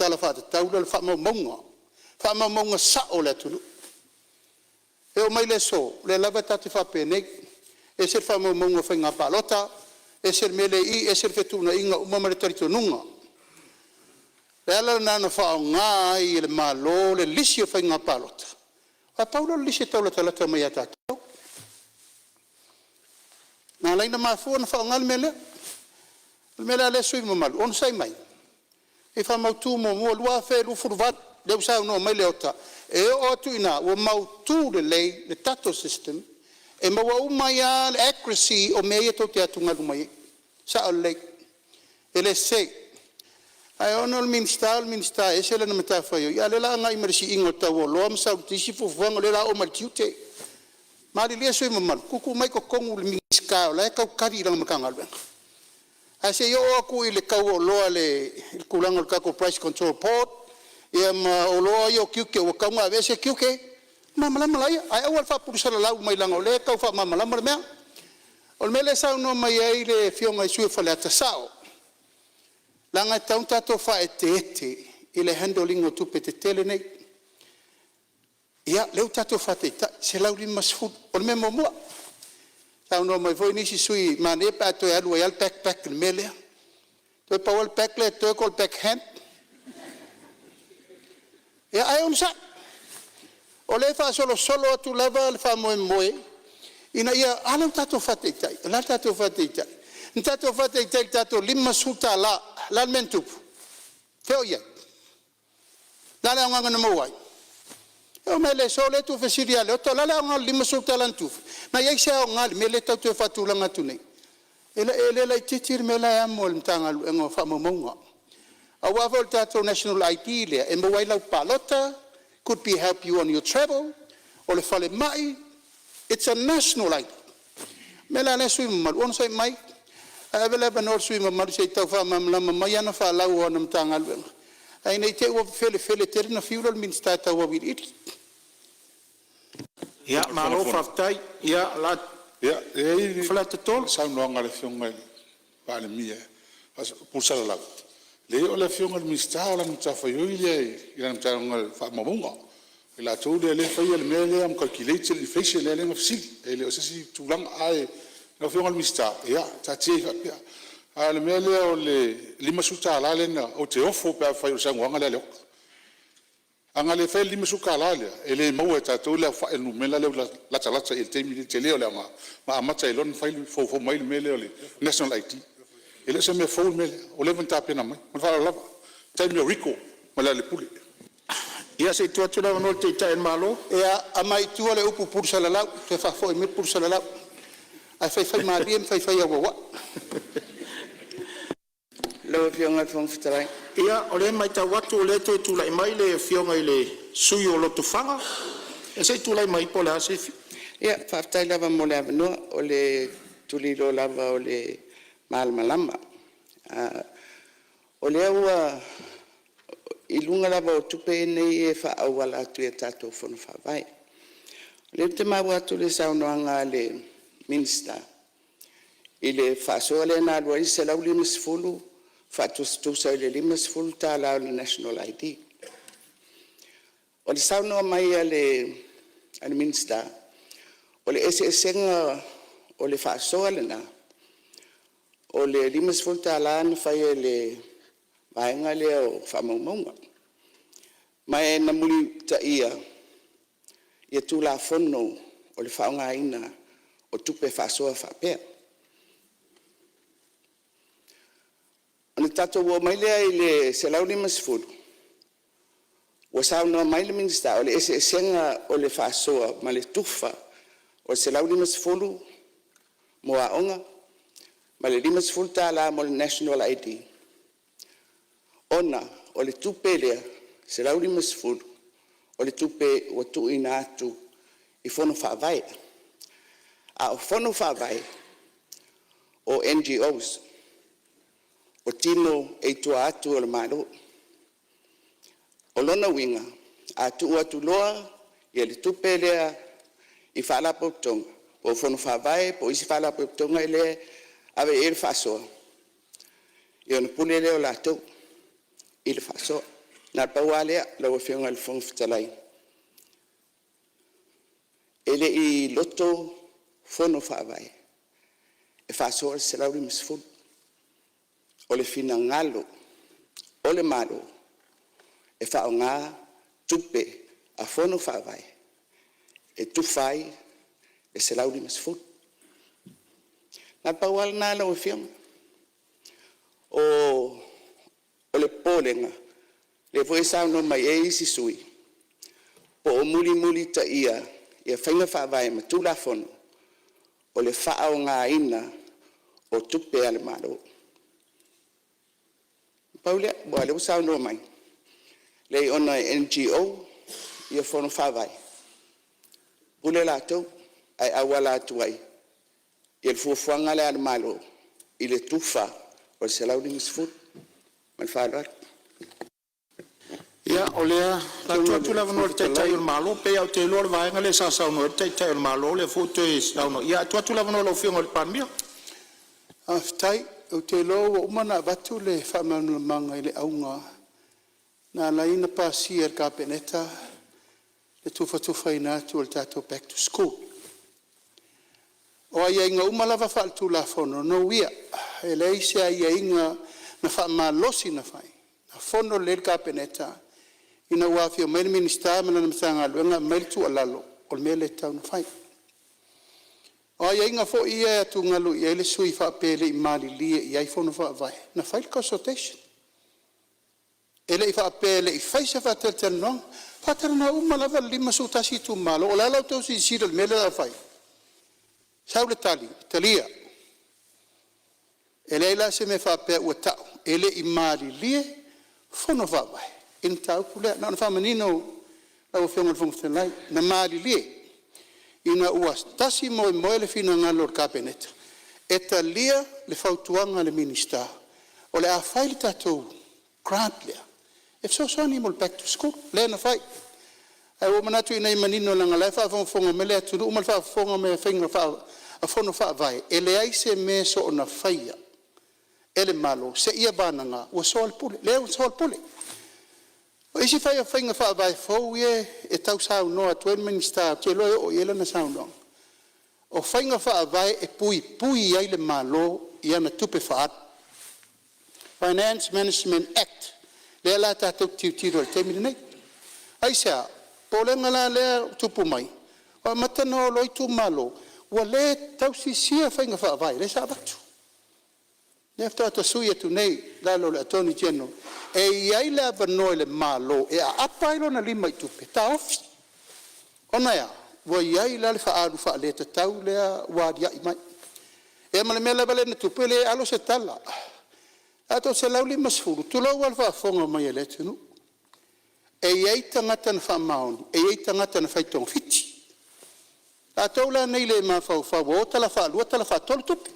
Tala Faatatau lea o Faamaumauga, faamaumauga sao a le atunuu. E oo mai i le aso, o lea lava tatou te faapenei, ese le faamaumauga o faiga palota, ese le mea lea e i i, ese le fetuunaiga uma ma le talitonuga. O le ala lena na faaaoga ai e le Malo le lisi o faiga palota, aua pau lea o le lisi e tau latalata mai ia tatou. Na ala ai ona mafua ona faaaoga le mea lea. O le mea la lea sui usufono mamalu, onosai mai se i faamautu muamua 2028 lea ua saunoa mai Leota, e oo atu i ina ua mautu lelei le tatou system e maua uma ai lava le accuracy o mea ia tou te atugalu mai ai. E sao lelei, e le sese. Ae ona o le Minisita o le Minisita e ese lana matafaioi, a o lea o le a agai mai i le siiga o le tau o oloa ma sau ma isi fuafuaga, o lea o le a oo mai i le tiute. Malilie sui usufono mamalu, tuutuu mai i totonu i le Minisita o la e tau tali i lana Matagaluega. Ae se i oo atu i le tau o oloa i le tulaga o le tatou Price Control Board ia ma oloa ia o tiute ua tatau ona aveese tiute, ona malamalama laia. Ae aua le faapulesalalau mai leaga o lea e tau faamalamalama le mea. O le mea lea e saunoa mai ai le afioga i le sui usufono o Faleata, e sao, leaga e tatau ona tatou faaeteete i le handle ina o tupe tetele nei. Ia, lea ua tatou faataitai, $150. O le mea muamua, saunoa mai foi nisi sui usufono e manaia pe a toe alu ai lava le backback i le mea lea. Toe pau lava le back lea e totoe o le backhand. Ia ae onosai, o lea e faasolosolo atu lava le faamoemoe ina ia… A lea ua tatou faataitai. O le a le tatou faataitai? Na tatou faataitai i le tatou $50. O le a le mea na tupu? Fea o i ai? O le a le aoga na maua ai? E oo mai lava i le aso lea e tuufesili ia Leota o le a le aoga o le $50 na tufa? Na i ai se aoga i le mea lea e tatou te toe faatulaga atu nei? E le laitiiti le mea la e amo e le Matagaluega o Faamaumauga. Aua foi o le tatou national ID lea e maua ai lau palota, could be help you on your travel, o le falemai, it's a national ID. O le mea la lea sui usufono mamalu, onosai mai ae ave le avanoa i le sui usufono mamalu se i tau faamalamalama mai ana faalau o ana Matagaluega, ae ne i te i ua felefele tele ona fiu lea o le Minisita e tau auiliili. Ia malo faafetai. E i ai Faleata 3. le saunoaga a le Afioga i le Palemia e tuusalalau. Leai o le Afioga i le Minisita o lana matafaioi lea i lana Matagaluega o Faamaumauga. O i latou ia lea e faia le mea lea ma calculate le inflation lea na fesili. E le o se isi tulaga. Ae lau Afioga i le Minisita, ia taatia ia faapea. A o le mea lea o le $50 lea na… Ou te ofo pe afai o le saunoaga lea a Leota. A na le faia le $50 lea, e le maua e tatou le aofai o le numera lea ua latalata i le taimi lenei i le tele o le aoga ma amata ai loa ona foufou mai le mea lea o le national ID. E le o se mea fou le mea lea, ua leva ona tapena mai. Ma le faaaloalo lava. O le taimi o Rigo ma Lealailepule. Ia se i tuu atu le avanoa i le Taitai o le Malo. Ia, aumai i tua le upu pulu salalau, toe faafoi mai le pulu salalau, ae faifaimalie ma faifaiauauai. Lau Afioga i le Fofoga Fetalai. Ia, o lea e matau atu o lea e toe tulai mai le Afioga i le sui usufono mo Lotofaga. Ia se i tulai mai po o le a se… Ia, faafetai lava mo le avanoa. O le tuliloa lava o le malamalama. O lea ua i luga lava o tupe nei e faaauala atu i a tatou Fono Faavae. O lea ou te maua atu i le saunoaga a le Minisita i le faasoa lea na alu ai le $150 faatusatusa i le $50 o le national ID. O le saunoa mai a le Minisita, o le eseesega o le faasoa lena, o le $50 na fai e le vaega lea o Faamaumauga, ma na mulimulitaia Tulafono o le faaaogaina o tupe faasoa faapea. Ona tatou oo mai lea i le $150, ua saunoa mai le Minisita, o le eseesega o le faasoa ma le tufa o le $150 mo aoga ma le $50 mo le national ID, ona o le tupe lea e $150 o le tupe ua tuuina atu i Fono Faavae, a o Fono Faavae o NGOS, o tino e i tua atu o le Malo. O lona uiga, a tuu atu loa le tupe lea i Faalapotopotoga po o Fono Faavae po o isi Faalapotopotoga lea e ave i ai le faasoa, ia ona pule lea o latou i le faasoa. Na o le pau lava lea lau Afioga i le Fofoga Fetalai, e le i loto Fono Faavae e faasoa le $150. O le finagalo o le Malo e faaaoga tupe a Fono Faavae e tufa ai le $150. Na o le pau lava lena lau Afioga. O le popolega, lea foi e saunoa mai ai isi sui usufono, po o mulimulitaia faiga faavae ma Tulafono o le faaaogaina o tupe a le Malo. Na pau lea, aua o lea ua saunoa mai, leai ona e NGO Fono Faavae, pule latou ae auala atu ai i le fuafuaga lea a le Malo i le tufa o le $150. Ma le faaaloalo. Ia, o le a tuu atu le avanoa i le Taitai o le Malo. E pei lava ou te iloa o le vaega lea sa saunoa i ai le Taitai o le Malo o lea foi ua toe saunoa. Ia, ae tuu atu le avanoa i lau Afioga i le Palemia. Faafetai. Ou te iloa ua uma ona avatu le faamalamalamaga i le auga na ala ai ona pasia e le Kapeneta le tufatufaina atu o le tatou Back to School. O aiaiga uma lava faale-Tulafono na uia, e leai se aiaiga na faamalosi na fai, na fono lelei le Kapeneta ina ua afio mai le Minisita ma lana Matagaluega aumai le tuualalo, o le mea lea e tatau ona fai. O aiaiga foi ia e atugalu i ai le sui usufono faapea e le i malilie i ai Fono Faavae, na fai le consultation. E le i faapea e le i faia se faatalatalanoaga. Na faatalanoa uma lava le 51 itumalo. O le a la outou silasila i le mea lea o le a fai? Sau le tali, talia. E leai la se mea faapea ua tau e le i malilie Fono Faavae i le mataupu lea. Na ona faamanino lau Afioga i le Fofoga Fetalai, na malilie ina ua tasi moemoe le finagalo o le Kapeneta e talia le fautuaga a le Minisita, o le a fai le tatou grant lea e fesoasoani mo le back to school, lea na fai. Ae ua ou manatu ina ia manino leaga o la e faafogafoga mai le atunuu ma le faafofoga mai a Fono Faavae, e leai se mea e soona faia e le Malo seia vagana ua soa le pule, lea ua soa le pule. O isi faiga faavae fou ia e tau saunoa atu ai le Minisita ou te iloa e oo i ai lana saunoaga, o faiga faavae e puipui ai le Malo i ana tupe faaalu, Finance Management Act lea la tatou te tilotilo ai i le taimi lenei. Aisea? O le popolega la lea ua tupu mai, ua amata ona o loa itumalo ua le tausisia faiga faavae lea sa avatu. Lea faatoa ta sui atu nei i lalo o le Attorney General e i ai le avanoa i le Malo e aapa ai lona lima i tupe e taofi. Ona e a? Ua i ai la le faaalu faaletatau lea ua aliae mai. Ia ma le mea lava lea na tupu, e le alo se tala. Ae o le $150, tulou lava le faafofoga mai a le atunuu, e i ai tagata na faamaoni, e i ai tagata na fai togafiti. O tatou la nei e le mafaufau ua o tala faalua tala faatolu tupe.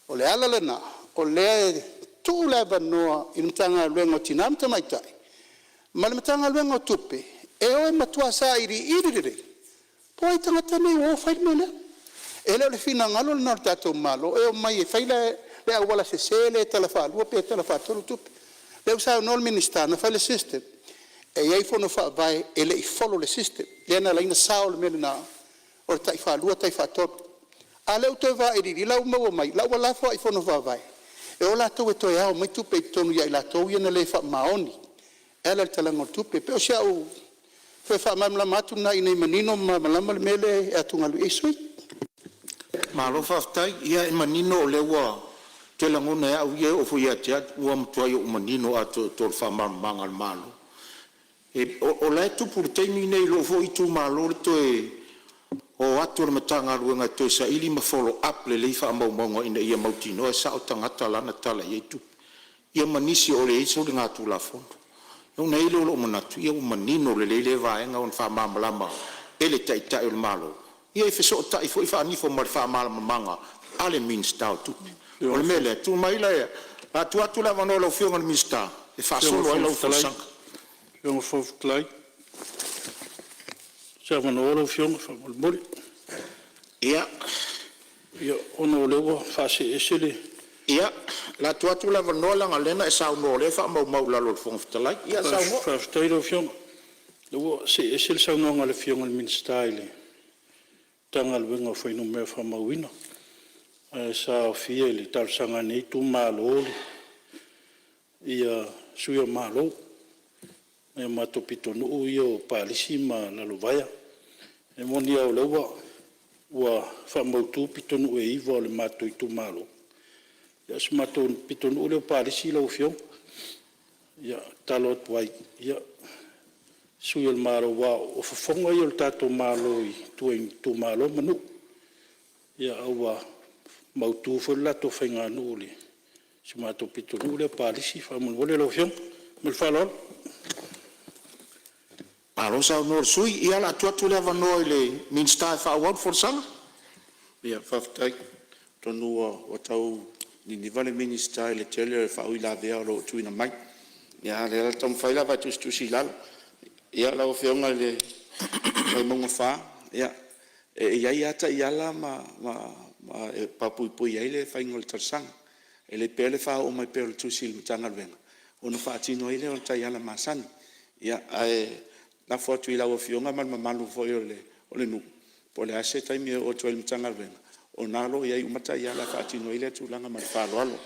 O le ala lena o lea e tuu le avanoa i le Matagaluega o Tina ma Tamaitai ma le Matagaluega o Tupe e o e matua sailiili lelei po o ai tagata nei ua o fai le mea lea. E le o le finagalo lena o le tatou Malo e omai e fai le auala sese lea e tala faalua pe tala faatolu tupe. O lea ua saunoa le Minisita na fai le system, e i ai fono faavae e le i follow le system lea na ala ai ona sao le mea lena o le tai faalua tai faatolu. A o lea ua toe vailiili o la ua maua mai o la ua lafo lava i fono faavae e o latou e toe ao mai tupe i totonu ia i latou ia na le faamaoni e ala i le talaga o le tupe. E pei o si au toe faamalamalama atu lena ina ia manino ma malamalama le mea lea e atugalu i ai sui usufono. Malo faafetai. Ia e manino o lea ua… Ou te lagona e au ia e oo foi ia te au ua matuai ou manino atoatoa i le faamalamalamaga a le Malo. O la e tupu i le taimi lenei i lou foi itumalo le toe o atu o le Matagaluega e toe saili ma follow up lelei faamaumauga ina ia mautinoa e sao tagata la na tala i ai tupe, ia ma nisi o i ai soligatulafono. Ona i ai lea o lou manatu, ia ua manino lelei lea vaega ona faamalamalama e le Taitai o le Malo, ia e fesootai foi Faanifo ma le faamalamalamaga a le Minisita o Tupe. O le mea lea, tulai mai le tuu atu le avanoa i lau Afioga i le Minisita e faasolo ai lau folasaga. Lau Afioga i le Fofoga Fetalai, se avanoa lau Afioga faamolemole. Ia, ona o lea ua faasee ese le Le a tuu atu le avanoa leaga o lea na e saunoa o lea e faamaumau i lalo e le Fofoga Fetalai. Ia saunoa. Faafetai lau Afioga. O lea ua see ese le saunoaga a le Afioga i le Minisita i le Matagaluega o Fuainumera Faamauina, ae sa aofia i le talosaga a lenei itumalo sui o Malo nai o matou pitonuu ia o Palisi ma Lalovaea. E moni lava o lea ua faamautu pitonuu e 9 o le matou itumalo, a o si o matou pitonuu lea o Palisi lau Afioga. E tatalo atu ai, sui o le Malo, aua o fofoga ia o le tatou Malo i tua i itumalo ma nuu, a ua mautu foi le latou faiganuu i si o matou pitonuu lea o Palisi faamolemole lau Afioga. Ma le faaaloalo. Malo saunoa i le sui usufono. Ia, o le a tuu atu le avanoa i le Minisita e faaauau le folasaga. Ia faafetai. Atonu ua tau niniva le Minisita i le tele o faauilavea o lo o tuuina mai, a o lea o le a taumafai lava e tusitusi i lalo. Ia, lau Afioga i le Vaimauga 4, ia, e i ai lava taiala e papuipui ai le faiga o le talosaga. E lelei pea le faaoo mai pea o le tusi i le Matagaluega ona faatino ai lea o taiala masani. Ia, ae lafo atu i lau Afioga ma le mamalu foi o le nuu po o le a se taimi e oo atu ai i le Matagaluega, o lena o lo o i ai uma taiala e faatino ai lea tulaga. Ma le faaaloalo.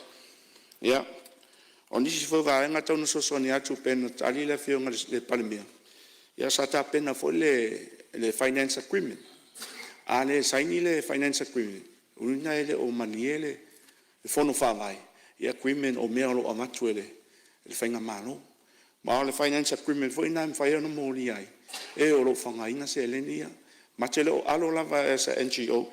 Ia, o nisi foi o vaega e tatau ona fesoasoani atu pei ona tali le Afioga i le Palemia, ia sa tapena foi le finance agreement. A le saini le finance agreement, o lona uiga e le o malie le Fono Faavae i agreement o mea o lo o avatu e le faigamalo. Ma o le finance agreement foi lena e mafai ai ona molia ai e o lo o faaaogaina seleni ia. Ma te le o alo lava as a NGO.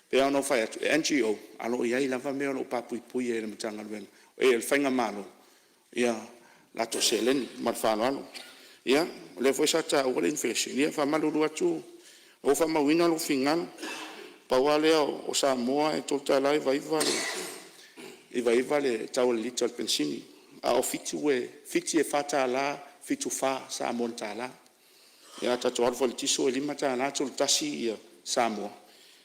E pei lava ona ou fai atu, e NGO ae o lo o i ai lava mea o lo o pa puipui ai e le Matagaluega, e le faigamalo latou seleni. Ma le faaaloalo. Ia, o lea foi sa taua le inflation, ia e faamalulu atu ua ou faamauina lou finagalo. Pau lava lea o Samoa e $3.99 le tau o le lita o le penisini, a o Fiti e $4.74 Samoa tala. Ia a tatou alu foi i le kiso e $5.31 Samoa,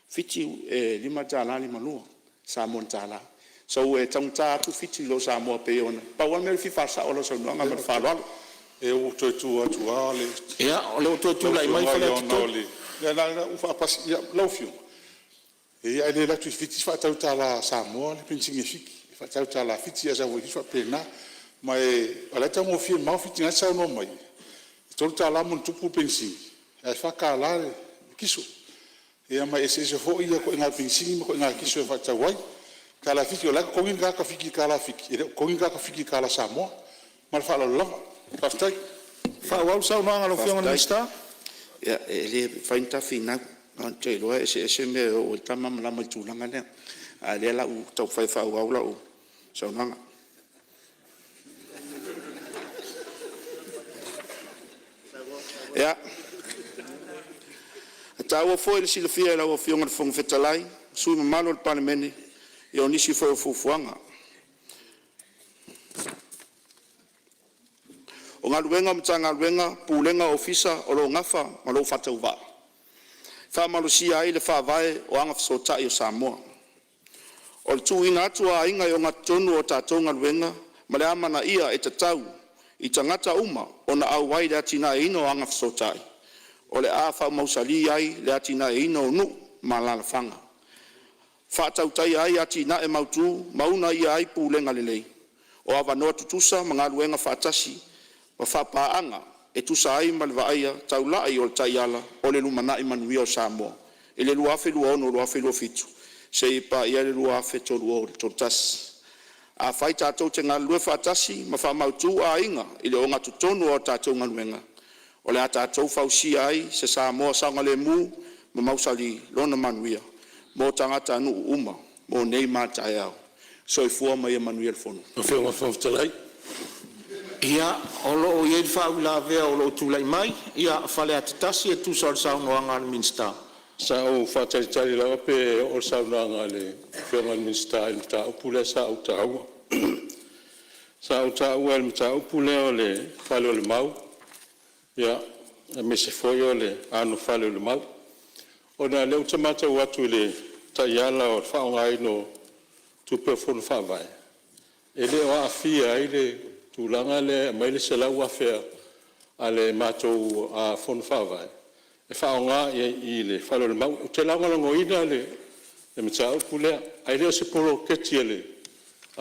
Fiti e $5.52 Samoa tala. So e taugata atu Fiti i lo Samoa pei ona… Pau lava le mea lea e fia faasao o lau saunoaga ma le faaaloalo. Ia, ua ou toe tu atu lava Ia, o lea ua toe tulai mai lau Faleata Afioga ona o le… Ua faapasi, lau Afioga, e le alu atu i Fiti faatau i le tala Samoa le penisini a Fiti, e faatau i le tala Fiti, ae sau foi i Fiti e faapena. Ma o la e taugofie mamao Fiti o lena e te saunoa mai e $3+ le penisini ae $4 le kiso. Ia ma e eseese foi ituaiga penisini ma ituaiga kiso e faatau ai. O le tala Fiti o la e totogi le tagata Fiti i le tala Fiti, e le o totogi le tagata Fiti i le tala Samoa. Ma le faaaloalo lava. Faafetai. Faaauau le saunoaga a lau Afioga i le Minisita. Faafetai. Ia, e le mafai ona ta finau, aua ou te iloa e eseese mea e oo i ai le ta malamalama i le tulaga lea. A o lea o le a ou taumafai e faaauau lau saunoaga. Ia, e taua foi le silafia e lau Afioga i le Fofoga Fetalai ma sui usufono mamalu o le Palemene o nisi foi o fuafuaga o galuega a Matagaluega, Pulega ma Ofisa o lo o nafa ma lou faatauvaa e faamalosia ai le Faavae o Agafesootai o Samoa. O le tuuina atu o aiga e ogatotonu o tatou galuega ma le amanaia e tatau i tagata uma ona auai i le atinaeina o Agafesootai, o le a faamausali ai le atinaeina o nuu ma alaalafaga, faatautaia ai atinae mautu ma uunaia ai pulega lelei, o avanoa tutusa ma galulue faatasi ma faipaaga e tusa ai ma le vaaia taulai o Taiala o le Lumanai Manuia o Samoa 2026-2027 seia paia le 2031. Afai tatou te galulue faatasi ma faamautu aiga i le ogatotonu o a tatou galuega, o le a tatou fausia ai se Samoa saogalemu ma mausali lona manuia mo tagatanuu uma mo nei ma a taeao. Soifua ma ia manuia le fono. Ia, o lo o i ai le faauilavea o lo o tulai mai ia Faleata 1 e tusa o le saunoaga a le Minisita. Sa ou faatalitali lava pe oo le saunoaga a le Afioga i le Minisita i le mataupu lea sa ou taua. Sa ou taua i le mataupu lea o le Fale o le Mau aemaise foi o le anofale o le Mau. Ona o lea ou te matau atu i le taiala o le faaaogaina o tupe o Fono Faavae, E le o aafia ai le tulaga lea e aumai le $100,000 a le matou Fono Faavae e faaaoga i ai i le Fale o le Mau. Ou te lagolagoina le mataupu lea, ae le o se poloketi a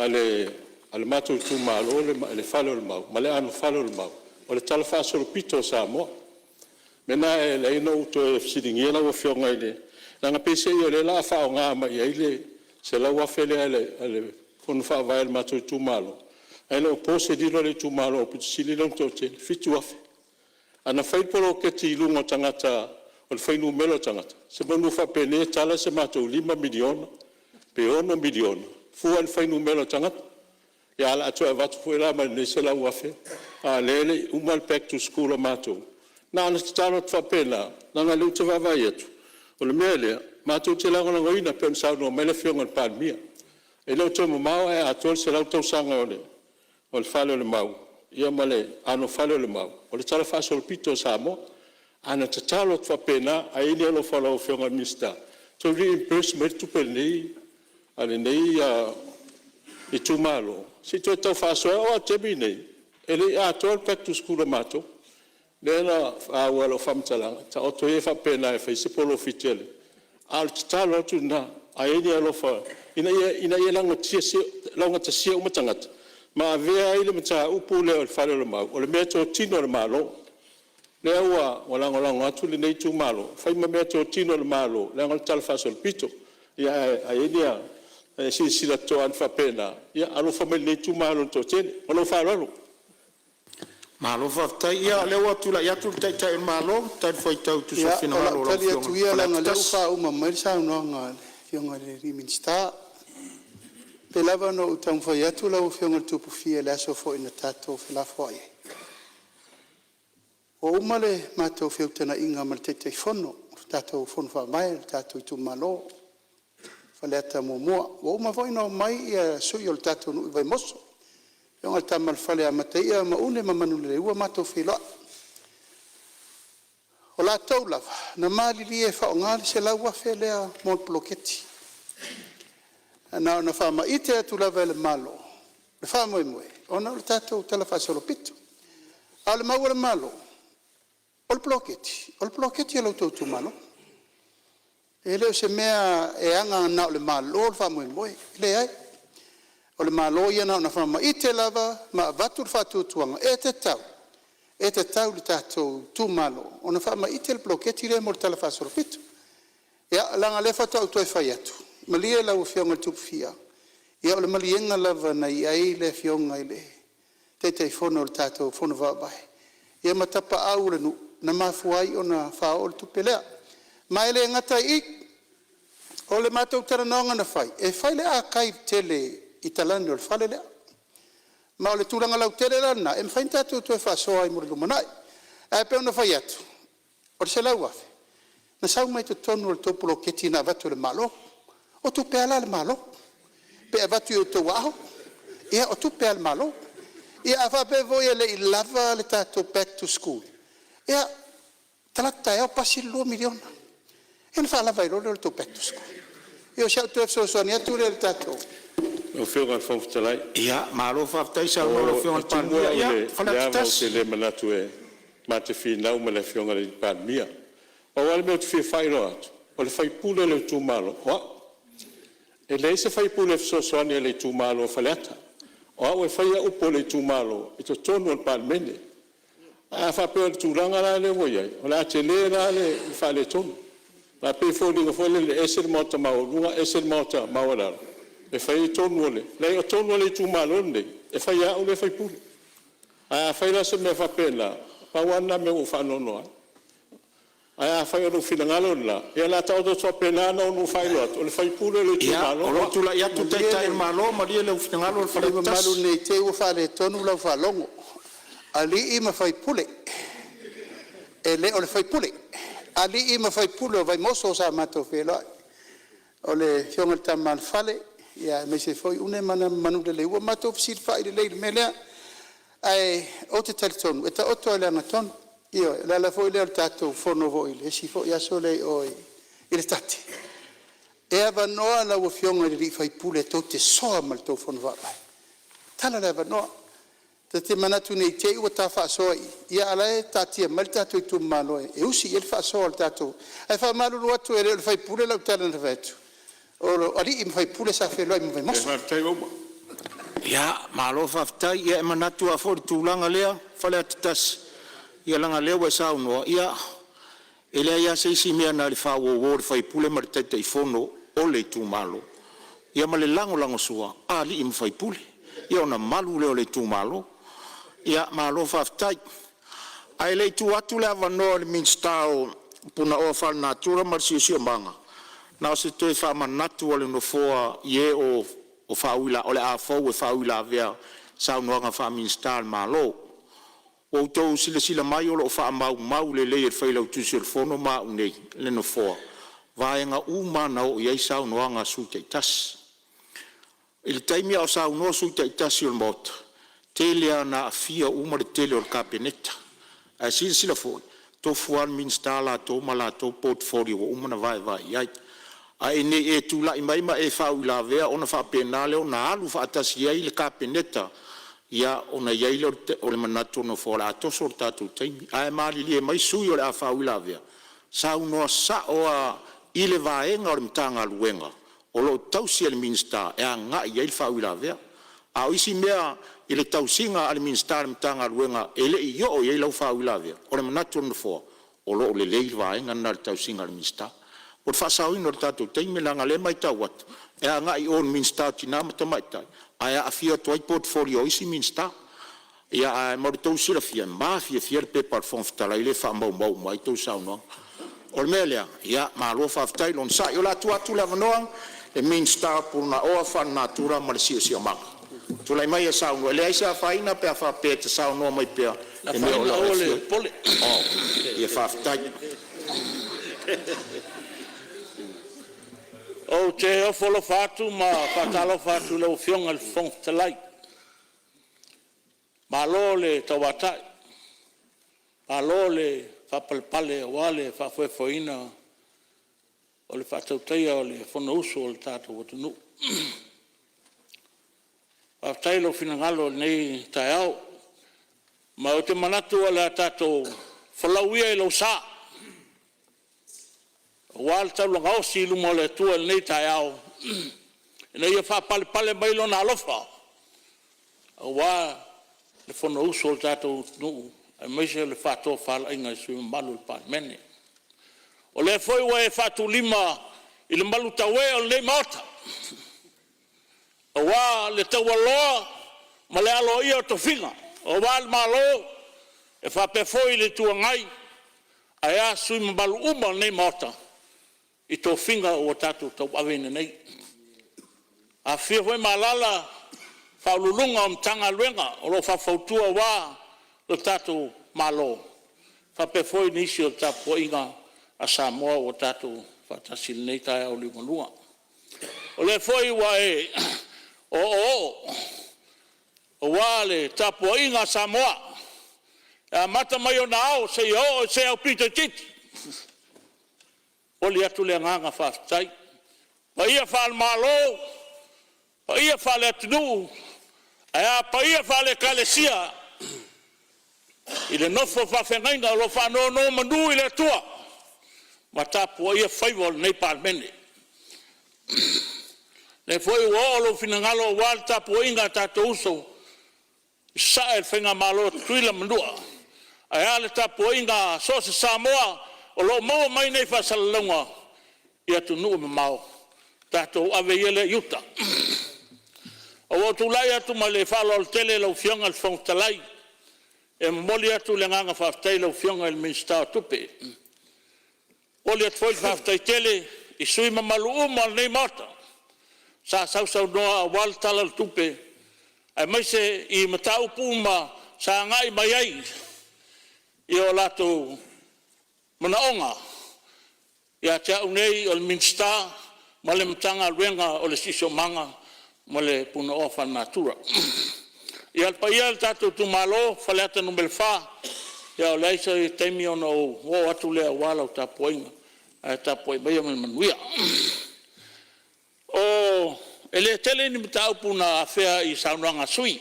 le matou Itumalo le Fale o le Mau ma le anofale o le Mau, o le talafaasolopito o Samoa. O le mea lena e ala ai ona ou toe fesiligia lau Afioga i le… leaga peiseai o lea o le a faaaoga mai i ai le $100,000 lea a le Fono Faavae a le matou Itumalo, ae le o po se lilo le Itumalo aupito sili lea ona toatele, e 7,000. Ana fai le poloketi i luga o tagata o le fuainumera o tagata, semeamanu faapenei e tala se matou $5 miliona pe $6 miliona fua i le fuainumera o tagata. Ia, ae o le a toe avatu foi la ma lenei $100,000 a o lea e le i uma le back to school a matou. Na ona tatalo atu faapena, leaga o lea ou te vaavaai atu, o le mea lea matou te lagolagoina pei ona saunoa mai le Afioga i le Palemia. E le o toe mamao ae atoa le 100 tausaga o le Fale o le Mau ma le anofale o le Mau, o le talafaasolopito o Samoa. Ae na tatalo atu faapena, a i ai ni alofa o lau Afioga i le Minisita, toe reimburse mai le tupe a lenei itumalo se i toe tau faasoa ai. E oo lava i le taimi lenei, e le i atoa le back to school a matou. Lea na auai lau faamatalaga, taoto ia faapena e fai se polofiti a le… A o le tatalo atu lena, a i ai ni alofa ina ia laugatasia uma tagata ma avea ai le mataupu lea o le Fale o le Mau o le meatotino a le Malo. Lea ua lagolago atu lenei itumalo e fai ma meatotino a le Malo leaga o le talafaasolopito. Ae a i ai ni a e silasila totoa ane faapena, ia alofa mai i lenei itumalo e toatele. Ma lou faaaloalo. Malo faafetai. Ia o lea ua tulai atu le Taitai o le Malo e talifuaitau i tusa o Ia, o finagalo lau o lau tali Afioga atu i ia Faleata leaga o lea ua 1. faauma mai le saunoaga a le Afioga i le Minisita. E pei lava ona ou taumafai atu lau Afioga i le Tupufia i le aso foi na tatou felafoai ai, ua uma le matou feutagaiga ma le Taitaifono o le tatou Fono Faavae o le tatou itumalo Faleata 1. Ua uma foi ona omai sui o le tatou nuu i Vaimoso, le afioga i le Tama a le Fale ia Mataia ma Une ma Manuleleua matou feiloai. O latou lava na malilie e faaaoga le $100,000 lea mo le poloketi. Ae na ona faamaite atu lava e le Malo le faamoemoe ona o le tatou talafaasolopito. A o le mau a le Malo, o le poloketi, o le poloketi a lo outou itumalo. E le o se mea e aga na o le Malo le faamoemoe, e leai. O le Malo ia na ona faamaite lava ma avatu le faatuatuaga e tatau, e tatau i le tatou itumalo ona faamaite le poloketi lea mo le talafaasolopito. Ia leaga o lea faatoa ou toe fai atu, malie lau Afioga i le Tupufia, ia o le maliega lava na i ai le Afioga i le Taitaifono o le tatou Fono Faavae ia ma tapaau o le nuu na mafua ai ona faaoo le tupe lea. Ma e le gata i i, o le matou talanoaga na fai, e fai le archive tele i talaane o le fale lea. Ma o le tulaga lautele la lena e mafai ona tatou toe faasoa ai mo le lumanai. Ae pei ona fai atu, o le $100,000 na sau mai totonu o le tou poloketi na avatu e le Malo. O tupe lava la a le Malo, pe avatu i o outou aao, ia o tupe lava a le Malo. Ia a faapea foi e le i lava le tatou back to school, ia, talaatu taeao pasi le $2 miliona, ia ona faalava ai loa lea o le tou back to school. Ia o si au toe fesoasoani atu lea i le tatou… Lau Afioga i le Fofoga Fetalai… Ia malo faafetai saunoa lau E Afioga i le tumu Palemia. au i Ia le Faleata ava, ou 1. te le manatu ma te finau ma le Afioga i le Palemia. Pau lava le mea ou te fia faailoa atu, o le sui usufono o le itumalo o au. E leai se sui usufono fesoasoani a le itumalo o Faleata. O au e faia upu a le itumalo i totonu o le Palemene. Ae a faapea o le tulaga la lea ua i ai, o le a tele la le faaletonu. Aua e pei e foliga foi lele e ese le Maota maualuga ese le Maota maualalo e fai ai tonu a le… Leai o tonu a le itumalo lenei e fai e au lea e sui usufono. Ae afai la o se mea faapena, pau lava lena mea ua ou faanoanoa ai. Ae afai o lou finagalo lena, ia o le a taoto atu faapena ona ua ou faailoa atu, o le sui usufono o le Ia itumalo o o lo o au. tulai atu le Taitai o le Malo, malie lou finagalo Malie le sui Faleata 1. usufono mamalu ne i te i ua faaletonu lau faalogo. Alii ma Faipule, e le o le faipule. Alii ma Faipule o Vaimoso sa matou feiloai, o le afioga i le Tama a le Fale aemaise foi Une ma Manuleleua, matou fesilafai lelei i le mea lea. Ae ou te talitonu e taoto lava i le amiotonu. Ioe, o le ala foi lea o le tatou fono foi i le isi foi aso lea i o i le TATTE, e avanoa lau Afioga i le sui usufono tou te soa ma le tou fono faavae. Tatala le avanoa. Ta te manatu ne i te i ua ta faasoa i i, a o la e taatia mai le tatou itumalo e usi i ai le faasoa a le tatou… Ae faamalulu atu e le o le sui usufono lau tala na fai atu, o alii ma faipule sa feiloai ma Vaimoso. Ia, malo faafetai. Ia e manatu lava foi i le tulaga lea Faleata 1, ia leaga o lea ua e saunoa, ia e leai lava se isi mea na o le faauouo e le sui usufono ma le Taitaifono o le itumalo, ia ma le lagolagosua a alii ma faipule, ia ona malu lea o le itumalo. Ia malo faafetai. Ae le i tuua atu le avanoa i le Minisita o Punaoa Faalenatura ma le Siosiomaga, na o se toe faamanatu a le Nofoa i e o le a fou e faauilavea i saunoaga faa-Minisita o le Malo. Ua outou silasila mai o lo o faamaumau lelei e le Failautusi o le Fono ma a'u nei le Nofoa, vaega uma lava na oo i ai saunoaga a sui usufono taitasi. I le taimi a o saunoa sui usufono taitasi o le Maota, e tele lava ina aafia uma le tele o le Kapeneta. Ae silasila foi, e tofu lava le Minisita latou ma latou portfolio ua uma ona vaevae i ai. Ae ina ne i e tulai mai ma e faauilavea ona faapena lea ona alu faatasi ai le Kapeneta, ia ona i ai lea o le manatu o le Nofoa o le a toso le tatou taimi. Ae malilie mai sui usufono o le a faauilavea, saunoa sao lava i le vaega o le Matagaluega o lo o tausi e le Minisita e agai i ai le faauilavea. A o isi mea i le tausiga a le Minisita o le Matagaluega e le i oo i ai lau faauilavea, o le manatu o le Nofoa, o lo o lelei le vaega lena i le tausiga a le Minisita. Mo le faasaoina o le tatou taimi, leaga o lea e matau atu e agai i o i le Minisita o Tina ma Tamaitai ae aafia atu ai portfolio o isi Minisita. Ia ae mo le tou silafia, e mafiafia le pepa a le Fofoga Fetalai lea e faamaumau uma ai a outou saunoaga. O le mea lea, ia malo faafetai le onosai. O le a tuu atu le avanoa i le Minisita o Punaoa Faalenatura ma le Siosiomaga. Tulai maia e saunoa. E leai se afaina pe a faapea e te saunoa mai pea i mea o lo o e fia… Ia faafetai. Ou te ofo alofa atu ma faatalofa atu i lau Afioga i le Fofoga Fetalai. Malo le tauatai, malo le faapalepale aua le faafoefoeina o le faatautaia o le Fonousu a le tatou atunuu. Faafetai i lou finagalo i lenei taeao. Ma ou te manatu o le a tatou folau ia i lou sa aua le taulaga osi i luma o le Atua i lenei taeao, ina ia faapalepale mai Lona alofa aua le Fonousu a le tatou atunuu aemaise o le faatofalaiga a sui usufono mamalu o le Palemene. O lea foi ua e faatulima i le malutaue o lenei Maota, aua le taualoa ma le aloaia o tofiga, aua le Malo e faapea foi le Itu Agai, ae a sui usufono mamalu uma o lenei Maota i tofiga ua tatou tauaveina nei. Afifio foi ma alaala Ofisa Sili o Pulega o Matagaluega o lo o faufautua aua lo tatou Malo, faapea foi nisi o le tapuaiga a Samoa ua tatou faatasi i lenei taeao liugalua. O lea foi ua e oooo aua le tapuaiga a Samoa e amata mai ona ao seia oo i se aupito itiiti. E momoli atu le agaga faafetai. O paia faale-Malo, paia faale-atunuu, ae a paia faale-Ekalesia i le nofo a faafeagaiga o lo o faanonomanu i le Atua ma tapuaia faiva o lenei Palemene. O lea foi ua oo lou finagalo aua le tapuaiga a tatou uso i Sasae i le Faigamalo a Tutuila ma Manua, ae a le tapuaiga a so o se Samoa o lo o maua mai nei faasalalauga i atunuu e mamao, tatou ave ia lea i uta. Ae ua ou tulai atu ma le faaaloalo tele lau Afioga i le Fofoga Fetalai e momoli atu le agaga faafetai i lau Afioga i le Minisita o Tupe. E momoli atu foi le faafetai tele i sui usufono mamalu uma o lenei Maota sa sausaunoa aua le Tala o le Tupe, aemaise i mataupu uma sa agai mai ai o latou manaoga ia te au nei o le Minisita ma le Matagaluega o le Siosiomaga ma le Punaoa Faalenatura. Ia, le paia e o le tatou itumalo o Faleata 4, ia o le a se taimi ona ou oo atu lea aua lau tapuaiga, ae tapuai maia ma le manuia. E le le tele ni mataupu na afea i saunoaga a sui usufono,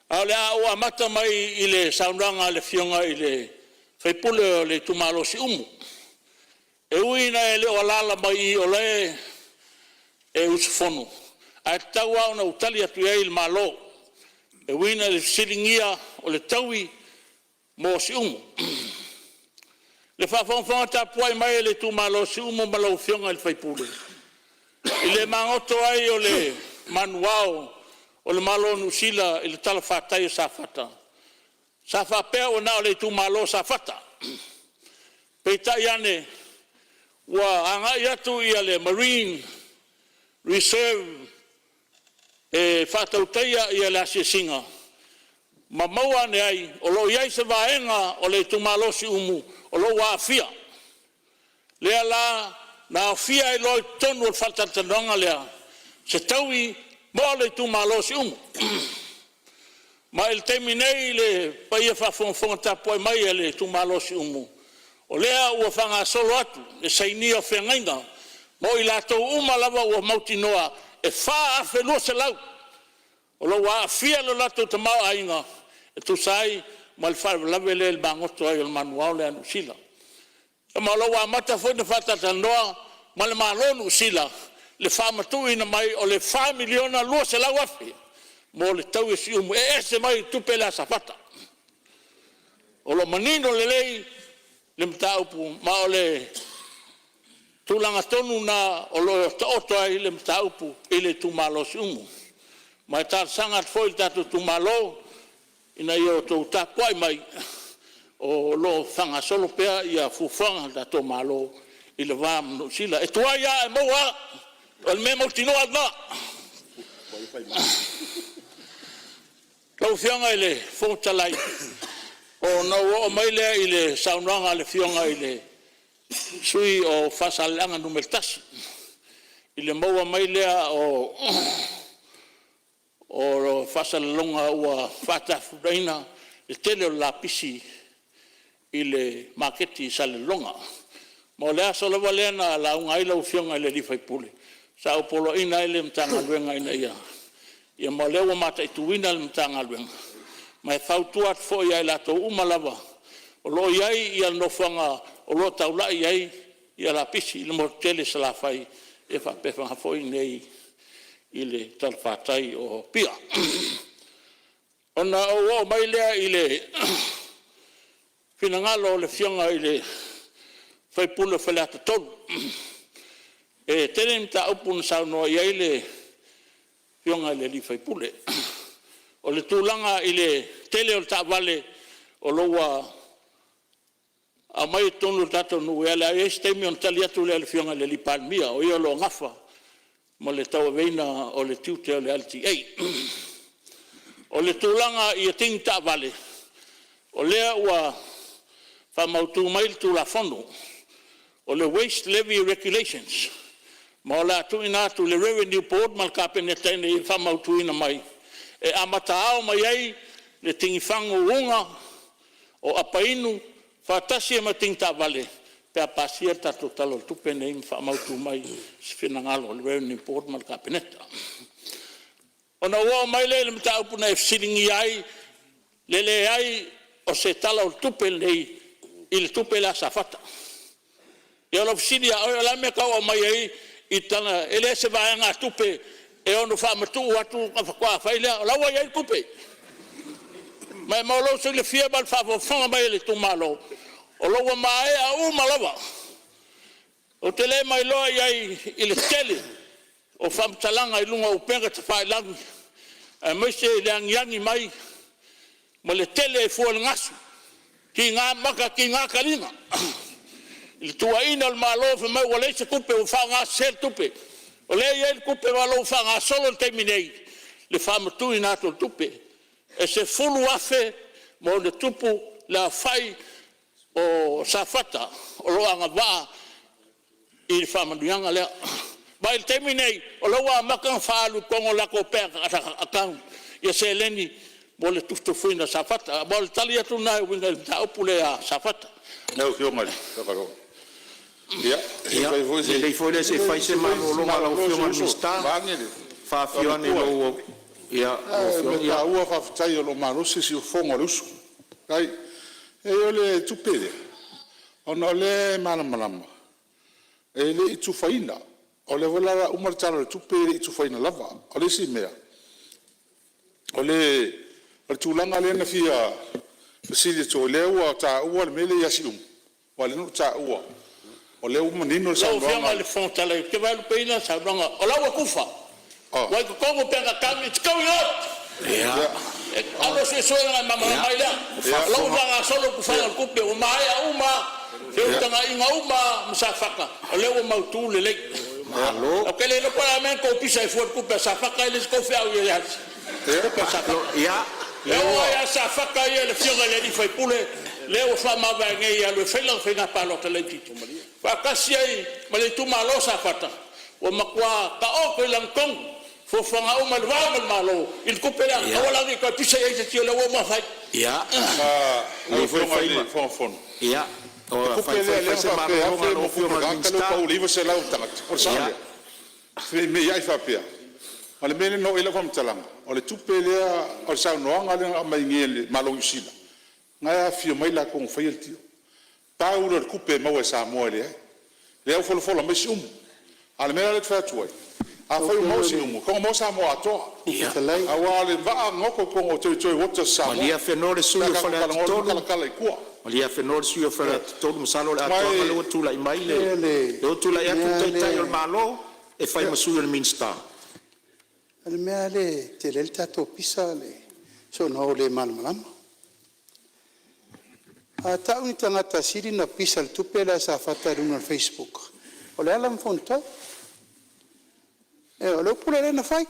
ae o le a ou amata mai i le saunoaga a le Afioga i le sui usufono o le itumalo o Siumu. E ui ina e le o alaala mai i i o la e usufono, ae tatau lava ona ou tali atu i ai i le Malo e uiga i le fesiligia o le taui mo Siumu. Le faafogafoga tapuai mai a le itumalo o Siumu ma lau Afioga i le sui usufono, i le magoto ai o le manuvao o le Malo o Niu Sila i le talafatai o Safata, sa faapea ua na o le itumalo o Safata, peitai ane, ua agai atu le Marine Reserve e faatautaia le asiasiga ma maua ane ai, o lo o i ai se vaega o le itumalo o Siumu o lo o ua aafia. Lea la na aofia ai loa i totonu o le faatalatalanoaga lea se taui mo le itumalo o Siumu. Ma i le taimi nei i le paia faafogafoga tapuai mai a le itumalo o Siumu, o lea ua faagasolo atu le sainia o feagaiga mo i latou uma lava ua mautinoa e 4,200 o lo o ua aafia lo latou tamaoaiga e tusa ai ma le faalavelave lea i le magoto ai o le manuvao lea a Niu Sila. Ma o lo o ua amata foi ona faatalatalanoa ma le Malo o Niu Sila le faamatuuina mai o le $4,200,000 mo le taui a Siumu, e ese mai le tupe lea a Safata. O lo o manino lelei le mataupu, ma o le tulaga tonu lena o lo o taoto ai le mataupu i le itumalo o Siumu. Ma e talosaga atu foi i le tatou itumalo ina ia outou tapuai mai o lo o faagasolo pea fuafuaga a le tatou Malo i le va ma Niu Sila. E tuai lava ae maua lava. O le mea mautinoa lena. Lau Afioga i le Fofoga Fetalai, ona ou oo mai lea i le saunoaga a le Afioga i le sui usufono mo Faasaleleaga 1 i le maua mai lea o faasalalauga ua faatafulaina le tele o le lapisi i le maketi i Salelologa. Ma o le aso lava lea na lauga ai lau Afioga i le sui usufono, sa ou poloaiina ai le Matagaluega ina ia… ma o lea ua mataituina le Matagaluega, ma e fautua atu foi ia i latou uma lava o lo o i ai nofoaga o lo o taulai i ai lapisi i le motu tele i Salafai faapea foi i inei i le talafatai o Apia. Ona ou oo mai lea i le finagalo o le Afioga i le sui usufono mo Faleata 3. E tele ni mataupu na saunoa i ai le Afioga i le sui usufono. O le tulaga i le tele o taavale o lo o ua aumai i totonu o le tatou atunuu, ia o le a i ai se taimi ona tali atu lea i le Afioga i le Palemia, o ia o lo o nafa ma le tauaveina o le tiute o le LTA. O le tulaga i tini taavale, o lea ua faamautu mai le Tulafono o le Waste Levy Regulations, ma o le a tuuina atu i le Revenue Board ma le Kapeneta ina ia faamautuina mai, e amata ao mai ai le tini fagu uga, o apainu faatasi ai ma tini taavale pe a pasia le tatou Tala o le Tupe lenei ma faamautu mai se finagalo o le Revenue Board ma le Kapeneta. Ona ou oo mai lea i le mataupu na e fesiligia ai le leai o se Tala o le Tupe lenei i le tupe lea a Safata. Ia o lau fesili ia oe, o le a le mea e tau aumai ai i tala, e leai se vaegatupe e ono faamatuu atu ona faatoa fai lea. O la e ua i ai le tupe. Ma mo lou silafia ma le faafogafoga mai a le itumalo, o lo o ua maea uma lava. Ou te le mailoa i ai i le tele o faamatalaga i luga o upega tafailagi aemaise i le agiagi mai ma le tele e fua o le gasu, tiga maka tiga taliga i le tuuaiina o le Malo fai mai ua leai se tupe ua faaaogasese le tupe. O lea e i ai le tupe ma o lo o ua faagasolo i le taimi nei le faamatuuina atu o le tupe. E 10,000+ le aofai o Safata o lo o agavaa i le faamanuiaga lea. Ma i le taimi lenei, o lea ua amata ona faaalu i totonu o latou bank account seleni mo le tufatufaina o Safata. Ma o le tali atu lena e uiga i le mataupu lea ia Safata. Lau Afioga i le Fofoga Fetalai, ia, se i Ia, fai foi lelei foi lea se i fai se malologa a lau si Afioga i le uso, Minisita. vaeane le Faafio ane i lau Ae Afioga. taua faafetai o lo o malosi le siufofoga o le uso. Faafetai. O le tupe lea, ona o lea e malamalama e le i tufaina. O lea foi la o le a uma le Tala o le Tupe e le i tufaina lava. O le isi mea, o le tulaga lea na fia fesili atu ai, o lea ua taua le mea lea ia Siumu, aua o lea na ou taua, o lea ua manino le Lau saunoaga Afioga a i le le Fofoga Fetalai, ou te vaelupeina le saunoaga, o la ua tufa, ua i totonu o bank account, it's going out. Alu e suesue ona e malamalama ai lea. O la ua faagasolo le tufaina o le tupe, ua maea uma lava feutagaiga uma lava ma Safata, o lea ua mautu lelei. Ou te le iloa po o le a le mea na tou pisa ai fua i le tupe a Safata, e le o se tou feau i ai le tupe a Safata. E oo lava ia Safata ia le afioga i le sui usufono lea ua faamavae nei e alu e fai lana faiga palota laitiiti, faatasi ai ma le itumalo o Safata, ua matua taoto i lagatonu fuafuaga uma i le va ma le Malo i le tupe lea. Aua la ne i toe pisa i ai se isi o lea ua uma ona fai. Lau Lelei foi Afioga i fai le ma Fofoga Fetalai, o le tupe lea fai na se faapea e malologa a lau $1,000+ Afioga i le tagata lea ua Minisita. pau i le 900 tagata, o le sao lea? Fememeai faapea? A o le mea lea na oo i ai lau faamatalaga, o le tupe lea, o le saunoaga lea na aumai nei e le Malo o Niu Sila, na e afifio mai latou na faia le deal. Pau lea o le tupe e maua e Samoa e leai. Lea ua folafola mai Siumu. A o le mea la lea ou te fai atu ai, Lau afai ua Afioga maua i le Siumu, e tatau ona maua Samoa atoa. Fofoga Fetalai… Aua o le vaa na goto i totonu o territory waters a Samoa Malie Afenoa le pe sui a usufono mo tatou Faleata talanoa loa 3. talatala i tua. Malie Afenoa le sui usufono mo Faleata 3, masalo o le Ma atoaga e lea ua tulai mai O le le lea ua tulai atu mea le lava Taitai o lea le Malo e fai ma sui o le Minisita. O le mea lava lea e tele ai le tatou pisa o le soona o le malamalama. A tau ni tagata e sili ona pisa i le tupe lea a Safata i luga o le facebook, o Leala ma Fonotoe. Ioe, o le upu lea lea na fai,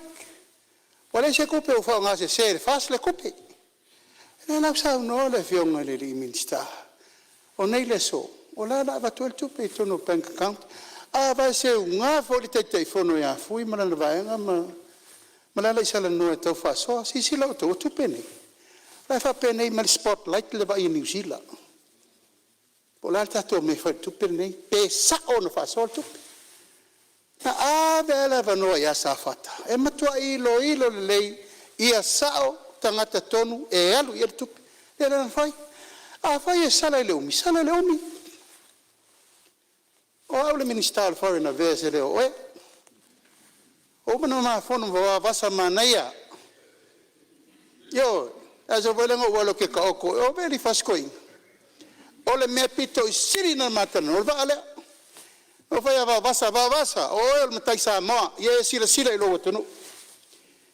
ua leai se tupe ua faaaogasese e le FAST le tupe. O lea la ua saunoa le Afioga i le Minisita, o nei le aso, o la o le a avatu ai le tupe i totonu o bank account. A vaai e seuga foi le Taitaifono ia Fui ma lana vaega ma Lealaisalanoa e tau faasoa. Silasila outou, o tupe nei, o la e faapenei mai le Spotlight le vaa i Niu Sila. Po o le a le tatou mea e fai i le tupe lenei, pe sao ona faasoa le tupe. Na ave lava le avanoa ia Safata e matuai iloilo lelei ia sao tagata tonu e alu i ai le tupe. Ia lea la na fai. Afai e sala i le umi, sala i le umi. O au le Minisita o le Foreign Affairs e le o oe. Ua uma ona ma fono ma Vavasa manaia, ioe, o le aso foi lea na ou alu ou te taoto, o avea alifasi toeaina. O le mea pito i sili ona ma talanoa, o le vaa lea. Na ou fai atu ia Vaovasa, Vaovasa o oe o le matai Samoa, ia e silasila i lou atunuu.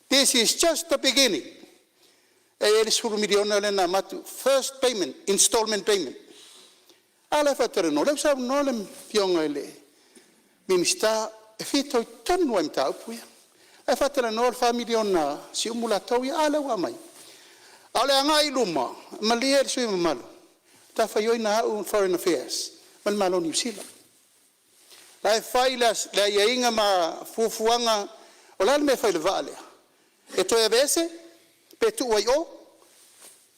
This is just the beginning. E i ai le $10 miliona lea na avatu, first payment, installment payment. A lea faatoa talanoa, o lea ua saunoa le Afioga i le Minisita e fitoitonu lava i mataupu ia. Ae faatalanoa le $4 miliona a Siumu latou ia, a lea ua aumai? A o le agai i luma, malie le sui usufono mamalu, o le matafaioi lena a au o le Foreign Affairs ma le Malo o Niu Sila. O la e fai le aiaiga ma fuafuaga, o le a le mea e fai i le vaa lea? E toe aveese pe tuu ai i o?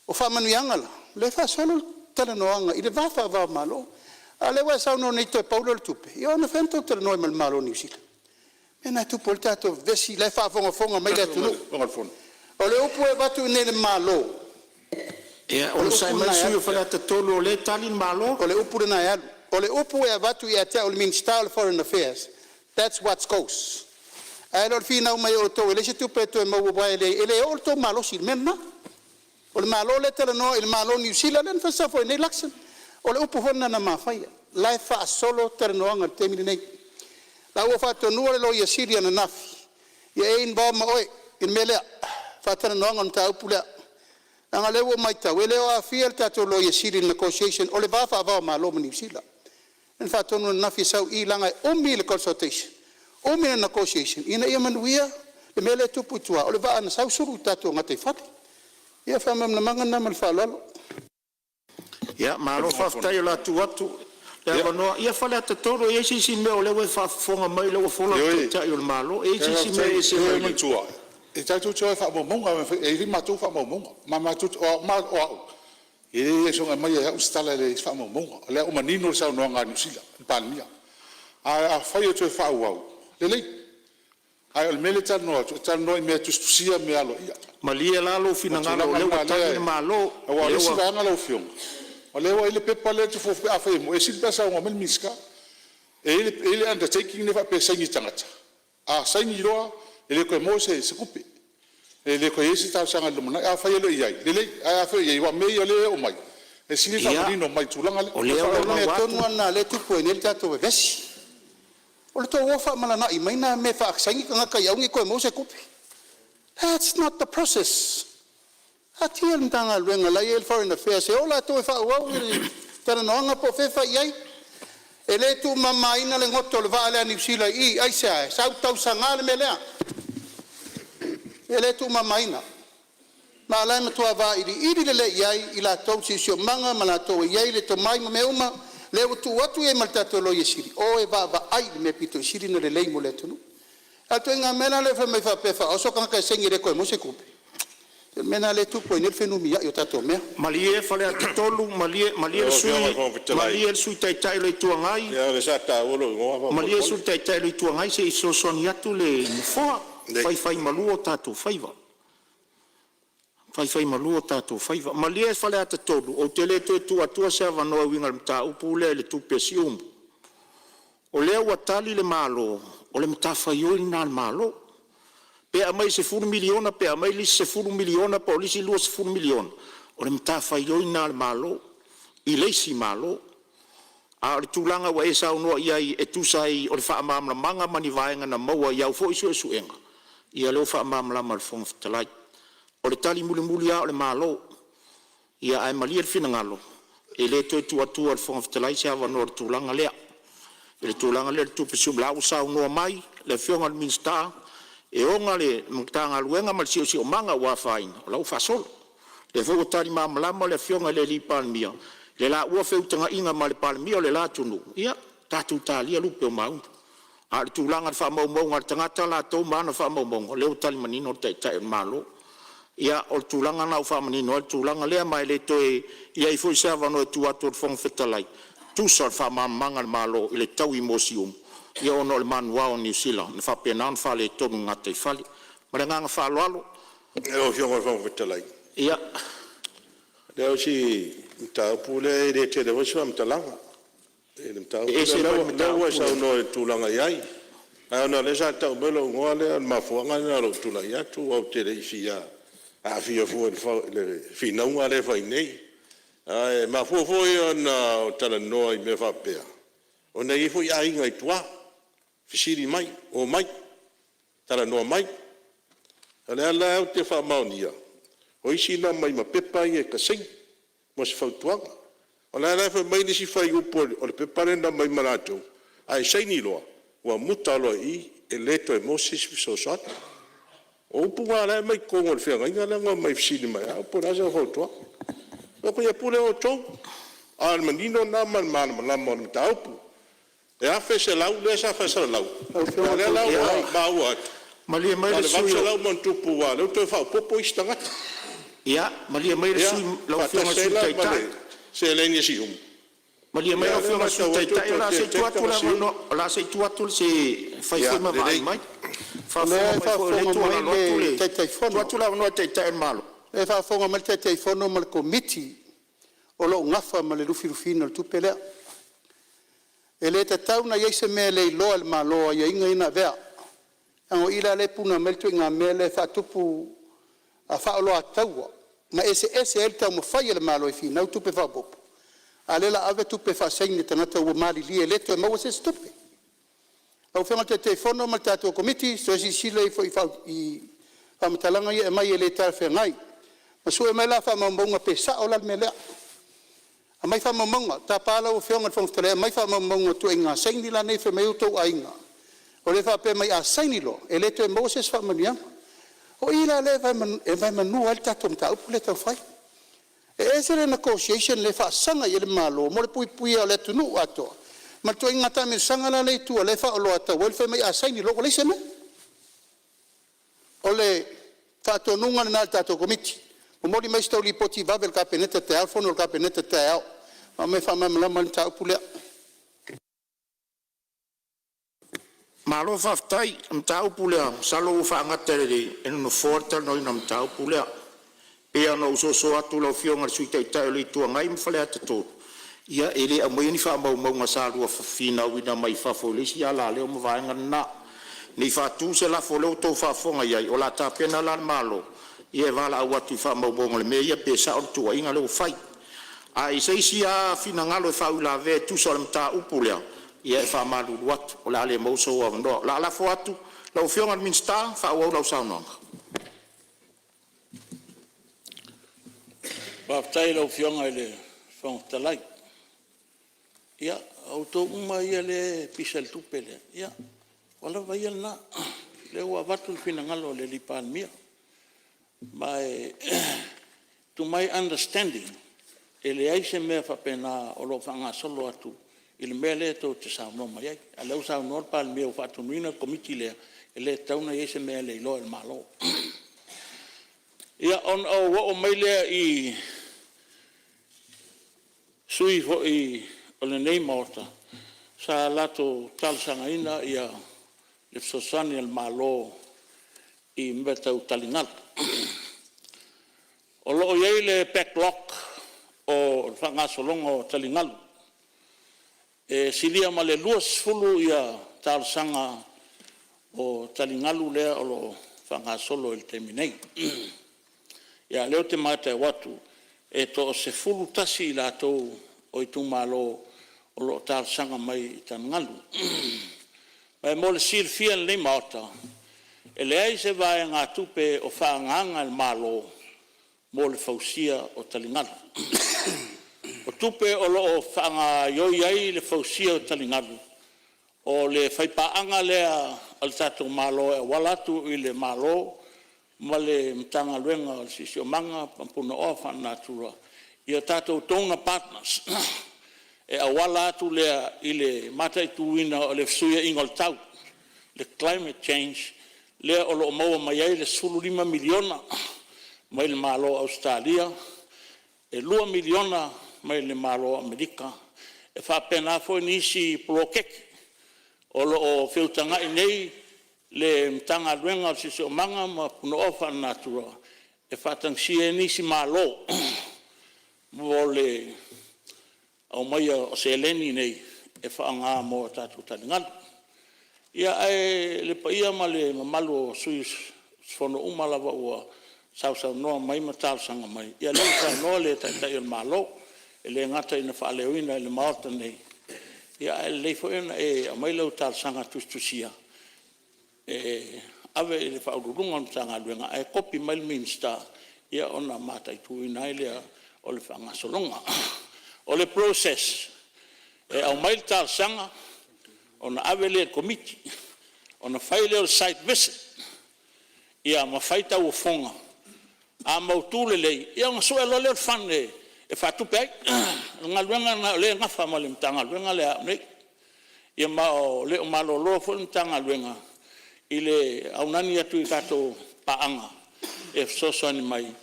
O faamanuiaga la, o lea e faasolo le talanoaga i le va faava o Malo. A o lea ua e saunoa nei toe pau lea o le tupe, ia o anafea na tou talanoa ai ma le Malo o Niu Sila? O le mea lena e tupu ai le tatou vevesi, o la e faafogafoga mai le atunuu. O le upu e avatu i inei i le Malo, Ia o le onosai upu mai le lena e sui usufono alu. mo Faleata 3 o lea e tali le Malo. O le upu lena e alu. O le upu e avatu ia te au o le Minisita o le Foreign Affairs, that's what goes. Ae le o le finau mai o outou e leai se tupe e toe maua aua e le oo le tou malosi i le mea lena. O le Malo lea e talanoa i le Malo o Niu Sila lea na fai nei Luxon. O le upu foi lena na ma faia, o la e faasolo talanoaga i le taimi lenei. O la ua faatonuina le Loia Sili ananafi, ia e involve ma oe i le mea lea, faatalanoaga o le mataupu lea. Leaga o lea ua ou matau e le o aafia le tatou Loia Sili i le negotiation o le va faava o Malo ma Niu Sila. Lea na faatonu ananafi e sau i i leaga e umi le consultation, umi le negotiation ina ia manuia le mea lea e tupu i tua, o le vaa na sau sulu i le tatou gataifale. Ia o le faamalamalamaga lena ma le faaaloalo. Ia malo faafetai o le a tuu atu le avanoa. Ia Faleata 3, e i ai se isi mea o lea ua e faafofoga mai o lea ua fola le Ioe, Taitai o le Malo. E i ai se isi mea e faafetai. ese Ioe mai le… manatua, e tatou te o lava i faamaumauga, e i ai matou faamaumauga. Ma o au, e le soona aumaia e au se tala e leai se faamaumauga. O lea ua manino le saunoaga a Niu Sila i le Palemia. Ae afai e toe faaauau, lelei. Ae o le mea lea e talanoa atu, e talanoa i mea e tusitusia mea aloaia. Malie la lou O le finagalo o tulaga lea ua lena tali le Malo, o lea e… Aua o o le lea isi ua… vaega lau Afioga, o lea ua i ai le pepa lea e te fuafua pe afai e moni, e sili pe a saunoa mai le Minisita. E i ai le undertaking lea faapea e saini e le tagata, a saini loa e le toe maua se tupe, e le toe i ai se talosaga i le lumanai. Afai e le o i ai, lelei, ae afai o i ai, aua o mea ia o lea e oo mai, e sili le faamanino mai i le tulaga lea. O lea O ua le mea maua tonu atu. lava lena o lea e tupu ai nei le tatou vevesi. O le tou o faamananai mai na mea e faasaini tagata ia aua ne i toe maua se tupe. That's not the process. Taatia le Matagaluega la e i ai le Foreign Affairs e o latou e faaauau le talanoaga po o fea e fai i ai. E le tuumamaina le goto o le vaa lea a Niu Sila i i, aisea? E sau tausaga le mea lea. E le tuumamaina. Ma o la e matua vailiili lelei i ai i latou le siosiomaga ma latou e i ai le tomai ma mea uma lea ua tuu atu i ai ma le tatou Loia Sili, o e vaavaai i le mea e pito i sili ona lelei mo le atunuu. A o le ituaiga mea la lea fai mai faapea e faaoso tagata e saini e le toe maua se tupe? O le mea lena lea e tupu ai nei le fenumiai o tatou mea. Malie Faleata 3, malie Lau le sui Afioga i le usufono, Fofoga Fetalai, malie le Sui Taitai o le Itu Agai, ia o lea sa taua lou igoa malie le faamolemole. Sui Taitai o le Itu Agai se i fesoasoani atu le Nofoa, faifaimalu o tatou faiva, faifaimalu o tatou faiva. Malie Faleata 3, ou te le toe tuu atua se avanoa e uiga i le mataupu lea i le tupe a Siumu. O lea ua tali le Malo, o le matafaioi lena a le Malo. Pe aumai e $10 miliona pe aumai le isi $10 miliona po o le isi $20 miliona, o le matafaioi lena a le Malo i le isi Malo. A o le tulaga ua e saunoa i ai e tusa ai o le faamalamalamaga ma ni vaega na maua i au foi suesuega, ia lea ua faamalamalama e le Fofoga Fetalai. O le tali mulimuli lava o le Malo. Ia ae malie le finagalo, e le toe tuu atua e le Fofoga Fetalai se avanoa i le tulaga lea, i le tulaga lea o le tupe Siumu. O la ua saunoa mai le Afioga i le Minisita e ona le Matagaluega ma le Siosiomaga ua afaina, o la ua faasolo. O lea foi ua tali malamalama le Afioga i le Palemia i le laua feutagaiga ma le Palemia o le la atunuu, ia tatou talia lupe o maunu. A o le tulaga i le faamaumauga a le tagata latou ma ana faamaumauga, o lea ua tali manino le Taitai o le Malo. Ia o le tulaga lena ua faamanino ai le tulaga lea, ma e le toe i ai foi se avanoa e tuu atu i le Fofoga Fetalai e tusa o le faamalamalamaga a le Malo i le taui mo Siumu, ia ona o le manuvao o Niu Sila na faapena ona faaletonu i le gataifale. Ma le agaga faaaloalo. Lau Afioga i le Fofoga Fetalai, Ia, o si mataupu lea e le tele foi se faamatalaga i le mataupu e ese lea. ma le O lea ua e mataupu lea. saunoa i le tulaga e i ai, ae ona o lea sa tau mai lou igoa lea, o le mafuaaga lena o lou tulai atu, aua ou te le i fia aafia fua i le finauga lea e fai nei. Ae mafua foi ona ou talanoa i mea faapea, ona e i ai foi aiga i tua, fesili mai, omai, talanoa mai. O lea la ou te faamaonia, o isi na omai ma pepa ia e ta saini, mo se fautuaga. O la e la e fai mai le isi fuaiupu o le pepa lea na aumai ma latou, a e saini loa, ua muta loa i i, e le toe maua se isi fesoasoani. O upu na o la e aumai i totonu o le feagaiga lea na omai fesili mai ia au po o le a sau fautuaga. Ou fai atu, ia pule outou, a o le manino lena ma le malamalama o le mataupu. E $1,100 lea sa faasalalau, Lau a Afioga o i le lea la Fofoga ua Fetalai… maua atu, Malie mai na o le le sui usufono. $800+ aua o lea ua toe faaopoopo isi tagata. Ia, malie mai le Ia, sui usufono, lau Afioga i le faatasi Sui ai la ma Taitai. le seleni a Siumu, Malie mai ia lau o lea ua Afioga i le Sui matau atu ua Taitai, o le a toatele se i tuu tele atu tagata le Siumu. avanoa, o le a se i tuu atu se i fai Ia foi ma vaai lelei. mai. O Faafofoga lea e mai foi o lea e faafofoga tuualalo mai atu le le, tuu Taitaifono, atu le avanoa i le Taitai o le Malo. o lea e faafofoga mai le Taitaifono ma le Komiti o lo o nafa ma le lufilufiina o le tupe lea. E le tatau ona i ai se mea e le iloa e le Malo o aiaiga ia na avea, leaga o i la lea e puna mai ai le ituaiga mea lea e faatupu faaoloataua ma eseese ai le taumafai a le Malo e finau tupe faaopoopo, a o lea o le a ave tupe e faasaini e tagata ua malilie e le toe maua se isi tupe. Lau Afioga i le Taitaifono ma le tatou Komiti, toe silasila ifo i faamatalaga ia e aumai e le talafeagai. Ma sue mai la faamaumauga pe sao la le mea lea. Aumai faamaumauga. Tapa lau Afioga i le Fofoga Fetalai e aumai faamaumauga o ituaiga saini la nei e fai mai ai outou aiga, o lea e faapea mai a saini loa e le toe maua se isi faamanuiaga. O i la lea e vaemanua ai le tatou mataupu lea e tau fai. E ese le negotiation lea e faasaga i ai le Malo mo le puipuia o le atunuu atoa ma le ituaiga taamilosaga la lea e i tua o lea e faaoloataua ai le fai mai a saini loa ua leai se mea. O le faatonuga lena i le tatou Komiti, momoli mai se tou lipoti vave i le Kapeneta taeao le fono a le Kapeneta taeao, aumai e faamalamalama le mataupu lea. Malo faafetai i le mataupu lea, masalo ua faagata e le Nofoa le talanoaina o le mataupu lea. E pei lava ona ou soso atu i lau Afioga i le Sui Taitai o le Itu Agai ma Faleata 3, ia e le aumaia ni faamaumauga sa lua finauina mai fafo i le isi alaleo ma vaega na. Ne i faatu se lafo o lea ua outou faafofoga i ai, o le a tapena la le Malo e valaau atu i faamaumauga o le mea ia pe sao le tuuaiga lea ua fai. Ae i se isi a finagalo e faauilavea e tusa o le mataupu lea, ia e faamalulu atu o le a le maua sou avanoa. O le a lafo atu i lau Afioga i le Minisita e faaauau lau saunoaga. Faafetai i lau Afioga i le Fofoga Fetalai. Ia, o outou uma ia lea e pisa i le tupe lea, ia, ua lava ia lena. O lea ua avatu le finagalo o le Palemia. Ma to my understanding, e leai se mea faapena o lo o faagasolo atu i le mea lea tou te saunoa mai ai. A o lea ua saunoa le Palemia ua faatonuina le Komiti lea, e le tatau ona i ai se mea e le iloa e le Malo. Ia, ona ou oo mai lea i sui usufono foi o lenei Maota sa latou talosagaina le fesoasoani a le Malo i mea tau taligalu. O lo o i ai le backlog o le faagasologa o taligalu. E silia ma le 20 talosaga o taligalu lea o lo o faagasolo i le taimi nei. A o lea ou te matau atu e toa-11 i latou o itumalo o lo o talosaga mai i taligalu. Ae mo le silafia e lenei Maota, e leai se vaegatupe o faaagaaga e le Malo mo le fausia o taligalu. O tupe o lo o faagaoioi ai le fausia o taligalu, o le faipaaga lea a le tatou Malo e auala atu i le Malo ma le Matagaluega o le Siosiomaga ma Punaoa Faalenatura i a tatou donor partners, e auala atu lea i le mataituina o le fesuiaiga o le tau, le climate change lea o lo o maua mai ai le $15 miliona mai le Malo o Ausetalia, e $2 miliona mai le Malo o Amerika, e faapena foi nisi poloketi o lo o feutagai nei le Matagaluega o le Siosiomaga ma Punaoa Faalenatura e faatagisia ai nisi malo mo le aumaia o seleni nei e faaaoga mo a tatou taligalu. Ia, ae le paia ma le mamalu o sui usufono uma lava ua sausaunoa mai ma talosaga mai, ia o lea ua saunoa le Taitai o le Malo, e le gata ina faaleoina i le Maota nei, ae lelei foi ona e aumai lau talosaga tusitusia e ave i le Ofisa Sili o Pulega o le Matagaluega ae kopi mai le Minisita ona mataituina ai lea o le faagasologa. O le process, e aumai le talosaga ona ave lea i le Komiti, ona fai lea o le site visit, ia ma fai tauofoga. A mautu lelei, ia ona sue loa lea o le fund e faatupe ai. O le galuega lena o lea e nafa ma le Matagaluega lea a au nei. Ia ma e le o malolo foi le Matagaluega i le aunani atu i tatou paaga e fesoasoani mai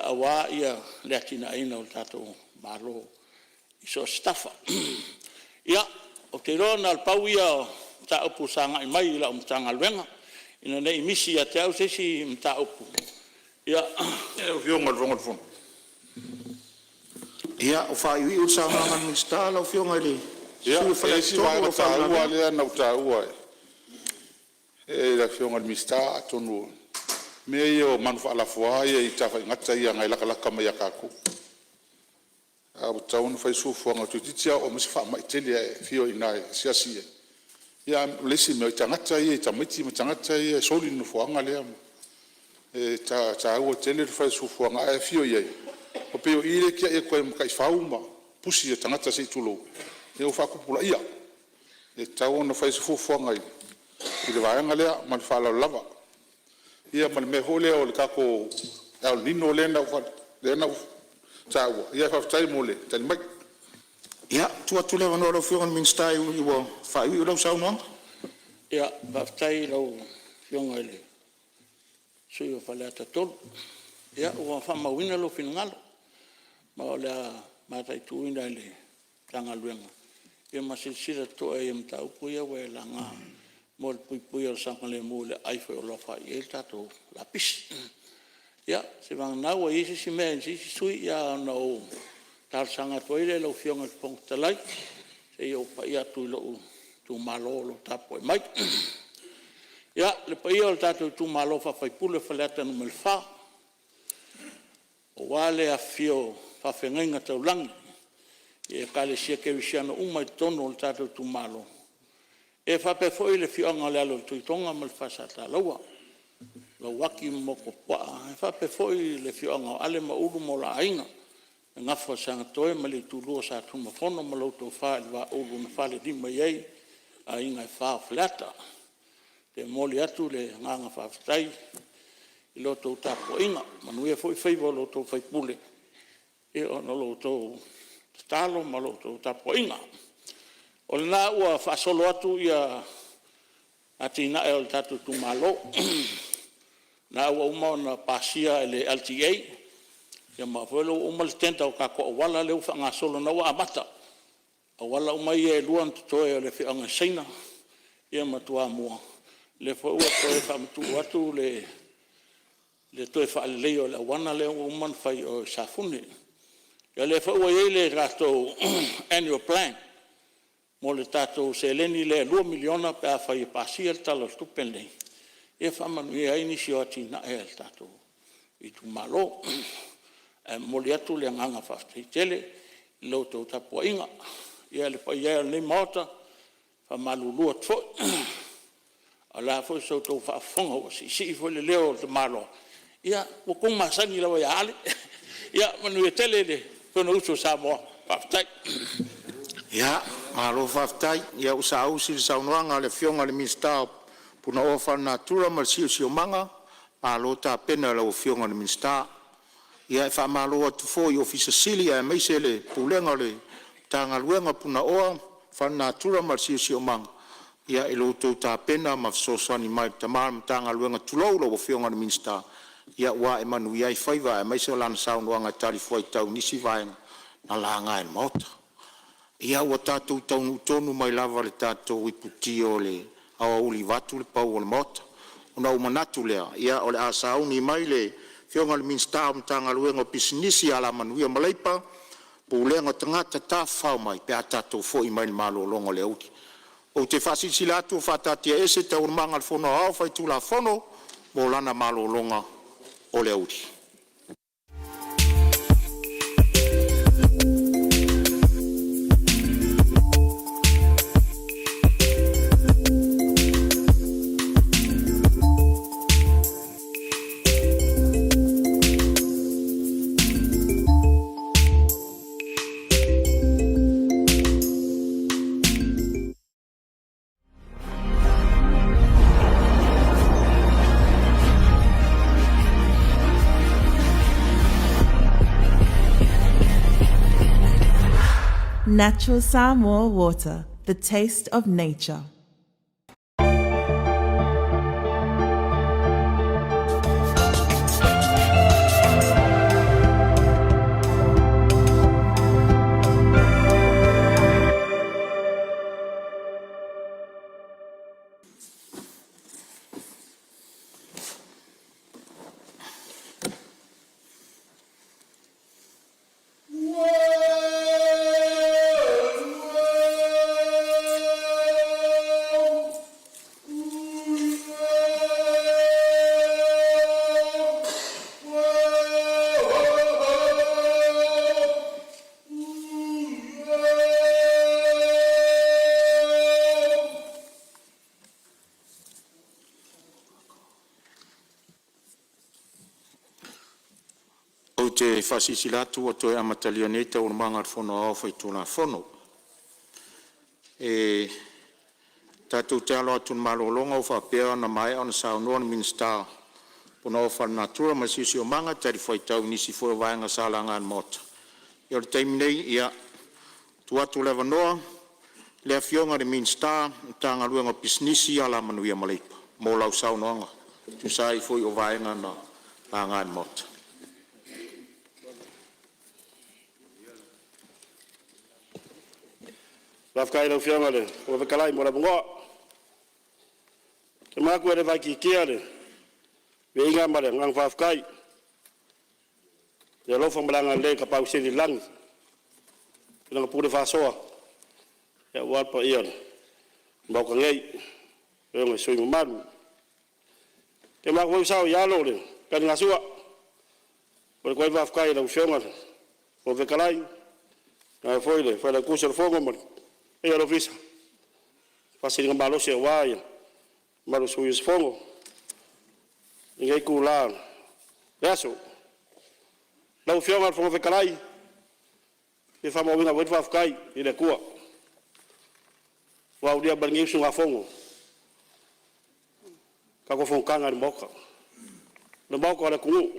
aua le atinaeina o le tatou Malo i so o se tafa. Ia, ou te iloa na o le pau ia o mataupu sa agai mai i lau Matagaluega. Ina ne i misi ia te au se isi mataupu, ia… Lau Afioga i le Fofoga o le Fono. Ia, ua faaiuiu le saunoaga a le Minisita lau Afioga i le sui usufono mo Ia, e i ai Faleata si 3, vaega lau taua faauilavea. lea na ou taua i le Afioga i le Minisita atonu o mea ia o manu faa-lafoa ia i tafaigata ia agai e latalata mai ia tatou. Ae ua tatau ona fai se fuafuaga toeitiiti lava oo mai se faamai tele ae e afio ai i ina e asiasi i ai. Ia a o le isi mea, o tagata ia i tamaiti ma tagata ia e soli le nofoaga lea. E taua tele le fai o se fuafuaga. A e afio i ai, e pei o i lea e tiai atu ai ma taifau ma pusi a tagata se i tulou, ia ua faatupulaia. E tatau ona fai se fuafuaga i le vaega lea. Ma le faaaloalo lava. Ia ma le mea foi lea o le tatou El Nino lea na ou taua, ia faafetai mo le tali mai. Ia, e tuu atu le avanoa i lau Afioga i le Minisita e ui ua faaiuiu lau saunoaga. Faafetai i lau Afioga i le sui usufono mo Faleata 3. Ia, ua faamauina lou finagalo, ma o le a mataituina e le Matagaluega ma silasila totoa i mataupu ia ua e laga. mo le puipuia o le saogalemu i le aai foi o lo o aafia ai le tatou lapisi. Ia, seiavagana ua i ai se isi mea i se isi sui usufono, ona ou talosaga atu ai lea i lau Afioga i le Fofoga Fetalai, se i ou pai atu i lou itumalo o lo o tapuai mai. Ia, le paia o le tatou itumalo faa-faipule o Faleata 4, aua le afifio o faafeagaiga taulagi i Ekalesia Kerisiano uma i totonu o le tatou itumalo, e faapea foi le afioaga o le Alo o le Tuitoga ma le Falesatalalaua, Lauaki ma Motuopuaa, ae faapea foi le afioaga o Ale ma Ulu ma o la aiga, le Gafa o Seatoe ma le Itulua o Sa Tunumafono ma lau Tofa i le Vaaulu na falelima i ai Aiga e Fa o Faleata. E momoli atu le agaga faafetai i la outou tapuaiga, manuia foi faiva o lo outou sui usufono ona o la outou tatalo ma la outou tapuaiga. O lena ua faasolo atu atinae o le tatou itumalo, o lena ua uma ona pasia e le LTA, ma o lea foi ua uma le tender o tatou auala lea ua faagasolo, o lena ua amata. O auala uma ia e lua na totoe o le afioaga i Saina ma Toamua, o lea foi ua toe faamatuu atu le toe faaleleia o le auala lea ua uma ona fai i o i Safune. Ia o lea foi ua i ai le tatou annual plan mo le tatou seleni lea e $2 miliona pe afai e pasia le Tala o le Tupe lenei, e faamanuia ai nisi o atinae a le tatou itumalo. Ae momoli atu le agaga faafetai tele i la outou tapuaiga. Ia, le paia e o lenei Maota, e faamalulu atu foi, o le a foi sa outou faafofoga ua siisii foi le leo o le tamaloa, ia ua outou masani lava ia Ale. Ia manuia tele le Fonousu a Samoa. Faafetai. Ia, malo faafetai. Ia ua saausi le saunoaga a le Afioga i le Minisita o Punaoa Faalenatura ma le Siosiomaga, malo tapena i lau Afioga i le Minisita. Ia e faamalo atu foi i Ofisa Sili aemaise le Pulega o le Matagaluega o Punaoa Faalenatura ma le Siosiomaga i lo outou tapena ma fesoasoani mai i le tama o le Matagaluega, tulou lau Afioga i le Minisita, ua ae manuia ai faiva aemaise o lana saunoaga e talifuaitau i nisi vaega na laga e le Maota. Ia ua tatou taunuu tonu mai lava i le tatou iputi o le aoauli vaeatu le pau o le Maota. Ona ou manatu lea, ia o le a sauni mai le Afioga i le Minisita o le Matagaluega o Pisinisi, Alamanuia ma Leipa, Pulega o Tagata Tafafao Mai pe a tatou foi mai le malologa i le aoauli. Ou te faasilasila atu ua faataatiaese Taualumaga a le Fono Aoao Faitulafono mo lana malologa o le aoauli. Natural Samoa water, the taste of nature. Ou te faasilasila atu ua toe amatalia nei Taualumaga a le Fono Aoao Faitulafono. E tatou te alo atu i le malologa ua faapea ona maea saunoa le Minisita o Punaoa Faalenatura ma le Siosiomaga e talifuaitau i nisi foi o vaega sa laga e le Maota. Ia o le taimi lenei, e tuu atu le avanoa i le Afioga i le Minisita o le Matagaluega o Pisinisi, Alamanuia ma Leipa mo lau saunoaga e tusa ai foi o vaega na laga e le Maota. Faafetai i lau Afioga i le Fofoga Fetalai mo le avanoa. te manatu e le faaitiitia le viiga ma le agaga faafetai i le alofa ma le agalelei o le Tapaau Sili i le lagi i Lana pule faasoa aua le paia o le Maota nei, i Afioga i sui usufono mamalu. Ou te manatu foi ua saoialo le taligasua. E momoli atu ai le faafetai i lau Afioga i le Fofoga Fetalai, faapea foi le Failautusi o le Fono ma le paia o le Ofisa i le faasiligamalosi aua le mamalu o sui usufono i lenei itula o le aso. Lau Afioga i le Fofoga Fetalai, e fia faamauina foi le faafetai i le Atua ua aulia mai lenei usugafono i le tatou fonotaga i le Maota, le Maota o le atunuu.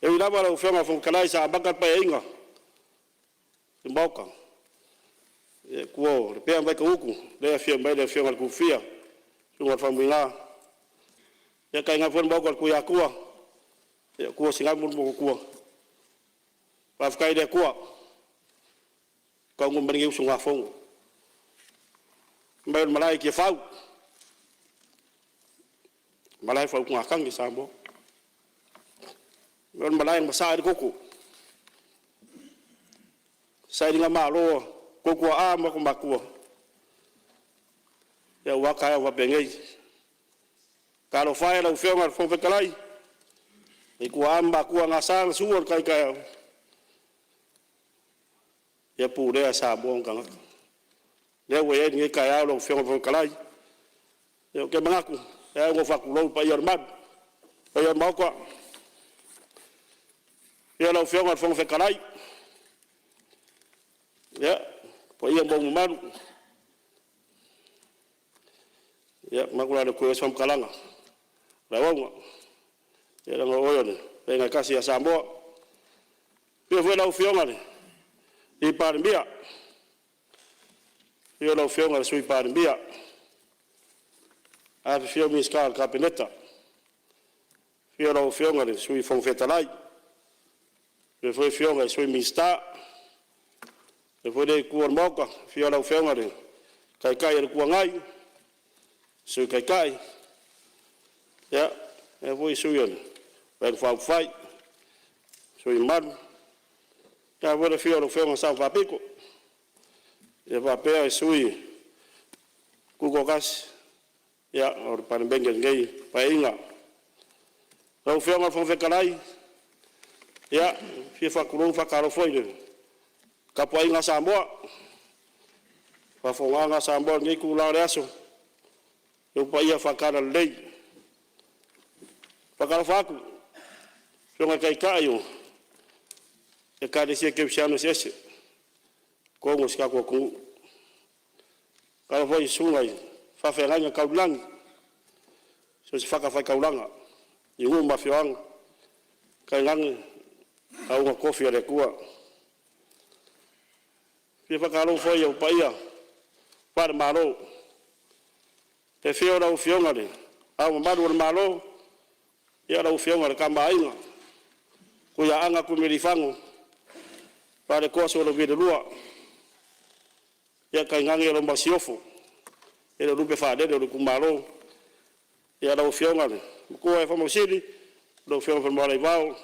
E ui lava lau Afioga i le Fofoga Fetalai sa amata le Paeaiga i le Maota i tua o Lepea ma Vaitogutu lea e afio mai ai le Afioga i le Tuifia, le Susuga i le Faumuina, ia tainane foi le Maota o le Tuiatua, o tua o Sinaoga ma le Motootua. Faafetai i le Atua ua taunuu mai lenei usugafono. Fai mai o le malae i Tiafau, o le malae o le faautugatagi a Samoa. O le malae na masaa ai le toto, sailigamalo a outou tuaa ma matua aua taeao faapenei. Talofa e i lau Afioga i le Fofoga Fetalai, i tuaa ma matua na sa ona sua le tai taeao, ia pulea e Samoa ona tagata. Lea ua i ai lenei taeao lau Afioga i le Fofoga Fetalai, ia ou te manatu, e ao ona ou faatulou i le paia o le malu, le paia o le Maota. Afio lau Afioga i le Fofoga Fetalai, ia, o paia ma mamalu, ia, ou te manatu o le a le toe oo i ai se faamatalaga a le auauna, leaga o oe o le Fetalaiga e tasi ia Samoa. Afio foi lau Afioga i le Palemia, afio lau Afioga i le Sui Palemia, afifio Minisita o le Kapeneta, afio lau Afioga i le Sui Fofoga Fetalai, faapea foi Afioga i Sui Minisita. Faapea foi lea Itu o le Maota, afio lau Afioga i le Taitai o le Itu Agai, Sui Taitai, faapea foi sui o le Vaega Faaupufai, sui usufono mamalu. Ae a foi le afio o lau Afioga i le Sao Faapito, faapea sui Tutoatasi o le Palemene i lenei Paeaiga. Lau Afioga i le Fofoga Fetalai, ia, e fia faatulou ma faatalofa foi i le tapuaiga a Samoa, le faafofogaaga a Samoa i lenei itula o le aso, i ou paia faale-Talalelei. E faatalofa atu i afioga i Taitai o Ekalesia Kerisiano eseese i totonu o si o tatou atunuu. E faatalofa foi i susuga i faafeagaiga tau i lagi i so o se fatafaitaulaga i nuu ma afioaga, tainane auauna totofi a le Atua. E fia faatalofa foi i ou paia faale-Malo, i le afio o lau Afioga i Le Ao Mamalu o le Malo, lau Afioga i le Tama a Aiga, Tuiaana Tuimalealiifano Vaaletoa Sualauvi II, ia tainane lau Masiofo, e le o lupe faalele o le itumalo. Ia lau Afioga i le Matua ia Faamausili, lau Afioga Faleomavaega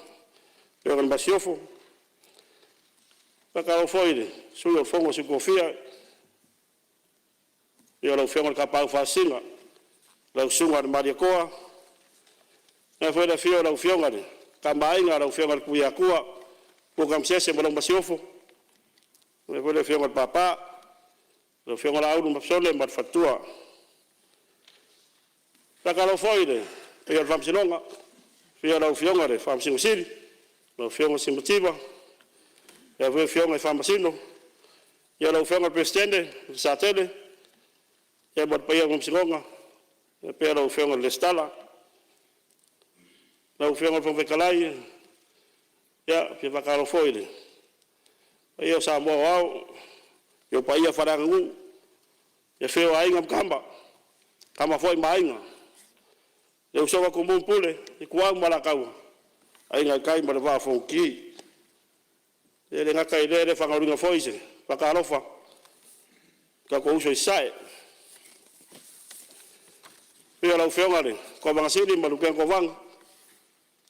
Titi Aivao ma le Masiofo. E faatalofa foi i le Sui o le Fono a Sui Tofia, afio lau Afioga i le Tapaau Faasisina lau Susuga i le Malietoa, faapea foi le afio o lau Afioga i le Tama a Aiga lau Afioga i le Tuiatua Puatamasese ma lau Masiofo, faapea foi le afioga i le Papa, lau Afioga Laauli Mapisone ma le faletua. E faatalofa foi i le paia o le Faamasinoga, afio lau Afioga i le Faamasino Sili, lau Afioga Simativa, faapea foi afioga i Faamasino. Afio lau Afioga i le Peresetene ma Lesitala ma le paia o le Faamasinoga, faapea lau Afioga i le Resitala. Lau Afioga i le Fofoga Fetalai, ia, e fia faatalofa foi i le paia o Samoa aoao i ou paia faaleaganuu, le afio o Aiga ma Tama, Tama foi ma Aiga, le usoga a Tumua ma Pule, Ituau ma Alataua, Aiga i le Tai ma le Vaa o Fonoti. E le gata i lea, e le faagaloina foi se faatalofa i o tatou uso i Sasae. Afio lau Afioga i le Kovana Sili ma le Lutena Kovana,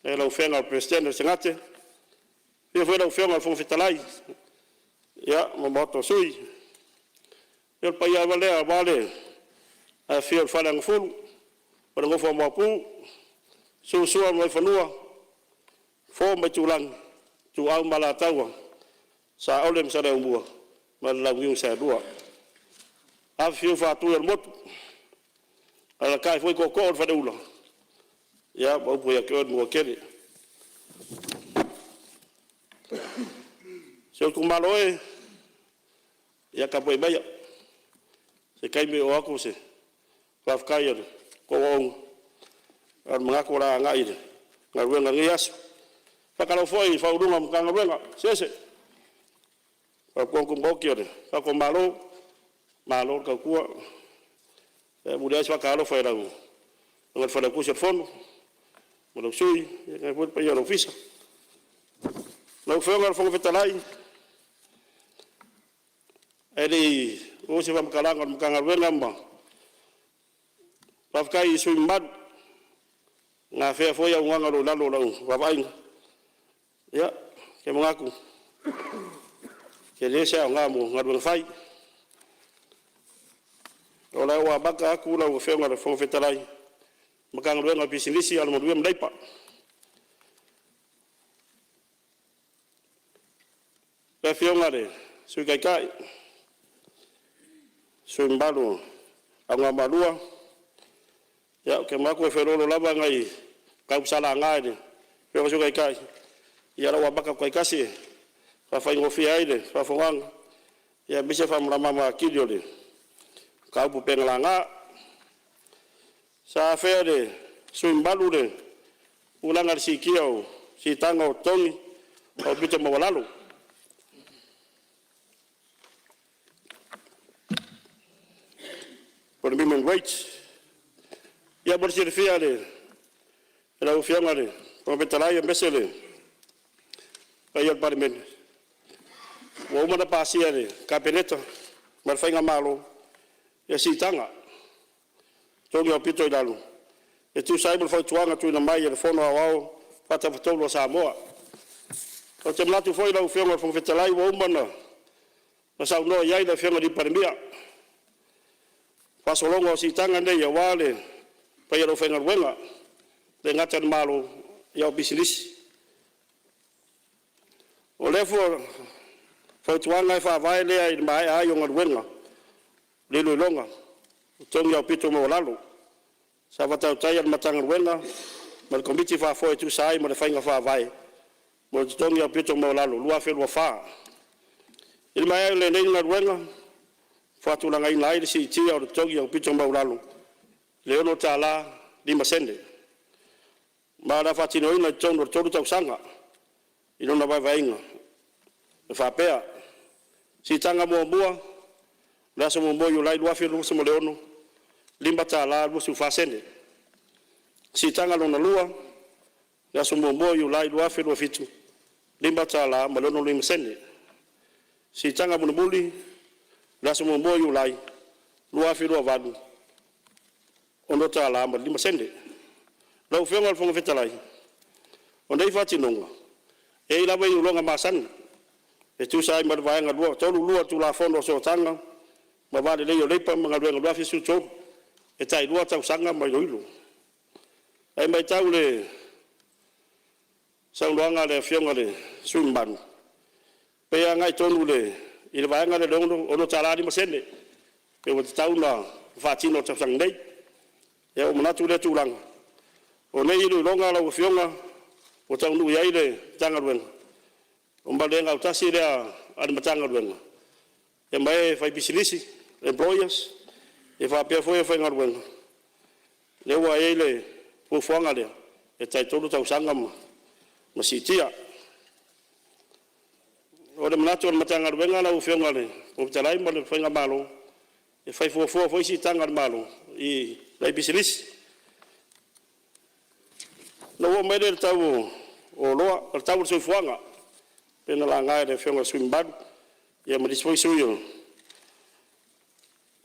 lau Afioga i le Peresetene o le Senate, afio foi lau Afioga i le Fofoga Fetalai ma le Maota o Sui. Ia o le paia lava lea aua le afifio o le Faleagafulu ma le nofo a Maopu, susu Sua ma Vaifanua, Fofo ma Aitulagi, Ituau ma Alataua, Saole ma Saleaaumua ma le Launiu na Saelua. Afifio Faatui o le Motu, alaalatai foi Tootoo o le Faleula, ia ma upu ia te oe le Manuatele. Si ou itumalo e, ia tapuai maia, se taimi oo atu se faafetai a le tou auauna, a o le manatu o le a agai i le galuega o lenei aso. E faatalofa foi i Ofisa Sili o Pulega o Matagaluega eseese, Faalapotopotoga Tumaoti a le tatou Malo, malo le tautua. E muliai o se faatalofa i lau Afioga i le Failautusi o le Fono ma lou Sui, faapea foi le paia o le Ofisa. Lau Afioga i le Fofoga Fetalai, ae le i oo se faamatalaga a le Matagaluega ma faafetai i sui usufono mamalu na afea foi auaunaga o lo o i lalo o lau vaavaaiga, ia, ou te manatu, e tele se aoga mo galuega fai. O le a ou amata atu lau Afioga i le Fofoga Fetalai i le Matagaluega o Pisinisi, Alamanuia ma Leipa. Le Afioga i le Sui Taitai, le sui usufono mamalu o Anoamaa 2, ia ou te manatu e feoloolo lava nai mataupu sa laga e le Afioga i le Sui Taitai, ia o le a ou amata atu taitasi e faafaigofie ai le faafofogaaga aemaise le faamalamalama atili o le mataupu e pei ona laga. Sa afea e le sui usufono mamalu le tulaga i le siitia o siitaga o totogi aupito maualalo. Po o le minimum wage. Ia mo le silafia e lau Afioga i le Fofoga Fetalai aemaise le paia o le Palemene, ua uma ona pasia e le Kapeneta ma le faigamalo siitaga o totogi aupito i lalo e tusa ai ma le fautuaga tuuina mai e le Fono Aoao Faatafatolu a Samoa. Ou te manatu foi lau Afioga i le Fofoga Fetalai ua uma ona saunoa i ai le Afioga i le Palemia i le faasologa o siitaga nei aua le paia o le aufaigaluega, e le gata i le Malo a o pisinisi. O lea fautuaga e faavae lea i le maea ai o galuega o le iloiloga o totogi aupito maualalo sa faatautai e le Matagaluega ma le Komiti Faafoe e tusa ai ma le Faiga Faavae mo Totogi Aupito Maualalo 2024. I le maea ai o lenei galuega, ua faatulagaina ai le siitia o le totogi aupito maualalo i le $6.05, ma o le a faatinoina i totonu o le 3 tausaga i lona vaevaeina e faapea: Siitaga muamua, o le aso 1 Iulai 2026, $5.24. Siitaga lona lua, le aso 1 Iulai 2027, $5.65. Siitaga mulimuli, le aso 1 Iulai 2028, $6.05. Lau Afioga i le Fofoga Fetalai, o nei faatinoga e i ai lava iloiloga masani e tusa ai ma le Vaega 32 o le Tulafono o Sootaga ma Va Lelei o Leipa ma Galuega 2013, e tai-lua tausaga ma iloilo. Ae matau i le saunoaga a le Afioga i le sui usufono mamalu, pei e agai tonu i le vaega lea o le $6.05 pei ua tatau ona faatino i le tausaga nei. Ia ua ou manatu i lea tulaga, o nei iloiloga lau Afioga ua taunuu i ai le Matagaluega, o le le gautasi lea a le Matagaluega ma e faipisinisi, employers, e faapea foi le aufaigaluega, lea ua i ai le fuafuaga lea, e tai 3 tausaga ma siitia. O le manatu o le Matagaluega lau Afioga i le Fofoga Fetalai ma le faigamalo, e fai fuafua foi siitaga a le Malo i nai pisinisi. Ona ou oo mai lea i le tau o oloa, o le tau o le soifuaga pei ona laga e le Afioga i le sui usufono mamalu ia ma nisi foi sui usufono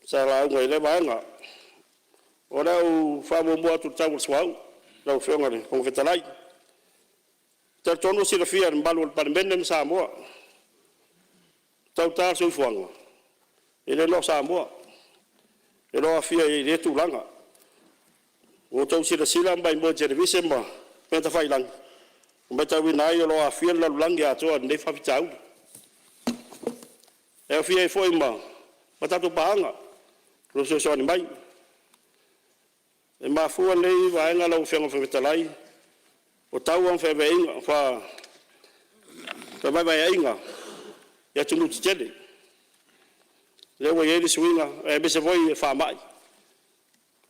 sa lauga i lea vaega. O le a ou faamuamua atu i le tau o le suauu lau Afioga i le Fofoga Fetalai. E talitonu ua silafia e le mamalu o le Palemene ma Samoa, ua taugata le soifuaga, e le na o Samoa e le o aafia i lea tulaga. Ua outou silasila ma maimoa i televise ma upega tafailagi ma matauina ai o lo o aafia le lalolagi atoa i lenei faafitauli, e aofia ai foi ma tatou paaga o lo o fesoasoani mai. E mafua lenei vaega lau Afioga i le Fofoga Fetalai, o taua ma fevaevaeaiga i atunuu tetele lea ua i ai le suiga aemaise foi o faamai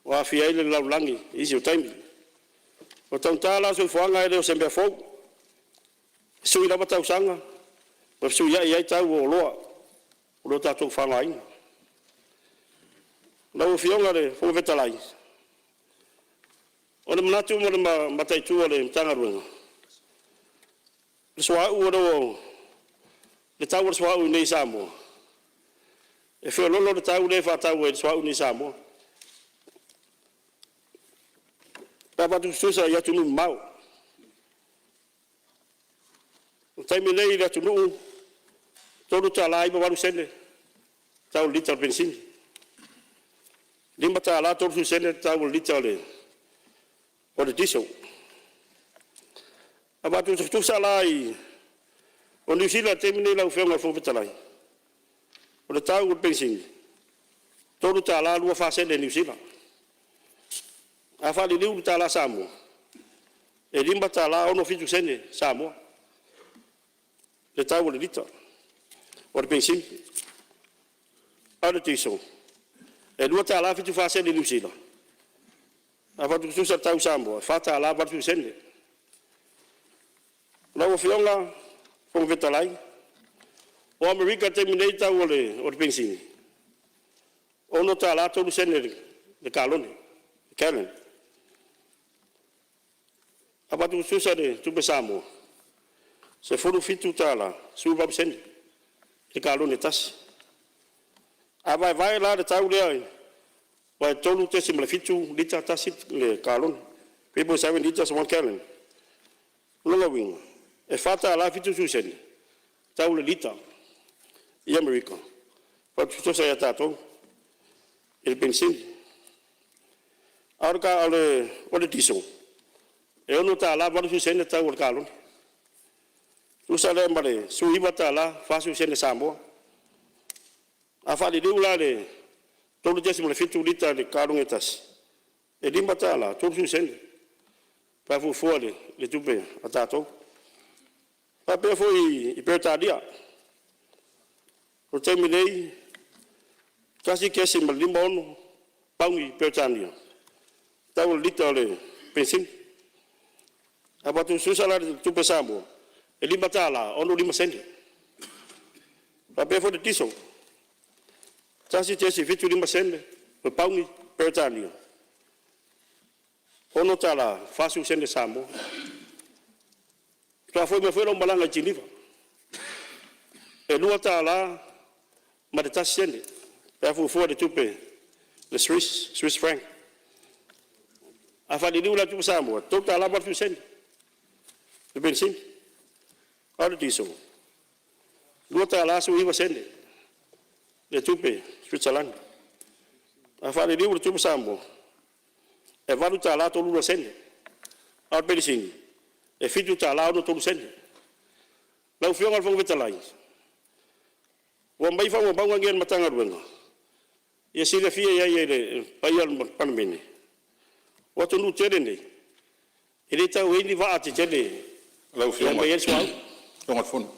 ua aafia ai le lalolagi i nisi o taimi. O le taugata la o le soifuaga e le o se mea fou, e sui lava tausaga ma fesuiai ai tau o oloa o lo o tatou faaaogaina. Lau Afioga i le Fofoga Fetalai, o le manatu ma le mataitu a le Matagaluega, o le suauu o lo o… le tau o le suauu i inei i Samoa, e feoloolo le tau lea e faatau ai le suauu i inei i Samoa pe a faatusatusa i atunuu mamao. O le taimi nei i le atunuu, e $3.98 le tau o le lita o le penisini, e $5.30 le tau o le lita o le kiso. A faatusatusa la i… O Niu Sila i le taimi lenei lau Afioga i le Fofoga Fetalai, o le tau o le penisini e $3.24 Niu Sila. A faaliliu i le tala Samoa, e $5.67 Samoa le tau o le lita o le penisini. A o le kiso, e $2.74 Niu Sila, a faatusatusa i le tau i Samoa, e $4.80. Lau Afioga i le Fofoga Fetalai, o Amerika i le taimi nei i le tau o le penisini, e $6.03 le kalone, gallon. A faatusatusa i le tupe Samoa, e $17.18 le kalone e tasi. A vaevae la le tau lea aua e 3.7 lita tasi le kalone, 3.7 litres 1 gallon. O lona uiga, e $4.70 le tau o le lita i Amerika faatusatusa ia tatou i le penisini. A o le kiso, e $6.80 le tau o le kalone, tusa lea ma le $19.40 Samoa. A faaliliu la i le 3.7 lita i le kalone e tasi, e $5.30 pe a fuafua i le tupe a tatou. E faapea foi i Peretania, o le taimi nei, e 1.56 pauni Peretania le tau o le lita o le penisini. A faatusatusa la i le tupe Samoa, e $5.65. E faapea foi i le kiso, 1.75sene o le pauni Peretania, e $6.40 Samoa. Faatoa foi mai foi lau malaga i Kiniva, e $2.01 pe a fuafua i le tupe Swiss Franc. A faaliliu la i tupe Samoa, e $3.80 le penisini, a o le kiso, e $2.19 le tupe Switzalani. A faaliliu i le tupe Samoa, e $8.32, a o le penisini e $7.63. Lau Afioga i le Fofoga Fetalai, ua aumai faamaumauga nei a le Matagaluega, ia silafia i ai e le paia o le Palemene, o atunuu tetele nei, e le tau ai ni vaa tetele e aumai ai le suauu. Lau Afioga i le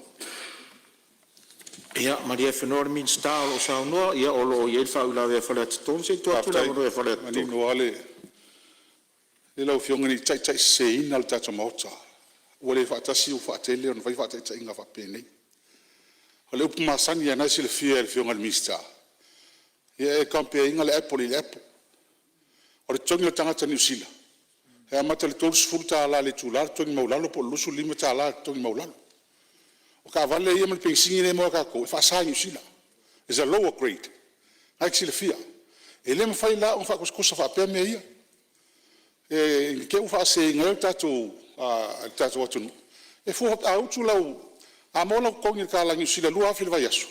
Ia malie afenoa le Minisita o lo o saunoa, o lo o i ai le faauilavea a Faleata 3. Se i tuu atu le avanoa ia Faleata 3. Faafetai. E manino lava lau Afioga ne i taitaiseseina le tatou Maota, ua le faatasi ua faatele ona fai faataitaiga faapenei. O le upu masani lava o lena e silafia e le Afioga i le Minisita, ia e compare ina le apple i le apple. O le totogi o le tagata Niu Sila, e amata i le $30 i le itula le totogi maualalo po o le $25 le totogi maualalo. O taavale ia ma le penisini lea e maua e tatou, e faasa i Niu Sila, is a lower grade. O lena e te silafia. E le mafai la ona faatusatusa faapea mea ia ne i te i ua faaseseina ai le tatou atunuu. E fua, a utu lau… a maua lau totogi i le tala Niu Sila $2,000 i le vaiaso, e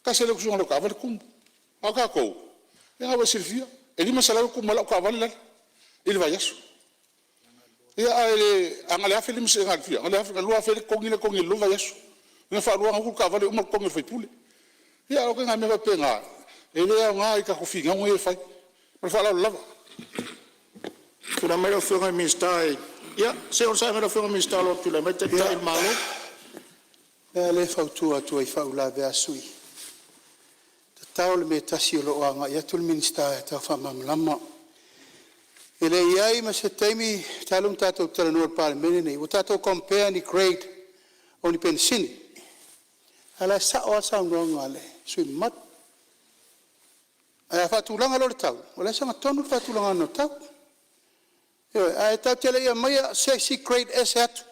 tasi lava le usuina o lau taavale tumu. A o tatou, ia lena ua e silafia, e $500 e tumu ai lau taavale lale i le vaiaso. Ia ae a na o le $1,500 fia? Na o le $2,000 le totogi lea e totogi i le lua vaiaso, na o le faalua ona utu le taavale uma le totogi o le sui usufono. Ia o ituaiga mea faapena, e le aoga i tatou finauga ia e fai. Ma le faaaloalo lava. Tulai mai lau Afioga i le Minisita. Ia se i onosai mai lau Afioga i le Minisita o lo o tulai mai le Taitai o le Malo. O le mea lava lea e fautua atu ai i faauilavea a sui usufono, tatao le mea e tasi o lo o agai atu le Minisita e tau faamalamalama. E le i i ai ma se taimi talu ona tatou talanoa i le Palemene lenei ua tatou compare ni grade o ni penisini. A o la e sao lava le saunoaga a le sui usufono mamalu. Ae a faatulaga loa le tau, o la e sagatonu le faatulagaga o le tau. Ioe. Ae tatou te le i aumaia se isi grade ese atu. O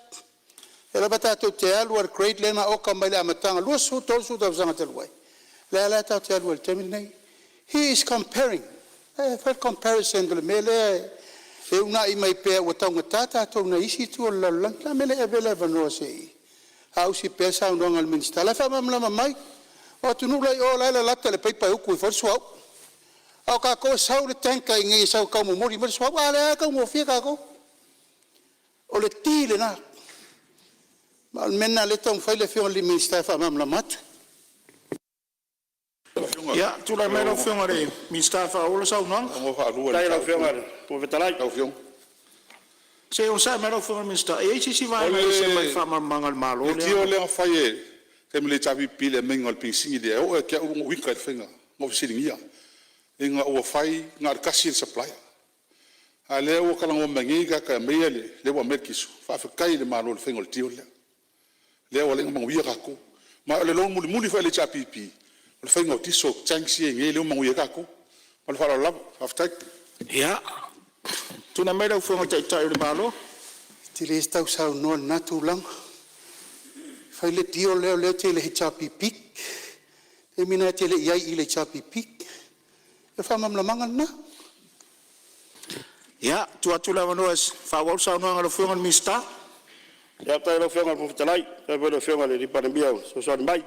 lea lava tatou te alu lava i le grade lea na oka mai le amataga 20, 30 tausaga talu ai, lea la tatou te alu ai i le taimi lenei. He is comparing. E fai le comparison i le mea lea e uunai mai pea ua taugata tatou nai isi itu o le lalolagi. O le a le mea e le avea le avanoa se i saausi pea le saunoaga a le Minisita, o la e faamalamalama mai. O atunuu la e i o la e lalata i le paipa e utu ifo ai le suauu, a o tatou e sau le tanker i inei e sau e tau momoli mai le suauu, a o lea lava e taugofie tatou. O le ki lena, ma o le mea lena o lea e taumafai le Afioga i le Minisita e faamalamalama atu. Ia, tulai mai lau Afioga i le Minisita e faaauau le saunoaga. Se i onosai mai lau Afioga i le Minisita. E i ai se isi O vaega e ese mai le faamalamalamaga a le Malo le lea? deal lea na fai i le taimi o le HRPP i le aumaiga o le penisini lea, e oo ia te au na ou ita i le faiga, na ou fesiligia ina ua fai na o le tasi le supplier. A o lea ua talanoa mai nei tagata e aumaia le… lea ua aumai le kiso, faafetai i le Malo i le faiga o le deal lea, lea ua ala ai ona manuia tatou. Ma o le loan mulimuli foi a le HRPP, o le faiga o kiso tanks ia e i ai nei lea ua manuia ai tatou. Ma le faaaloalo lava. Faafetai. Ia, tulai mai lau Afioga i le Taitai o le Malo. E te le tau saunoa i lena tulaga. Fai le deal lea o lea e te i le HRPP, o le taimi lena e te le i i ai i le HRPP. O le faamalamalamaga lena. Ia, e tuu atu le avanoa e faaauau le saunoaga a lau Afioga i le Minisita. Faafetai i lau Afioga i le Fofoga Fetalai, faafetai foi i le Afioga i le Palemia ua fesoasoani mai.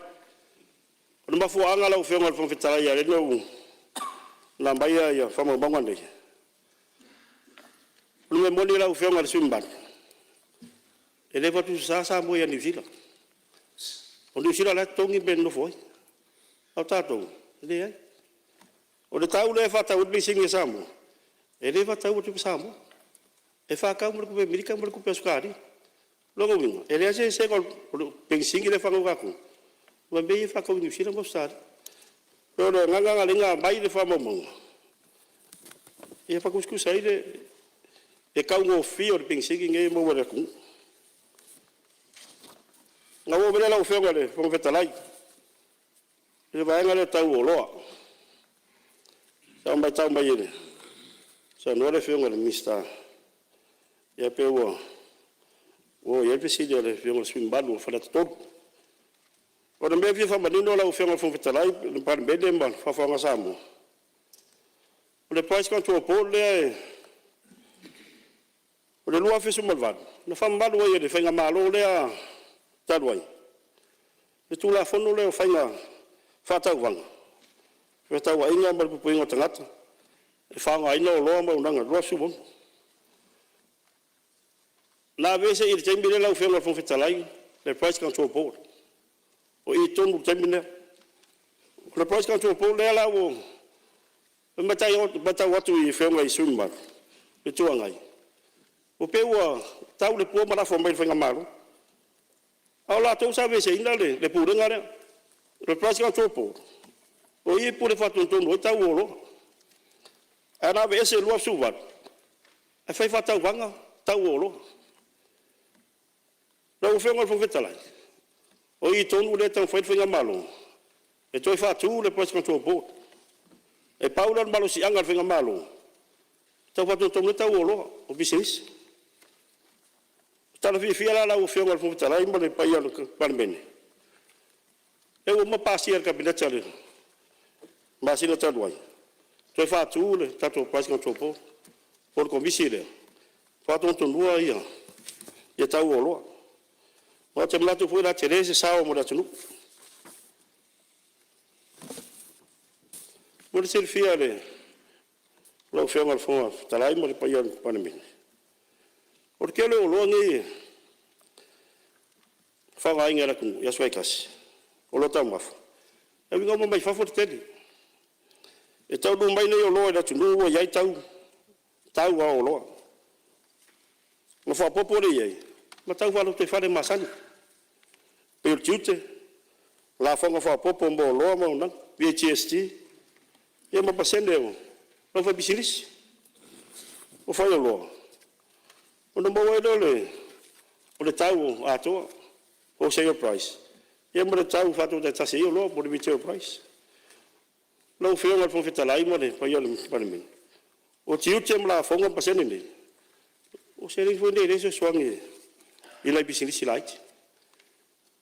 O le mafuaaga lau Afioga i le Fofoga Fetalai e ala ai ona aumai faamaumauga nei, o le mea moni lau Afioga i le sui usufono mamalu, e le faatusatusaina Samoa ia Niu Sila. O Niu Sila o la e totogi mea e nonofo ai, a o tatou, e leai. O le tau lea e faatau ai le penisini a Samoa, e le faataua i le tupe Samoa, e faatau ma le tupe Amerika ma le tupe Ausetalia. O lona uiga, e leai se eseesega o le penisini lea e faatau e tatou ma mea ia e faatau i Niu Sila ma Ausetalia. E pei o le agaga lena na ala ai ona aumai le faamaumauga, ia faatusatusa ai le taugofie o le penisini nei e maua e le atunuu. Ona ou oo mai lea lau Afioga i le Fofoga Fetalai i le vaega lea tau o oloa. Sa ou matau mai i le saunoa le Afioga i le Minisita, ia pei ua oo i ai le fesili a le Afioga i le sui usufono mamalu o Faleata 3. O le mea e fia faamanino lau Afioga i le Fofoga Fetalai ma le Palemene ma le faafofoga a Samoa, o le Price Control Board lea o le 2018, na faamamalu ai e le faigamalo lea talu ai le Tulafono lea o Faiga Faatauvaga, Fefaatauaiga ma le Puipuiga o Tagata e Faaaogaina Oloa ma Auaunaga 2016. Na aveese i le taimi lea lau Afioga i le Fofoga Fetalai le Price Control Board, o i tonu i le taimi lea. O le Price Control Board lea la ua matau atu i Afioga i sui usufono mamalu o le Itu Agai, ua pei ua tau le pua ma lafo mai i le faigamalo, a o latou sa aveeseina le Pulega lea. O le Price Control Board, o i e pule faatonutonu ai tau o oloa. Ae na aveese i le 2018 ae fai faatauvaga tau o oloa. Lau Afioga i le Fofoga Fetalai, o i tonu lea e taumafai ai le faigamalo e toe faatu le Price Control Board. E pau lea o le malosiaga o le faigamalo e tau faatonutonu ai tau o oloa o pisinisi. O le tala fiafia la lau Afioga i le Fofoga Fetalai ma le paia o le Palemene, o lea ua uma ona pasia e le Kapeneta i le masina talu ai Toe faatu le tatou Price Control Board po o le Komisi lea e faatonutonuina tau o oloa. Aua ou te manatu foi o le a tele se sao mo le atunuu. Mo le silafia e lau Afioga i le Fofoga Fetalai ma le paia o le Palemene, o le tele o oloa nei e faaaogaina e le atunuu i aso taitasi, oloa taumafa, e auina uma mai fafo le tele. E taunuu mai nei oloa i le atunuu ua i ai tau o oloa, ona faaopoopo lea i ai ma tau faalotoifale masani, pei o le tiute, lafoga faaopoopo mo oloa ma auaunaga, VAGST, ia ma pasene o le aufaipisinisi, o faioloa, ona maua ai lea o le tau atoa, wholesale price, ia ma le tau faatau taitasi ai oloa po o le retail price. Lau Afioga i le Fofoga Fetalai ma le paia o le Palemene, o tiute ma lafoga ma pasene nei, o seleni foi nei o lea e fesoasoani i nai pisinisi laiti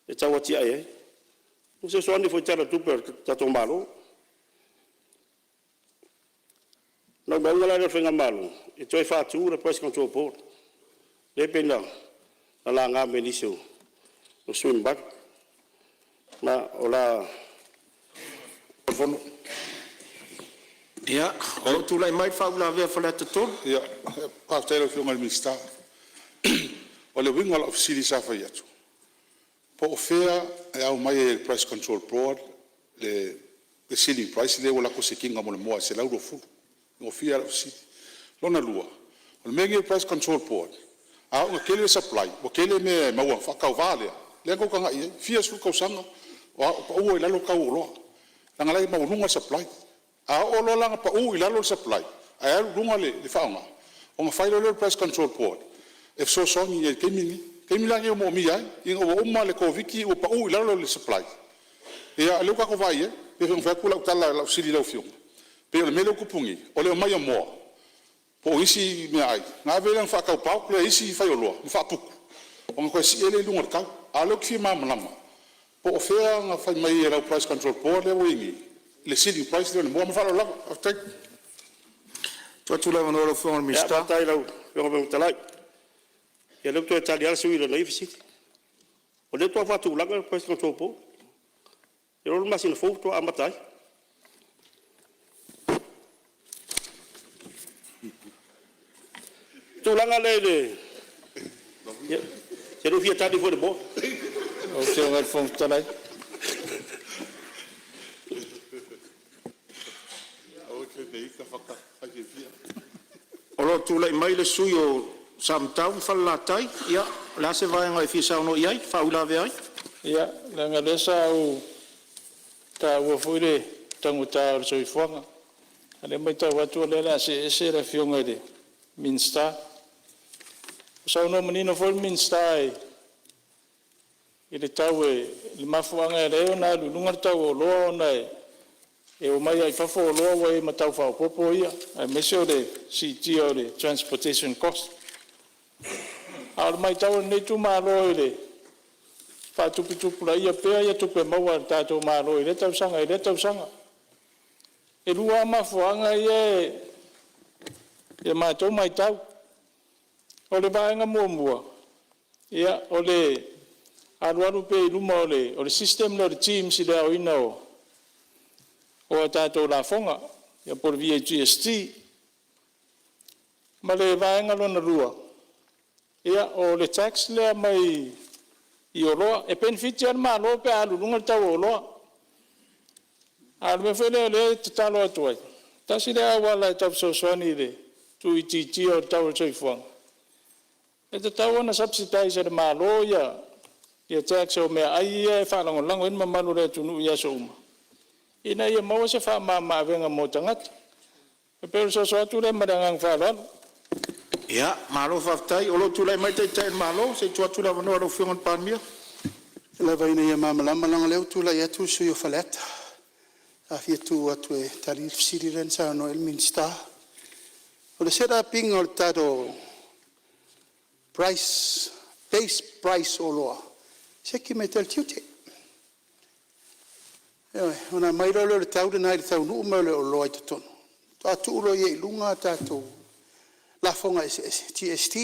e tau atiae ai. E fesoasoani foi i le Tala o le Tupe a le tatou Malo. O le naunautaiga la lea o le faigamalo, e toe faatu le Price Control Board lea pei ona laga mai e nisi o sui usufono mamalu. Ma o le a… Ia, o lo o tulai mai le faauilavea a Faleata 3. Faafetai i lau Afioga i le Minisita. O le uiga o lau fesili sa fai atu, po o fea e aumai ai e le Price Control Board le ceiling price lea ua latou sikiina mo le moa e $120? E gofie lava lau fesili. Lona lua, o le mea lenei o le Price Control Board, a oo ina tele le supply ua tele mea e maua faatauva lea, lea na tou tagai i ai, fia sefulu tausaga o pau ai i lalo tau o oloa, leaga o la e maualuga le supply. A oo loa la ina pau i lalo le supply ae alu i luga le faaaoga, ona fai loa lea o le Price Control Board e fesoasoani i ai i le taimi lenei. O le taimi la lenei ua moomia ai, ina ua uma le Koviti ua pau i lalo le supply, ia lea ua tatou vaai i ai. E pei foi ona fai atu lau tala i lau fesili i lau Afioga, pei o le mea lea ua tupu nei, o le aumai o moa po o isi meaai, ona ave lea ona faatau bulk lea e isi faioloa ma faaputu, ona toe sii ai lea i luga o le tau. A o lea ou te fia malamalama, po o fea na fai mai ai e lau Price Control Board lea ua i ai nei le ceiling price lea o le moa. Ma le faaaloalo lava. Faafetai. Tuu atu le avanoa i lau Afioga i le Minisita. Faafetai i lau Afioga i le Fofoga Fetalai. Ia o lea ua toe tali lava le sui usufono i lana ia fesili. O lea faatoa faatulaga le Price Control Board, ou te iloa o le masina fou faatoa amata ai. O le tulaga lea i le… ia, e te le o fia tali foi i le moa? Lau Afioga i le Fofoga Fetalai… O lo o tulai mai le sui usufono mo Samatau ma Falelatai. Ia, o le a se vaega e fia saunoa i ai e faauilavea ai? Ia, leaga o lea sa ou taua foi le taugata o le soifuaga, a o lea e matau atu o lea o le a see ese le Afioga i le Minisita. Ua saunoa manino foi le Minisita i le tau i le mafuaaga e ala ai ona alu i luga le tau o oloa ona e omai lava i fafo oloa ua i ai ma tau faaopoopo ia, aemaise o le siitia o le transportation cost. A o le matau a lenei itumalo i le faatuputupulaia pea o tupe maua a le tatou Malo i lea tausaga i lea tausaga. E lua lava mafuaaga ia i a matou matau. O le vaega muamua, o le alualu pea i luma o le system lea o le TIMS i le aoina o a tatou lafoga po o le VAGST. Ma le vaega lona lua, o le tax lea mai oloa. E penefiti lava le Malo pe a alu i luga le tau o oloa. A o le mea foi lea o lea e tatalo atu ai, tasi lea auala e tau fesoasoani i le tuuitiitia o le tau o le soifuaga, e tatau ona subsidize e le Malo ia tax o meaai ia e faalagolago ai le mamalu o le atunuu i aso uma, ina ia maua se faamama-avega mo tagata. E pei o le soso atu lea ma le agaga faaaloalo. Ia, malo faafetai. O lo o tulai mai le Taitai o le Malo, se i tuu atu le avanoa i lau Afioga i le Palemia. Lava ina ia malamalama leaga o lea ua tulai atu le sui usufono mo Faleata. Sa fia tu atu e tali le fesili lea na saunoa i ai le Minisita. O le set up ina o le tatou price, base price o oloa, e siaki mai lava e le Tiute. Ioe. Ona aumai loa lea o le tau lena i le taunuu mai o le oloa i totonu, Faatoa tuu loa i luga tatou lafoga eseese, GST,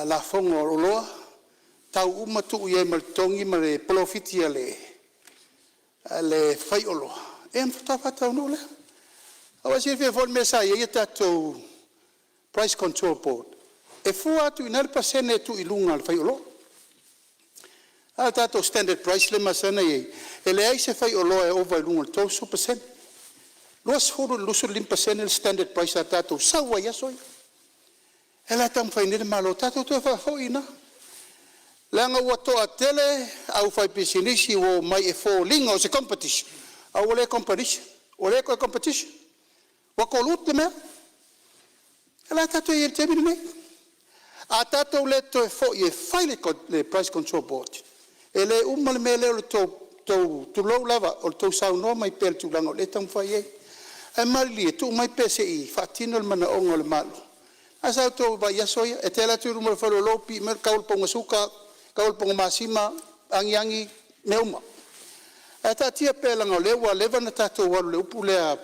lafoga o oloa, tau uma tuu i ai ma le totogi ma le polofiti a le faioloa, ia ona faatoa faataunuu lea. Aua e silafia foi le mea sa i ai a tatou price control board, e fua atu i ina le pasene e tuu i luga a le faioloa. A o le tatou standard price lea e masani ona i ai, e leai se faioloa e ova i luga o le 30%. E 20 i le 25% le standard price sa tatou sau ai i aso ia. O lea la e taumafai nei le Malo tatou toe faafoi i ina, leaga ua toatele aufaipisinisi ua omai e foliga o se competition a ua le toe competition, ua colute le mea. O lea la tatou te i ai i le taimi lenei. A tatou le toe foi e fai le price control board, e le uma le mea lea o le tou, tulou lava, o le tou saunoa mai pea i le tulaga o lea e taumafai ai. Ae malilie tuu mai pea se i faatino le manaoga o le Malo. Ae sa outou vaai i aso ia, e te alu atu i luma o le faleoloa pii mai le tau o le pauga suka, tau o le pauga masima, agiagi, mea uma. Ae taatia pea leaga o lea ua leva ona tatou alu i le upu lea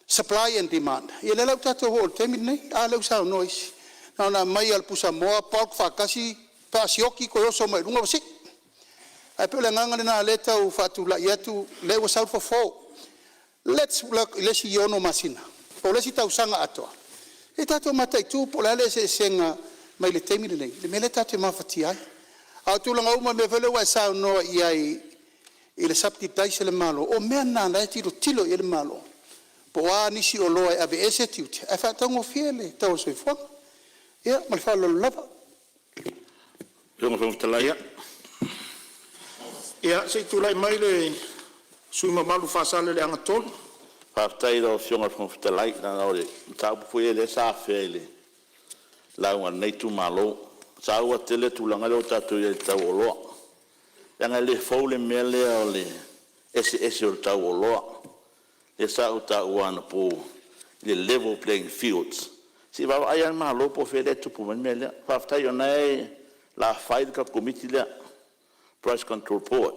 supply and demand, ia lea la ua tatou oo i le taimi lenei. A lea ua saunoa isi, na ona aumai lava o le pusamoa bulk faatasi, faasioki toe oso mai luga ua sii. Ae pei o le agaga lena o lea e tau faatulai atu, o lea ua sau le fofo. Let's work i le isi 6 masina po o le isi tausaga atoa, se i tatou mataitu po o le a le eseesega mai le taimi lenei i le mea lea tatou te mafatia ai. A o tulaga uma i mea foi lea ua e saunoa i ai i le subsidise a le Malo, o mea na o la e tilotilo i ai le Malo, po o a nisi oloa e aveese tiute ae faataugofie le tau o le soifuaga. Ia ma le faaaloalo lava. Ia, se i tulai mai le sui usufono mamalu mo Faasaleleaga 3. Faafetai i lau Afioga i le Fofoga Fetalai, leaga o le mataupu foi lea sa afea i le lauga a lenei itumalo. E taua tele le tulaga lea ua tatou i ai i le tau o oloa, leaga e le fou le mea lea o le eseese o le tau o oloa, lea sa ou taua anapo i le level playing fields. Se i vaavaai lava le Malo po o fea lea e tupu mai ai le mea lea. Faafetai o lena o le a fai le tatou Komiti lea, Price Control Board,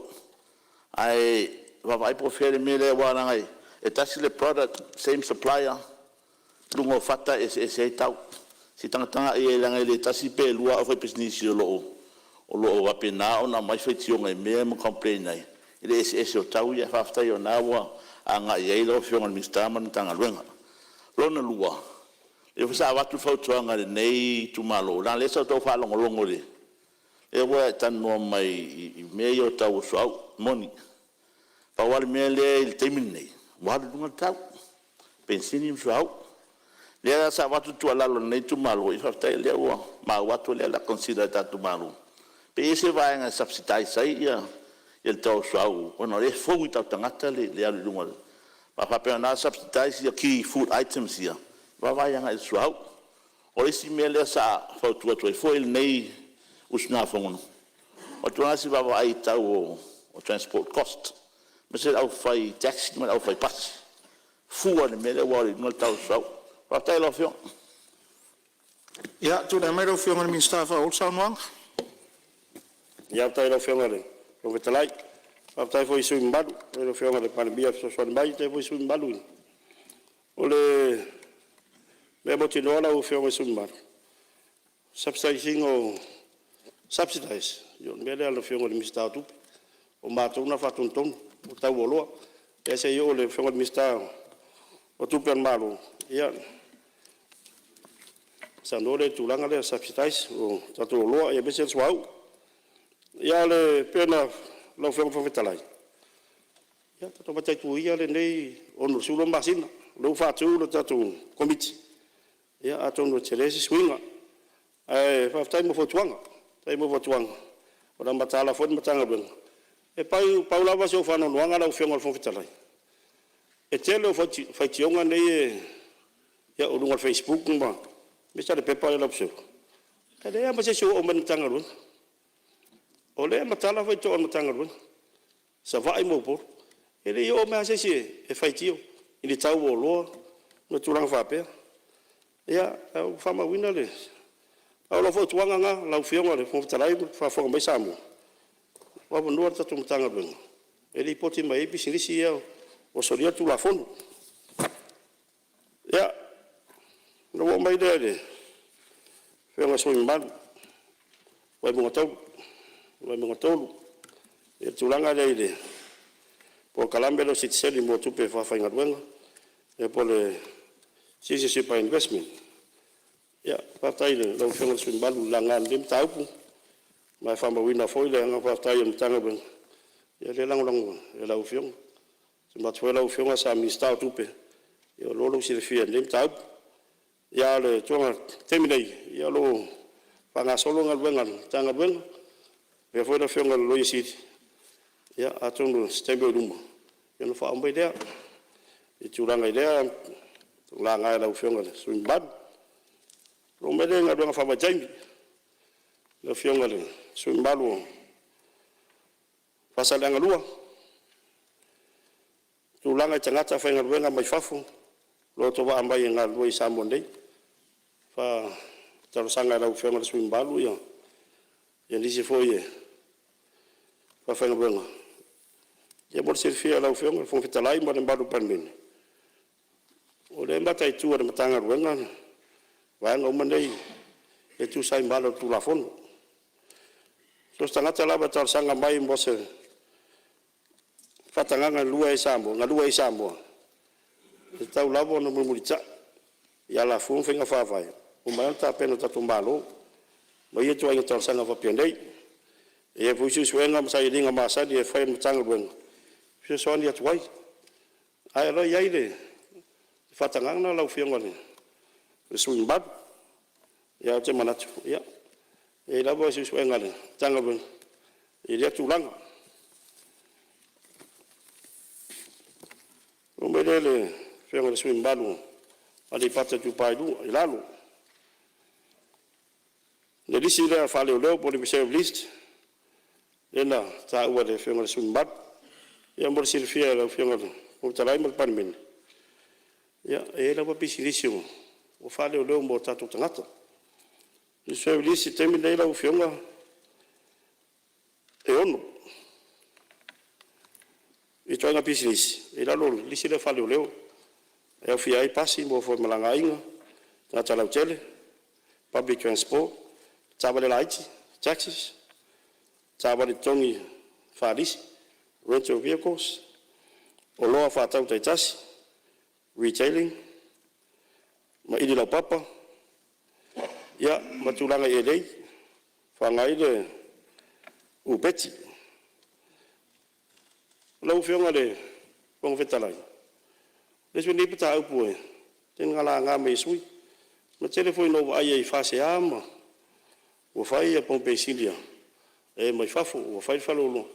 ae vaavaai po o fea le mea lea, aua leaga e tasi le product same supplier, luga o fata e eseese ai tau. Se i tagatagai i ai leaga e le tasi pe lua au aufaipisinisi o lo o faapena ona aumai faitioga i mea ia ma complain ai i le eseese o tau ia. Ae faafetai o lena ua agai i ai lau Afioga i le Minisita ma le Matagaluega. Lona lua, o lea foi sa avatu le fautuaga a lenei itumalo, leaga o lea sa ou tau faalogologo i le… lea ua e talanoa mai i mea ia o tau o suauu. E moni. Pau lava le mea lea i le taimi lenei, ua alu i luga le tau, penisini ma suauu. O lea la sa avatu le tuualalo a lenei itumalo, ia faafetai o lea ua maua atu o lea o le a consider e le tatou Malo, pe i ai se vaega e subsidize ai le tau o le suauu ona o lea e fou i o tatou tagata le alu i luga. A faapea o lena e subsidize key food items ia, vaavaai agai i le suauu. O le isi mea lea sa fautua atu ai foi lenei usugafono, o le tulaga lea se i vaavaai i le tau o transport cost, aemaise le aufai taxi ma le aufai pasi, fua i le mea lea ua alu ai i luga le tau o le suauu. Faafetai i lau Afioga. Ia, tulai mai lau Afioga i le Minisita e faaauau le saunoaga. Faafetai i lau Afioga i le Fofoga Fetalai. Faafetai foi i sui usufono mamalu, faafetai i lau Afioga i le Palemia fesoasoani mai, faafetai foi i sui usufono mamalu. O le mea mautinoa lau Afioga i le sui usufono mamalu, subsidize ina o… subsidize, ia o le mea lea a le Afioga i le Minisita o Tupe, o matou na e faatonutonu o tau o oloa. Ia se i oo i le Afioga i le Minisita o Tupe a le Malo ona saunoa lea i le tulaga lea o le subsidize o tatou oloa aemaise le suauu. Ia ae pei ona… Lau Afioga i le Fofoga Fetalai, ia tatou mataitu ia lenei 62 masina, o lea ua faatu le tatou Komiti, ia atonu e tele se suiga. Ae faafetai mo fautuaga, faafetai mo fautuaga, o le a mataala foi le Matagaluega. E pau lava si ou faanoanoaga lau Afioga i le Fofoga Fetalai, e tele o faitioga nei e oo i luga o le facebook aemaise lava le pepa lea o le Observer, e leai lava ma se isi o oo mai i le Matagaluega. O lea e matala faitotoa o le Matagaluega, Savaii ma Upolu, e le i oo mai lava se isi e faitio i le tau o oloa ma tulaga faapea. Ia, ae ua faamauina le… A o lau fautuaga lena lau Afioga i le Fofoga Fetalai ma faafofoga mai Samoa, o lo o avanoa le tatou Matagaluega e lipoti mai ai pisinisi ia ua solia le Tulafono. mai lea i le Afioga i le sui usufono mamalu mo Vaimauga 3, i le tulaga lea i le polokalame lea o le sitiseni mo tupe faafaigaluega po o le Citizenship by Investment. Ia, faafetai i lau Afioga i le sui usufono mamalu i le laga o lenei mataupu, ma e faamauina foi le agaga faafetai o le Matagaluega, ia lea e lagolago e lau Afioga. Ou te manatu foi o lau Afioga sa Minisita o Tupe, ia ua iloa lou silafia i lenei mataupu. Ia, a o le taimi nei, o lo o faagasolo galuega a le Matagaluega faapea foi le afioga i le Loia Sili, ia atonu o se taimi oi luma ona faaoo mai lea i tulaga i lea laga e lau Afioga i le sui usufono mamalu. Ona oo mai lea i galuega faavaitaimi lau Afioga i le sui usufono mamalu mo Faasaleleaga 2, tulaga i tagata faigaluega mai fafo o lo o agavaa mai e galulue i Samoa nei. E talosaga i lau Afioga i le sui usufono mamalu nisi foi e faafaigaluega. Ia mo le silafia e lau Afioga i le Fofoga Fetalai ma le mamalu o le Palemene, o lea e mataitu e le Matagaluega vaega uma nei e tusa ai ma ala o le Tulafono. So o se tagata lava e talosaga mai mo se faatagaga e galue ai i Samoa, e tatau lava ona mulimulitai i alafua ma faiga faavae ua maea ona tapena e le tatou Malo mo ia ituaiga talosaga faapenei. E i ai foi suesuega ma sailiiliga masani e fai e le Matagaluega e fesoasoani atu ai. Ae o lo o i ai le faatagaga lau Afioga i le sui usufono mamalu. Ae ou te manatu, ia, e i ai lava suesuega a le Matagaluega i lea tulaga. Ona oo mai lea i le Afioga i le sui usufono mamalu mo Aleipata Itupa i Lalo. I le lisi lea faaleoleo po o le reserve list lea na taua e le Afioga i le sui usufono mamalu. Ia mo le silafia e lau Afioga i le Fofoga Fetalai ma le Palemene, ia, e i ai lava pisinisi ua faaleoleo mo tatou tagata. O le reserve list i le taimi lenei lau Afioga, e 6 ituaiga pisinisi e i lalo o le lisi lea faaleoleo, e aofia ai pasi mo femalagaaiga a tagata lautele, public transport, taavale laiti, taxis, taavale totogi faalisi, rental vehicles, oloa faatau taitasi, retailing, ma ili laupapa, ia ma tulaga i elei e faaaoga ai le upeti. Lau Afioga i le Fofoga Fetalai, o le isi foi lenei mataupu e tele ina laga mai e sui usufono. Ua tele foi ina ou vaai ai i faasea ma ua fai pamu penisini a e mai fafo, ua fai le faleoloa.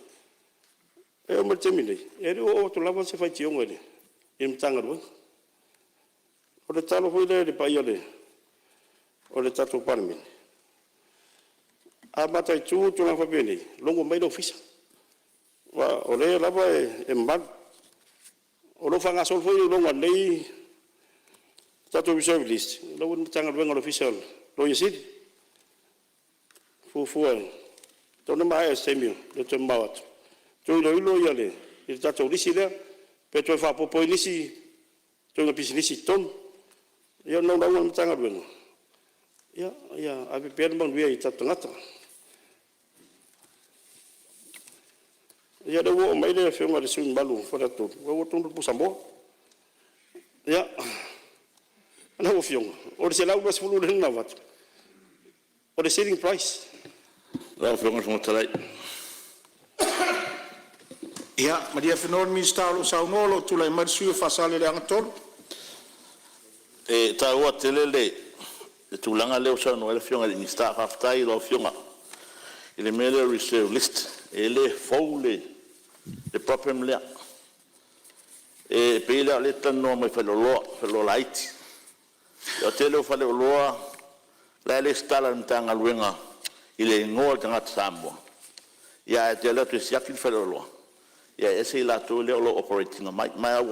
E oo mai i le taimi nei, e le o oo atu lava se faitioga i le Matagaluega. O le tatalo foi lea i le paia o le tatou Palemene, a mataitu tulaga faapenei, logo mai le Ofisa, aua o lea lava e mamalu. O lo o faagasolo foi iloiloga o lenei tatou reserve list, o la e ua i le Matagaluega o le Ofisa o le Loia Sili. E fuafua e tatau ona maea i se taimi e le o toe mamao atu, toe iloilo le tatou lisi lea, pe toe faaopoopo i ai nisi ituaiga pisinisi i totonu. Ia o le naunautaiga o le Matagaluega, ia ave pea le manuia i tatou tagata. Ia lea ua oo mai le Afioga i le sui usufono mamalu mo Faleata 3, lea ua oo tonu i le pusamoa. Ia, lau Afioga, o le $120 lea na avatu, o le selling price. Lau Afioga i le Fofoga Fetalai… Ia malie le Minisita o lo o saunoa o lo o tulai mai le sui usufono mo Faasaleleaga 3. E taua tele le tulaga lea ua saunoa i ai le Afioga i le Minisita. Faafetai i lau Afioga i le mea lea o le reserve list. E le fou le problem lea. E pei la o lea e te talanoa mai i faleoloa, faleoloa laiti. O le tele o faleoloa la e resitala i le Matagaluega i le igoa o le tagata Samoa, ae te alu atu e siaki le faleoloa, e ese i latou ia o lo o operate ina mai. Ma o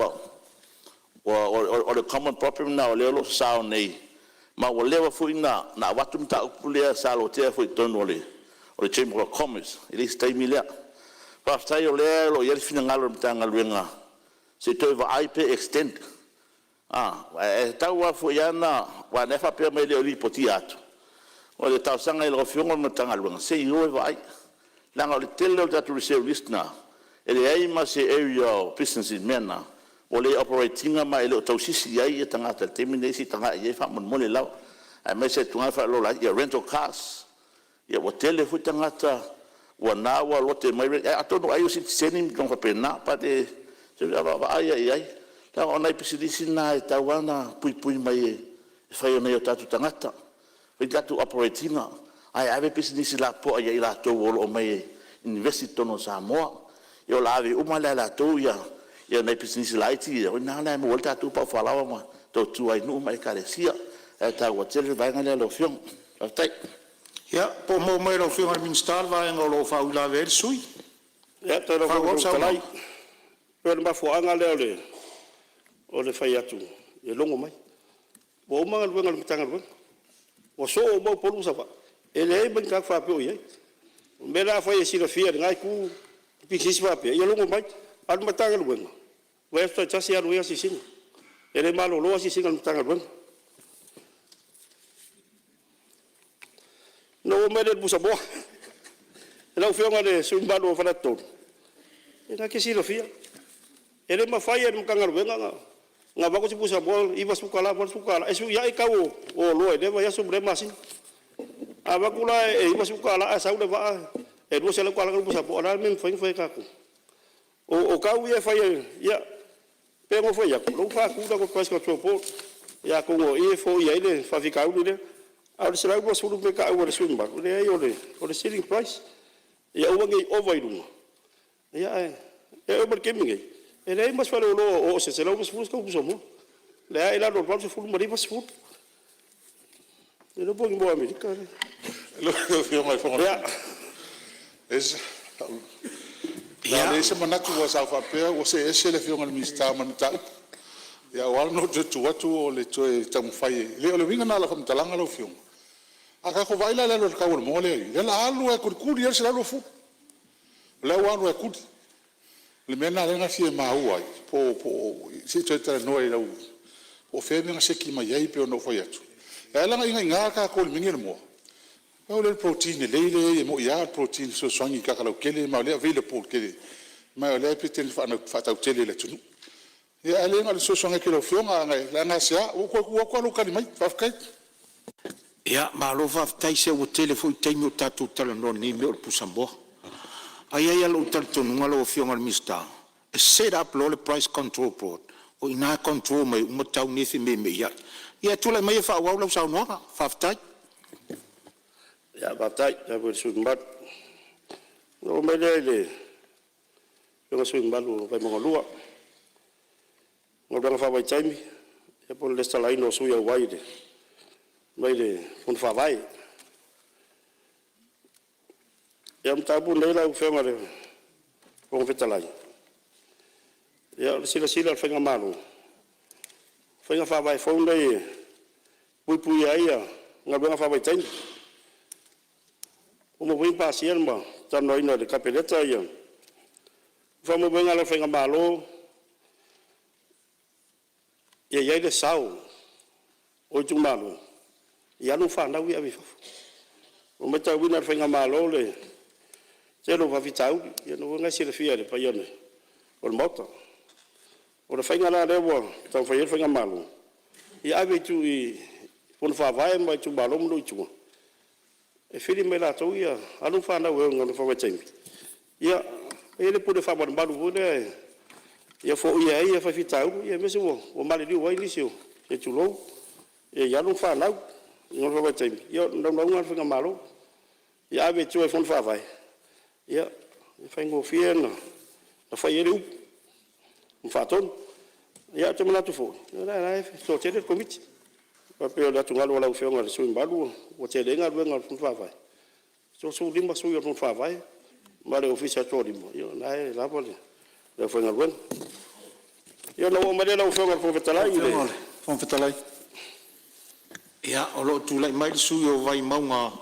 le common problem lena o lea o lo o sasao nei, ma ua leva foi ona avatu le mataupu lea sa lotea foi i totonu o le Chamber of Commerce i le isi taimi lea. Faafetai o lea o lo o i ai le finagalo o le Matagaluega se i toe vaai pe extend. Ae tatau lava foi ona… aua o lea e faapea mai e le o lipotiina atu. O le talosaga i lau Afioga ma le Matagaluega, se i o e vaai, leaga o le tele o tatou reserve list na, e leai ma se area o business i le mea lena, ua le operate ina ma e le o tausisi i ai tagata i le taimi lenei. Se i tagai i ai faamolemole lava, aemaise le tulaga lea o faleoloa rental cars. Ia ua tele foi tagata ua na ua lote mai… Atonu ai o sitiseni ma tulaga faapena, but se i vaavaai lava i ai, leaga o nai pisinisi na e tatau lava ona puipui mai e fai e nai o tatou tagata, e fai a tatou operate ina, ae ave pisinisi lapopoa ia i latou o lo o omai e inives i totonu o Samoa. Ia o le a ave uma la e latou nai pisinisi laiti ia, o i ina la e maua ai le tatou paufalaoa ma tautua ai nuu ma Ekalesia. Ae taua tele le vaega lea lau Afioga. Faafetai. Ia, po o maua mai e lau Afioga i le Minisita le vaega o lo o faauilavea ai le sui usufono? Faaauau le saunoaga. Faafetai i lau Afioga i le Fofoga Fetalai. Pei o le mafuaaga lea o le fai atu e logo mai. Ua uma galuega a le Matagaluega, ua soo uma Upolu ma Savaii, e leai ma ni tagata faapea o i ai. O le mea lea afai e silafia e lena itu pisinisi faapea, ia logo mai. A o le Matagaluega, vaiaso taitasi e alu ai asiasiga. E le malolo asiasiga a le Matagaluega. Ona ou oo mai lea i le pusamoa. Lau Afioga i le sui usufono mamalu o Faleata 3, ia lena e te silafia, e le mafai e le Matagaluega ona avatu se pusamoa e $90, $80 e suiai le tau o oloa i lea vaiaso ma lea masina. A avatu la e $90 ae sau le vaa e $200 le tau o le pusamoa, o le a le mea e mafai ona fai e tatou? O tau ia e fai e… ia pei ona ou fai atu, o lea ua faatu le tatou Price Control Board, ia atonu o i e foia ai le faafitauli lea. A o le $120 le mea e taua e le sui usufono mamalu, e leai o le ceiling price, ia aua ne i ova i luga, ae oo mai i le taimi lenei, e leai ma se faleoloa o oo i se $120 se tau o le pusamoa. O lea lava e i lalo i le $80 ma le $90. Le iloa po o ni moa Amerika. Lau Afioga i le Fofoga Fetalai, sa leai se manatu aua sa ou faapea ua see ese le Afioga i le Minisita ma le mataupu. Ae ua ala ona ou toe tu atu o le toe taumafai e… Leai o le uiga lena o lau faamatalaga lau Afioga, a tatou vaai la i le alu a le tau o le moa lea e i ai, lea o le a alu lava e tulituli ai le $120. O lea ua alu lava e tuli. O le mea lena lea na fia maua ai po o… se i toe talanoa i lau… Po o fea le mea na seki mai ai pei ona ou fai atu. E ala ona inaina tatou i le mea lenei o le moa, pau lea o le protein lelei lea e i ai, e moni lava o le protein e fesoasoani i le tagata lautele ma o lea e available tele, ma o lea e tele ina faatautele i le atunuu. Ae leai na o le fesoasoani atu i lau Afioga, leaga e aisea? Ua ou toe tu atu lava lou tali mai. Faafetai. Ia, malo faafetai. Se ua tele foi taimi o tatou talanoa i lenei mea o le pusamoa. Ae i ai lava lou talitonuga lau Afioga i le Minisita, e set up loa le Price Control Board, o i ina e control mai ai uma tau nei e femeimeiai. Ia tulai maia e faaauau lau saunoaga. Faafetai. Ia faafetai lava i le sui usufono mamalu. Ona ou oo mai lea i le Afioga i le sui usufono mamalu o Vaimauga 2, galuega faavaitaimi ia po o le resitalaina o sui auai mai le Fono Faavae. Ia, o le mataupu lenei lau Afioga i le Fofoga Fetalai, ia o le silasila a le faigamalo, o faiga faavae fou nei e puipuia ai galuega faavaitaimi. Ua uma foi ona pasia ma talanoaina e le Kapeneta le faamoemoega la le faigamalo, ia i ai le sao o itumalo i alo ma fanau ia e ave i fafo. Ua matauina e le faigamalo le tele o faafitauli, ia o lena foi e silafia e le paia o le Maota. O le faiga la lea ua taumafai i ai le faigamalo, ia ave i fono faavae ma itumalo ma nuu i tua e fili mai e latou alo ma fanau e o i galuega faavaitaimi, ia e i ai le pule faamalumalu foi lea ia foia ai faafitauli, aemaise ua maliliu ai nisi, se i tulou, i alo ma fanau i galuega faavaitaimi. Ia o le naunauga lena o le faigamalo, ia ave i tua i fono faavae e faigofie ona fai i ai le upu ma faatonu. Ae ou te manatu foi, o la e toatele le Komiti. E tai pei o le atugalu o lau Afioga i le sui usufono mamalu ua tele ai galuega a le fono faavae, e 35 sui o le fono faavae ma le ofisa e toalima, ia o lena e lava le aufaigaluega. Ia ona ou oo mai lea lau Afioga i le Fofoga Fetalai i le… Ia, o lo o tulai mai le sui usufono mo Vaimauga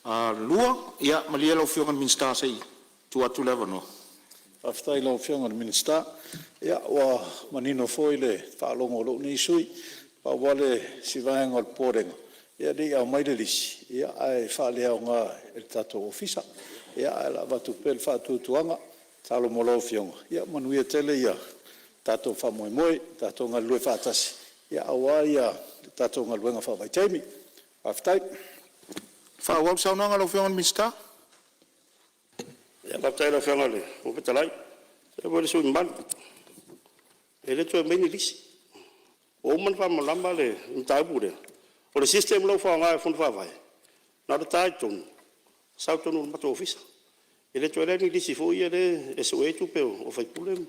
2. Ia malie lau Afioga i le Minisita se i tuu atu le avanoa. Faafetai i lau Afioga i le Minisita. Ia ua manino foi le faalogo a lou nei sui usufono. Pau lava si vaega o le popolega, ia ne i aumai le lisi ae faaleaoga e le tatou Ofisa. Ae o le a avatu pea le faatuatuaga. Tatalo mo lau Afioga, ia manuia tele le tatou faamoemoe, tatou galulue faatasi aua le tatou galuega faavaitaimi. Faafetai. Faaauau le saunoaga a lau Afioga i le Minisita. Faafetai i lau Afioga i le Fofoga Fetalai. Faafetai foi i le sui usufono mamalu. E le toe aumaia ni lisi. Ua uma ona faamalamalama le mataupu lea. O le system o lo o faaaoga e le Fono Faavae, na o le ta lava i totonu sau i totonu o le matou ofisa. E le toe i ai la ni lisi foi lea e sue ai tupe a sui usufono,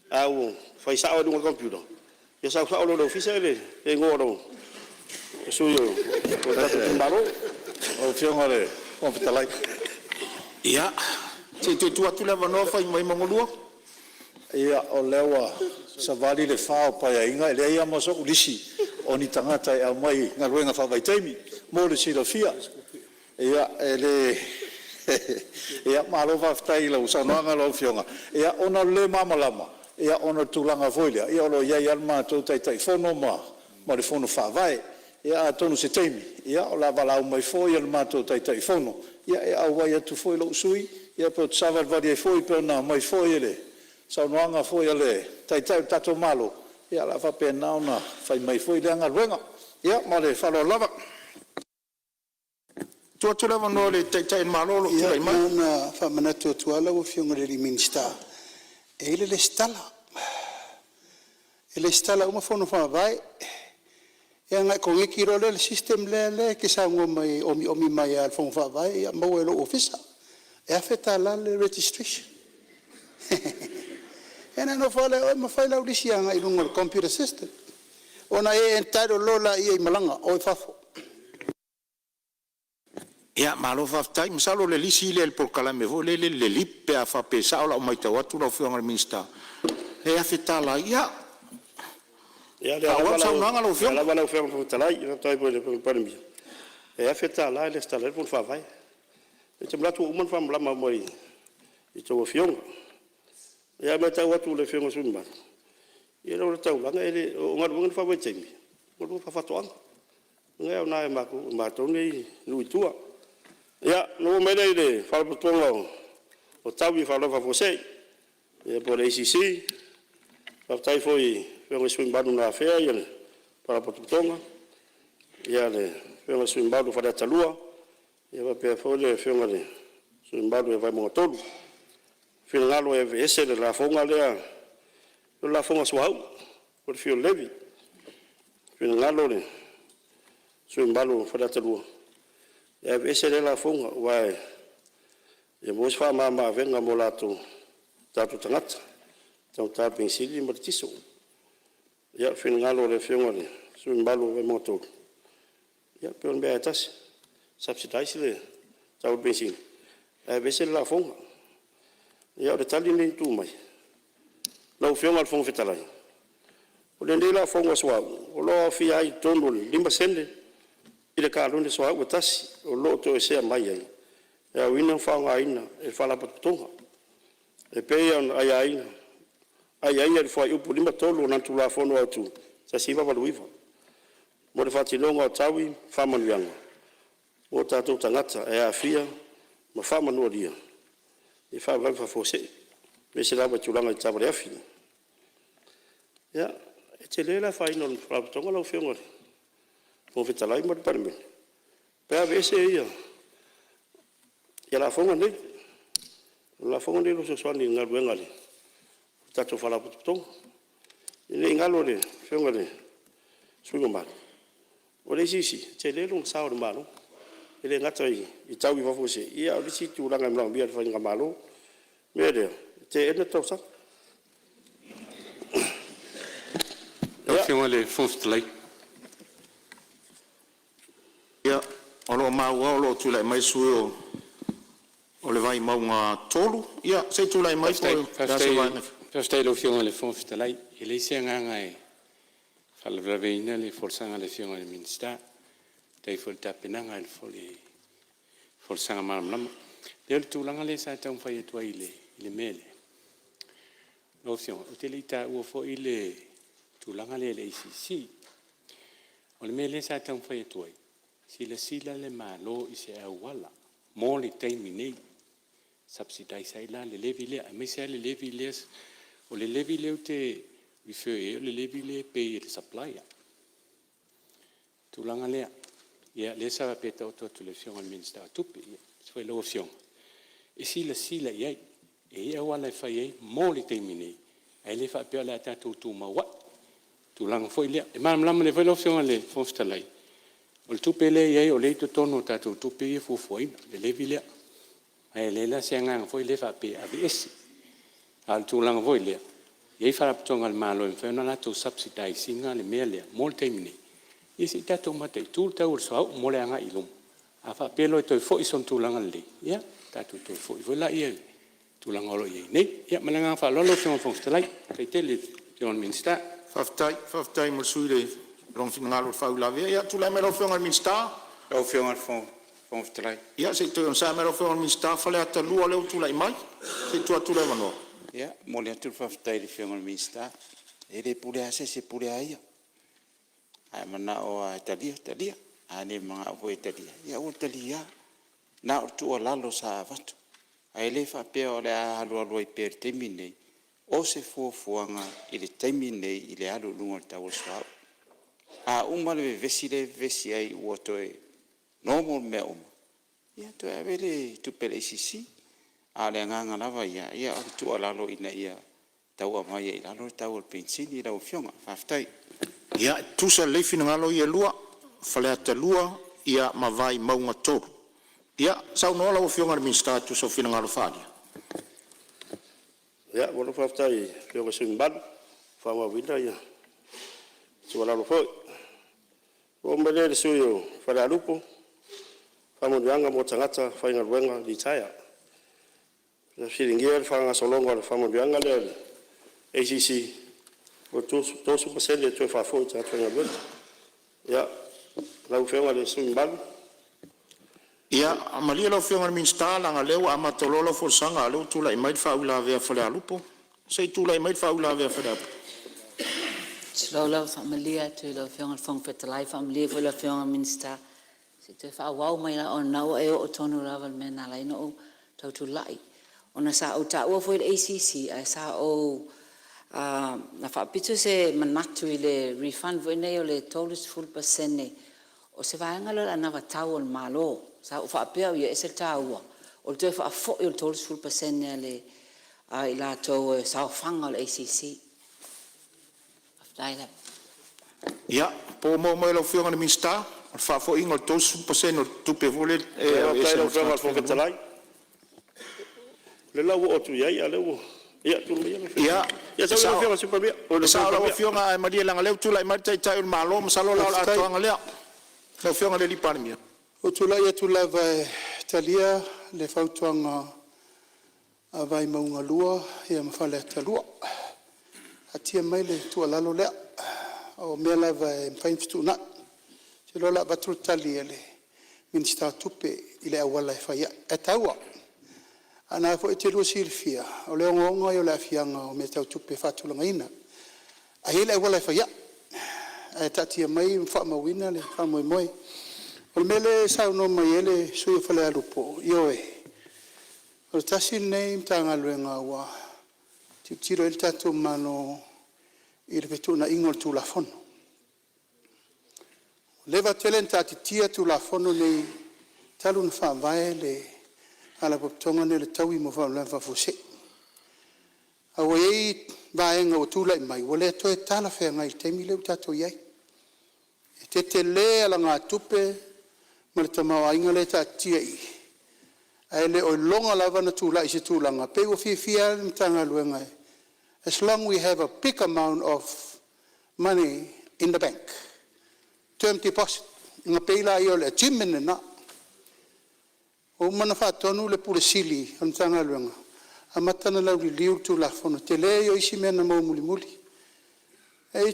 ae ua fai sao lava i luga o le computer, ia sau sao loa i le ofisa le igoa o le sui o le tatou itumalo. Lau Afioga i le Fofoga Fetalai… Ia, se i toe tuu atu le avanoa Vaimauga 2. Ia, o lea ua savali le fa o Paeaiga e leai lava ma sou lisi o ni tagata e aumai i galuega faavaitaimi mo le silafia. Ia, e le… Malo faafetai i lau saunoaga lau Afioga. Ia ona o le le malamalama ona o le tulaga foi lea o lo o i ai lava le matou Taitaifono ma le Fono Faavae. Ia atonu o se taimi o le a valaau mai foi le matou Taitaifono e auai atu foi lou sui usufono pe ou te savalivali ai foi pei ona aumai foi e le saunoaga foi a le Taitai o le tatou Malo, ia o le a faapena ona fai mai foi lea galuega. Ia ma le faaaloalo lava. Tuu atu le avanoa i le Taitai o le Malo o lo o tulai mai. Ia, na ona faamanatu atu lava lau Afioga i le Minisita, e i ai le resitala, e resitala uma Fono Faavae, ia ona e connect loa lea i le system lea e te saunoa mai ai e omiomi mai lava e le Fono Faavae maua e lou ofisa. E $1000 le registration. Ia ona e nofo lava lea o oe ma fai lau lisi agai i luga o le computer system, ona e entitle loa lea i malaga, o i fafo. Ia malo faafetai. Masalo o le lisi lea i le polokalame foi lele o le LEAP pe a faapea e sao lau matau atu lau Afioga i le Minisita, e $1000 ai. Ia, Ia, o lea faaauau le saunoaga lau Afioga. lava lau Afioga i le Fofoga Fetalai, faafetai foi i le Afioga i le Palemia, e $1000 e resitala ai le Fono Faavae. Ou te manatu ua uma ona faamalamalama uma i a outou afioga. Ia, ae matau atu i le Afioga i le sui usufono mamalu, ia e le o le taulaga e le… o galuega faavaitaimi, o galuega faafaatoaga, lena e aoga i matou nei i nuu i tua. Ia, ona ou oo mai lea i le Faalapotopotoga o Taui o Faalavelave Faafuasei po o le ACC. Faafetai foi i Afioga i sui usufono mamalu na afea le faalapotopotoga, le Afioga i le sui usufono mamalu mo Faleata 2 faapea foi le Afioga i le sui usufono mamalu ia Vaimauga 3. Finagalo e aveese le lafoga lea, o le lafoga suauu po o le fuel levy. Finagalo le sui usufono mamalu o Faleata 2 e aveese lea lafoga aua e maua se faamama-avega mo latou, o tatou tagata i le taugata o le penisini ma le tiso. Ia, o le finagalo o le Afioga i le sui usufono mamalu mo Vaimauga 3, ia pei o le mea lava e tasi, subsidize le tau o le penisini ae aveese le lafoga. Ia, o le tali lenei na tuu mai: Lau Afioga i le Fofoga Fetalai, o lenei lafoga suauu o lo o aofia ai i totonu o le 5sene i le kalone suauu e tasi o lo o toesea mai ai e aoina ma faaaogaina e le Faalapotopotoga e pei ona aiaia i le Fuaiupu 53 o lana Tulafono Autu 1989 mo le faatinoga o taui ma faamanuiaga mo tatou tagata e aafia ma faamanualia i faalavelave faafuasei, aemaise lava i tulaga i taavale afi. Ia, e tele le afaina o le Faalapotopotoga lau Afioga i le Fofoga Fetalai ma le Palemene pe a aveese lafoga nei. O lafoga nei o lo o fesoasoani i galuega a le tatou Faalapotopotoga. Ne i galo i le Afioga i le sui usufono mamalu, o le ACC, e tele lona sao i le Malo, e le gata i taui faafuasei, a o isi tulaga e manaomia e le faigamalo. O le mea lea, e teena le talosaga. Ia, o lo o maua o lo o tulai mai le sui usufono o le Vaimauga 3. Ia se i tulai mai po o le a se vaega. Faafetai i lau Afioga i le Fofoga Fetalai. E leai se agaga e faalavelaveina le folasaga a le Afioga i le Minisita. Faafetai foi i le tapenaga o le folasaga malamalama. Leai o le tulaga lea sa taumafai atu ai i le mea lea, Lau Afioga, ou te le i taua foi le tulaga lea i le ACC. O le mea lea sa taumafai atu ai, silasila le Malo i se auala mo le taimi nei, subsidize ai la le levy lea, aemaise lava le levy lea. O le levy lea ou te refer i ai o le levy lea e pay e le supplier. O le tulaga lea, lea sa faapea e taoto atu i le Afioga i le Minisita o Tupe aemaise foi lau Afioga e silasila i ai. E i ai auala e fai ai mo le taimi nei, ae le faapea o le a tatou tumau ai i le tulaga foi lea. E malamalama lelei foi lau Afioga i le Fofoga Fetalai, o le tupe lea e i ai o lea e i totonu o tatou tupe ia e fuafuaina, le levy lea. Ae leai la se agaga foi lea faapea e aveese, a o le tulaga foi lea, e i ai faalapotopotoga a le Malo e mafai ona latou subsidise ina le mea lea mo le taimi nei, ia se i tatou mataitu le tau o le suauu mo le agai i luma. A faapea loa e toe foi sona tulaga lelei, ia tatou toe foi foi lea i le tulaga o lo o i ai nei. Ia ma le agaga faaaloalo lau Afioga i le Fofoga Fetalai. Faafetai tele i lau Afioga i le Minisita. Faafetai mo le sui usufono i lona finagalo i le faauilavea. Ia tulai mai lau Afioga i le Minisita. Lau Afioga i le Fofoga Fetalai. Ia se i toe onosai mai lau Afioga i le Minisita Faleata 2 lea ua tulai mai, se i tuu atu le avanoa. Ia, e momoli atu le faafetai i le Afioga i le Minisita. E le pule lava se isi e pule lava ia. A e manao lava e talia, talia. A le manao foi e talia, ia aua le talia. Na o le tuualalo sa avatu, ae le faapea o le a alualu ai pea i le taimi lenei. O se fuafuaga i le taimi lenei i le alu i luga o le tau o le suauu. A uma le vevesi lea e vevesi ai ua toe normal mea uma, ia toe ave lea i tupe a le ACC. A o le agaga lava ia, o le tuualalo ina ia tau aumai ai i lalo le tau o le penisini lau Afioga. Faafetai. Ia, e tutusa lelei finagalo ia e lua, Faleata 2 ma Vaimauga 3. Ia saunoa lau Afioga i le Minisita e tusa o finagalo faaalia. Ia, malo faafetai i lau Afioga i le sui usufono mamalu, ua faaauauina tuualalo foi. Ona ou oo mai lea i le sui usufono mo Falealupo, faamanuiaga mo tagata faigaluega litaea. Na fesiligia le faagasologa o le faamanuiaga lea a le ACC o le 30% e toe faafoi i tagata faigaluega. Ia, lau Afioga i le sui usufono mamalu. Ia malie lau Afioga i le Minisita leaga o lea ua amata loa lau folasaga a o lea ua tulai mai le faauilavea a Falealupo. Se i tulai mai le faauilavea a Falealupo. Tulou lava, e faamalie atu i lau Afioga i le Fofoga Fetalai, faamalie foi i le Afioga i le Minisita, se i toe faaauau mai lava ona o lena ua e oo tonu lava i le mea na ala ai ona ou tau tulai. Ona sa ou taua foi le ACC ae sa ou na faapito se manatu i le refund foi nei o le 30% o se vaega lea o le anavatau a le Malo. Sa ou faapea au ia e ese le taua o le toe faafoi o le 30% a i latou e saofaga o le ACC. Faafetai lava. Ia, po ua maua mai e lau Afioga i le Minisita o le faafoliga o le 30% o le tupe foi lea e Faafetai aveese i lau mo Afioga i tagata le Fofoga faigaluega. Fetalai, o lea la ua oo atu i ai a o lea ua… Ia Ia, tulai e mai lau Afioga i le Sui Palemia. E sao lau Afioga, ae malie leaga o lea ua tulai mai le Taitai o le Malo, masalo o le atoaga lea. Lau Afioga i le Palemia. Ua ou tulai atu lava e talia le fautuaga a Vaimauga 2 ma Faleata 2. Taatia mai le tuualalo lea, o mea lava e mafai ona fetuunai. Ou te iloa o le a avatu le tali a le Minisita o Tupe i le auala e fai ai, ae taua. Ae o lena foi e te lua silafia, o le ogaoga ia o le aafiaga o mea tau tupe faatulagaina. Ae i ai le auala e fai ai, ae taatia mai ma faamauina le faamoemoe. O le mea lea e saunoa mai ai le sui usufono mo Falealupo, ioe, o le tasi lenei Matagaluega ua tilotilo i ai le tatou Malo i le fetuunaiga o le Tulafono. Ua leva tele ona taatitia Tulafono nei talu ona faavae le Faalapotopotoga lenei o le Taui mo Faalavelave Faafuasei. Ae ua i ai vaega ua tulai mai ua le toe talafeagai i le taimi lea ua tatou i ai. E tetele alagatupe ma le tamaoaiga lea e taatitia i i, ae le o iloga lava ona tulai i se tulaga, pei ua fiafia lava le Matagaluega as long we have a big amount of money in the bank, term deposit, ona pei lea o le achievement lena. Ua uma ona faatonu le Ofisa Sili o le Matagaluega, amata ona lauliliu le Tulafono. O le tele ia o isi mea na maua mulimuli.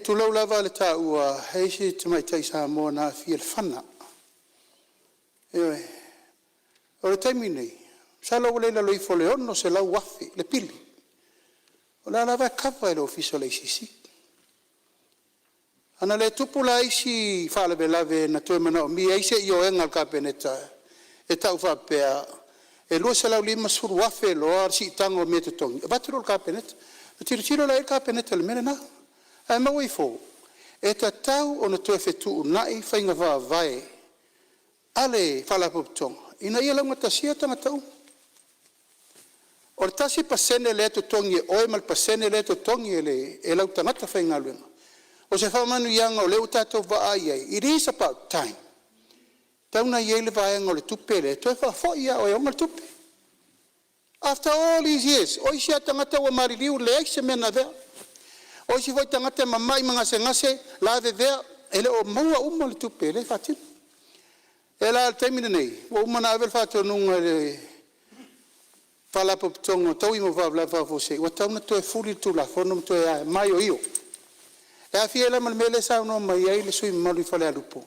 Tulou lava le taua, e i ai si tamaitai Samoa na aafia i le fana. Ioe. O le taimi lenei, masalo ua le i lalo ifo o le $600,000 le pili. O la e lava e kava e le Ofisa o le ACC. Ana le tupu la isi faalavelave na toe manaomia ai se ioega a le Kapeneta e tau faapea e $250,000 loa le siitaga o mea e totogi, avatu lea i le Kapeneta. Ona tilotilo la i ai le Kapeneta i le mea lena. Ae maua ifo, e tatau ona toe fetuunai faiga faavae a le faalapotopotoga ina ia laugatasia tagata uma. O le 1% lea e totogi e oe ma le pasene lea e totogi e lau tagata faigaluega, o se faamanuiaga o lea ua tatou vaai i ai, it is about time, e tatau ona i ai le vaega o le tupe lea e toe faafoi lava o e ona le tupe. After all these years, o isi lava tagata ua maliliu e leai se mea na avea. O isi foi tagata e mamai ma gasegase, lavevea, e le o maua uma le tupe lea e faatino. O lea la i le taimi lenei, ua uma ona ave le faatonuga i le Faalapotopotoga o Taui mo Faalavelave Faafuasei, ua tatau ona toe fuli le Tulafono ma toe maioio. E aafia ai la ma le mea lea e saunoa mai ai le sui usufono mamalu i Falealupo,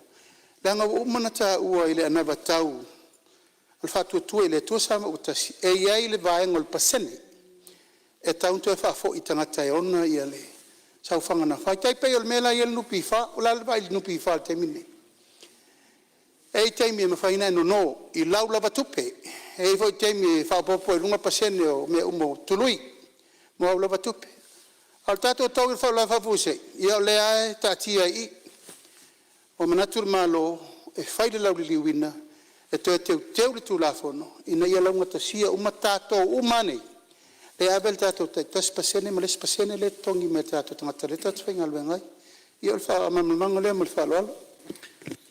leaga ua uma ona taua i le anavatau a le Faatuatua i le Atua Samoa ua Tasi, e i ai le vaega o le pasene e tatau ona toe faafoi i tagata e ona le saofaga na fai. E tai pei o le mea la e i ai le NPF. O le a le vaai i le NPF i le taimi lenei? E i ai taimi e mafai ona e nono i lau lava tupe, e i ai foi taimi e faaopoopo ai i luga pasene o mea uma o tului mo au lava tupe. A o le tatou taui o le faalavelave faafuasei, ia o lea lava e taatia ai i i. Ua manatu le Malo e fai le lauliliuina e toe teuteu le Tulafono ina ia laugatasia uma tatou uma lava nei e ave le tatou tai 1% ma le isi pasene lea e totogi mai e tatou tagata lea tatou te faigaluega ai. Ia o le faamalamalamaga lea ma le faaaloalo.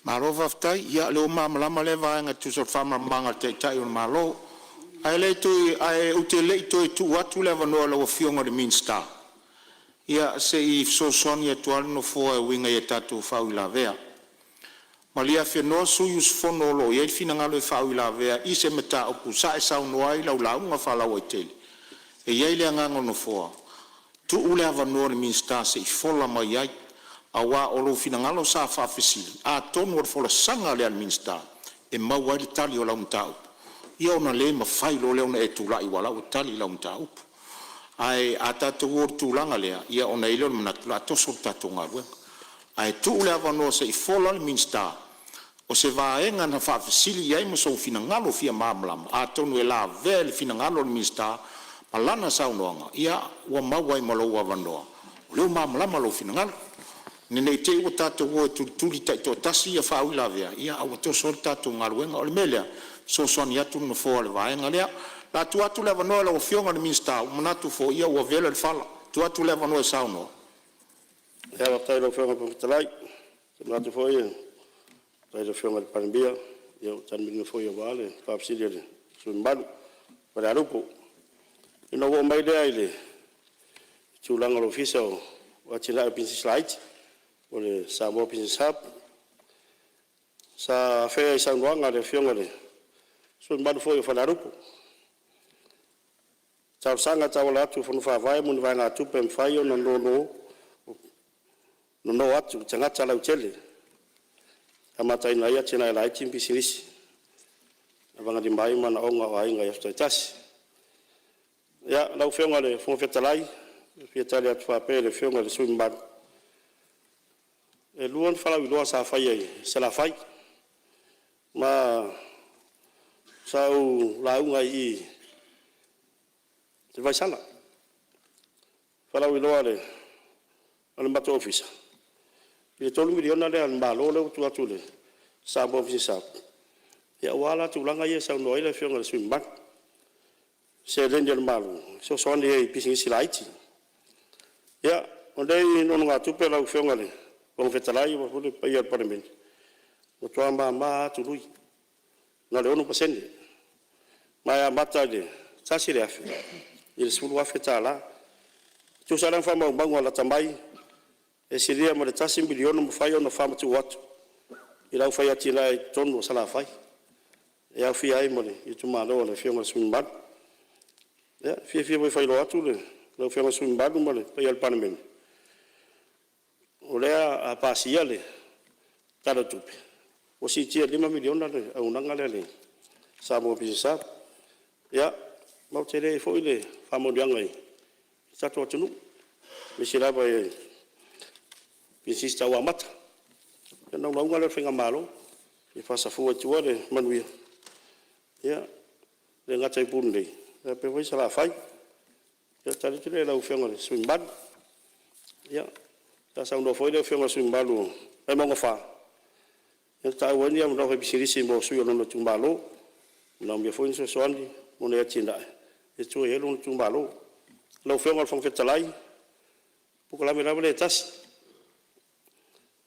Malo faafetai. Ia o lea ua malamalama lea vaega e tusa o le faamalamalamaga a le Taitai o le Malo. Ae ou te le i toe tuu atu le avanoa i lau Afioga i le Minisita, ia se i fesoasoani atu lava le Nofoa e uiga i a tatou faauilavea. Malie afenoa sui usufono o lo o i ai finagalo e faauilavea i se mataupu sa e saunoa ai i lau lauga faalauaitele. E i ai le agaga o le Nofoa, tuu le avanoa i le Minisita se i fola mai ai, aua o lou finagalo sa faafesili. Atonu o le folasaga lea a le Minisita e maua ai le tali o lau mataupu, ia ona le mafai loa lea ona e tulai aua o la ua tali lau mataupu. Ae a tatou o i le tulaga lea, ia ona i ai lea o le manatu o le a toso le tatou galuega. Ae tuu le avanoa se i fola le Minisita, o se vaega na faafesili i ai ma sou finagalo fia malamalama, atonu e lavea i le finagalo o le Minisita ma lana saunoaga, ia ua maua ai ma lou avanoa o lea ua malamalama lou finagalo. Ina ne i te i ua tatou o e tulituli taitoatasi ia faauilavea, ia a ua toso ai le tatou galuega. O le mea lea, e fesoasoani atu le Nofoa i le vaega lea. O le a tuu atu le avanoa i lau Afioga i le Minisita, ua manatu foi ua vela le fala, tuu atu le avanoa e saunoa. Faafetai i lau Afioga i le Fofoga Fetalai. Ou te manatu foi faafetai i le Afioga i le Palemia, ua tali manino foi aua le faafesili a le sui usufono mamalu o Falealupo. Ona ou oo mai lea i le tulaga o le Ofisa o Atinae o Pisinisi Laiti po o le Samoa Business Hub. Sa afea i saunoaga a le Afioga i le sui usufono mamalu foi o Falealupo i talosaga e tauala atu i Fono Faavae mo ni vaegatupe e mafai ona nono atu i tagata lautele e amataina ai atinae laiti ma pisinisi e lavagalima ai manaoga o aiga i aso taitasi. Ia, lau Afioga i le Fofoga Fetalai, e fia tali atu faapea i le Afioga i le sui usufono mamalu, e lua ni faalauiloa sa faia i Salafai, ma sa ou lauga ai i i i Vaisala. Faalauiloa a le matou ofisa i le $3 miliona lea a le Malo lea ua tuu atu i le Samoa Business Hub, aua la tulaga ia e saunoa ai le Afioga i le sui usufono mamalu, i seleni a le Malo e fesoasoani ai i pisinisi laiti. Ia, o nei nonogatupe lau Afioga i le Fofoga Fetalai faapea foi le paia o le Palemene, ua matua mama lava tului, na o le 6% ma e amata i le $1,000 i le $10,000. E tusa la ma faamaumauga lata mai, e silia ma le $1 miliona ua mafai ona faamatuu atu i le au fai atinae i totonu o Salafai, e aofia ai ma le itumalo o le Afioga i le sui usufono mamalu. Ia, e fiafia foi e faailoa atu lau Afioga i le sui usufono mamalu ma le paia o le Palemene, o lea a pasia le Tala o le Tupe, ua siitia i le $5 miliona le auaunaga lea a le Samoa Business Hub. Ia, ma ua tele foi le faamanuiaga i tatou atunuu, aemaise lava i pisinisi tau amata. Ia o le naunauga lea o le faigamalo, ia faasafua i tua le manuia, e le gata i Upolu nei, ae faapea foi Salafai. Ia o le tali atu lea i lau Afioga i le sui usufono mamalu. Ia, sa saunoa foi le Afioga i le sui usufono mamalu mo Vaimauga 4, na taua ai ni avanoa faipisinisi mo sui usufono o lona itumalo, e manaomia foi ni fesoasoani mo ni atinae e tua i ai lona itumalo. Lau Afioga i le Fofoga Fetalai, o le polokalame lava lea e tasi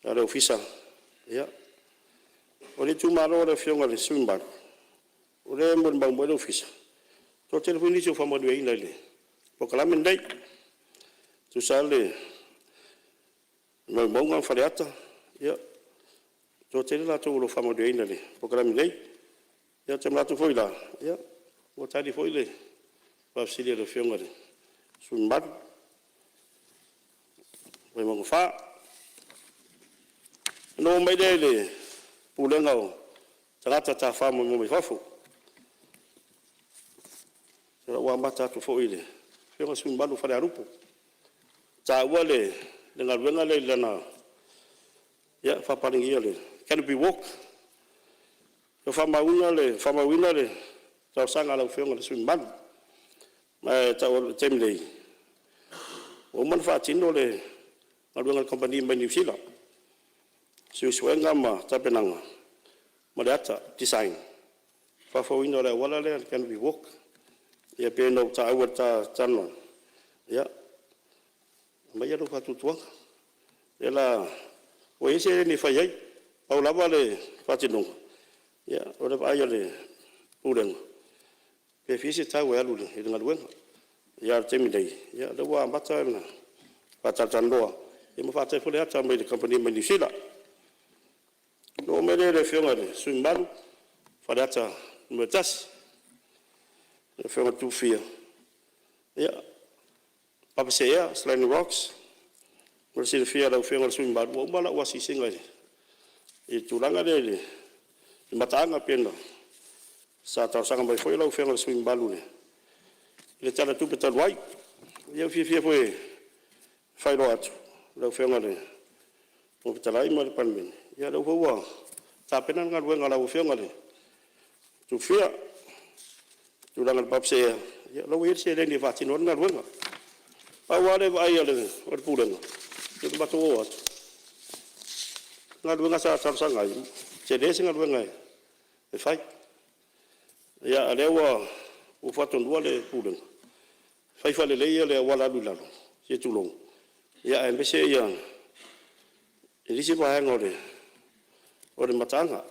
a le Ofisa. Ia, o le itumalo o le Afioga i le sui usufono mamalu, o lea e molimau mai le Ofisa, e toatele foi nisi ua faamanuiaina i le polokalame lenei. E tusa lava le Vaimauga ma Faleata, ia, e toatele i latou o lo o faamanuiaina i le polokalame nei. Ia ou te manatu foi la, ua tali foi le faafesili a le Afioga i le sui usufono mamalu mo Vaimauga 4. Ona ou oo mai lea i le Pulega o Tagata Tafafao Maimoa mai Fafo. O lea ua amata atu foi i le Afioga i le sui usufono mamalu mo Falealupo, na taua le galuega lea i lana faapapalegia o le canopy walk. Ua faamauina le talosaga a lau Afioga i le sui usufono mamalu. Ma e tau atu i le taimi nei, ua uma ona faatino le galuega a le kamupani mai Niu Sila, suesuega ma tapenaga ma le ata, design, faafouina o le auala lea le canopy walk. Ia pei ona ou taua i le ta talanoaga, ia aumaia lou faatuatuaga, o lea o le a… Ua i ai seleni e fai ai, pau lava le faatinoga, o le vaai a le Pulega pe fia se tau e alu i le galuega. Ia a o le taimi nei, o lea ua amata ona faatalatalanoa ma faatali foi le ata mai le kamupani mai Niu Sila. Ona ou oo mai lea i le Afioga i le sui usufono mamalu mo Faleata 1, lau Afioga Tuifia, ia, Papaseea Sliding Rocks. Mo le silafia e lau Afioga i le sui usufono mamalu, ua uma lau asiasiga i le tulaga lea i le mataaga pei ona sa talosaga mai foi lau Afioga i le sui usufono mamalu i le Tala o le Tupe talu ai. Ia ua fiafia foi e faailoa atu i lau Afioga i le Fofoga Fetalai ma le Palemene, ia o lea foi ua tapena le galuega a lau Afioga i le Tuifia. I le tulaga i le Papaseea, ia o la e ua i ai le seleni e faatino ai le galuega. Pau lava le vaai a le Pulega ina ua matou o atu, o galuega sa talosaga ai, e tele se galuega e fai. Ia, a o lea ua faatonuina le Pulega, fai faalelei le auala alu i lalo, se i tulou, aemaise le isi vaega o le mataaga.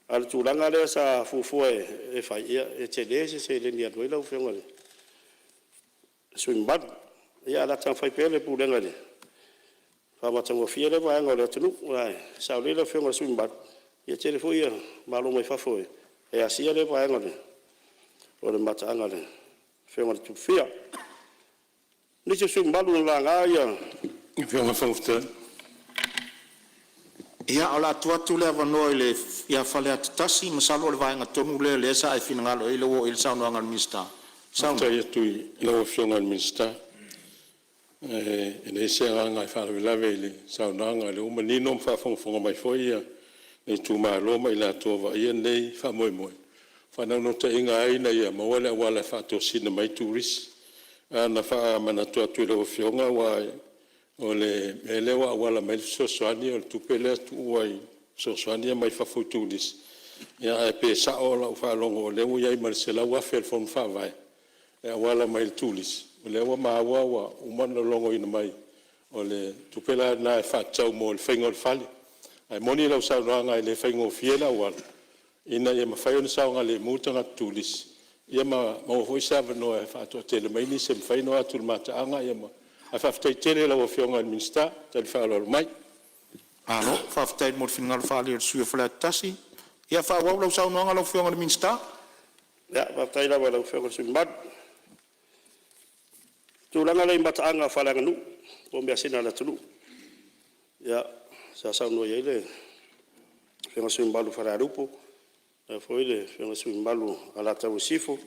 A o le tulaga lea sa fuafua e fai, ia e tele se seleni e alu ai lau Afioga i le sui usufono mamalu. Ia ae o le a taumafai pea le Pulega e faamatagofie lea vaega o le atunuu. Aua e sao lelei lau Afioga i le sui usufono mamalu, ia e tele foi malo mai fafo e asia lea vaega o le mataaga a le Afioga i le Tupufia. O nisi o sui usufono mamalu na laga Ia, o le a tuu atu le avanoa ia Faleata 1, masalo o le vaega tonu lea o lea sa e finagalo i ai lea ua oo i ai le saunoaga a le Minisita. Saunoa. Faafetai atu i lau Afioga i le Minisita. E leai se agaga e faalavelave i le saunoaga, o lea ua manino ma faafogafoga mai foi le itumalo ma i latou o vaaia lenei faamoemoe. O le faanaunautaiga lava ina ia maua le auala e faatosina mai ai turisi. Ae na ona faamanatu atu i lau Afioga aua o le mea lea ua auala mai ai le fesoasoani o le tupe lea tuua i fesoasoani ia mai fafo i turisi. Ae pe sao lau faalogo o lea ua i ai ma le $100,000 a le Fono Faavae e auala mai i le turisi? O lea ua maua ua uma ona logoina mai o le tupe la lena e faatatau mo le faiga o le fale. Ae moni lau saunoaga e le faigofie le auala ina ia mafai ona saogalemu tagata turisi ia ma maua foi se avanoa e faatoatele mai ai nisi e mafai ona o atu i le mataaga ma… Ae faafetai tele i lau Afioga i le Minisita le tali faaaloalo mai. Malo faafetai mo le finagalo faaalia o le sui usufono mo Faleata 1. Ia faaauau lau saunoaga lau Afioga i le Minisita. Ia, faafetai lava i lau Afioga i le sui usufono mamalu. O le tulaga lea i mataaga faaleaganuu po o measina a le atunuu, ia, sa saunoa i ai le Afioga i le sui usufono mamalu mo Falealupo, faapea foi le Afioga i le sui usufono mamalu mo Alataua Sisifo,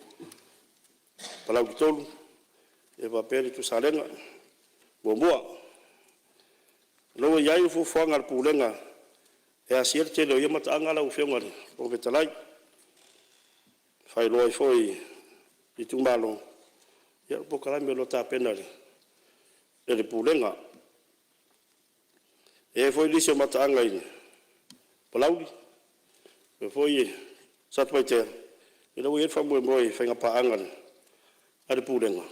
Palauli 3. E faapea le Salega: Muamua, o lo o ua i ai fuafuaga a le Pulega e asia le tele o ia mataaga lau Afioga i le Fofoga Fetalai, e faailoa ai foi i itumalo le polokalame o lo o tapena e le Pulega. E i ai foi nisi o mataaga i Palauli faapea foi Satupaitea, ia lea ua i ai le faamoemoe i faiga paaga a le Pulega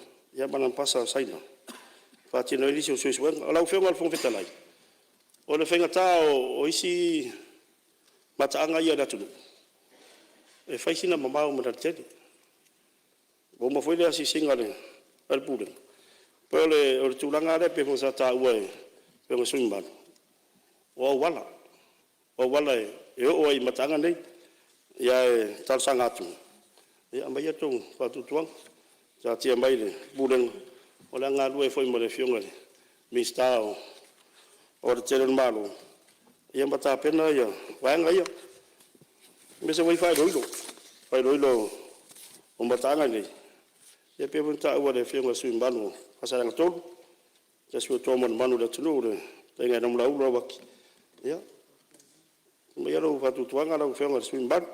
ma le Ambassador a Saina e faatino ai nisi o suesuega. Lau Afioga i le Fofoga Fetalai, o le faigata o isi mataaga ia a le atunuu, e fai sina mamao ma le alatele. Ua uma foi le asiasiga a le Pulega, pei o le tulaga lava lea pei foi sa taua e Afioga i sui usufono mamalu, o auala, o auala e oo ai i mataaga nei. Ae talosaga atu, ia aumai lo outou faatuatuaga, taatia mai i le Pulega o le a galulue ai foi ma le Afioga i le Minisita o Aualatele a le Malo ma tapena vaega ia, aemaise foi faailoilo, faailoilo o mataaga nei, e pei foi ona taua e le Afioga i le sui usufono mamalu mo Faasaleleaga 3, se tasi foi o toa manumanu i le atunuu le fetalaiga ia Namulauulu Lauaki. Ia, aumaia lou faatuatuaga lau Afioga i le sui usufono mamalu,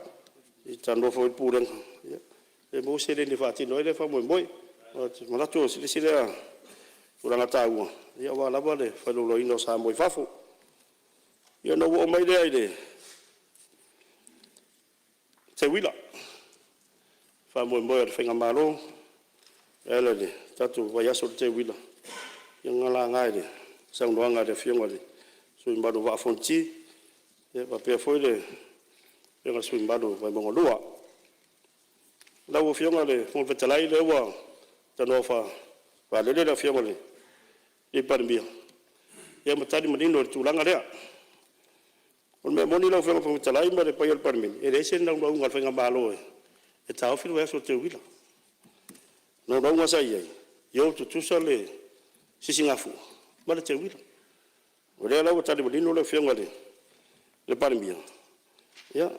se i talanoa foi le Pulega pe maua se seleni e faatino ai lea faamoemoe. Ou te manatu o le isi lea tulaga taua aua lava le faailoiloaina o Samoa i fafo. Ia, ona ou oo mai lea i le teuila, faamoemoe o le faigamalo e ala i le tatou vaiaso o le teuila, ia na laga i le saunoaga a le Afioga i le sui usufono mamalu o le Vaa o Fonoti faapea foi le Afioga i le sui usufono mamalu mo Vaimauga 2. Lau Afioga i le Fofoga Fetalai, o lea ua tanoa faalele le Afioga i le Palemia ma tali manino i le tulaga lea. O le mea moni lau Afioga i le Fofoga Fetalai ma le paia o le Palemene, e leai se naunautaiga o le faigamalo e taofi le vaiaso o le teuila. O le naunautaiga sa i ai, ia o tutusa le Sisigafua ma le teuila. O lea la ua tali manino le Afioga i le Palemia, ia, o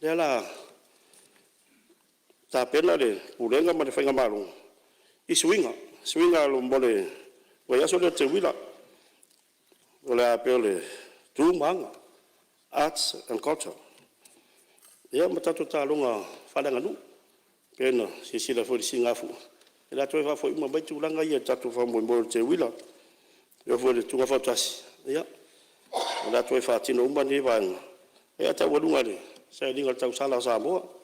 lea o le a tapena le Pulega ma le faigamalo i suiga, suiga mo le vaiaso lea o le teuila. O le a pei o le tu ma aga, arts and culture, ia ma tatou taaloga faaleaganuu. Pei ona silasila foi i le Sisigafua, o le a toe faafoi uma mai tulaga ia i le tatou faamoemoe o le teuila. E oo foi i le tuuga fautasi, ia, o le a toe faatino uma nei vaega, ae taualuga e le sailiga o le tausala a Samoa.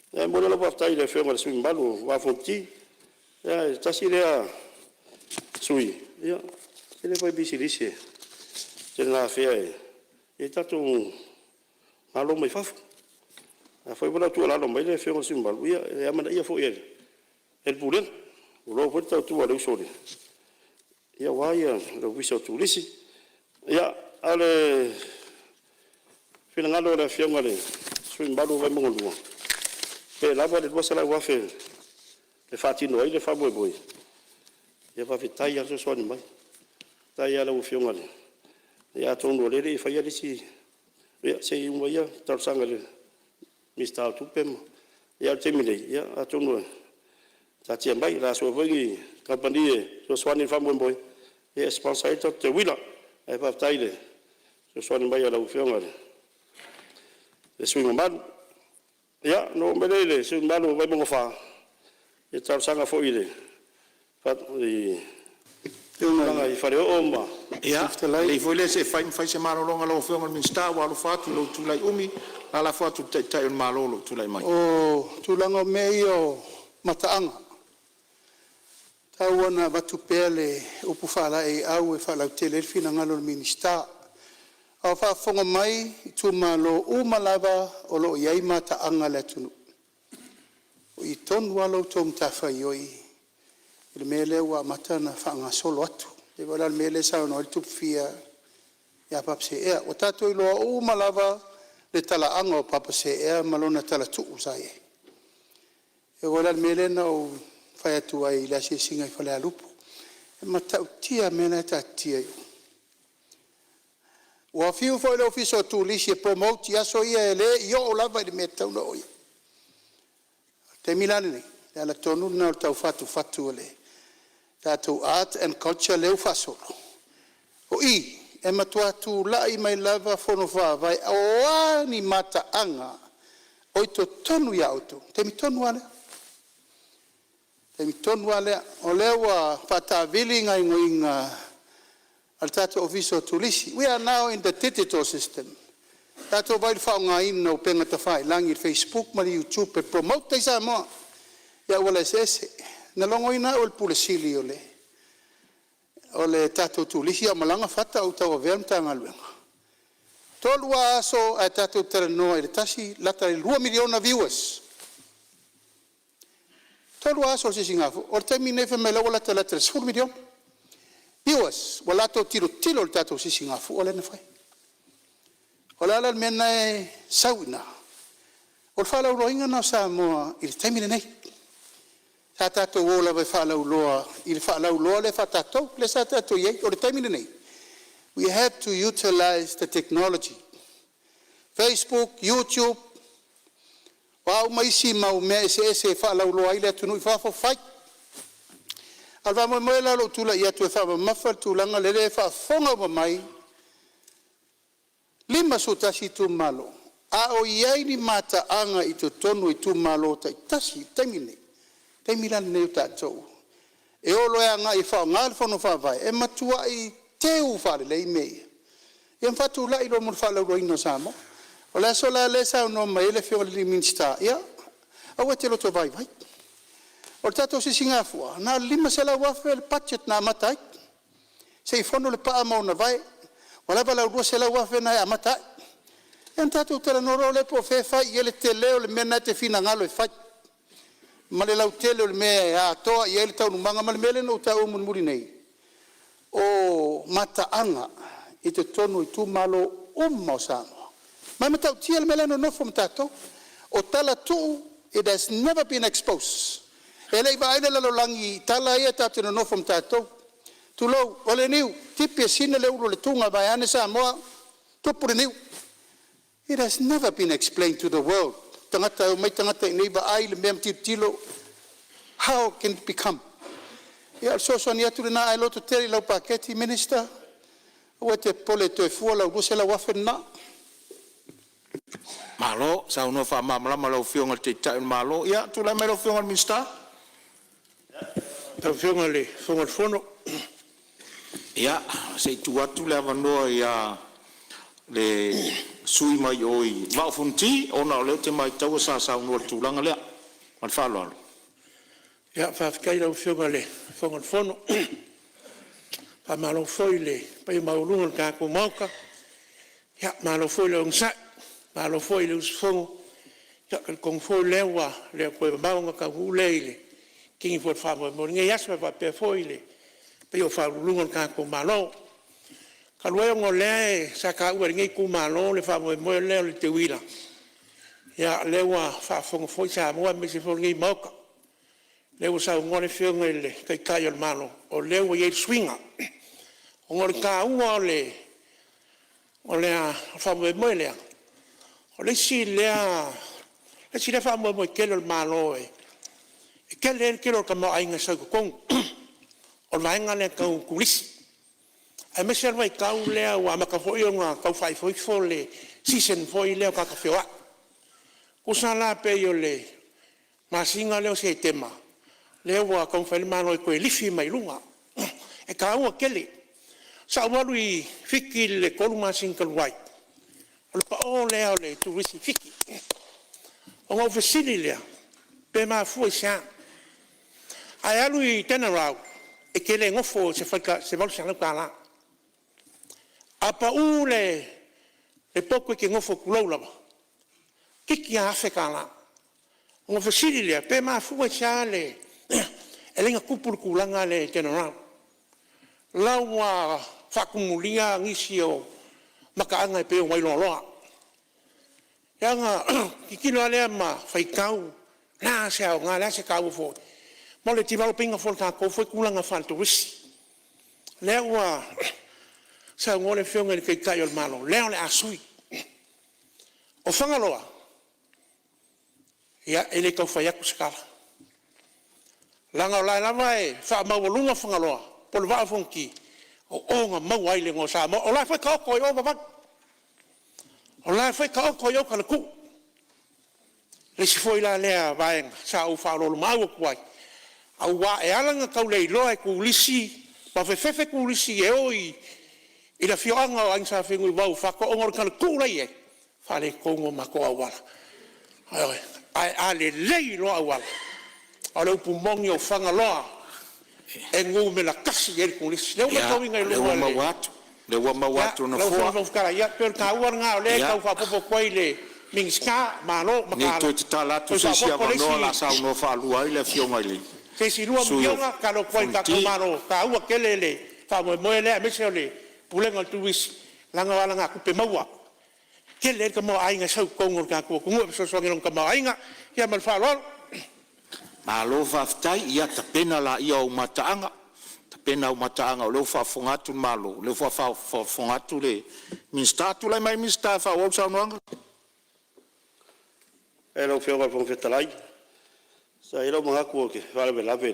Ae momoli lau faafetai i le Afioga i le sui usufono mamalu mo le Vaa o Fonoti. Ia tasi lea sui usufono e tele le faipisinisi e tele ina afea e tatou malo mai fafo. Afai foi la o tuualalo mai le Afioga i le sui usufono mamalu, ia e amanaia foi e le Pulega, tulou foi le tautua a le uso aua le Ofisa o Turisi. Ia, a o le finagalo o le Afioga i le sui usufono mamalu mo Vaimauga 2, pe lava le $200,000 e faatino ai le faamoemoe, ia faafetai lava fesoasoani mai. Faafetai lava i lau Afioga. Ia atonu o lea e le i faia le isi… ia se i uma ia talosaga i le Minisita o Tupe ma… a o le taimi nei, ia atonu e taatia mai, o le a sue foi ni kamupani e fesoasoani i le faamoemoe e sponsor ai le tatou teuila. Ae faafetai i le fesoasoani mai a lau Afioga i le sui usufono mamalu. Ia, ona oo mai lea i le sui usufono mamalu mo Vaimauga 4, ia e talosaga foi i le tulaga i faleoo ma… Ia, lelei foi lea se i fai ma fai se malologa a lau Afioga i le Minisita, ua alofa atu i lou tulai umi. O le a lafo atu i le Taitai o le Malo o lo o tulai mai. O tulaga o mea ia o mataaga, e tau lava ina avatu pea le upu faalaeiau e faalautele ai le finagalo o le Minisita. A o faafofoga mai itumalo uma lava o lo o i ai mataaga a le atunuu, o i tonu lava la outou matafaioi i le mea lea ua amata ona faagasolo atu. E pei foi la o le mea lea e saunoa ai le Tupufia ia Papaseea. Ua tatou iloa uma lava le talaaga o Papaseea ma lona talatuu sa i ai. E oo foi la i le mea lea na ou fai atu ai i le asiasiga i Falealupo, e matautia le mea la e taatitia i o. Ua fiu foi le Ofisa o Turisi e promote i aso ia e le i oo lava i le mea e tatau ona oo i ai. O le taimi la lenei, o le ala tonu lena o le tau fatufatu o le tatou Arts and Culture lea ua faasolo, o i e matua tulai mai lava fono faavae o a ni mataaga o i totonu ia outou, i le taimi tonu lava lea. O le taimi tonu lava lea. O lea ua faataavili gaoioiga a le tatou Ofisa o Turisi. We are now in the digital system. Tatou vaai i le faaaogaina o upega tafailagi facebook ma le youtube e promote ai Samoa i auala eseese. Na logoina au e le Ofisa Sili o le tatou Turisi a o malaga fata a o ou tauavea le Matagaluega, e 3 lava aso ae tatou talanoa i le tasi lata i le 2miliona viewers, 3 lava aso o le Sisigafua. O le taimi lenei fai mai o lea ua latalata i le 10miliona viewers ua latou tilotilo i le tatou Sisigafua lea na fai. O le a la le mea lena e sau i ina? O le faalauiloaina lena o Samoa i le taimi lenei. Sa tatou o lava e faalauiloa i le faalauiloa lea faatatou lea sa tatou i ai. O le taimi lenei, we have to utilize the technology, facebook, youtube, o a uma isi mau mea eseese e faalauiloa ai le atunuu i fafo, fai. A o le faamoemoe la o lou tulai atu e faamamafa le tulaga lea, o lea e faafofoga uma mai 51 itumalo, a o i ai ni mataaga i totonu o itumalo taitasi i le taimi lenei, o le taimi la lenei o tatou e o loa agai e faaaoga le fono faavae e matuai teu faalelei mea ia, ia ma faatulai loa mo le faalauiloaina o Samoa. O le aso la lea e saunoa mai ai le afioga i le Minisita, ia aua e te loto vaivai. O le tatou Sisigafua na o le $500,000 le budget na amata ai, se i fono le paa ma ona vae, ua lava lau $200,000 lena e amata ai. Ia ona tatou talanoa loa lea po o fea e fai i ai le tele o le mea lena e te finagalo e fai ma le lautele o le mea e atoa i ai le taualumaga ma le mea lea na ou taua mulimuli nei, o mataaga i totonu o itumalo uma o Samoa. Ma e matautia le mea la e nonofo ma tatou. O tala tuu, it has never been exposed. E le i vaai le lalolagi i tala ia tatou te nonofo ma tatou, tulou, o le niu, tipi e sina le ulu a le tuga vaeane Samoa, tupu le niu. It has never been explained to the world. Tagata e omai tagata iinei vaai le mea ma tilotilo, how can it become? Ia o le fesoasoani atu lena, ae lototele i lau paketi Minister, aua e te popole e toe fua lau $200,000 lena. Malo saunoa faamalamalama i lau Afioga i le Taitai o le Malo. Ia tulai mai lau Afioga i le Minisita. Lau Afioga i le Fofoga Fetalai. Ia, se i tuu atu le avanoa i le sui usufono mai le Vaa o Fonoti, ona o lea ou te matauina sa saunoa i le tulaga lea. Ma le faaaloalo. Ia, faafetai i lau Afioga i le Fofoga Fetalai. Faamalo foi i le paia maualuga o le tatou Maota, malo foi le onosai, malo foi le usufono. E talitonu foi o lea ua le o toe mamao ona taunuu lea i le fini foi o le faamoemoe o lenei aso, e faapea foi le paia o Ofisa Sili o Pulega o le tatou Malo. Talu ai ona o lea sa taua e lenei itumalo le faamoemoe lea o le teuila, ia o lea ua faafofoga foi Samoa aemaise foi o lenei Maota, o lea ua saunoa le Afioga i le Taitai o le Malo o lea ua i ai le suiga. Ona o le taua o le faamoemoe lea, o le isi lea faamoemoe tele o le Malo e tele ai le tele o le tamaoaiga e sau i totonu, o le vaega lea tau turisi. Aemaise lava le vaitau lea ua amata foi ona tau faaifoifo le season foi lea o tagata feoai. Tusa la pe o le masina lea o Setema lea ua taumafai ai le Malo e toe lifi mai i luga. E taua tele. Sa ou alu i Fiti i le 3 masina talu ai, o le pao lea o le turisi i Fiti. Ona ou fesili lea, pe mafua i se a? Ae alu i Denarau, e te le nofo i se $800. A pau le potu e te nofo tulou lava, toeitiiti lava $1000. Ona ou fesili lea, pe mafua i se a e ala ai ona tupu le tulaga lea i Denarau? O la ua faatumulia nisi o mataaga e pei o Wailoaloa. Ia ona tilotilo lava lea ma faitau, o le a se aoga, o le a se taua foi mo le develop ina foi o le tatou tulaga faaleturisi. O lea ua saunoa le Afioga i le Taitai o le Malo, o lea o le a sui. O Fagaloa, ia e le tau fai atu se tala. Leaga o la e lava e faamaualuga Fagaloa po o le Vaa o Fonoti, o o na maua ai le igoa o Samoa. O la foi e taoto ai i o vavau. O la foi e taoto ai i o talatuu. O le isi foi la lea vaega sa ou faaoloolomaau atu ai, aua e ala ona tau leiloa e turisi ma fefefe turisi e o i le afioaga o Aiga Sa Fenunuivao i Uafato ona o le talatuu la e i ai, faaletonu o matou auala. Ioe. Ae a lelei loa auala, o le upu moni o Fagaloa e numera tasi i ai le turisi. O lea ua matauina i Ia, luga lea ua maua atu, lea ua maua atu e le Lau Afioga i Nofoa. le Fofoga Fetalai, ia pei o le taua lena o lea e tau faaopoopo atu ai i le Minisita, malo Ne i mataala, toe tatala atu toe se isi faaopoopo le avanoa o le a isi saunoa faalua ai le Afioga i le se isi $2 sui usufono o miliona. Tatalo atu ai i le tatou Fonoti. Malo, e taua tele le faamoemoe lea aemaise o le Pulega o le Turisi leaga o alagatupe maua e tele ai le tamaoaiga e sau i totonu o le tatou atunuu e fesoasoani i lona tamaoaiga. Ia ma le faaaloalo. Malo faafetai. Ia tapena laia o au mataaga, tapena au mataaga o lea ua faafofoga atu le Malo, o lea foi ua faafofoga atu le Minisita. Tulai mai le Minisita e faaauau le saunoaga. Faafetai i lau Afioga i le Fofoga Fetalai. Sa i ai lou manatu ou te faalavelave i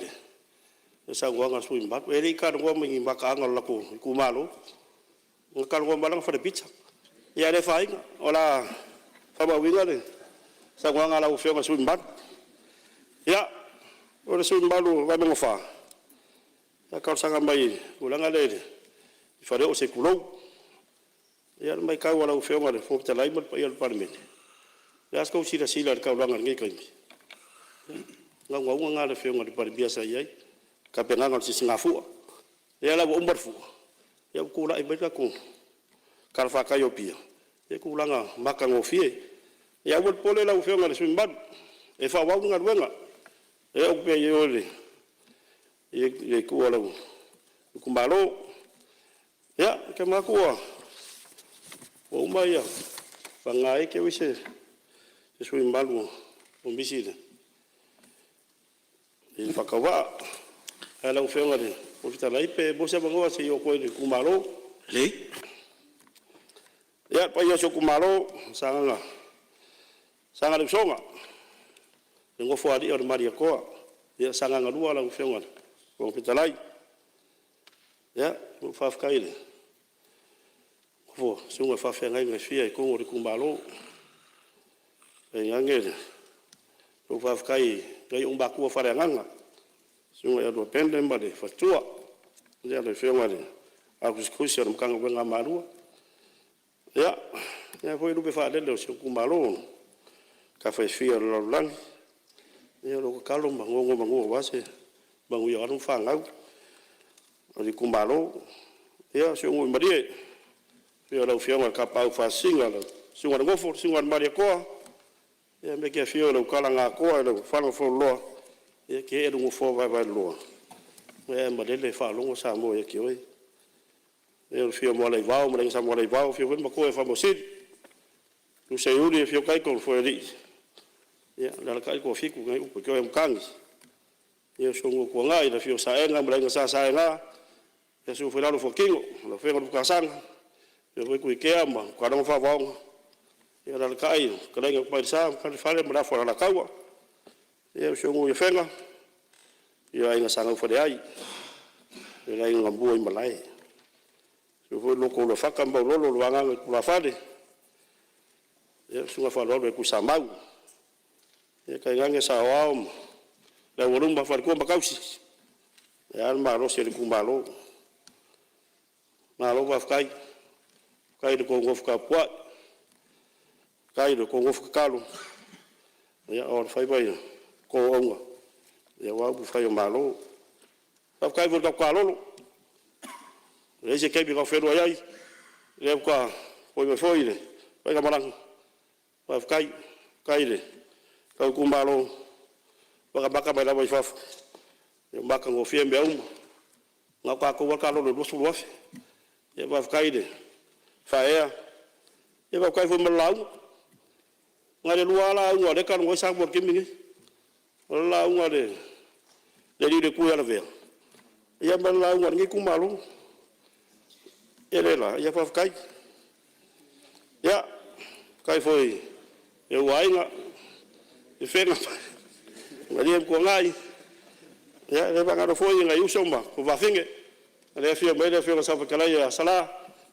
le saunoaga a le sui usufono mamalu. E le i talanoa mai i ni mataaga o le latou itumalo, na talanoa mai lava lana fale pizza. Ia ae le afaina, o le a faamauina le saunoaga a lau Afioga i le sui usufono mamalu. Ia, o le sui usufono mamalu mo Vaimauga 4, na talosaga mai i le tulaga lea i le faleoo se i tulou. Ia o le matau a lau Afioga i le Fofoga Fetalai ma le paia o le Palemene, o le a se tou silasila i le taulaga i lenei taimi? O naunautaiga lena o le Afioga i le Palemia sa i ai, tapenaga o le sisigafua. Lea la ua uma le fua, ia ua tulai mai le tatou talafatai o Apia i le tulaga matagofie. Ia aua le popole lau Afioga i le sui usufono mamalu, e faaauau le galuega, e oo atu pea i o i le itu o lou itumalo. Ia, ou te manatu ua uma ia, vagana ai te i ua i ai se sui usufono mamalu ua misi i le faatauvaa. Ae lau Afioga i le Fofoga Fetalai pe maua se avanoa se i ou oo atu ai i le itumalo. Lelei. Ia, le paia o si ou itumalo o Sagaga le Usoga, le Nofoalii o le Malietoa, ia Sagaga 2 lau Afioga i le Fofoga Fetalai. Ia, faafetai i le susuga i faafeagaiga e fia i totonu o le itumalo, tainane le faafetai i nai ou matua faaleagaga, le susuga ia Luapene ma le faletua, le afioga i le Au Tusitusi a le Matagaluega a Malua. Ia, lea foi lupe faalele o si ou itumalo i tafa e fia o le lalolagi, ia o lau tatalo ma nonomanu aua se manuia o alo ma fanau a le itumalo. Ia, si ou nuu i Malie, i le afio o lau Afioga i le Tapaau Faasisina lau susuga i le Nofo, susuga i le Malietoa, faapea le afio o lau tala na atoa lau fala fualoloa, ia e te ee lou nofoa vaevaeloloa, ae malele faalogo Samoa ia te oe. Le afio o Mualaivao ma le Aiga Sa Mualaivao, afio foi le Matua ia Faamausili, afio Seiuli afio Taito ma Foealii, alaalatai le Toafitu na iai upu ia te oe o Matagi. Ia si ou nuu o Tuanai, le afio o Saega ma le Aiga Sa Saega, susu foi la Fuatino lau Afioga Luamasaga, afio foi Tuitea ma Taulaga Faavaoga, alaalatai le fetalaiga ia Tamailesa ma Fale ma le Afu a Alataua. Ia si ou nuu i Afega, afio le Aiga Sa Naufaleai, le Aiga na Muaimalae, afio foi le Lotouluafata ma Maulolo le vagana i tulafale, le susuga Faaulualu ia Tuisamau, tainane saoao ma le aualuma, faletua ma tausi, ae a le malosi o le itumalo. Malo faafetai, faafetai i le tou nofo tapuai, faafetai i lo outou nofo tatalo a o alofaiva la outou auauna aua upufai o Malo. Faafetai foi i le tatou taalolo, e leai se taimi e tatou feiloai ai, o lea faatoa foi mai foi le faigamalaga, faafetai. Faafetai i le tou itumalo, matamata mai lava i fafo, ua matagofie mea uma. Na o tatou lava taalolo e $20,000. Ia faafetai le faaeaea, faafetai foi mo le lauga. Na o le lua lava lauga o lea e talanoa ai Samoa i le taimi lenei, o le lauga a le alii le ia Lavea ma le lauga a lenei itumalo. O le mea lea la, ia faafetai. Ia, faafetai foi i ou aiga, Afega, Malie ma Tuanai. Ia, e le faagalo foi nai uso ma tuafafine, lea e afio mai ai le Afioga i le Saofetalai ia Sala,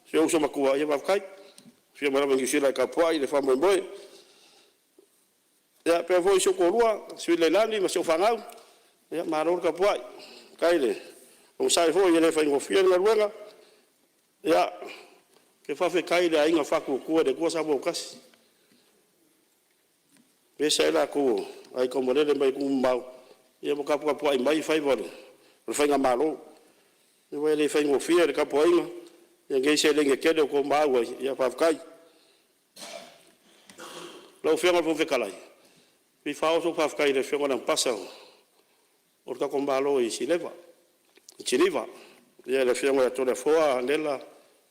si ou uso matua, ia faafetai. Afio mai lava mai Niu Sila e tapuai le faamoemoe. Ia faapea foi si ou toalua, Sweet Leilani ma si au fanau, ia malo le tapuai, faafetai le onosai foi, e le faigofie le galuega. Ia, ou te faafetai i le Aiga Faatuatua i le Atua Samoa ua Tasi, e ese ai latou o aiga taumalele mai atunuu mamao ma taputapuai mai faiva o le faigamalo. Aua e le faigofie le tapuaiga i lenei seleni e tele ua outou maau ai, ia faafetai. Lau Afioga i le Fofoga Fetalai, e fia faaoo sau faafetai i le Afioga i le Amepasa o le tatou Malo i Siniva, le Afioga ia Toleafoa Nela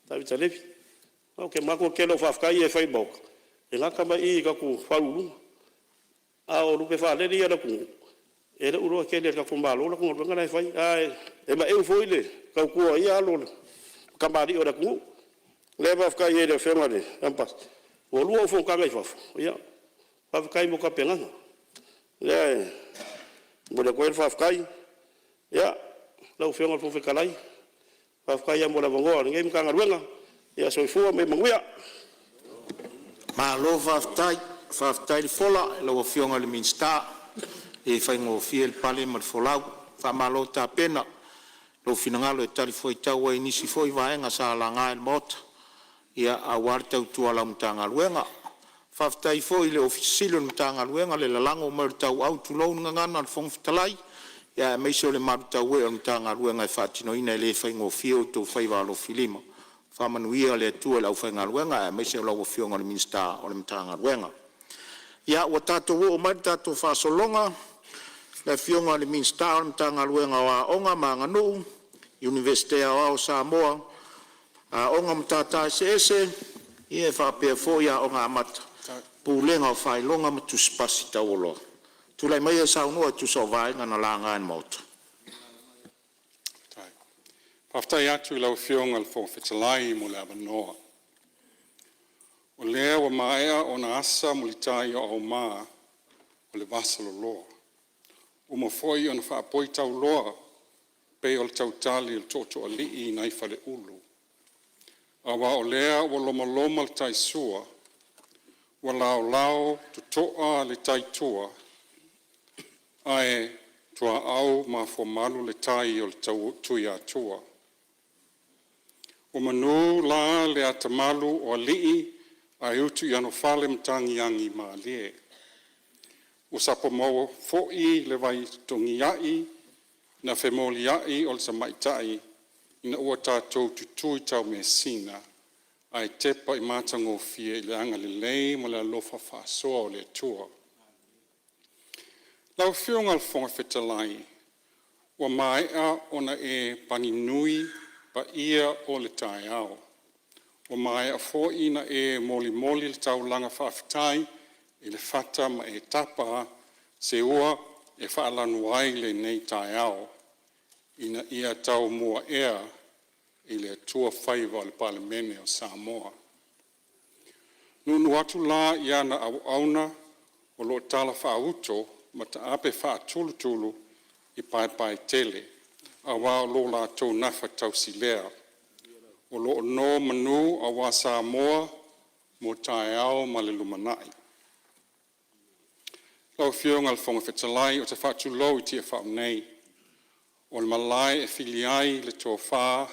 Tavita Levi. Ou te manatu o le tele o faafetai ia e fai i le Maota, e gata mai i i tatou Ofisa Sili o Pulega, a o lupe faalele ia a le atunuu, e le o iloa tele e le tatou Malo le latou galuega la e fai. Ae maeu foi le tautua a ia alo ma tamalii o le atunuu. O lea e faafetai ai i le Afioga i le Amepasa, ua lua au fonotaga i fafo, ia faafetai mo tapenaga. O lea e momoli atu ai le faafetai. Ia, lau Afioga i le Fofoga Fetalai, faafetai lava mo le avanoa o lenei Matagaluega. Ia soifua ma ia manuia. Malo faafetai, faafetai le fola i lau Afioga i le Minisita, e le faigofie le pale ma le folau. Faamalo tapena i lou finagalo e talifuaitau ai i nisi foi vaega sa laga e le Maota aua le tautua a lau Matagaluega. Faafetai foi i le Ofisa Sili o Pulega o le Matagaluega le lalago mai o le tauau, tulou le gagana a le Fofoga Fetalai, aemaise o le malutauee o le Matagaluega e faatinoina. E le faigofie outou faiva alofilima. Faamanuia le Atua i le aufaigaluega aemaise o lau Afioga i le Minisita o le Matagaluega. Ia, ua tatou oo mai le tatou faasologa i le Afioga i le Minisita o le Matagaluega o Aoga ma Aganuu, Iunivesite Aoao o Samoa, Aoga o Matata Eseese, ia faapea foi Aoga Amata, Pulega o Faailoga ma Tusi Pasi Taualoa. Tulai maia e saunoa e tusa o vaega na laga e le Maota. Faafetai atu i lau Afioga i le Fofoga Fetalai mo le avanoa. O lea ua maea ona asa mulitai o auma o le vasaloloa, ua uma foi ona faapoi tauloa pei o le tautali a le Tootooalii nai Faleulu, aua o lea ua lomaloma le taisua, ua laolao totoa le taitua ae tuaau mafuamalu le tai o le Tuiatua. Ua manu la le atamalu o alii ae utu i anofale matagi agimalie. Ua sapomaua foi le vai togiai na femoliai o le tamaitai ina ua tatou tutui taumeasina ae tepa i matagofie le agalelei ma le alofa faasoa o le Atua. Lau Afioga i le Fofoga Fetalai, ua maea ona e paninui paia o le taeao, ua maea foi ona e molimoli le taulaga faafetai i le fata ma e tapa seua e faalanu ai lenei taeao ina ia taumuaea e le Atua faiva o le Palemene o Samoa. Nuunuu atu la i ana auauna o lo o talafaauto ma taape faatulutulu i paepae tele aua lo latou gafatausi lea, o lo o nono manu aua Samoa mo taeao ma le lumanai. Lau Afioga i le Fofoga Fetalai, ou te faatulou i Tiafau nei, o le malae e fili ai le tofa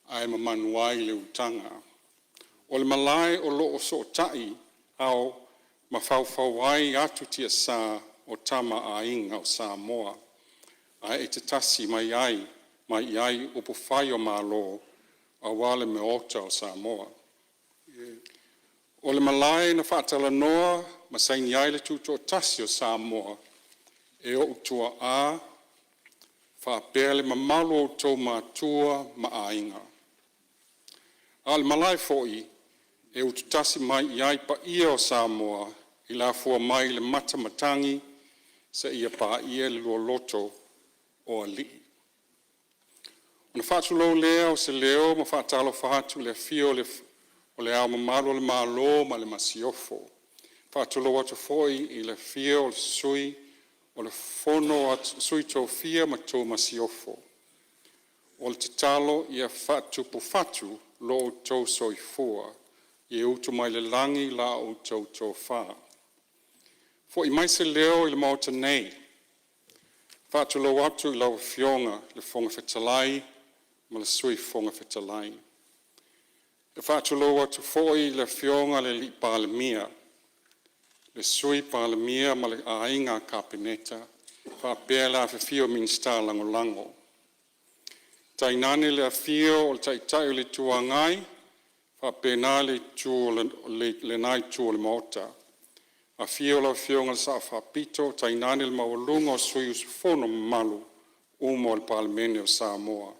ae mamanu ai le utaga. O le malae o lo o sootai ao ma faufau ai atu tiasa o Tama a Aiga o Samoa, ae e tasi mai ai upufai o Malo aua le Maota o Samoa. O le malae na faatalanoa ma saini ai le Tutoatasi o Samoa e o'u tuaa faapea le mamalu o outou Matua ma Aiga. A o le malae foi e ututasi mai i ai paia o Samoa e afua mai le matamatagi seia paia le lualoto o alii. Ona faatulou lea o se leo ma faatalofa atu i le afio o Le Ao Mamalu o le Malo ma le Masiofo. E faatulou atu foi i le afio o le Sui o o le Fono a Sui Tofia ma le Masiofo. O le tatalo ia faatupufatu lo outou soifua, ia utu mai le lagi la outou tofa. Foi mai se leo i le Maota nei, e faatulou atu i lau Afioga i le Fofoga Fetalai ma le Sui Fofoga Fetalai. E faatulou atu foi i le Afioga i le Palemia, le Sui Palemia ma le Aiga Kapeneta, faapea le afifio o Minisita Lagolago. Tainane le afio o le Taitai o le Itu Agai faapena lena Itu o le Maota. Afio lau Afioga i le Sao Faapito, tainane le maualuga o sui usufono mamalu uma o le Palemene o Samoa.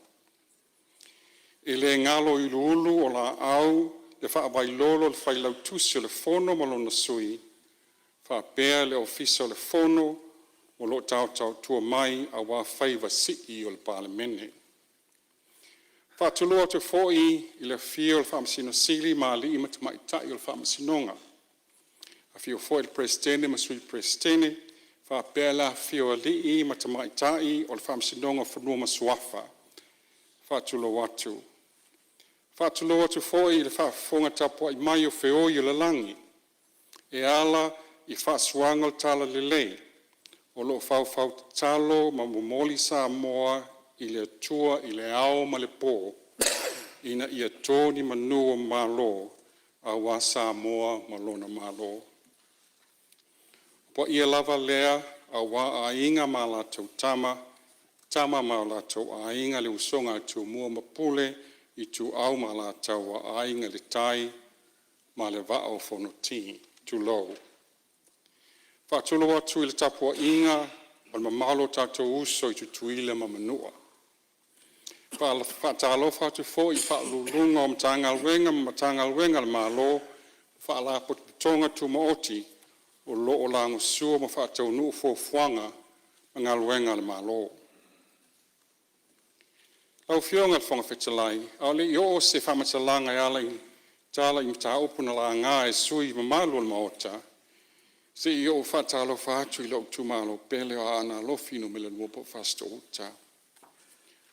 E le galo i uluulu o laau le faavailolo o le Failautusi o le Fono ma lona Sui, faapea le Ofisa o le Fono o lo o taotaotua mai aua faiva sii o le Palemene. E faatulou atu foi i le afio o le Faamasino Sili ma alii ma tamaitai o le Faamasinoga, afio foi le Peresetene ma le Sui Peresetene, faapea le afifio o alii ma tamaitai o le Faamasinoga o Fanua ma Suafa. E faatulou atu. E faatulou atu foi i le faafofoga tapuai mai o feoi o le lagi e ala i faasuaga o le talalelei o lo o faufautatalo ma momoli Samoa i le Atua i le ao ma le po, ina ia to ni manu o malo aua Samoa ma lona Malo. O paia lava lea aua Aiga ma latou Tama, Tama ma o latou Aiga, le usoga a Tumua ma Pule, Ituau ma Alataua, Aiga i le Tai ma le Vaa o Fonoti. Tulou. E faatulou atu i le tapuaiga a le mamalu o tatou uso i Tutuila ma Manua. E faatalofa atu foi i Ofisa Sili o Pulega o Matagaluega ma Matagaluega a le Malo, Faalapotopotoga Tumaoti o lo o lagolagosua ma faataunuu fuafuaga ma galuega a le Malo. Lau Afioga i le Fofoga Fetalai, a o le i oo se faamatalaga e ala i tala i mataupu na laga e sui usufono mamalu o le Maota, se i ou faatalofa atu i lou itumalo pele o Aana Alofi Nu.2 po o Fasitoouta,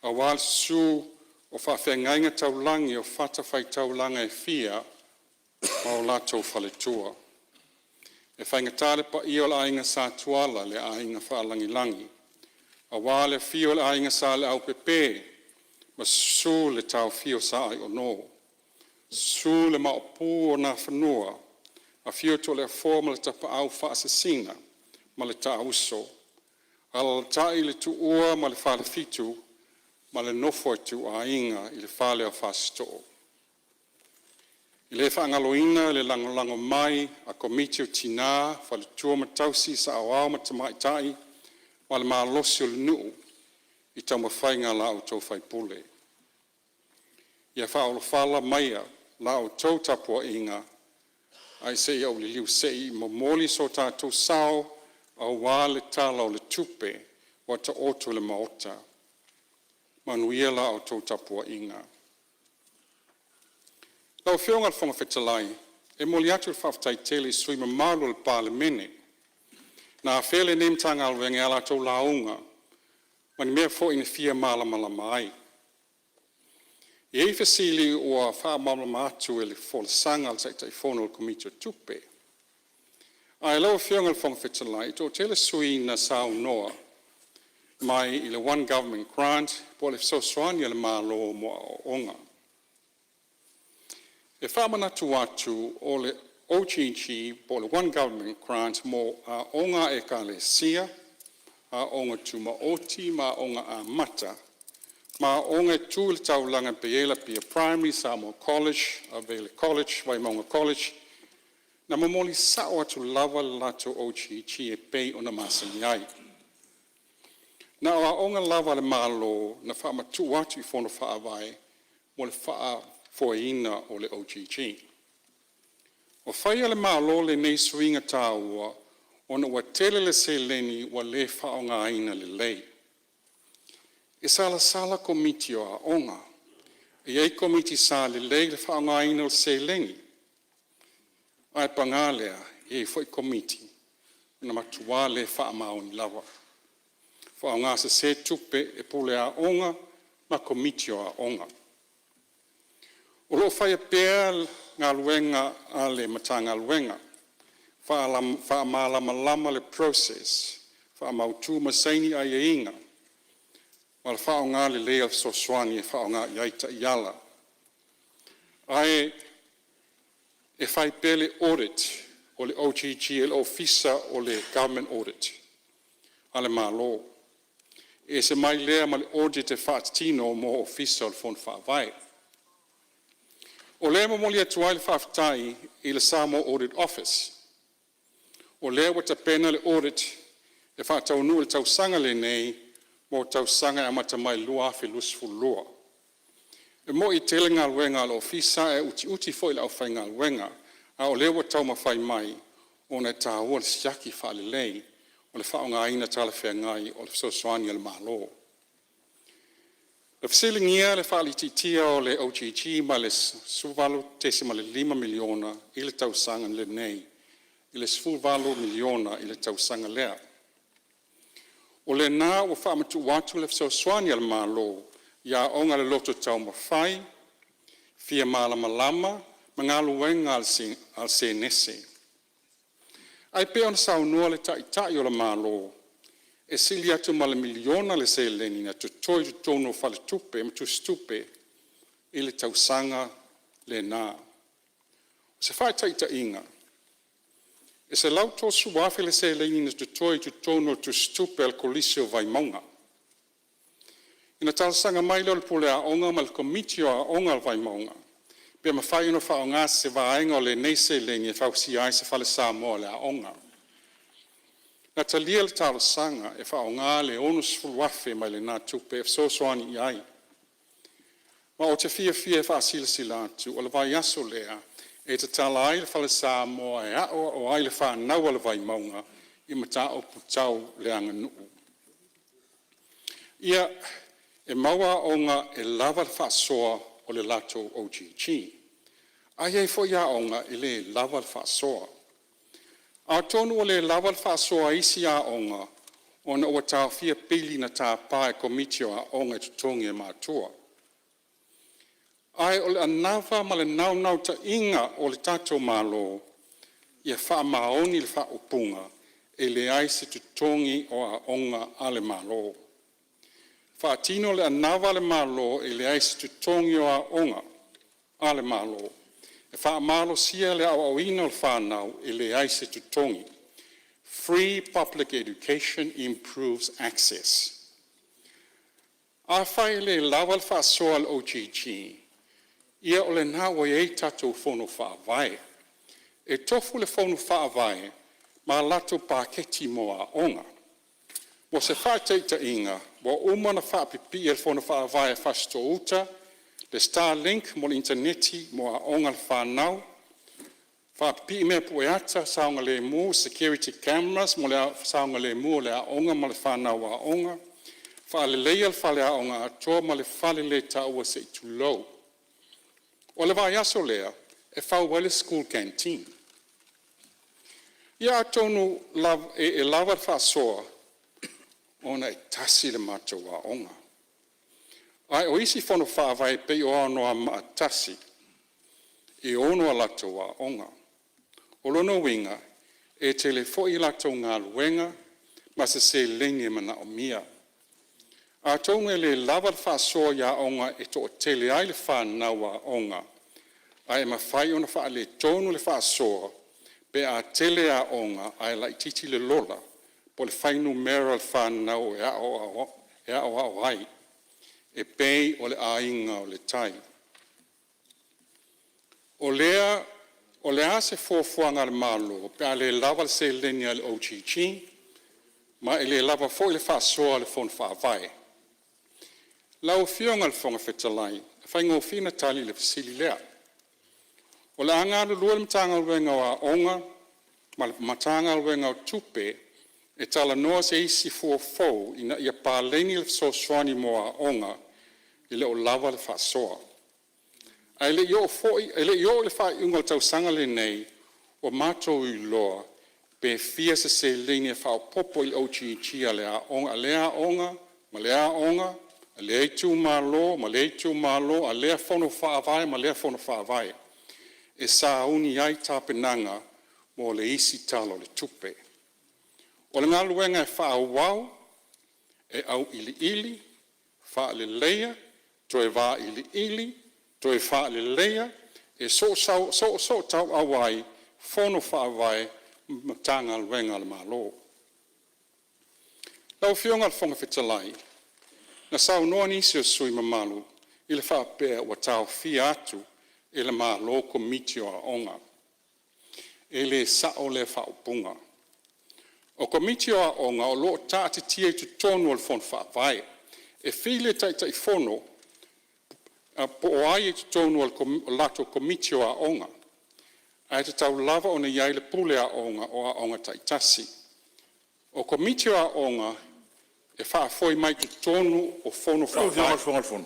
aua le susu o faafeagaiga taulagi o fatafaitaulaga e fia ma o latou faletua. E faigata le paia o le Aiga Sa Tuala, le Aiga Faalagilagi, aua le afio o le Aiga Sa Leaupepe ma susu le taofia o Sa Aiono, susu le Maopu o Nafanua, afio Toleafoa ma le Tapaau Faasisina ma le Taauso, alaalatai le Tuua ma le Falefitu ma le nofo a ituaiga i le fale o Fasitoo. E le faagaloina le lagolago mai a Komiti o Tina, Faletua ma Tausi, Saoao ma Tamaitai ma le malosi o le nuu i taumafaiga a la outou faipule. Ia faaulufala maia la outou tapuaiga ae se i ou liliu se i momoli so tatou sao aua le Tala o le Tupe ua taoto i le Maota. Manuia la outou tapuaiga. Lau Afioga i le Fofoga Fetalai, e momoli atu le faafetai tele i sui usufono mamalu o le Palemene na afea lenei Matagaluega i a latou lauga ma ni mea foi na fia malamalama ai. E i ai fesili ua faamalamalama atu e le folasaga a le Taitaifono o le Komiti o Tupe. Ae lau Afioga i le Fofoga Fetalai, e toatele sui usufono na saunoa mai i le One Government Grant po o le fesoasoani a le Malo mo aoaoga. E faamanatu atu, o le OGG po o le One Government Grant mo aoga a Ekalesia, aoga tumaoti ma aoga amata, ma aoga e tu i le taulaga e pei ai Apia Primary, Samoa College, Avele College, Vaimauga College, na momoli sao atu lava le latou OGG e pei ona masani ai. Na o aoga lava a le Malo na faamatuu atu i Fono Faavae mo le faafoeina o le OGG. Ua faia e le Malo lenei suiga taua ona ua tele le seleni ua le faaaogaina lelei. E salasala Komiti o Aoga, e i ai Komiti sa lelei le faaaogaina o seleni, ae paga lea, e i ai foi Komiti Na matua le faamaoni lava. Faaaogasese tupe e Pule Aoga ma Komiti o Aoga. O lo o faia pea galuega a le Matagaluega, faamalamalama le process, faamautu ma saini aiaiga ma le faaaoga lelei o fesoasoani e faaaoga i ai taiala. Ae e fai pea le audit a le OGG e le Ofisa o le Government Audit a le Malo, e ese mai lea ma le audit e faatino mo Ofisa o le Fono Faavae. O lea e momoli atu ai le faafetai i le Samoa Audit Office, o lea ua tapena le audit e faataunuu i le tausaga lenei mo tausaga e amata mai i le 2022. E moi e tele galuega a le Ofisa ae utiuti foi le aufaigaluega, a o lea ua taumafai mai ona e taua le siaki faalelei o le faaaogaina talafeagai o fesoasoani a le Malo. Na fesiligia le faaitiitia o le OGG mai le $18.5 miliona i le tausaga lenei i le $18 miliona i le tausaga lea. O lena ua faamatuu atu le fesoasoani a le Malo i aoga a le Loto Taumafai, Fia Malamalama ma galuega a le Senese. Ae pei ona saunoa le Taitai o le Malo, e sili atu ma le $1 miliona le seleni na totoe i totonu o faletupe ma tusitupe i le tausaga lena. O se faataitaiga, e $130,000 le seleni na totoe i totonu o le tusitupe a le Kolisi o Vaimauga. Ona talosaga mai lea o le Pule Aoga ma le Komiti o Aoga a Vaimauga pe mafai ona faaaoga se vaega o lenei seleni e fausia ai se fale Samoa o le aoga. Na talia le talosaga e faaaoga le $60,000 mai lena tupe e fesoasoani i ai. Ma ou te fiafia e faasilasila atu, o le vaiaso lea e tatala ai le Fale Samoa e aoao ai le fanau a le Vaimauga i mataupu tau le aganuu. Ia, e mau aoga e lava le faasoa o le latou OGG, ae i ai foi aoga e le lava le faasoa. Atonu ua le lava le faasoa a isi aoga ona ua taofia pili na tapa e Komiti o Aoga e totogi e matua. Ae o le anava ma le naunautaiga o le tatou Malo ia faamaoni le faaupuga e leai se totogi o aoga a le Malo. Faatino le anava a le Malo e leai se totogi o aoga a le Malo. E faamalosia le aoaoina o fanau e leai se totogi. Free Public Education Improves Access. Afai e le lava le faasoa a le OGG, ia o lena ua i ai tatou Fono Faavae. E tofu le Fono Faavae ma latou paketi mo aoga. Mo se faataitaiga, ua uma ona faapipii e le Fono Faavae a Fasitoo-uta le starlink mo le initaneti mo aoga a le fanau, faapipii mea pueata saogalemu security cameras mo le saogalemu o le aoga ma le fanau aoga, faaleleia le faleaoga atoa ma le faleletaua se i tulou. O le vaiaso lea e fau ai le school canteen. Ia atonu e lava le faasoa ona e tasi le matou aoga. Ae o isi fono faavae e pei o Anoamaa 1, e 6 a latou aoga. O lona uiga e tele foi a latou galuega ma se seleni e manaomia. Atonu e le lava le faasoa i aoga e toatele ai le fanau aoga, ae mafai ona faaletonu le faasoa pe a tele aoga ae laitiiti le lola po o le fuainumera o fanau e aoao ai, e pei o le Aiga i le Tai. O le a se fuafuaga a le Malo pe a le lava le seleni a le OGG ma e le lava foi le faasoa a le Fono Faavae? Lau Afioga i le Fofoga Fetalai, e faigofie ona tali le fesili lea. O le a galulue le Matagaluega o Aoga ma le Matagaluega o Tupe e talanoa se isi fua fou ina ia paleni le fesoasoani mo aoga e le o lava le faasoa. Ae le i oo i le faaiuga o le tausaga lenei, ua matou iloa Pe fia se seleni e faaopoopo i le OGG a lea aoga ma lea aoga, a lea itumalo ma lea itumalo, a lea fono faavae ma lea fono faavae, e sauni ai tapenaga mo le isi Tala o le Tupe. O le galuega e faaauau e auiliili, faaleleia, toe vailiili, toe faaleleia e soosootauau ai Fono Faavae ma Matagaluega a le Malo. Lau Afioga i le Fofoga Fetalai, na saunoa nisi o sui usufono mamalu i le faapea ua taofia atu e le Malo Komiti o Aoga. E le sao lea faaupuga. O Komiti o Aoga o lo o taatitia i totonu o le Fono Faavae. E fili e le Taitaifono po o ai i totonu o le latou Komiti o Aoga, ae tatau lava ona i ai le pule aoga o aoga taitasi. O Komiti o Aoga e faafoe mai totonu o Fono Faavae.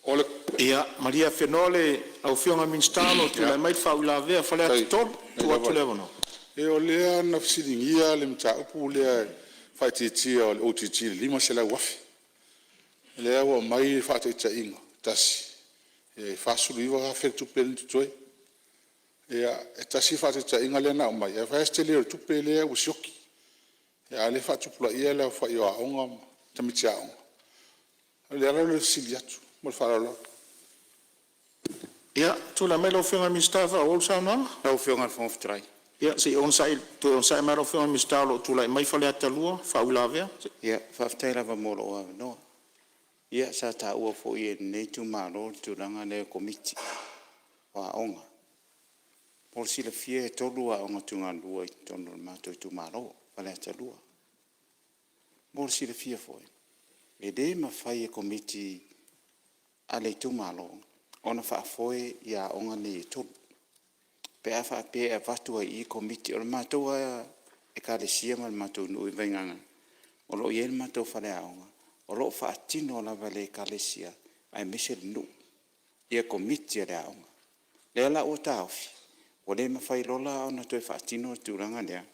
O le Ia malie afenoa lau Afioga i le Minisita o lo o tulai mai le faauilavea a Faleata 3. E tuu atu le avanoa. O lea na fesiligia le mataupu lea i le faaitiitia o le OGG i le $500,000. O lea ua aumai le faataitaiga, tasi, e $49,000 le tupe lea na totoe. Ia, e tasi le faataitaiga lea na aumai, ae fai lava si tele o le tupe lea ua sioki, a o lea e faatupulaia le aofai o aoga ma tamaiti aoga. O le ala lea o le fesili atu ma le faaaloalo lava. Ia, tulai mai lau Afioga i le Minisita e faaauau le saunoaga. Lau Afioga i le Fofoga Fetalai. Ia se i toe onosai mai lava lau Afioga i le Minisita o lo o tulai mai Faleata 2 i le faauilavea. Ia, faafetai lava mo lou avanoa. Ia sa taua foi e lenei itumalo le tulaga lea o Komiti o Aoga. Mo le silafia e 3 Aoga Taugalua i totonu o le matou itumalo o Faleata 2. Mo le silafia foi, e le mafai e Komiti a le itumalo ona faafoe aoga nei e 3, pe a faapea e avatu ai i i Komiti. O le matou lava Ekalesia ma le matou nuu i Vaigaga o lo o i ai le matou faleaoga, o lo o faatino lava e le Ekalesia aemaise le nuu ia Komiti a le aoga. O lea la ua taofi, ua le mafai loa la ona toe faatino le tulaga lea,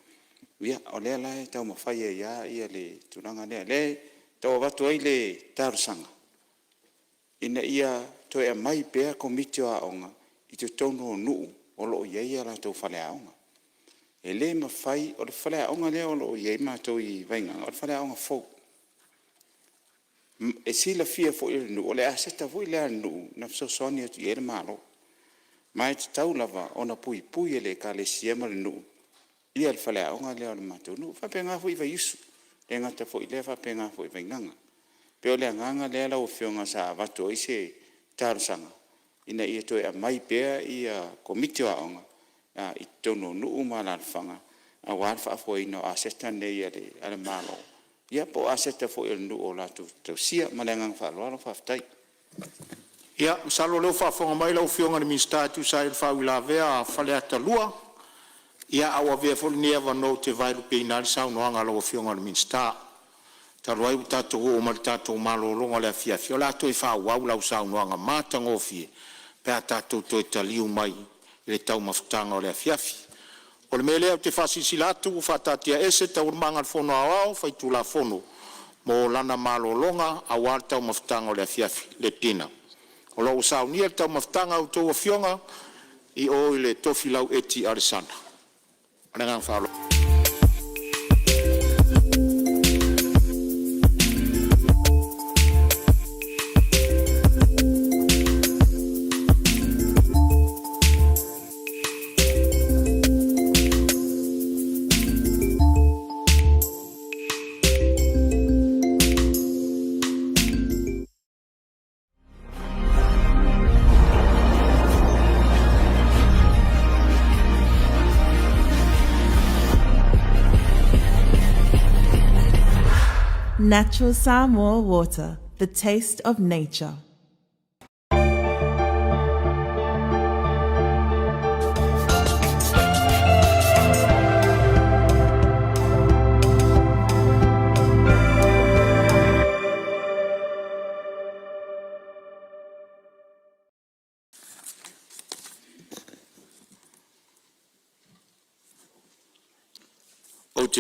ia o lea la e taumafai ai lava le tulaga lea. O lea e tau avatu ai le talosaga, ina ia toe aumai pea Komiti o Aoga i totonu o nuu o lo o i ai a latou faleaoga. E le mafai… O le faleaoga lea o lo o i ai matou i Vaigaga, o le faleaoga fou. E silafia foi e le nuu, o le aseta foi lea a le nuu na fesoasoani atu i ai le Malo. Ma e tatau lava ona puipui e le Ekalesia ma le nuu le faleaoga lea o le matou nuu. E faapena foi i Vaiusu, e le gata foi i lea, e faapena foi i Vaigaga. E pei o le agaga lea lau Afioga sa avatu ai se talosaga, ina ia toe aumai pea Komiti o Aoga i totonu o nuu ma alaalafaga aua le faafoeina o aseta nei a le Malo, ia po o aseta foi a le nuu latou te tausia. Ma le agaga faaaloalo faafetai. Ia, masalo o lea ua faafofoga mai lau Afioga i le Minisita e tusa ai o le faauilavea a Faleata 2. Ia, ae ua avea foi lenei avanoa ou te vaelupeina ai le saunoaga a lau Afioga i le Minisita. Talu ai ua tatou oo mai i le tatou malologa o le afiafi, o le a toe faaauau lau saunoaga matagofie pe a tatou toe taliu mai i le taumafataga o le afiafi. O le mea lea ou te faasilasila atu ua faataatiaese Taualumaga a le Fono Aoao Faitulafono mo lana malologa aua le taumafataga o le afiafi le dinner. O lo o ua saunia le taumafataga a outou afioga i o i le Tofilau Eti Alesana. Ma le agaga faaaloalo. Natural Samoa water, the taste of nature.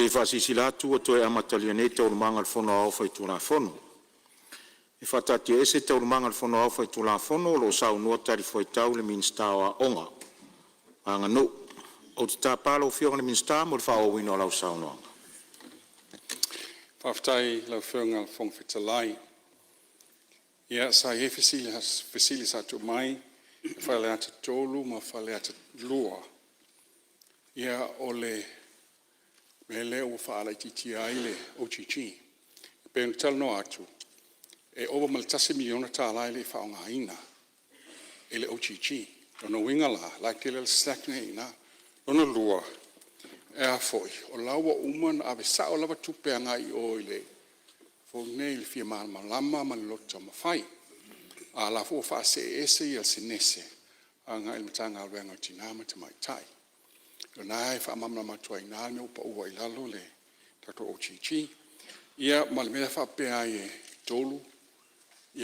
te faasilasila atu ua toe amatalia nei Taualumaga a le Fono Aoao Faitulafono. E faataatiaese Taualumaga a le Fono Aoao Faitulafono o lo o saunoa talifuaitau le Minisita o Aoga, Aganuu. Ou te tapa lau Afioga i le Minisita mo le faaauauina o lau saunoaga. Faafetai i lau Afioga i le Fofoga Fetalai. Ia sa i ai fesili sa tuu mai e Faleata 3 ma Faleata 2, ia o le mea lea ua faalaitiitia ai le OGG. E pei ona talanoa atu, e ova ma le $1 miliona e le i faaaogaina e le OGG. O lona uiga la, o la e tele le slack lena e i ina. Lona lua, o la ua uma ona ave sao lava tupe agai i o i le fia malamalama ma le loto taumafai, a o la e foi ua faasee ese le Senese agai le Matagaluega o Tina ma Tamaitai. O lena e faamalamalama atu ai i ina le mea ua pau ai i lalo le tatou OGG. Ia ma le mea lea faapea ai e 3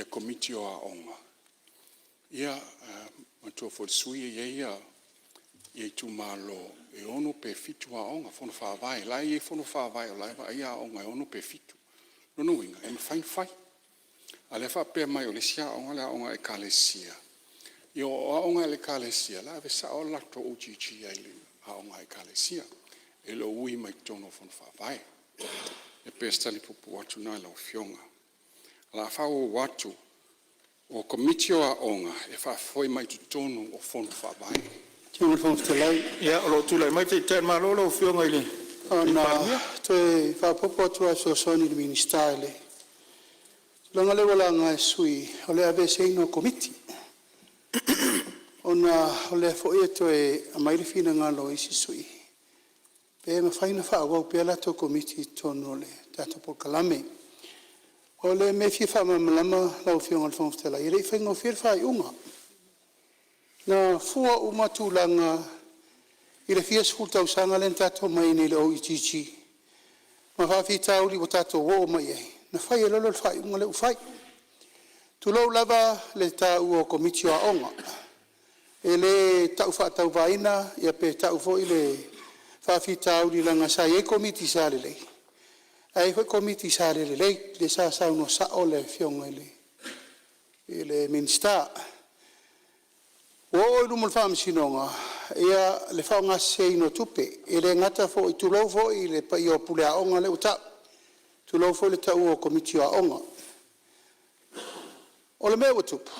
Komiti o Aoga, ia manatua foi le sui usufono e i ai itumalo e 6 pe 7 aoga, fono faavae, o la e i ai fono faavae o la e vaaia aoga e 6 pe 7. O lona uiga, e mafai ona fai. A o lea e faapea mai o le isi aoga o le aoga a Ekalesia, ia o aoga a le Ekalesia, o la e ave sao lava le latou OGG i aoga a Ekalesia, e le o ui mai totonu o fono faavae. E pei o se tali puupuu atu lena i lau Afioga. O le a faaauau atu, o Komiti o Aoga e faafoe mai totonu o fono faavae. Lau Afioga i le Fofoga Fetalai… Ia, o lo o tulai mai le Taitai o le Malo lau Afioga i le Na ona Palemia. toe faaopoopo atu lava e fesoasoani i le Minisita i le tulaga lea ua laga e sui usufono o le aveeseina o Komiti. Ona o lea foi e toe aumai le finagalo o isi sui usufono pe mafai ona faaauau pea latou Komiti i totonu o le tatou polokalame. O le mea e fia faamalamalama lau Afioga i le Fofoga Fetalai, e le i faigofie le faaiuga. Na fua uma tulaga i le fia sefulu tausaga lea na tatou omai ai nei i le OGG ma faafitauli ua tatou oo mai i ai, na fai ai loa lea o le faaiuga lea ua fai. Tulou lava le taua o Komiti o Aoga, e le tau faatauvaaina pe tau foi le faafitauli leaga sa i ai Komiti sa lelei ae i ai foi Komiti sa le lelei, lea sa saunoa sao le Afioga i le Minisita. Ua oo i luma o le Faamasinoga le faaaogaseseina o tupe, e le gata foi, tulou foi le paia o Pule Aoga lea ua ta'u, tulou foi le ta'ua o Komiti o Aoga. O le mea ua tupu,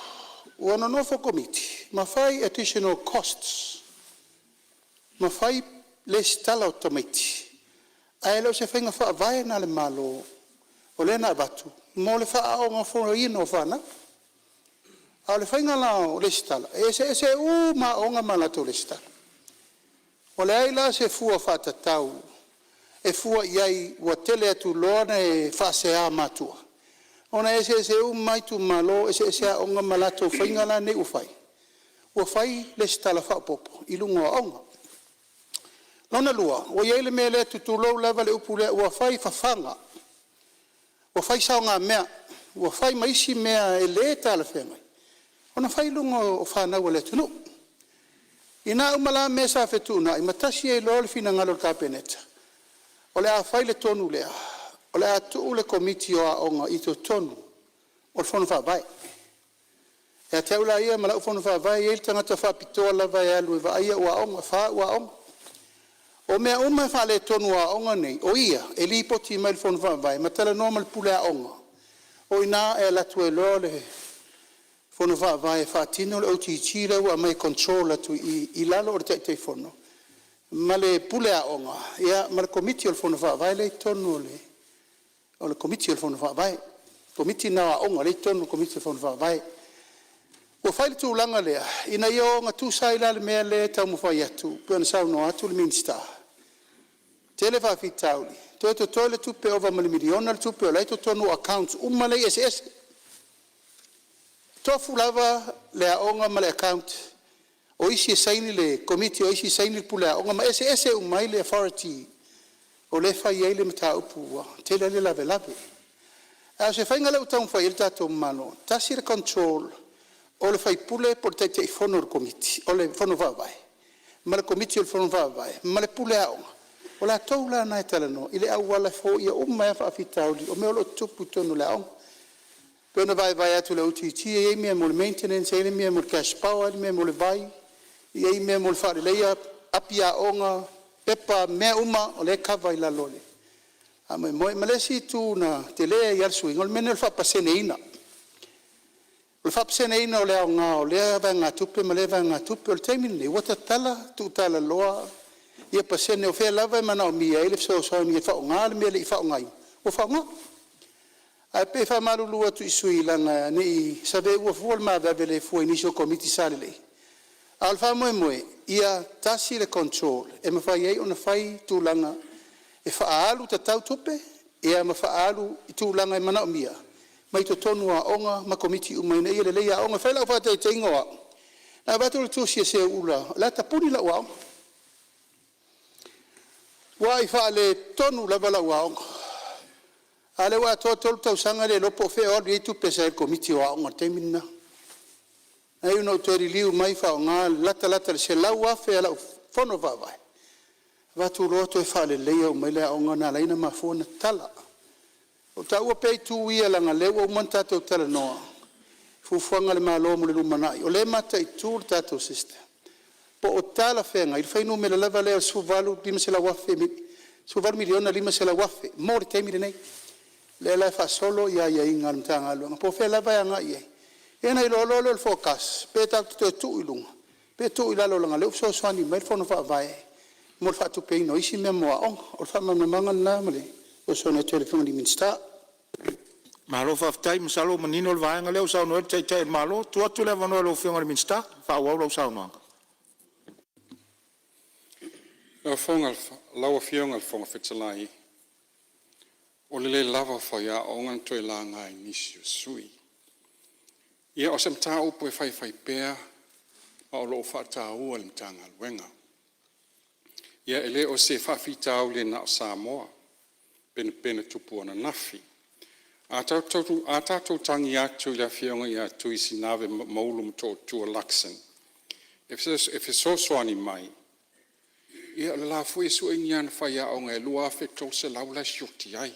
ua nonofo Komiti ma fai additional costs ma fai lesitala o tamaiti ae le o se faiga faavae lena a le Malo o lea na avatu mo le faaaoogafoaina o fanau. A o le faiga la o lesitala e eseese uma lava aoga ma latou lesitala. Ua leai la se fua faatatau e fua i ai ua tele atu loa le faasea a matua ona e eseese uma lava itumalo, eseese aoga ma latou faiga la nei ua fai, ua fai lesitala faaopoopo i luga o aoga. Lona lua, ua i ai le mea lea, tulou lava le upu lea, ua fai fafaga, ua fai saogamea, ua fai ma isi mea e le talafeagai ona fai i luga o fanau a le atunuu. I na uma la mea sa fetuunai ma tasi ai loa le finagalo o le Kapeneta o le a fai le tonu lea, o le a tuu le Komiti o Aoga i totonu o le Fono Faavae. Ia te au la ia ma lau Fono Faavae e i ai le tagata faapitoa lava e alu e vaai au aoga, e fa au aoga. O mea uma e faaletonu o aoga nei, o ia e lipoti mai i le Fono Faavae ma talanoa ma le Pule Aoga, o i ina e alu atu ai loa le Fono Faavae e faatino le OGG lea ua aumai e control atu i i i lalo o le Taitaifono ma le Pule Aoga ma le Komiti o le Fono Faavae lea e i totonu o le Komiti o le Fono Faavae, le Komiti lena o Aoga lea e i totonu o le Komiti o le Fono Faavae. Ua fai le tulaga lea ina ia ogatusa ai la le mea lea e taumafai atu pei ona saunoa atu le Minisita, tele faafitauli, toe totoe le tupe ova ma le $1 miliona le tupe o la e i totonu o accounts uma ia eseese. E tofu lava le aoga ma le account, o isi e saini le Komiti o isi e saini le Pule Aoga ma eseese uma ai le authority o lea e fai ai le mataupu ua tele ai le lavelave. A o se faiga lea ua taumafai i ai le tatou Malo, tasi le control o le sui usufono po o le Taitaifono o le Komiti o le Fono Faavae ma le Komiti o le Fono Faavae ma le Pule Aoga. O latou la na e talanoa i le auala e foia uma ai lava faafitauli o mea o lo o tutupu i totonu o le aoga. E pei ona vaevae atu e le OGG e i ai mea mo le maintenance, e i ai le mea mo le cash power, e i ai le mea mo le vai, e i ai mea mo le faaleleia api aoga, pepa, mea uma o lea e kava i lalo o le faamoemoe. Ma le isi itu na tele ai lava le suiga o le mea lenei o le faapaseneina. O le faapaseneina o le aoga o lea vaegatupe ma lea vaegatupe. O le taimi lenei ua tatala tuutalaloa pasene o fea lava e manaomia ai le fesoasoani e faaaoga le mea e le i faaaogaina, ua faaaoga. Ae pei e faamalulu atu i sui usufono leaga ne i saveua fua le ma vave le fua i nisi o Komiti sa lelei, a o le faamoemoe ia tasi le control e mafai ai ona fai tulaga e faaalu tatau tupe ma faaalu i tulaga e manaomia mai totonu o aoga ma Komiti uma ina ia lelei aoga. E fai lau faataitaiga o au, na avatu le tusi a Seuula o la e tapuni lau aoga, matuai faaletonu lava lau aoga, a o lea ua atoa le 3 tausaga e le iloa po o fea o alu i ai tupe sa i le Komiti o Aoga i le taimi lena. Na iu ina ou toe liliu mai faaaoga le latalata i le $100,000 a lau fono faavae avatu loa toe faaleleia uma ai le aoga na ala ai ona mafua ona tatala. O lo o taua pea itu ia leaga o lea ua uma ona tatou talanoa i fuafuaga a le Malo mo le lumanai, o lea e mataitu le tatou system po o talafeagai le fuainumera lava lea o le $18,500,000 mo le taimi lenei. O lea la e faasolo aiaiga a le Matagaluega po o fea lava e agai i ai, ia ona iloa loa lea o le forecast pe tatou te toe tuu i luga pe tuu i lalo leaga o lea ua fesoasoani mai le Fono Faavae mo le faatupeina o isi mea mo aoga. O le faamalamalamaga lena ma le fesoasoani atu ai i le Afioga i le Minisita. Malo faafetai. Masalo ua manino le vaega lea ua saunoa i ai le Taitai o le Malo. Tuu atu le avanoa i lau Afioga i le Minisita e faaauau lau saunoaga. Lau Afioga i le Fofoga Fetalai, o le le lava o faiaoga na toe laga e nisi o sui usufono. Ia o se mataupu e faifaipea ma o lo o faataua e le Matagaluega. Ia e le o se faafitauli na o Samoa, penapena tupu ananafi. A tatou tagi atu i le Afioga ia Tui Sinave Maulu Motootua Luxon e fesoasoani mai, ia o le la foi e sue ni ana faiaoga e 2,300 la e sioki ai.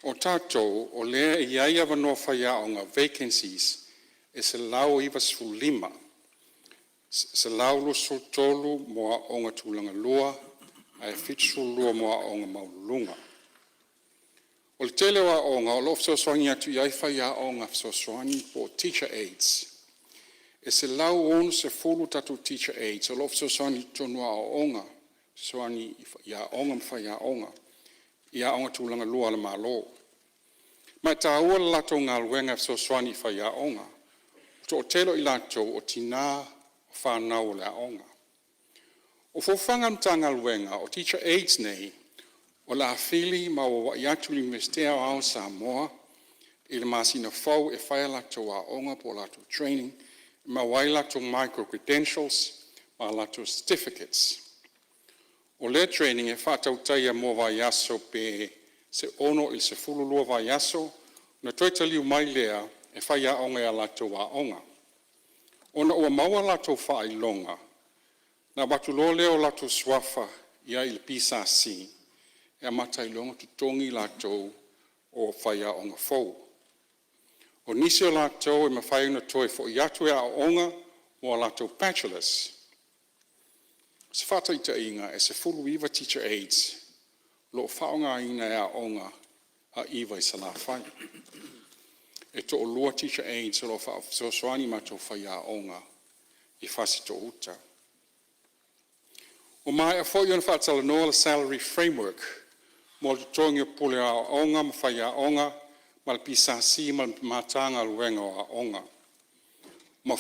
O tatou, o lea e i ai avanoa faiaoga vacancies e 195, 123 mo aoga tulagalua ae 72 mo aoga maualuluga. O le tele o aoga o lo o fesoasoani atu i ai faiaoga fesoasoani po o teacher aides. E 160 tatou teacher aides o lo o fesoasoani i totonu o aoaoga, fesoasoani i aoga ma faiaoga i aoga tulagalua a le Malo. Ma e taua le latou galuega e fesoasoani i faiaoga. E toatele o i latou o tina ma fanau a le aoga. O fuafuaga a le Matagaluega, o teacher aides nei o le a fili ma auauai atu i le Iunivesite Aoao o Samoa i le masina fou e fai a latou aoga po o latou training e maua ai latou micro-credentials ma a latou certificates. O lea training e faatautaia mo vaiaso pe 6 i le 12 vaiaso ona toe taliu mai lea e faiaoga i a latou aoga. Ona ua maua o latou faailoga, ona avatu loa lea o latou suafa i ai i le PSC e amata ai loa ona totogi i latou o faiaoga fou. O nisi o latou e mafai ona toe foi atu e aooga mo a latou Bachelors. O se faataitaiga e 19 teacher aides o lo o faaaogaina e aoga a Iva i Salafai. E toalua teacher aides o lo o fesoasoani i matou faiaoga i Fasitoo-uta. Ua maea foi ona faatalanoa le salary framework mo le totogi o pule aoaoga ma faiaoga ma le PSC ma le Matagaluega o Aoga. Ua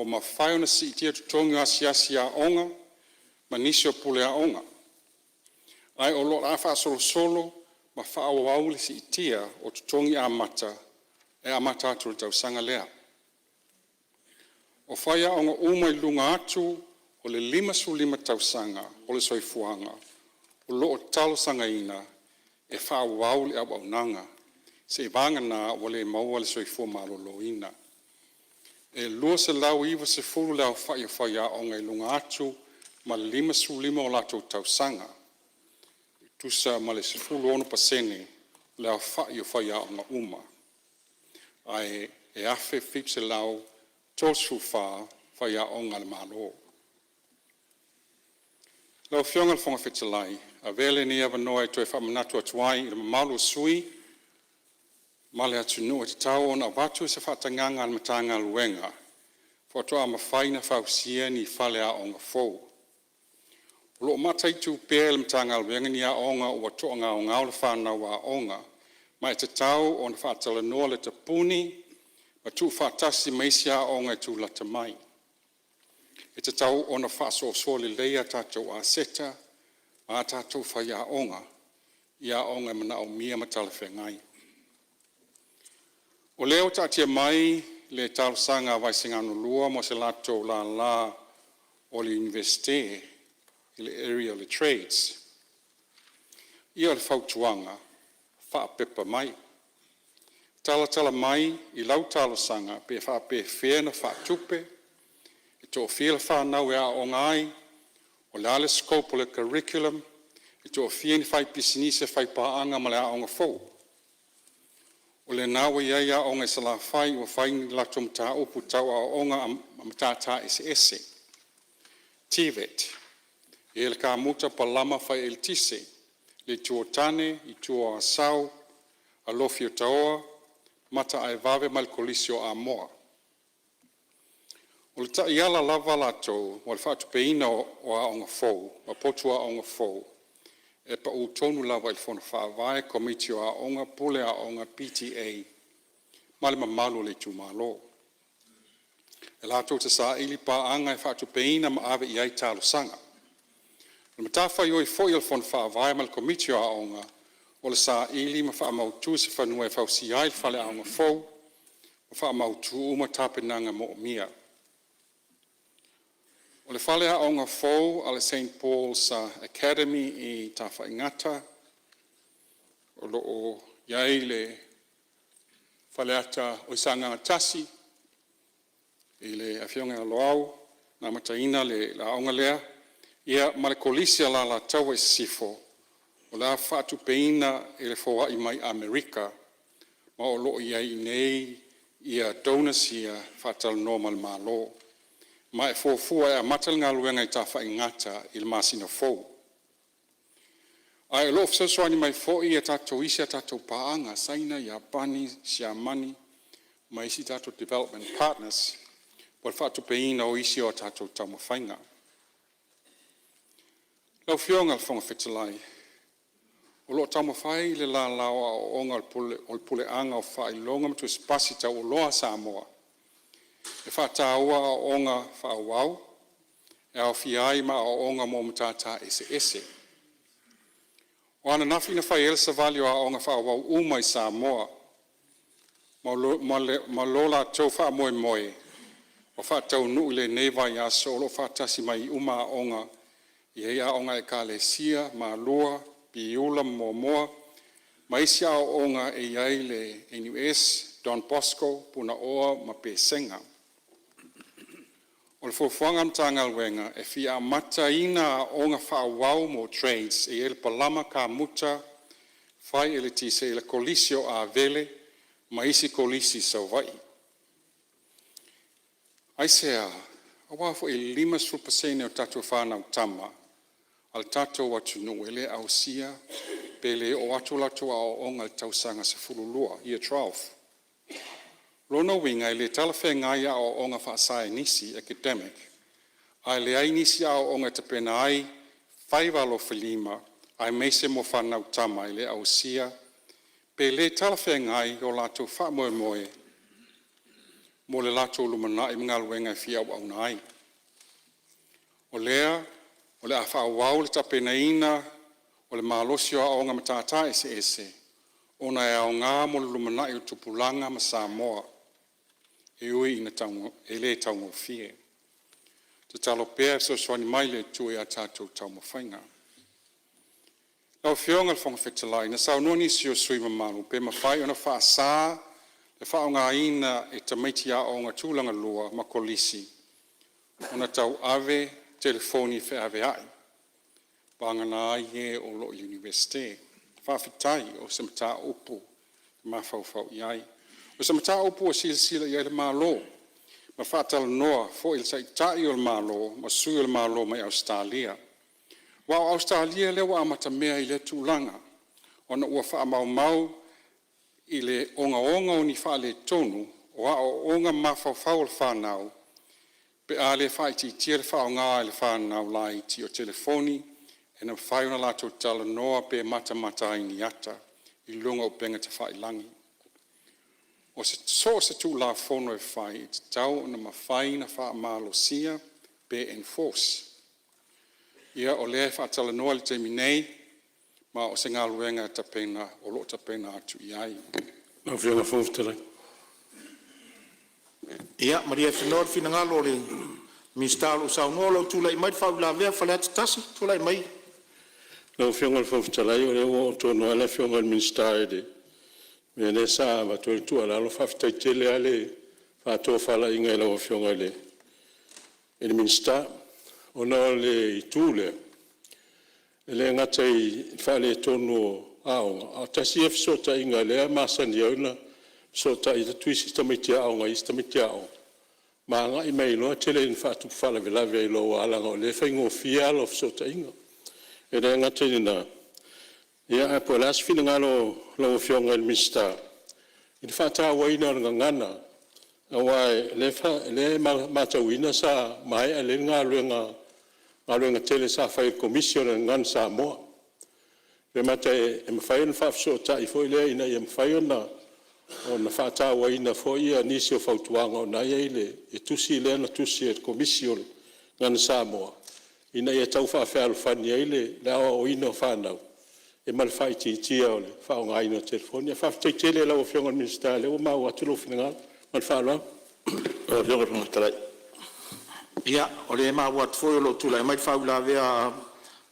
mafai ona siitia totogi o asiasi aoga ma nisi o pule aoga, ae o le a faasolosolo ma faaauau le siitia o totogi amata e amata atu i le tausaga lea. O faiaoga uma i luga atu o le 55 tausaga o le soifuaga o lo o talosagaina e faaauau le auaunaga, seiavagana ua le maua le soifua maloloina. E 290 le aofai o faiaoga i luga atu ma le 55 o latou tausaga, e tusa ma le 16% o le aofai o faiaoga uma, ae 1,734 faiaoga a le Malo. Lau Afioga i le Fofoga Fetalai, Avea lenei avanoa e toe faamanatu atu ai i le mamalu o sui usufono ma le atunuu, e tatau ona avatu se faatagaga a le Matagaluega faatoa mafai ona fausia ni faleaoga fou. O lo o mataitu pea e le Matagaluega ni aoga ua toagaogao le fanau aoga ma e tatau ona faatalanoa le tapuni ma tuufaatasi ma isi aoga e tulata mai. E tatau ona faasoasoa lelei a tatou aseta ma a tatou faiaoga i aoga e manaomia ma talafeagai. O lea ua taatia mai le talosaga a Vaisigano 2 mo se latou Lala o le Iunivesite i le area o le Trades. Ia o le fautuaga, faapepa mai, talatala mai i lau talosaga pe faapefea ona faatupe, e toafia le fanau e aooga ai, o le a le scope o le curriculum, e toafia ni faipisinisi e faipaaga ma le aoga fou. O lena ua i ai aoga i Salafai ua fai ni latou mataupu tau aoaoga ma matata eseese, TVET, e i ai le kamuta, palama, fai eletise, le Itu o Tane, Itu o Asau, Alofi o Taoa, Mataaevave ma le Kolisi o Amoa. O le taiala lava latou mo le faatupeina o aoga fou ma potu aoga fou e pau tonu lava i le fono faavae, komiti o aoga, pule aoga, PTA ma le mamalu o le itumalo. E latou te saili paaga e faatupeina ma ave i ai talosaga. O le matafaioi foi a le Fono Faavae ma le Komiti o Aoga o le saili ma faamautu se fanua e fausia ai le faleaoga fou ma faamautu uma tapenaga moomia. O le faleaoga fou a le St Paul's Academy i Tafaigata o lo o i ai le Sagaga 1 i le Afioga ia Loau na amataina le aoga lea, ia ma le Kolisi a le Alataua i Sisifo o le a faatupeina e le foai mai Amerika ma o lo o i ai nei donors ia e faatalanoa ma le Malo. Ma e fuafua e amata le galuega i Tafaigata i le masina fou. Ae o lo o fesoasoani mai foi isi a tatou paaga, Saina, Iapani, Siamani ma isi tatou development partners mo le faatupeina o isi o tatou taumafaiga. Lau Afioga i le Fofoga Fetalai, O lo o taumafai le Lala o Aoaoga o le Puleaga o Faailoga ma Tusi Pasi Taualoa a Samoa e faataua aoaoga faaauau e aofia ai ma aoaoga mo matata eseese. O ananafi na fai ai le Savali o aoga faaauau uma i Samoa ma lo latou faamoemoe ua faataunuu i lenei vaiaso. O lo o faatasi uma ai aoga e i ai aoga a Ekalesia, Malua, Piula ma Moamoa ma isi aoga e i ai le NUS, Don Bosco, Punaoa ma Pesega. O le fuafuaga a le Matagaluega e fia amataina aoga faaauau mo trades e i ai le palama, kamuta, fai eletise i le Kolisi o Avele ma isi kolisi i Savaii. Aisea? Aua foi e 50% o tatou fanau tama a le tatou atunuu e le ausia pe le oo atu o latou aoaoga i le tausaga 12, Year 12. O lona uiga e le talafeagai aoaoga faasaienisi academic ae leai nisi aoaoga e tapena ai faiva alofilima aemaise mo fanau tama e le ausia pe le talafeagai o latou faamoemoe mo le latou lumanai ma galuega e fia auauna ai. O lea o le a faaauau le tapenaina o le malosi o aoga o Matata Eseese ona e aoga mo le lumanai o tupulaga ma Samoa e ui ina le taugofie. Tatalo pea e fesoasoani mai le Atua i a tatou taumafaiga. Lau Afioga i le Fofoga Fetalai, na saunoa nisi o sui usufono mamalu pe mafai ona faasa le faaaogaina e tamaiti aoga tulagalua ma kolisi ona tauave. telefoni feaveai, vagana ai e o lo o i le Iunivesite. Faafetai o se mataupu e mafaufau i ai. O se mataupu ua silasila i ai le Malo ma faatalanoa foi le Taitai o le Malo ma sui o le Malo mai Ausetalia. Aua o Ausetalia lea ua amatamea i lea tulaga ona ua faamaumau le ogaoga o ni faaletonu o aoaoga ma mafaufau o fanau pe a le faaitiitia le faaaoga e le fanau laiti o telefoni ina ia mafai ona latou talanoa pe matamata ai i ni ata i luga o upega tafailagi. O so o se tulafono e fai e tatau ona mafai ona faamalosia pe enforce. Ia o lea e faatalanoa i le taimi nei ma o se galuega o lo o tapena atu i ai. Lau Afioga i le Fofoga Fetalai. Ia malie le finagalo o le Minisita o lo o saunoa, o lo o tulai mai le faauilavea a Faleata 1. Tulai mai. Lau Afioga i le Fofoga Fetalai o lea ua oo tonu lava le Afioga i le Minisita i le mea lea sa avatu ai le tuualalo. Faafetai tele lava le faatofalaiga i lau Afioga i le Minisita. Ona o le itu lea, e le gata i le faaletonu o aoga, ae tasi ia fesootaiga lea e masani ai ona fesootai atu isi tamaiti aoga i isi tamaiti aoga ma agai mai ai loa tele ina faatupu faalavelave ai loa aua leaga o lea e faigofie ala o fesootaiga. E le gata i lena, ae po o le a se finagalo o lau Afioga i le Minisita i le faatauaina o le gagana aua o lea e matauina sa maea lelei le galuega tele sa fai e le Komisi o le Gagana Samoa. Pe mata e mafai ona faafesootai foi lea ina ia mafai ona faatauaina foi nisi o fautuaga o lena e i ai i le tusi lea na tusi e le Komisi o le Gagana Samoa ina ia tau faafealofani ai le aoaoina o fanau ma le faaitiitia o le faaaogaina o telefoni. Ae faafetai tele i lau Afioga i le Minisita o lea ua maua atu lou finagalo. Ma le faaaloalo. Ia, o lea e maua atu foi o lo o tulai mai le faauilavea a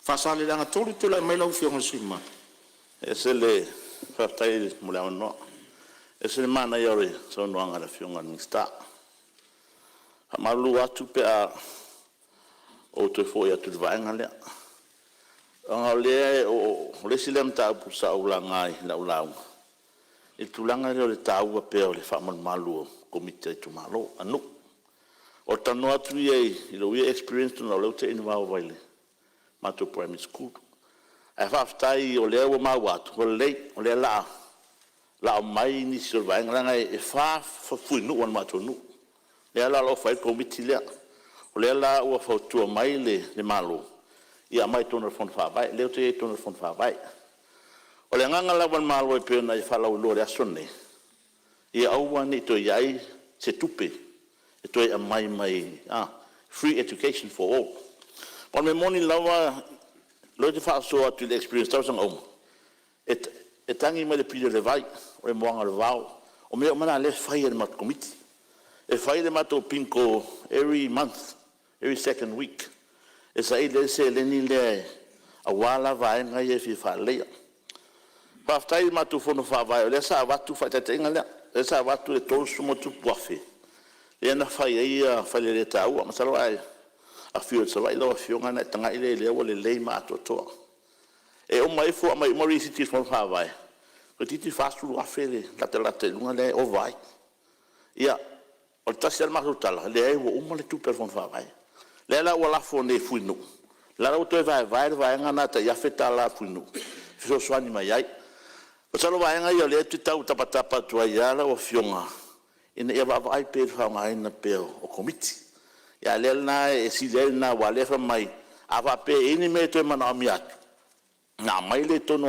Faasaleleaga 3. Tulai mai lau Afioga i le sui usufono mamalu. E ese le faafetai mo le avanoa. E ese le manaia o le saunoaga a le Afioga i le Minisita. E faamalulu atu pe a ou toe foi atu i le vaega lea, leaga o lea o le isi lea mataupu sa ou laga i lau lauga, i le tulaga lea o le taua pea o le faamalumalu o Komiti a itumalo, a nuu. O le talanoa atu ia i lou ia experience ona o lea ua tea ina ai le matou Primary School. Ae faafetai o lea ua maua atu, ua lelei, o lea o le a aumai nisi o vaega, leaga e 4 fuinuu a le matou nuu, lea la o lo o fai ai le Komiti lea. O lea la ua fautua mai le Malo, ia aumai i totonu o le Fono Faavae, lea ou te i ai i totonu o le Fono Faavae. O le agaga lava o le Malo pei ona e faalauiloa i le aso lenei, ia aua ne i toe i ai se tupe e toe aumai mai free education for all. Aua o le mea moni lava o lea ou te faasoa atu i le experience i tausaga uma, e tagi mai le pili o le vai, o le moana o le vao, o mea uma na o lea e fai e le matou Komiti. E fai le matou bingo every month, every second week e saili ai le seleni lea aua la vaega ia e fia faaleleia. Faafetai i le matou Fono Faavae o lea sa avatu le faataitaiga lea, lea sa avatu le $30+ lea na fai ai faleletaua. Masalo a e afio atu i Savaii lau Afioga ona e tagai lea i ai lea ua lelei ma atoatoa. E uma ifo aumai uma lisiti i le Fono Faavae, toeitiiti $40,000 le latalata i luga lea e ova ai. Ia, o le tasi lava le matou tala, leai ua uma le tupe a le Fono Faavae. O lea la ua lafo nei i Fuinuu, o la e la ua toe vaevae le vaega lena tai $1,000 a Fuinuu e fesoasoani mai ai. Masalo o vaega ia o lea ou te tau tapatapa atu ai lava lau Afioga ina ia vaavaai pea i le faaaogaina pea o Komiti. A o lea la e sili ai lena aua o lea e fai mai a faapea e i ai ni mea e toe manaomia atu, ona aumai lea i totonu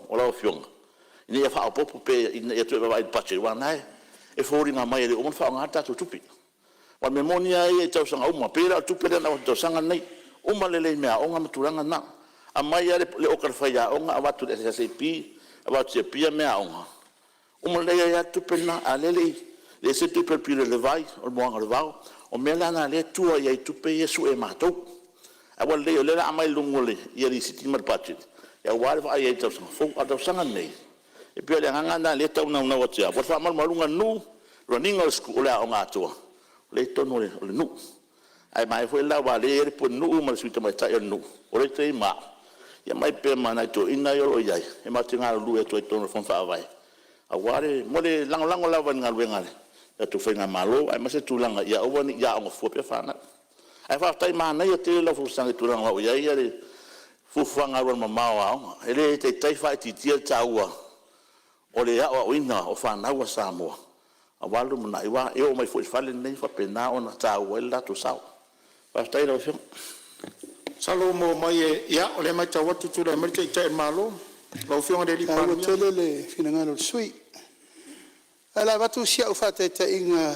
o lau Afioga ina ia faaopoopo pea ina ia toe vaavaai i le budget aua o lena e foliga mai e le o uma ona faaaoga le tatou tupe. Aua o le mea moni lava ia i tausaga uma, pei la o le tupe lea na avatu i le tausaga lenei, uma lelei i meaaoga ma tulaga na. Aumai lava le oka a le faiaoga avatu i le SSAP, avatu i Apia meaaoga, uma lelei ai lava le tupe lena, a o lea e le i… e ese le tupe o le pili o le vai, o le moana o le vao. O mea la na o lea e tua i ai i tupe ia e sue e matou. Ae ua lelei o lea o le a aumai i luga ia lisiti ma le budget aua le vaai i ai i le tausaga fou. A o le tausaga lenei, e pei o le agaga lena o lea e tau naunau atu ai lava, o le faamalumaluga a le nuu, run ina o le aoga atoa lea e i totonu o le nuu. Ae manaia foi la aua o lea e i ai le pulenuu ma le sui tamaitai o le nuu, o lea e i ai ma au, ia aumai pea ma nai toeaiina ia o lo o i ai, e matou te galulue atu ai i totonu o le Fono Faavae, aua le… mo le lagolago lava i le galuega a le tatou faigamalo, aemaise tulaga ia aua ne i aoga fua pea fanau. Ae faafetai, manaia tele lau folasaga i le tulaga o i ai le fuafuaga alualumamao a aoga. E le taitai faaitiitia le taua o le aoaoina o fanau a Samoa aua le lumanai, aua e oo mai foi i le fale lenei e faapena ona taua ai lo latou sao. Faafetai i lau Afioga. Masalo ua maua mai e… Ia, o lea e matau atu ua tulai mai le Taitai o le Malo, lau Afioga i le E taua Palemia. tele le finagalo o le sui usufono. Ae o le a avatu si au faataitaiga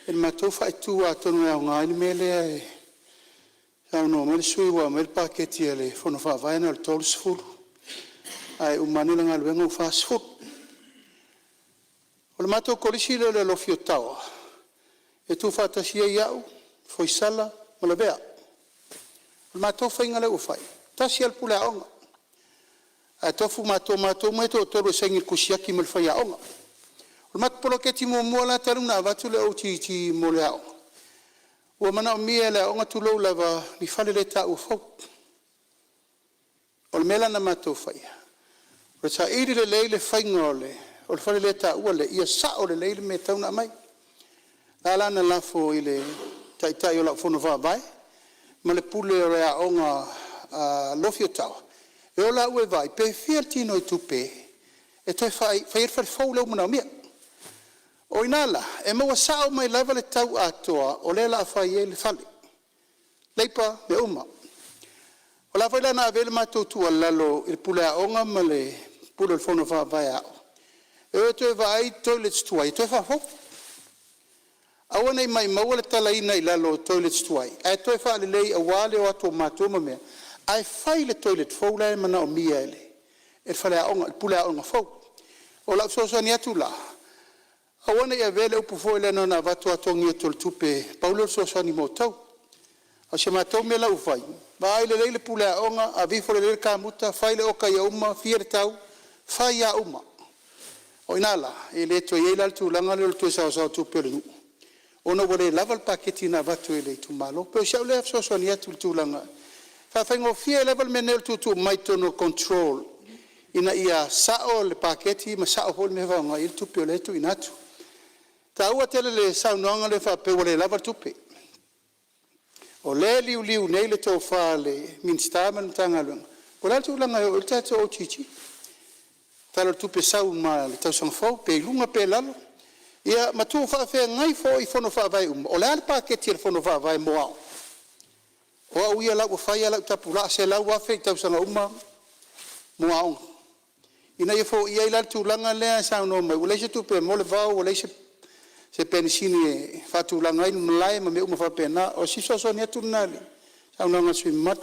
i le matou faaitu atonu e aoga ai le mea lea e saunoa mai le sui usufono ua aumai le paketi a le Fono Faavae na o le $30, ae uma ane le galuega ua $40. O le matou Kolisi lea o le Alofi o Taoa, e tuufaatasi ai au, Foisala ma Lavea. O le matou faiga lea ua fai, tasi lava le puleaoga, ae tofu matou o matou uma ia e toatolu e saini i le tusi siaki ma le faiaoga. O le matou poloketi muamua la talu ona avatu le OGG mo le aoga, ua manaomia e le aoga, tulou lava, ni faleletaua fou. O le mea la na matou faia, o le saili lelei le faiga o le faleletaua lea ia sao lelei le mea e tatau ona aumai. O la na lafo i le taitai o lau fono faavae ma le pule o le aoga a Alofi o Taoa, e o laua e vaai pe fia le tinoitupe e toe fai ai le fale fou lea ua manaomia. O i ina la, e maua sao mai lava le tau atoa o lea o le a fai ai le fale, leipa ma mea uma. O le a foi la na ave ai le matou tuualalo i le puleaoga ma le pule o le fono faavae a aoga, e o e toe vaai toilets tuai e toe faafou. Aua ne i maumauina le talaina i lalo o toilets tuai, ae toe faalelei aua le o atu o matua ma mea, ae fai le toilet fou la e manaomia e le faleaoga, le puleaoga fou. O lau fesoasoani atu la, aua ne i avea le upu foi lea na ona avatu lava togi atu o le tupe, pau lea o le fesoasoani mo outou. A o si a matou mea la ua fai, vaai lelei le puleaoga, aveifo lelei le kamuta, fai le oka ia uma, fia le tau, fai lava uma. O i ina la, e le toe i ai la le tulaga lea o le toe saosaoa tupe o le nuu, ona ua le lava le paketi na avatu e le itumalo. E pei o si au lea fesoasoani atu i le tulaga, e faafaigofie lava le mea nei o le tuutuu mai i totonu o le control ina ia sao le paketi ma sao foi le mea e faaaoga i ai le tupe o lea e tuuina atu. E taua tele le saunoaga lea faapea ua le lava le tupe. O lea e liuliu nei le tofa a le Minisita ma le Matagaluega po o le a le tulaga e oo i ai le tatou OGG i le Tala o le Tupe sau i le tausaga fou, pe i luga pe i lalo, ia ma tuufaafeagai foi fono faavae uma, o le a le paketi a le fono faavae mo aoga. O au ia o la ua fai lava lau tapulaa $100,000 i tausaga uma mo aoga, ina ia foia ai la le tulaga lea e saunoa mai ua leai se tupe e moa le vao ua leai se penisini e faatulaga ai ni malae ma mea uma faapena. O si fesoasoani atu lena i le saunoaga a le sui usufono mamalu.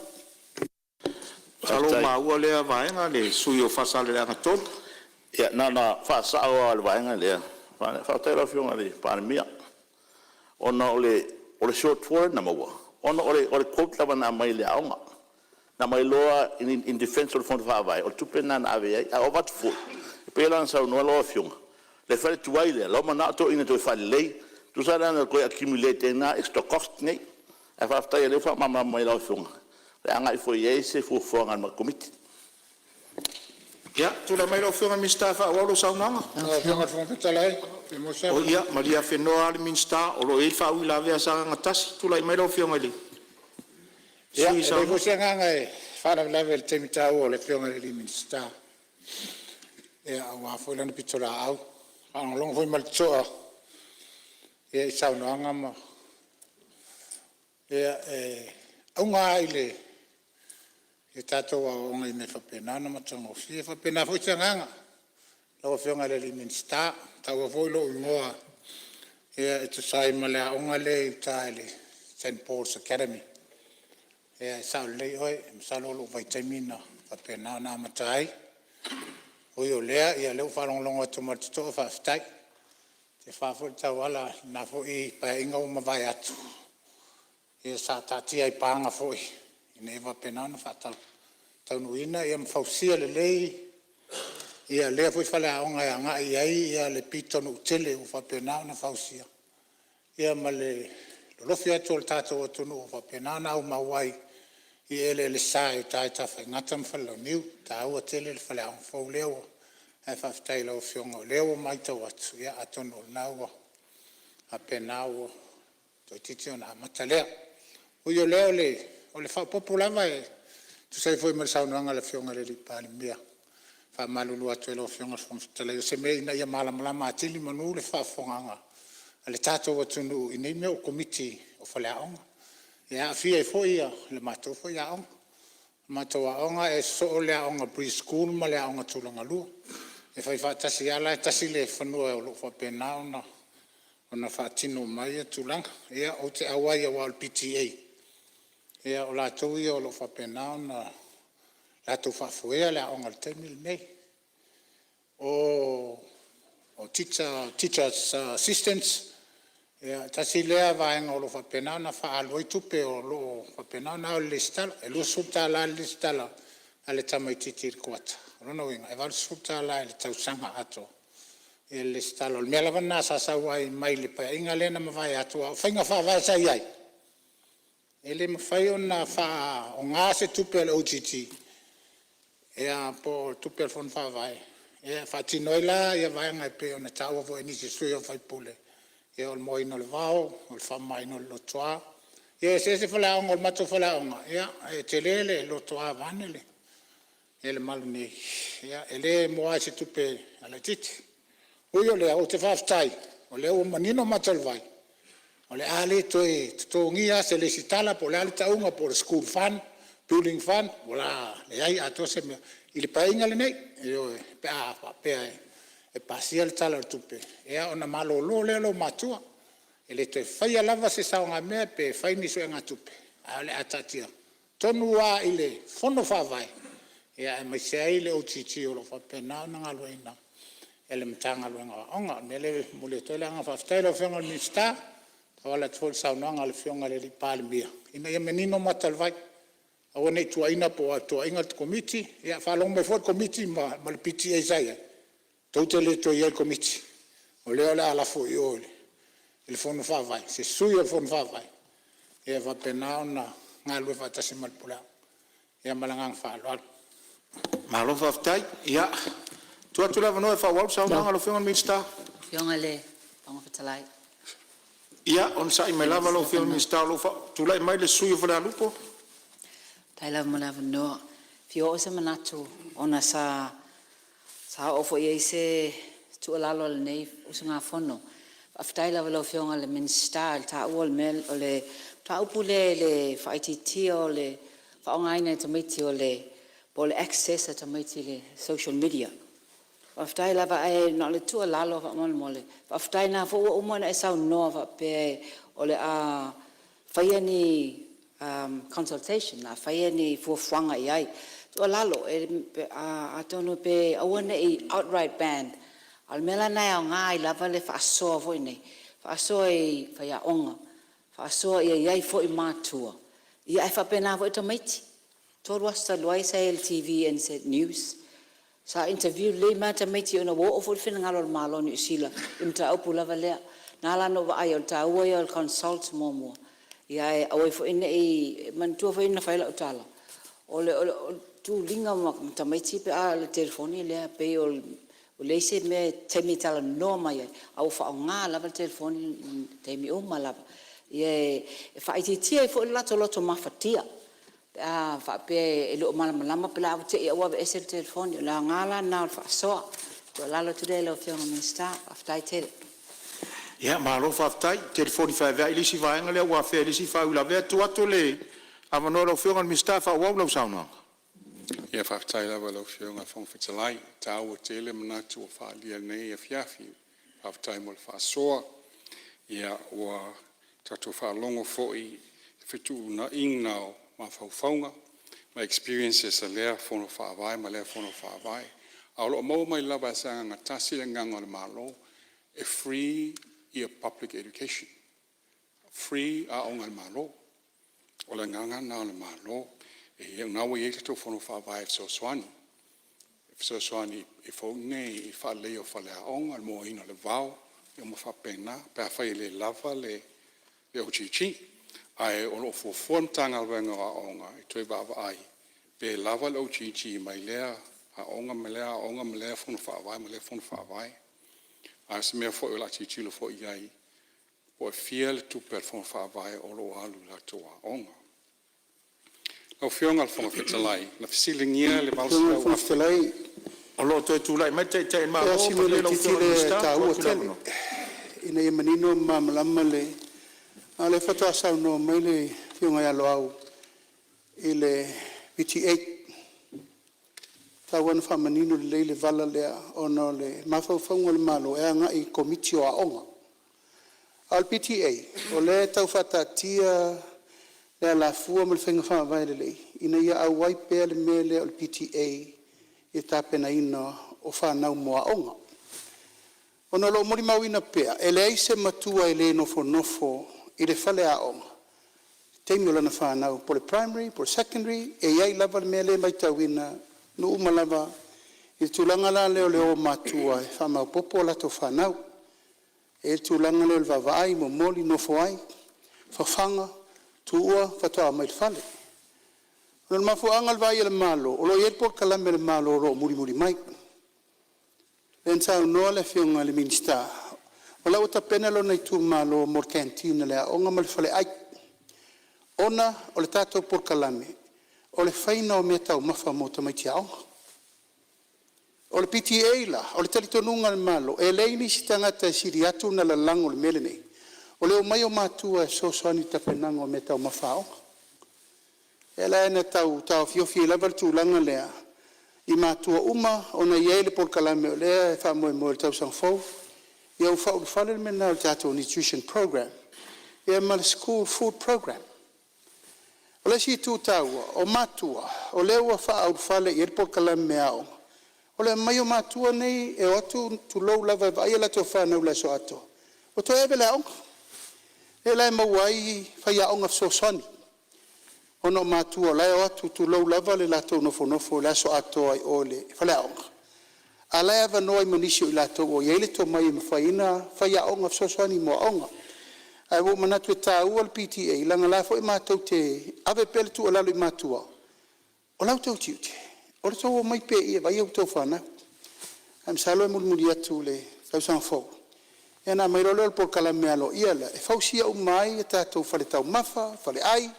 Masalo ua maua lea vaega le sui usufono mo Faasaleleaga 3. Ia na ona faasao lava o le vaega lea. Faafetai i lau Afioga i le Palemia, ona o le shortfall lea na maua, ona o le quote lava na aumai e le aoga. Na aumai loa in defense o le Fono Faavae, o le tupe lena na ave i ai. Ae o avatu foi, e pei la ona saunoa lau Afioga, le fale tuai lea, la ua manao toeaiina e toe faalelei. Tusa la na toe accumulate ai lena extra cost nei. Ae faafetai o lea ua faamalamalama mai e lau Afioga, o le a agai foi i ai se fuafuaga a le matou Komiti. Ia, tulai mai lau Afioga i le Minisita e faaauau lau saunoaga. Lau Afioga i le Fofoga Fetalai, pe maua se avanoa. Ia malilie le Minisita o lo o i ai le faauilavea a Sagaga 1. Tulai mai lau Afioga i le Ia, sui e leai usufono. foi se agaga e faalavelave i le taimi taua o le Afioga i le Minisita aua foi lana pitolaau. Ua faalogologo foi ma le totoa i saunoaga ma… Ia, e auga lava i le tatou aoaoga ina ia faapena ona matagofie. E faapena foi se agaga lau Afioga i le Minisita, ua taua foi lou igoa e tusa ai ma le aoga lea i uta i le Saint Pauls Academy. Ia e sao lelei oe, masalo o lou vaitaimi na faapena ona amata ai. Ui o lea, o lea ua faalogologo atu ma le totoa, faafetai. Ua tefa foi le tauala i lena foi Paeaiga ua mavae atu, sa taatia ai i paga foi ina ia faapena ona faataunuuina ma fausia lelei lea foi faleaoga e agai i ai le pitonuu tele ua faapena ona fausia ma le lolofi atu o le tatou atunuu ua faapena ona aumau ai i eleele sa i uta i Tafaigata ma Falelauniu. E taua tele le faleaoga fou lea, ae faafetai i lau Afioga o lea ua maitau atu atonu o lena ua faapena ua toeititi ona amata lea. Ui o lea o le faaopoopo lava e tusa ai foi ma le saunoaga a le Afioga i le Palemia, e faamalulu atu ai i lau Afioga i le Fofoga Fetalai, o se mea ina ia malamalama atili manu le faafofogaaga a le tatou atunuu i nei mea o Komiti o Faleaoga, e aafia ai foi le matou foi aoga. O le matou aoga e sosoo le aoga Pre-School ma le aoga Tulagalua, e fai faatasi lava la e tasi le fanua o lo o faapena ona faatino uma ai ia tulaga. Ou te auai aua o le PTA, o latou ia o lo o faapena ona latou faafoea le aoga i le taimi lenei. O teachers assistants, tasi lea vaega o lo o faapena ona faaalu ai tupe o lo o faapena ona ao i le resitala. E $20 le resitala a le tamaititi i le kuata, o lona uiga e $80 i le tausaga atoa le resitala. O le mea lava lena sa sau ai mai le Paeaiga lea na mavae atu, a o faiga faavae sa i ai, e le mafai ona faaaoga se tupe a le OGG po o tupe a le Fono Faavae e faatino ai la vaega e pei ona taua foi e nisi o sui usufono, o le moaina o le vao, o le faamamaina o le lotoa. Ia e eseese faleaoga, o le matou faleaoga e tele le lotoa vaeane le malu nei, e le moa i se tupe laitiiti. Ui o lea, ou te faafetai o lea ua manino mata o le vai, o le a le toe totogia lava se resitala po o le a le tauga po o le school fund, building fund, o le a leai atoa se mea i le Paeaiga lenei, ioe, pe a faapea e pasia le Tala o le Tupe, ona malolo lea o le matua. E le toe faia lava se saogamea pe fai ni suegatupe, ae o le a taatia tonu lava i le Fono Faavae aemaise ai le OGG o lo o faapena ona galueaiina e le Matagaluega o Aoga. O le mea lea e momoli atu ai le agaga faafetai i lau Afioga i le Minisita e tauala atu foi i le saunoaga a le Afioga i le Palemia, ina ia manino mata o le vai, aua ne i tuuaina po ua tuuaina le Komiti, ia faalogo mai foi le Komiti ma le PTA sa i ai, tou te le toe i ai i le Komiti, o lea o le a lafo i o i le Fono Faavae se sui o le Fono Faavae e faapena ona galulue faatasi ma le pule aoga. Ma le agaga faaaloalo. Malo faafetai. Ia, tuu atu le avanoa e faaauau le saunoaga a lau Afioga i le Minisita. Ia onosai mai lava lau Afioga i le Minisita o lo o tulai mai le sui usufono mo Falealupo. Faafetai lava mo le avanoa. E fia oo se manatu ona sa oo foi i ai se tuualalo a lenei usugafono. Faafetai lava i lau Afioga i le Minisita i le taua o le mea, o le mataupu lea i le faaitiitia o le faaaogaina e tamaiti po o le access a tamaiti i le social media. Faafetai lava, ae na o le tuualalo faamolemole, faafetai o lena foi ua uma ona e saunoa faapea o le a faia ni consultation, o le a faia ni fuafuaga i ai. O le tuualalo, atonu pe aua ne i outright ban, a o le mea la lena e aoga ai lava le faasoa foi nei, faasoa i faiaoga, faasoa ia i ai foi matua, ae faapena foi tamaiti. O le 3 aso talu ai sa i ai i le TVNZ News, sa interview lelei mai lava tamaiti ona ua oo foi le finagalo o le Malo o Niu Sila i le mataupu lava lea. Na ala ona ou vaai, o le taua ia o le consult muamua, ae aua foi ne i… Manatua foi na fai lau tala, o le tuliga ma tamaiti pe a o le telefoni lea, pei ua leai se mea, taimi e talanoa mai ai, a ua faaaoga lava le telefoni i taimi uma lava. Ia e faaitiitia ai foi le latou loto mafatia pe a faapea e le o malamalama pe la ua te i lava ua aveese le telefoni. O le aoga la lena o le faasoa. O le tuualalo atu lea i lau Afioga i le Minisita. Faafetai tele. Ia malo faafetai. Telefoni feaveai le isi vaega lea ua afea e le isi faauilavea. Tuu atu le avanoa i lau Afioga i le Minisita e faaauau lau saunoaga. Ia faafetai lava i lau Afioga i le Fofoga Fetalai, e taua tele manatu ua faaalia i lenei afiafi. Faafetai mo le faasoa. Ia ua tatou faalogo foi i fetuunaiga o mafaufauga ma experiences a lea fono faavae ma lea fono faavae. Ae o lo o maua mai lava e Sagaga 1 le agaga o le Malo, e free public education, free aoga a le Malo. O le agaga lena o le Malo. O lena ua i ai tatou fono faavae e fesoasoani, e fesoasoani i le faaleleia o faleaoga, le moaina o le vao, ma mea uma faapena, pe afai e le lava le le OGG. Ae o lo o fuafua le Matagaluega o Aoga e toe vaavaai pe lava le OGG mai lea aoga ma lea aoga ma lea fono faavae ma lea fono faavae. A o se mea foi o le a tilotilo foi i ai po o le fia le tupe a le fono faavae o lo o alu i latou aoga. Lau Afioga i le Fofoga Fetalai, na fesiligia le Lau Afioga i le Fofoga $800,000… Fetalai… O lo o toe tulai mai le Taitai o le E Malo. o si mea Malie lau laitiiti Afioga i le lea Minisita, e tuu taua atu le tele avanoa. ina ia manino ma malamalama le… A o lea faatoa saunoa mai le Afioga ia Loau i le PTA. E tatau lava ona faamanino lelei le vala lea ona o le mafaufauga o le Malo e agai i Komiti o Aoga. A o le PTA, o lea e tau faataatia le alafua ma le faiga faavae lelei ina ia auai pea le mea lea o le PTA i le tapenaina o fanau mo aoga. Ona o lo o molimauina pea, e leai se matua e le nofonofo i le faleaoga i le taimi o lana fanau po o le primary po o le secondary, e i ai lava le mea lea e matauina i nuu uma lava i le tulaga la lea o le o o matua e faamaopoopo a latou fanau. E i ai le tulaga lea o le vaavaai, momoli, nofo ai, fafaga, tuua, faatoa aumai i le fale. O le mafuaaga o le vaai a le Malo, o lo o i ai le polokalame a le Malo o lo o mulimuli mai. Lea na saunoa le Afioga i le Minisita, o la e ua tapena lona itumalo mo le canteen a le aoga ma le faleai, ona o le tatou polokalame, o le faiga o meataumafa mo tamaiti aoga. O le PTA la, o le talitonuga o le Malo, e leai nisi tagata e sili atu ona lalago i le mea lenei, o le omai o matua e fesoasoani i le tapenaga o meataumafa a aoga. O lea la na tau taofiofi ai lava le tulaga lea i matua uma ona e i ai le polokalame o lea e faamoemoe i le tausaga fou ia ua faaulufale le mea lena o le tatou nutrition program ma le school food program. O le isi itu taua, o matua o lea ua faaulufale i ai le polokalame a aoga, o le omai o matua nei e o atu tulou lava e vaai a latou fanau i le aso atoa, ua toe ave i le aoga. Lea la e maua ai faiaoga fesoasoani, ona o matua o la e o atu tulou lava le latou nofonofo i le aso atoa i o i le faleaoga, a o la e avanoa ai ma nisi o i latou o i ai le tomai e mafai ai ona faiaoga fesoasoani mo aoga. Ae ua ou manatu e taua le PTA, leaga o la e foi matou te ave pea le tuualalo i matua, o la outou tiute, o le tou omai pea i i e vaai a outou fanau. Ae masalo e mulimuli atu i le tausaga fou ona aumai loa lea o le polokalame aloaia lea e fausia uma ai a tatou faletaumafa, faleai,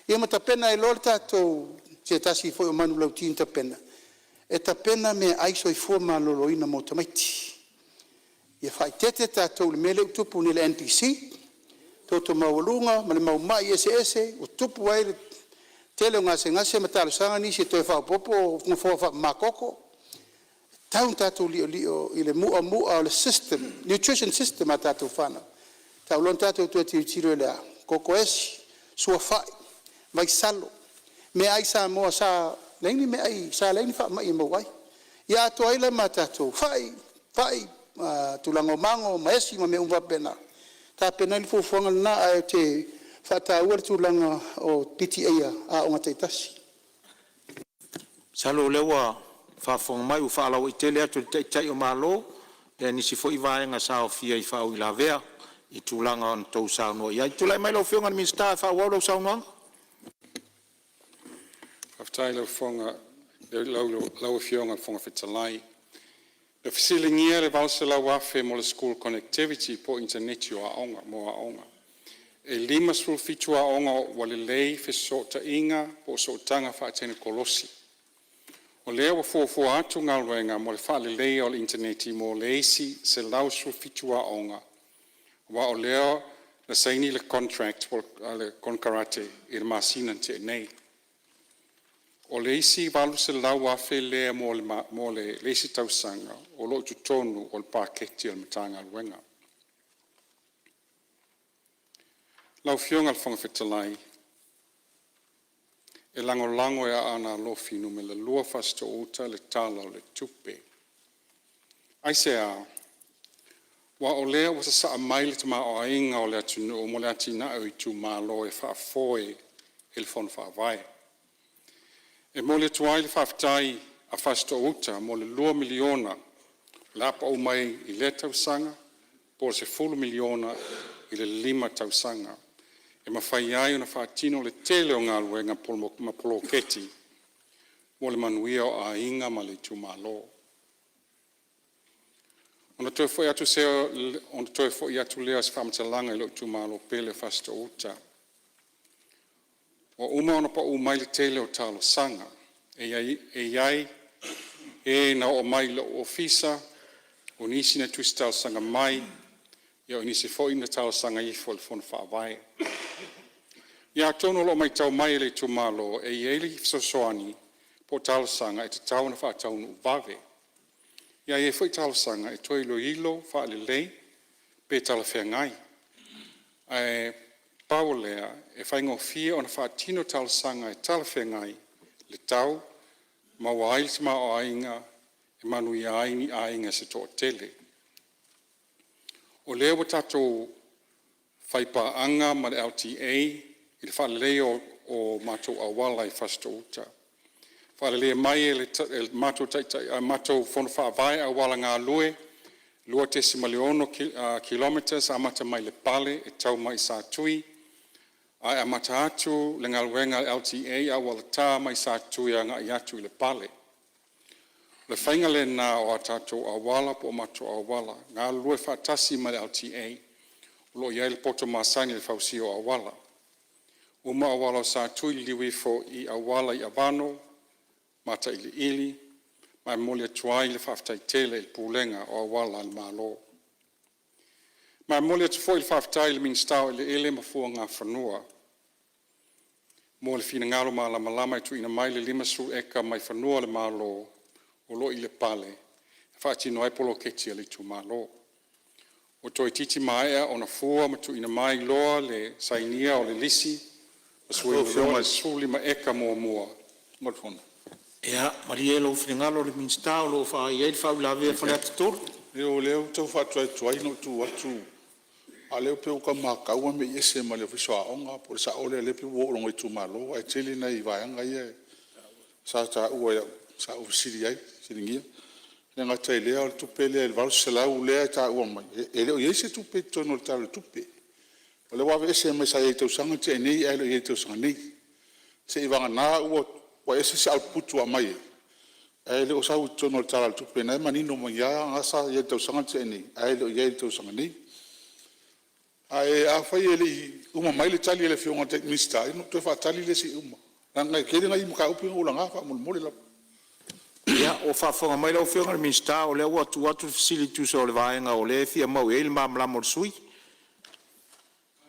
ia ma tapena ai loa le tatou se tasi foi o manulauti na tapena, e tapena meaai soifua maloloina mo tamaiti. Ia faaeteete tatou i le mea lea ua tupu nei i le NPC, toto maualuga ma le mau mai eseese ua tupu ai le tele o gasegase ma talosaga nisi e toe faaopoopo nofoa faamamatoto. E tatau ona tatou liolio i le mu'amu'a o le system, nutrition system a tatou fanau, e tatau loa ona tatou toe tilotilo i le a? Koko esi, suafa, vaisalo, meaai Samoa sa leai ni meaai, sa leai ni faamai e maua ai, ia atoa ai la ma tatou fai, tulaga o mago ma esi ma mea uma faapena, e tapena ai le fuafuaga lena. Ae ou te faataua le tulaga o PTA a aoga taitasi. Masalo o lea ua faafofoga mai ua faalauaitele atu e le Taitai o le Malo nisi foi vaega sa aofia i faauilavea i tulaga na outou saunoa i ai. Tulai mai lau Afioga i le Minisita e faaauau lau saunoaga. Faafetai i lau Afioga i le Fofoga Fetalai. Na fesiligia le $800,000 mo le school connectivity po o initaneti mo aoga. E 57 aoga ua lelei fesootaiga po o sootaga faatekonolosi. O lea ua fuafua atu galuega mo le faaleleia o le initaneti mo le isi 117 aoga aua o lea na saini le contract le konekarate i le masina na tea nei. O le isi $800,000 lea mo le isi tausaga o lo o i totonu o le paketi a le Matagaluega. Lau Afioga i le Fofoga Fetalai, e lagolago e Aana Alofi Nu.2 Fasitoouta le Tala o le Tupe. Aisea? Aua o lea ua sasaa mai le tamaoaiga o le atunuu mo le atinae o itumalo e faafoe e le Fono Faavae. E momoli atu ai le faafetai a Fasitoouta mo le $2 miliona o le a pa'u mai i lea tausaga po o le $10 miliona i le 5 tausaga. e mafai ai ona faatino le tele o galuega ma poloketi mo le manuia o aiga ma le itumalo. Ona toe foi atu lea o se faamatalaga i lou itumalo pele o Fasitoouta. Ua uma ona pau mai le tele o talosaga. E i ai e na oo mai i lou ofisa, o nisi na tusi talosaga mai, o nisi foi na talosaga ifo i le fono faavae. Ia atonu o lo o matau mai e le itumalo e i ai ni fesoasoani po o talosaga e tatau ona faataunuu vave. Ae i ai foi talosaga e toe iloilo faalelei pe talafeagai. Ae pau o lea, e faigofie ona faatino talosaga e talafeagai le tau, maua ai le tamaoaiga e manuia ai ni aiga se toatele. O lea ua tatou faipaaga ma le LTA i le faaleleia o matou auala i Fasitoouta. Faaleleia mai e le matou fono faavae auala galue e 2.6 kilometers amata mai Lepale e tau mai i Satui, ae amata atu le galuega a le LTA i auala ta mai Satui e agai atu i Lepale. O le faiga lena o tatou auala po o matou auala, galulue faatasi ma le LTA o lo o i ai le poto masani i le fausia o auala. Uma auala o Satui liliu ifo i auala i Avano, Matailiili ma e momoli atu ai le faafetai tele i le Pulega o Auala a le Malo. Ma e momoli atu foi le faafetai i le Minisita o Eleele ma Fuagafanua mo le finagalo malamalama e tuuina mai le 50 eka mai fanua o le Malo o lo o i Lepale e faatino ai poloketi a le itumalo. Ua toeitiiti maea ona fua ma tuuina mai loa le sainia o le lisi ma suaina loa le 15 eka muamua. Ia malie lou finagalo i le Minisita o lo o i ai le faauilavea a Faleata 3. O lea ua tau faatuaituai ona ou tu atu, a o lea pei ua tau matau ua me'i ese ma le Ofisa o Aoga. Po o le sao lea o lea pei ua oo i lona itumalo, ae tele nai vaega ia sa taua sa ou fesiligia. E le gata i lea o le tupe lea le $800,000 lea e taua mai, e le o i ai se tupe i totonu o le Tala o le Tupe. O lea ua aveese mai sa i ai i le tausaga na tea nei ae le o i ai i le tausaga nei. Seiavagana ua ese se output ua aumai ai, ae le o sau i totonu o le Tala o le Tupe, o lena e manino mai lava o lena sa i ai i le tausaga na tea nei, ae le o i ai i le tausaga nei. Ae afai e le i uma mai le tali a le Afioga i le Minisita, ia ona ou toe faatali lea se i uma, leaga e tele nai mataupu ia na ou laga faamolemole lava. Ia, ua faafofoga mai lau Afioga i le Minisita, o lea ua tuu atu le fesili e tusa o le vaega o lea e fia maua i ai le malamalama o le sui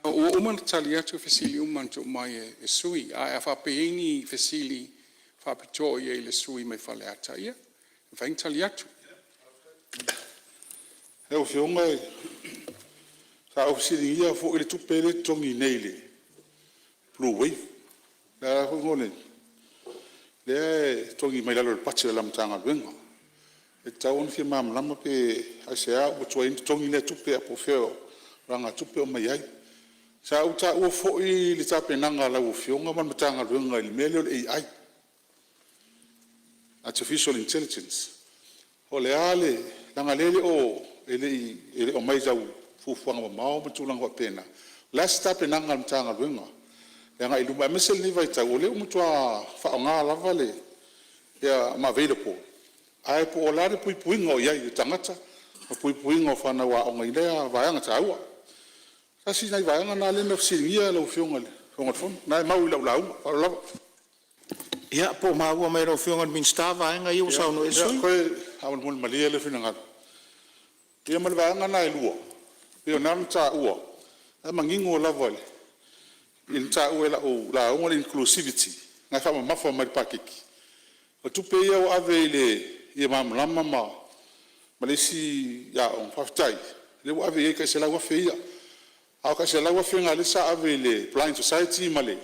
usufono. Ua uma ona tali atu fesili uma na tuu mai e sui usufono, ae a faapea e i ai ni fesili faapitoa i ai i le sui usufono mai Faleata, ia, e mafai ona tali atu. Lau Afioga sa ou fesiligia foi le tupe lea e totogi nei i le blue wave. O lea e totogi mai lalo o le budget a lau Matagaluega. E tatau ona fia malamalama pe aisea ua tuai ai ona totogi lea tupe ae po o fea o alagatupe o aumai ai. Sa ou taua foi le tapenaga a lau Afioga ma le Matagaluega i le mea lea o le AI, Artificial Intelligence. O le a le… leaga o lea e le i aumaia i sau fuafuaga mamao ma tulaga faapena. O le a se tapenaga a le Matagaluega i le agai i luma aemaise lenei vaitau o lea ua matua faaaoga lava ma available, ae po o le a le puipuiga o i ai o tagata ma puipuiga o fanau aoga i lea vaega taua. Tasi nai vaega na lea na fesiligia lau Afioga i le Fofoga Fetalai, lena e mau i lau lauga. Ma le faaaloalo lava. Ia, po ua maua mai e lau Afioga i le Minisita vaega ia ua saunoa i ai le sui usufono? Ia, faamolemole malie lou finagalo. Ia ma le vaega na e lua pei ona taua, o la e manino lava i le taua i lau lauga le inclusivity lena e faamamafa mai i le paketi. O tupe ia ua ave ia Malamalama ma le isi aoga, faafetai o lea ua ave i ai tai $100,000 ia. A o tai $100,000 na o lea sa ave i le Blind Society ma le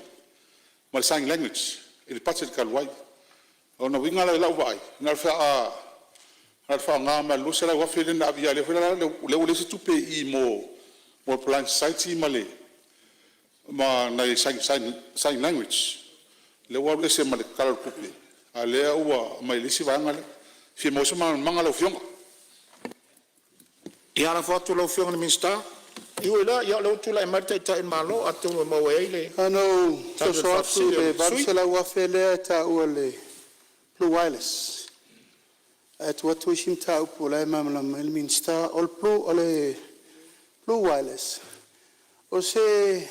Sign Language i le budget talu ai. O lona uiga la i lau vaai, na o le faaaoga mai lava o le $200,000 lea na ave i ai, a o lea foi la ua leai se tupe i i mo le Blind Society ma nai Sign Language. Lea ua alu ese ma le Tala o le Tupe, a o lea ua aumai i le isi vaega lea. E fia maua ai se malamalamaaga lau Afioga. Ia lafo atu i lau Afioga i le Minisita. Ui i lea, o lea ua tulai mai le Taitai o le Malo, atonu e maua ai le Na ona ou tali o le soso atu faafesili i a le le sui usufono. $800,000 lea e taua o le blue wireless, ae tuu atu isi mataupu o la e malamalama ai le Minisita. O le blue wireless, o se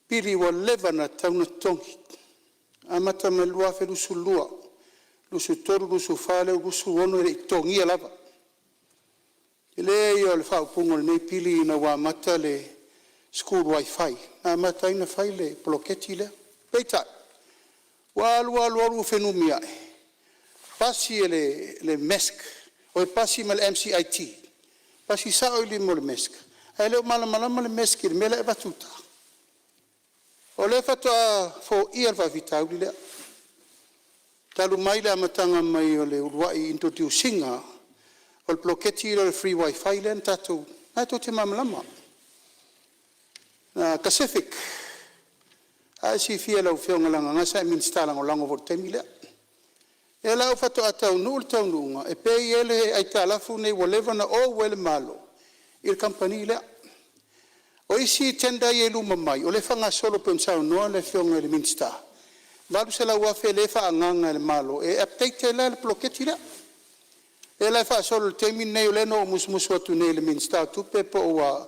pili ua leva ona tatau ona totogi, amata mai le 2022, 2023, 2024, lea ua 2026 e le i totogia lava. O le tele ia o le faaupuga o lenei pili ina ua amata le school wifi na amata ai ona fai le poloketi lea. Peitai, ua alu alu ua fenumiai, pasi e le MESC pasi ma le MCIT, pasi sao i lima o le MESC ae le o malamalama le MESC i le mea la e avatu i uta. O lea faatoa foia le faafitauli lea, talu mai le amataga mai o le uluai introduce ina o le poloketi lea o le free wifi lea na tatou, lena tou te malamalama. Na Pacific, lena e silafia e lau Afioga leaga o lena sa e Minisita Lagolago foi i le taimi lea. O lea la faatoa taunuu le taunuuga e pay ai le aitalafu lenei ua leva ona ou ai le Malo i le kamupani lea. O isi tender ia e i luma mai o lea e faagasolo pei ona saunoa le Afioga i le Minisita, $800,000 lea e faaagaaga e le Malo e update ai la le poloketi lea. O lea la e faasolo i le taimi lenei, o lea na ou musumusu atu nei i le Minisita o Tupe po ua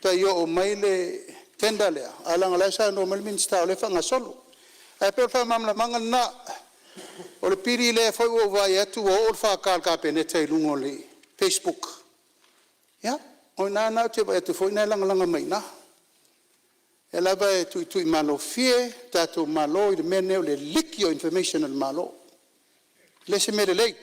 tai oo mai le tender lea, ae leaga o la e saunoa mai le Minisita o lea e faagasolo. Ae pei o le faamalamalamaga lena. O le pili lea foi ua ou vaai atu ua oo le FK a le Kapeneta i luga o le facebook, ia o i ina lena ou te vaai atu foi o lena e lagalaga mai i ina. O lea lava e tuitui malofie le tatou Malo i le mea lenei o le liki o information a le Malo. E le o se mea lelei.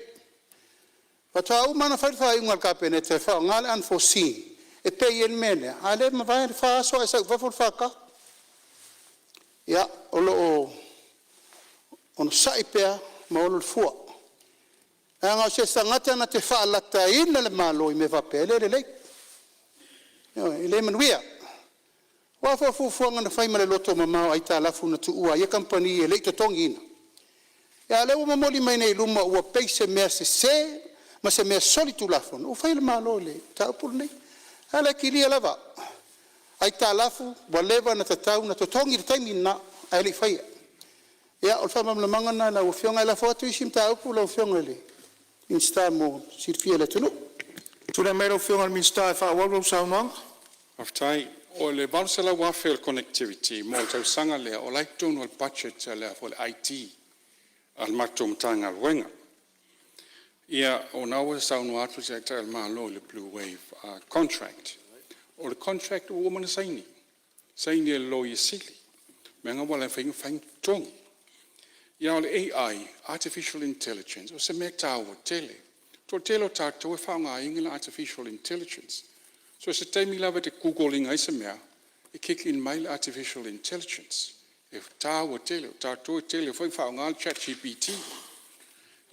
Faatoa uma lava ona fai le faaiuga a le Kapeneta e faaaoga le Unforeseen e pay ai le mea lea, a o lea e mavae le fa aso ae sau i fafo le FK. Ia, o lo o onosai pea ma olo le fua, leaga o se tagata na te faalataina le Malo i mea faapea, e le lelei, ioe, e le manuia. O a foi fuafuaga na fai ma le lotomamao i aitalafu na tuua e ia kamupani e le i totogiina, a o lea ua momoli mai nei i luma ua pei se mea sese ma se mea solitulafono ua fai e le Malo i le mataupu lenei. A o la e kilia lava aitalafu ua leva ona tatau ona totogi i le taimi lena ae le i faia. Ia o le faamalamalamaga lena i lau Afioga. Ae lafo atu isi mataupu lau Afioga i le Minisita mo le silafia e le atunuu. Tulai mai lau Afioga i le Minisita e faaauau lau saunoaga. Faafetai. O le $800,000 o le connectivity mo le tausaga lea, o la e i totonu o le budget a le IT a le matou Matagaluega. Ia, o lena ua saunoa atu le Taitai o le Malo i le blue wave contract. O le contract ua uma ona saini, saini e le Loia Sili, leaga ua le mafai ona fai ni totogi. A o le AI, Artificial Intelligence, o se mea e taua tele. O le toatele o tatou e faaaogaina le artificial intelligence. So o se taimi lava e te google ina ai se mea, e kick in mai le artificial intelligence. E taua tele, o tatou e tele foi ina faaaoga le Chat GPT.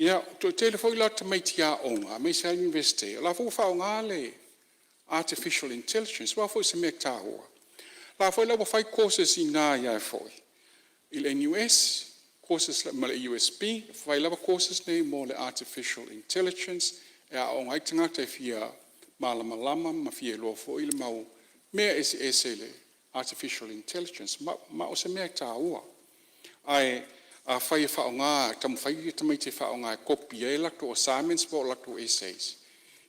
Ia, e toatele foi la tamaiti aoga aemaise lava le Iunivesite, o la e foi ua faaaoga le artificial intelligence. Aua foi o se mea e taua, o la e foi la ua fai courses i ina ia foi i le NUS ma le USP, fai lava courses nei mo le artificial intelligence e aooga ai tagata e fia malamalama ma fia iloa foi le mau mea eseese i le artificial intelligence. Ma o se mea e taua. Ae afai e faaaoga e taumafai tamaiti e faaaoga e kopi ai latou assignments po o latou essays,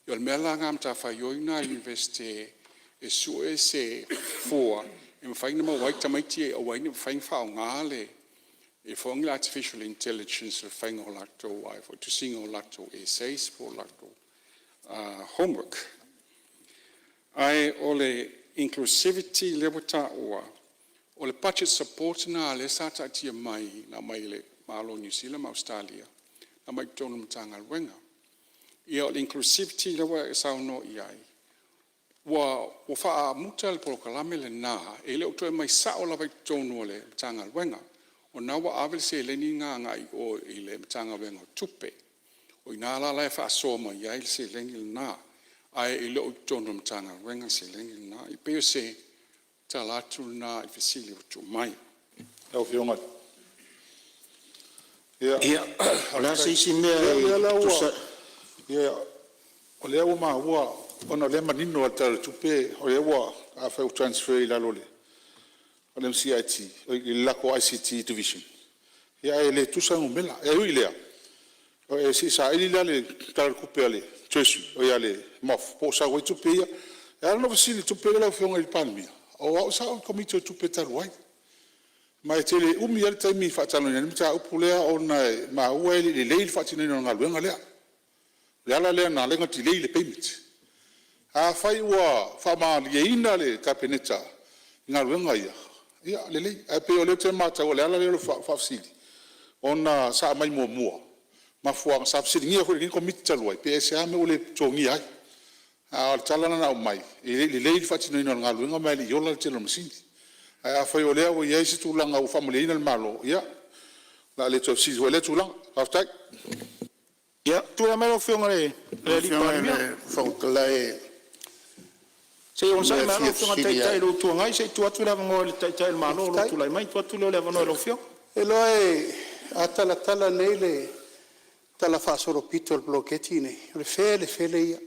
ia o le mea la lena o le matafaioi lena a le Iunivesite e sue se fua e mafai ona maua ai tamaiti ia e aua ai ne i mafai ona faaaoga le artificial intelligence i le faiga o latou tusiga o latou essays po o latou homework. Ae o le inclusivity lea ua taua, o le budget support lena lea sa taatia mai na aumai e le Malo o Niu Sila ma Ausetalia na aumai i totonu o le Matagaluega. Ia o le inclusivity lea ua e saunoa i ai, ua faamuta le polokalame lena, e le o toe aumai sao lava i totonu o le Matagaluega. O lena ua ave le seleni lena agai i o i le Matagaluega o Tupe. O i ina la e faasoa mai ai le seleni lena, ae le o i totonu o le Matagaluega le seleni lena. E pei o se tala atu lena i le fesili ua tuu mai. Ia, o le a se isi mea e tusa… O lea ua maua. Ona o lea e manino lava i le Tala o le Tupe o lea ua, afai ua transfer i lalo o le MCIT i le latou ICT Division, ia ae le tutusa numera. Ae ui i lea, se i saili la le Tala o le Tupe a le MOF po o sau ai tupe ia. E ala ona ou fesili i le tupe lea lau Afioga i le Palemia, o au sa ou i le Komiti o Tupe talu ai, ma e te le umi lava le taimi e faatalanoaina ai le mataupu lea ona e maua e le i lelei le faatinoina o le galuega lea. O le ala lea na ala ai ona delay le payment. Afai ua faamalieina le Kapeneta i galuega ia, ia lelei. Ae pei o lea ou te matau, o le ala lea o lou faafesili, ona sa aumai muamua, mafuaaga sa fesiligia foi e lenei Komiti talu ai, pe aisea le mea ua le totogia ai. A o le tala la na aumai, e le i lelei le faatinoina o le galuega ma e le i ola le tele o masini. Ae afai o lea ua i ai se tulaga ua faamalieina le Malo, ia, o le a le toe fesili foi i lea tulaga. Faafetai. Ia, tulai mai lau Afioga i le Lau Palemia. Afioga i le Se i onosai Fofoga mai lava lau Fetalai, o le mea e fia Afioga i le fesili Taitai ai… o le Itu Agai se i tuu atu le avanoa i le Taitai o le Malo o lo o tulai mai. Ona tuu atu lea o le avanoa i lau Afioga. Faafetai. Ou te iloa a talatala nei le talafaasolopito o le poloketi lenei, o le felefele ia.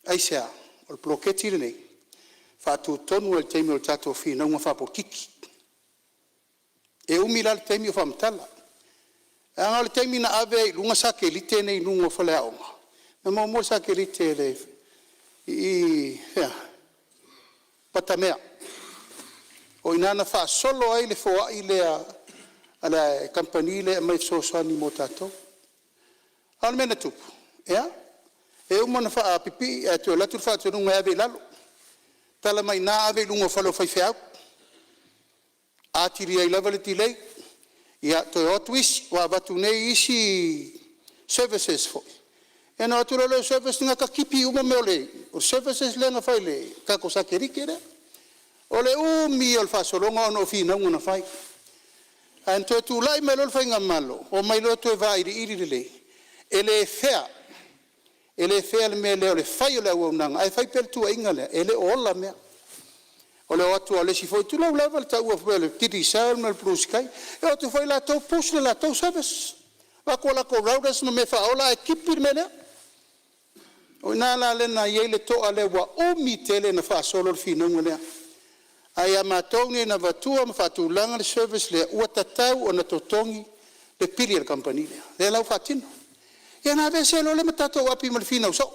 Aisea? O le poloketi lenei, na faatutonu lava i le taimi o le tatou finauga faapolokiki. E umi la le taimi o faamatala. Leaga o le taimi na ave ai i luga satelite nei i luga o faleaoga, na muamua le satelite i i i fea? Patamea. O i ina na faasolo ai le foai lea a le kamupani lea e aumai e fesoasoani mo tatou. A o le mea na tupu, ia, e uma ona faapipii ae toe alu atu le faatonuga e ave i lalo, tala mai i ina ave i luga o fale o faifeau, atili ai lava le delay, ia toe o atu isi, ua avatu nei isi services foi, ia ona o atu loa lea o service na tipi uma mea o services lea na fai i le tatou satelite lea. O le umi ia o le faasologa ona o finauga na fai. Ae na toe tulai mai loa le faigamalo, omai loa toe vailiili lelei, e le fair, e le fair le mea lea o le fai o le auaunaga ae fai pea le tuuaiga lea, e le o ola mea. O le o atu lava o le isi foi, tulou lava le taua foi o le Digicel ma le Blue Sky, e o atu foi latou push le latou service, avatu a latou routers ma mea e faaola ae tipi le mea lea. O i ina la lea na i ai le to'a lea ua umi tele ona faasolo le finauga lea. Ae ia matou nei na avatua ma faatulaga le service lea, ua tatau ona totogi le pili a le kamupani lea, lea la ua faatino. Ia ona aveese ai loa lea ma tatou api ma le finau soo,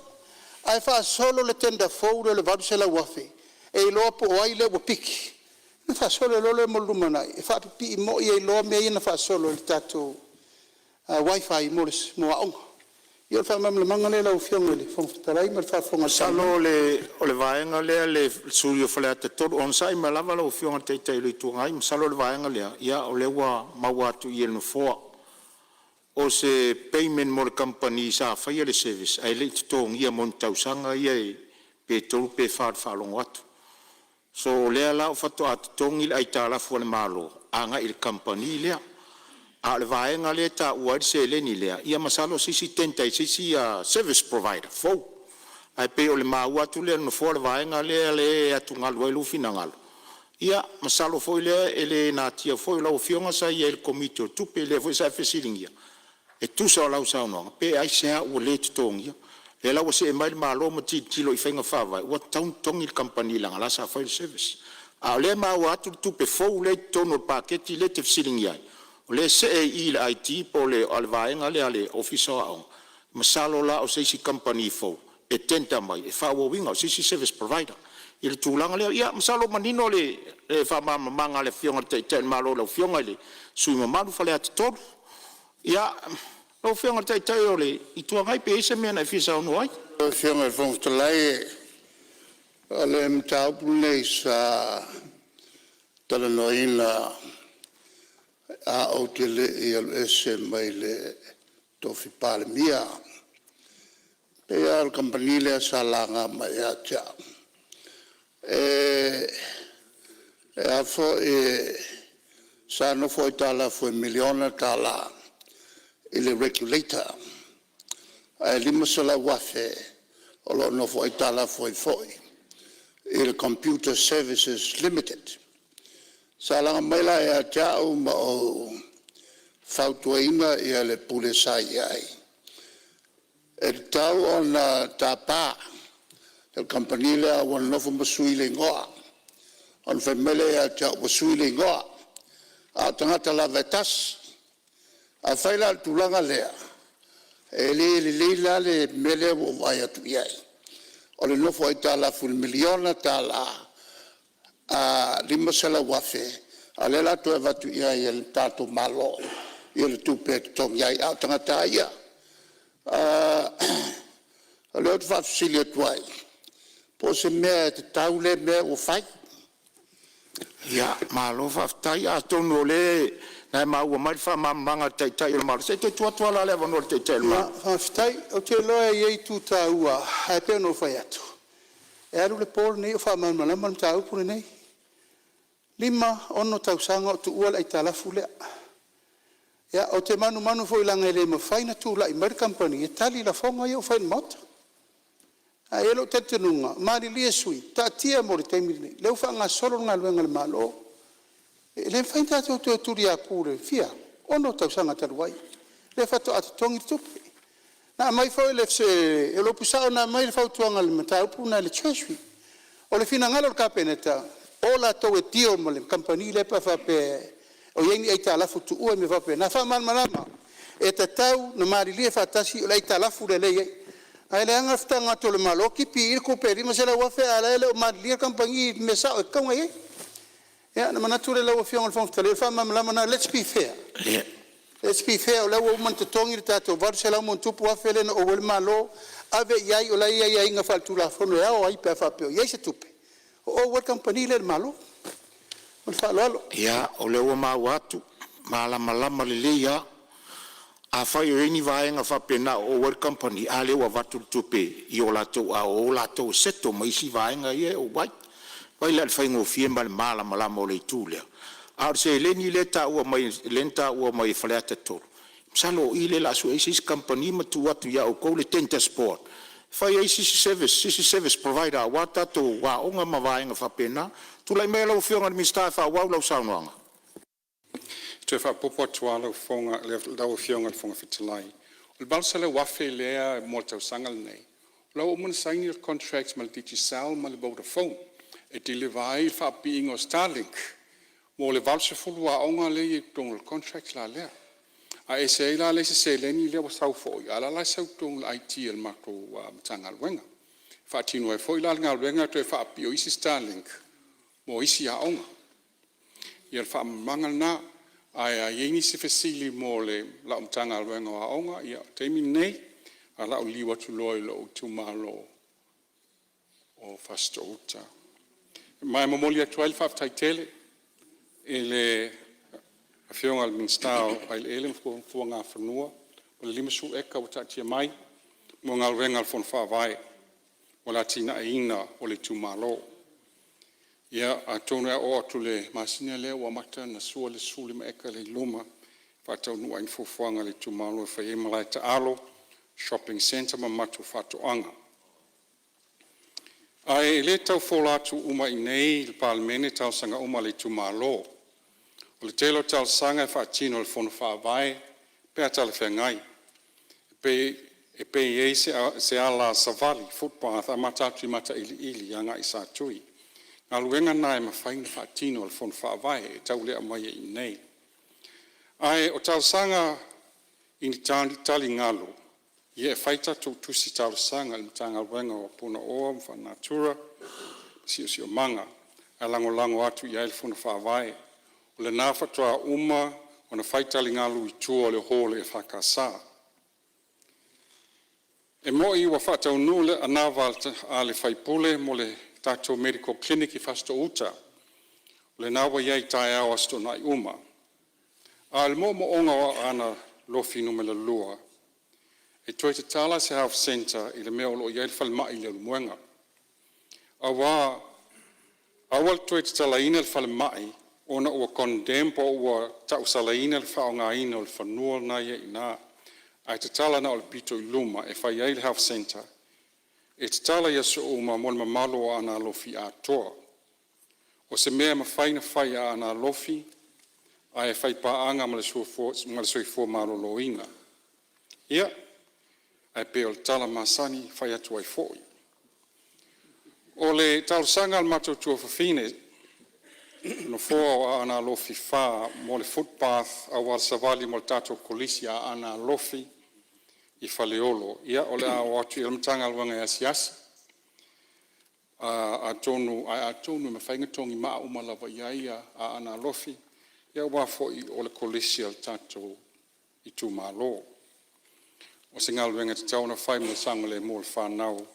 ae faasolo le tender fou lea o le $800,000 e iloa po o ai lea ua piki, ona faasolo loa lea mo le lumanai e faapipii moi ai loa mea ia na faasolo i le tatou wifi mo aoga. Ia o le faamalamalamaga lea lau Afioga i le Fofoga Fetalai ma le faafofoga a le Masalo Palemene. o le vaega lea le sui usufono mo Faleata 3, onosai mai lava lau Afioga i le Taitai o le Itu Agai. Masalo o le vaega lea, o lea ua maua atu i i e le Nofoa. O se payment mo le kamupani sa faia le service ae le i totogia mo ni tausaga ia pe 3 pe 4 i le faalogo atu. So o lea la faatoa totogi le aitalafu a le Malo agai i le kamupani lea. A o le vaega lea e taua ai le seleni lea, ia masalo o se isi tender i se isi service provider fou. Ae pei o le maua atu lea e le Nofoa le vaega lea e atugalu ai lou finagalo. Ia masalo foi lea e le natia foi o lau Afioga sa i ai i le Komiti o Tupe, lea foi sa e fesiligia e tusa o lau saunoaga pe aisea ua le totogia. Lea la ua see mai le Malo ma tilotilo i faiga faavae ua tatau ona totogi le kamupani leaga o la sa fai le service. A o lea e maua atu le tupe fou lea e i totonu o le paketi lea e te fesiligia ai, o lea e see i i le IT po o le vaega lea a le Ofisa o Aoga. Masalo la o se isi kamupani fou e tender mai e faaauauina, o se isi service provider i le tulaga lea. Ia masalo ua manino le faamalamalamaga a le Afioga i le Taitai o le Malo i lau Afioga i le sui usufono mamalu Faleata 3. Ia, lau Afioga i le Taitai o le Itu Agai, pe i ai se mea na e fia saunoa ai. Lau Afioga i le Fofoga Fetalai, o le mataupu lenei sa talanoaina ae ou te le i alu ese mai le tofi Palemia. E pei lava o le kamupani lea sa laga mai ia te au, sa nofo aitalafu e $1 miliona i le Regulator, ae $500,000 o lo o nofo aitalafu ai foi i le Computer Services Limited. Sa laga mai la ia te au ma ou fautuaina le Pule sa i ai, E tatau ona tapa e le kamupani lea a ua nonofo ma sui le igoa, ona fai mai lea ia te au ua sui le igoa, a o tagata lava e tasi. Afai la o le tulaga lea, e le lelei la le mea lea ua ou vaai atu i ai, o le nofo aitalafu i le $1miliona $500,000, a o lea o le a toe avatu i ai e le tatou Malo le tupe e totogi ai, a o tagata lava ia. O lea ou te faafesili atu ai, po o se mea e tatau lea mea ua fai? Ia, malo faafetai. Atonu o lea na e maua mai le faamalamalamaga a le Taitai o le Malo. Se i toe tuu atu lava la le avanoa i le Taitai o le Malo. Faafetai. Ou te iloa e i ai itu taua, ae pei ona ou fai atu, e alu le po lenei o faamalamalama le mataupu lenei. E 5, 6 tausaga o tuua le aitalafu lea. Ia, ou te manumanu foi leaga e le mafai ona tulai mai le kamupani e tali lafoga ia ua fai i le Maota. Ae i ai lou talitonuga, malilie sui usufono, taatia mo le taimi lenei o lea ua faagasolo le galuega a le Malo. E le mafai ona tatou toe tuliaupu i le fia? 6 tausaga talu ai lea faatoa totogi le tupe. Na aumai foi le… o le upu sao na aumai le fautuaga i le mataupu lena i le Treasury. O le finagalo o le Kapeneta, o latou e deal ma le kamupani lea pe a faapea o i ai ni aitalafu tuua ma mea faapena. Faamalamalama, e tatau ona malilie faatasi o le aitalafu lea o lea e i ai. Ae leaga le fetago atu o le Malo tipi i i le tupe e $500,000 a o la e le o malilie le kamupani i le mea sao e tatau ona i ai. Ia ona manatu lea lau Afioga i le Fofoga Fetalai, o le faamalamalamaga lena, lets be fair, lets be fair o lea ua uma ona totogi le tatou $800+ afe lea na ou ai le Malo, ave i ai o la e i ai aiaiga faale-Tulafono e ao ai pe a faapea o i ai se tupe o ou ai le kamupani lea i le Malo. Ma le faaaloalo. Ia, o lea ua maua atu, malamalama lelei lava. Afai o i ai ni vaega faapena o ou ai le kamupani, a lea ua avatu le tupe i o latou aao e o latou e settle ma isi vaega ia e ou ai. Vaai la i le faigofie ma le malamalama o le itu lea? A o le seleni lea e taua mai lea na taua mai e Faleata 3, masalo o i lea o le a sue ai se isi kamupani ma tuu atu ia outou le tenders board e fai ai sisi service provider aua tatou aoga ma vaega faapena. Tulai maia lau Afioga i le Minisita e faaauau lau saunoaga. E toe faaopoopo atu lava lau Afioga i le Fofoga Fetalai, o le $800,000 lea mo le tausaga lenei, o la ua uma ona saini le contract ma le Digicel ma le Vodafone e deliver ai le faapipiina o starlink mo le 80 aoga lea e i ai i totonu o le contract la lea. Ae ese ai la le isi seleni lea ua sau foi, a o la e la e sau i totonu o le IT a le matou Matagaluega, e faatino ai foi la le galuega le toe faapipii o isi starlink mo isi aoga. Ia o le faamalamalamaga lena. Ae a i ai nisi fesili mo lau Matagaluega o Aoga, ia o le taimi lenei, ae o le a ou liliu atu loa i lou itumalo o Fasitoo-uta. Ma e momoli atu ai le faafetai tele i le Afioga i le Minisita o Eleele ma Fuagafanua, o le 50 eka ua taatia mai mo galuega a le Fono Faavae mo le atinaeina o le itumalo. Ia, atonu e oo atu i le masina lea ua amata ona sua le 15 eka lea i luma e faataunuu ai fuafuaga a le itumalo e fai ai malae taalo, shopping centre ma matou faatoaga. Ae le tau folaina atu uma i inei i le Palemene talosaga uma a le itumalo. O le tele o talosaga e faatino e le Fono Faavae pe a talafeagai, e pei ai se ala savali footpath amata atu i Matailiili agai i Satui. O galuega na e mafai ona faatino e le Fono Faavae e tau le aumaia i inei. Ae o talosaga i ni taligalu, ia e fai tatou tusi talosaga i le Matagaluega o Punaoa Faalenatura ma le Siosiomaga ae lagolago atu i ai le Fono Faavae. O lena faatoa uma ona fai taligalu i tua o le hall EFKS. E moni ua faataunuu le anava a le sui usufono mo le tatou medical clinic i Fasitoouta, o lena ua i ai i taeao o Aso Toonai uma. A o le moomooga o Aana Alofi Nu.2, e toe tatala se Health Centre i le mea o lo o i ai le falemai i Leulumoega. Aua le toe tatalaina o le falemai ona ua condemn po ua tausalaina le faaaogaina o le fanua lena e i ai ina, ae tatala na o le pito i luma e fai ai le Health Centre e tatala i aso uma mo le mamalu o Aana Alofi atoa. O se mea e mafai ona fai e Aana Alofi ae faipaaga ma le Soifua Maloloina. Ia, Ae pei o le tala masani e fai atu ai foi. O le talosaga a le matou tuafafine, nofoa o Aana Alofi 4 mo le footpath auala savali mo le tatou Kolisi Aana Alofi i Faleolo. Ia o le a oo atu i ai le Matagaluega e asiasi, atonu e mafai ona togimaa uma lava i ai Aana Alofi aua foi o le Kolisi a le tatou itumalo. O se galuega e tatau ona fai mo le saogalemu o le fanau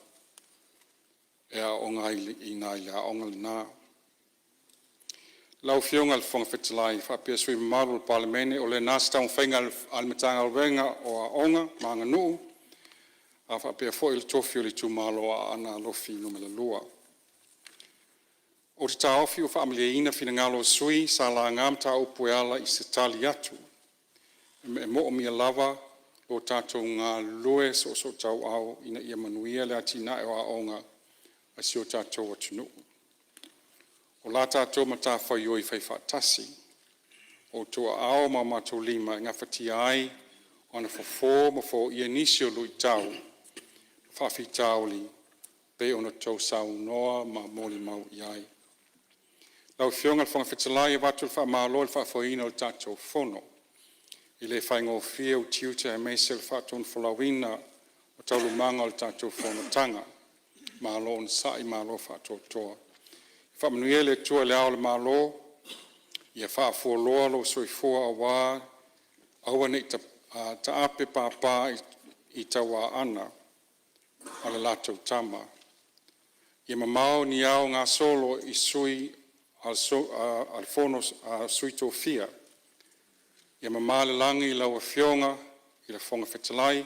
e aooga ai i ina i le aoga lena. Lau Afioga i le Fofoga Fetalai faapea sui usufono mamalu o le Palemene, o lena se taumafaiga a le Matagaluega o Aoga ma Aganuu a faapea foi le tofi o le itumalo o Aana Alofi Nu.2. Ou te taofi ua faamalieina finagalo o sui usufono sa laga mataupu e ala i se tali atu. E moomia lava lo tatou galulue soosootauau ina ia manuia le atinae o aoga a si o tatou atunuu. O la tatou matafaioi faifaatasi. O outou aao ma o matou lima e gafatia ai ona fofo ma foia nisi o luitau ma faafitauli e pei ona outou saunoa ma molimau iai. Lau Afioga i le Fofoga Fetalai, e avatu le faamalo i le faafoeina o le tatou fono. E le faigofie ou tiute aemaise o le faatonufolauina o taualumaga o le tatou fonotaga. Malo onosai malo faatoatoa. Faamanuia le Atua i Le Ao o le Malo, ia faafualoa lou soifua aua nei taape papa i tauaana a le latou Tama, ia mamao ni ao gasolo i le Sui o le Fono a Sui Tofia, ia mama le lagi i lau Afioga i le Fofoga Fetalai,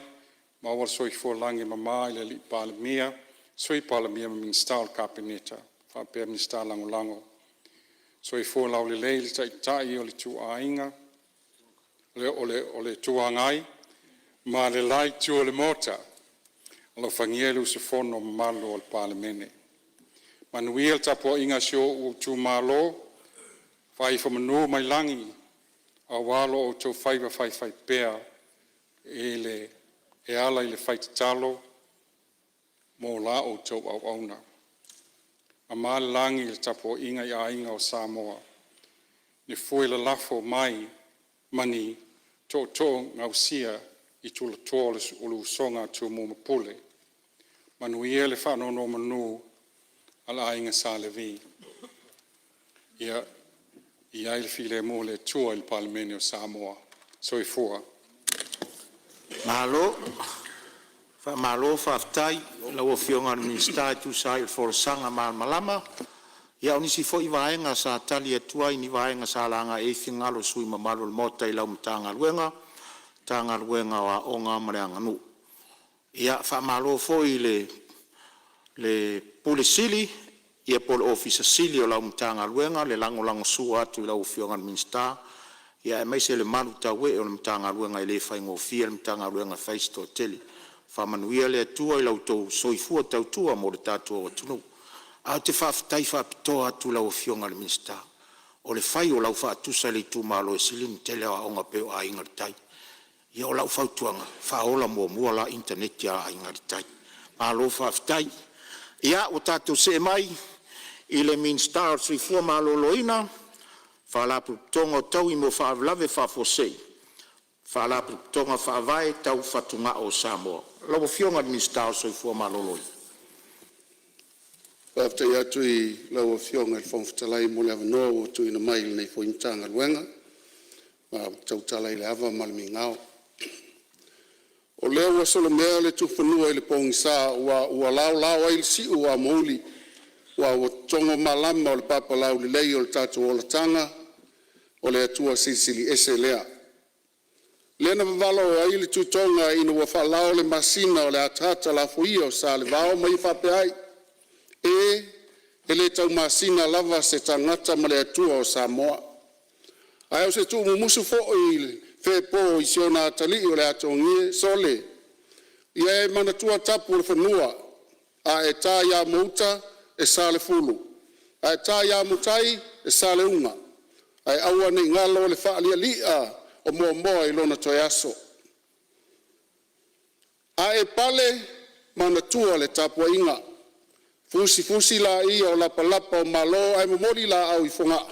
maua le soifua lagi e mama i le Alii Palemia, Sui Palemia ma Minisita o le Kapeneta faapea Minisita Lagolago. Soifua laulelei le Taitai o le Itu Agai ma le la itu o le Maota. Alofagia le usufono mamalu o le Palemene. Manuia le tapuaiga a si ou itumalo, fai ifo manu mai lagi aua lo outou faiva faifaipea e ala i le fai tatalo mo la outou auauna. Mamā le lagi i le tapuaiga i aiga o Samoa i fue lalafo mai ma ni tootoo gausia i tulatoa o le usoga a Tumua ma Pule. Manuia le faanonomanu a le Aiga Sa Levi. Ia i ai le filemu o le Atua i le Palemene o Samoa. Soifua. Malo, faamalo faafetai i lau Afioga i le Minisita e tusa ai o le folasaga malamalama. Ia o nisi foi vaega sa tali atu ai i vaega sa laga i ai finagalo o sui usufono mamalu o le Maota i lau Matagaluega, Matagaluega o Aoga ma le Aganuu. Ia faamalo foi i le Pule Sili po o le Ofisa Sili o lau Matagaluega le lagolagosua atu i lau Afioga i le Minisita aemaise le malu tauee o le Matagaluega, e le faigofie le Matagaluega e fai si toatele. Faamanuia le Atua i lo outou soifua tautua mo le tatou atunuu. Ae ou te faafetai faapitoa atu i lau Afioga i le Minisita, o le fai o lau faatusa i le itumalo e sili ona tele au aoga e pei o Aiga i le Tai. Ia o lau fautuaga, faaola muamua la initaneti a Aiga i le Tai. Malo faafetai. Ia ua tatou see mai i le Minisita o le Soifua Maloloina, Faalapotopotoga o Taui mo Faalavelave Faafuasei Faalapotopotoga Faavae Tau Fatugao o Samoa. Lau Afioga i le Minisita o le Soifua Maloloina. Faafetai atu i lau Afioga i le Fofoga Fetalai mo le avanoa ua tuuina mai i lenei foi Matagaluega ma ou te tautala i le ava ma le migao. O lea ua solomea le tufanua i le pogisa, aua ua laolao ai le siu o amouli aua ua totogo malama o le papalaulelei o le tatou olataga o le Atua Silisili Ese lea. Lea na vavalo ai le Tuitoga ina ua faalao le masina o le ataata lafoia o Salevao ma ia faapea ai, “E, e le taumasina lava se tagata ma le Atua o Samoa, ae o se tuumumusu foi fepo i si ona atalii o le atogie, sole, ia e manatua tapu o le fanua, a e ta i Amouta e Salefulu, a e ta i Amotai e Saleuga, ae aua nei galo le faalialia o Moamoa i lona toe aso. A e pale, manatua le tapuaiga, fusifusi laia o lapalapa o malo ae momoli laau i Fogaa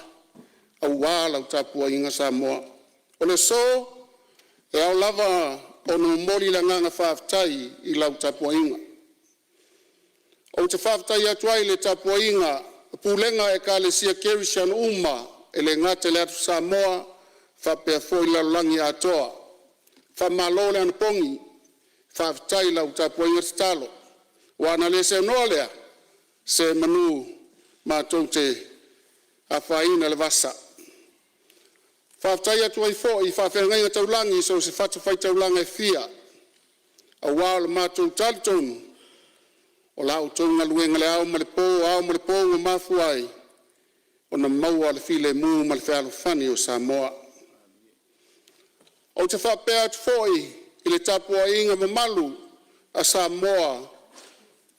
aua lau tapuaiga Samoa. O le aso, e ao lava ona momoli le agaga faafetai i lau tapuaiga. Ou te faafetai atu ai i le tapuaiga a pulega a Ekalesia Kerisiano uma e le gata i le Atu Samoa faapea foi le lalolagi atoa. Faamalo le anapogi, faafetai i lau tapuaiga tatalo. Aua ana le seanoa lea, semanu matou te afaina i le vasa. Faafetai atu ai foi i faafeagaiga taulagi i so o se fatafaitaulaga e fia, aua o le matou talitonu o la outou galuega i le ao ma le po, ao ma le po ua mafua ai ona maua le filemu ma le fealofani o Samoa. Ou te faapea atu foi i le tapuaiga mamalu a Samoa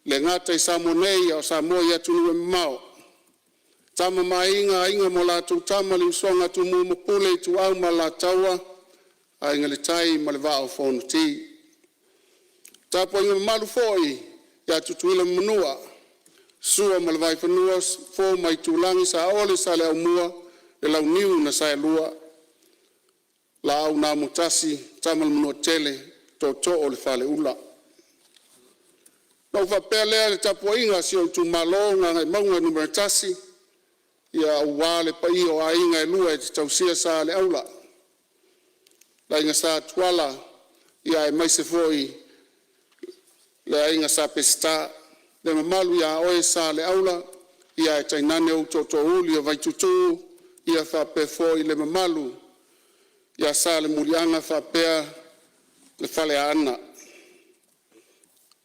e le gata i Samoa nei a o Samoa i atunuu e mamao, Tama ma Aiga, Aiga ma latou Tama, le usoga a Tumua ma Pule, Ituau ma Alataua, Aiga i le Tai ma le Vaa o Fonoti. Le tapuaiga mamalu foi ia Tutuila ma Manua, Sua ma le Vaifanua, Fofo ma Aitulagi, Saole ma Saleaaumua, le Launiu na Saelua, Laau na Amotasi, Tama a le Manuatele, Tootoo o le Faleula. Ona ou faapea lea i le tapuaiga a si ou itumalo o Gagaemauga 1, ia aua le paia o aiga e lua e tausia Sa Aleaula, le aiga Sa Tuala aemaise foi le aiga Sa Peseta. Le mamalu ia oe Saleaula, ae tainane ou tootoouli o Vaituutuu faapea foi le mamalu ia Salemuliaga faapea le Faleaana.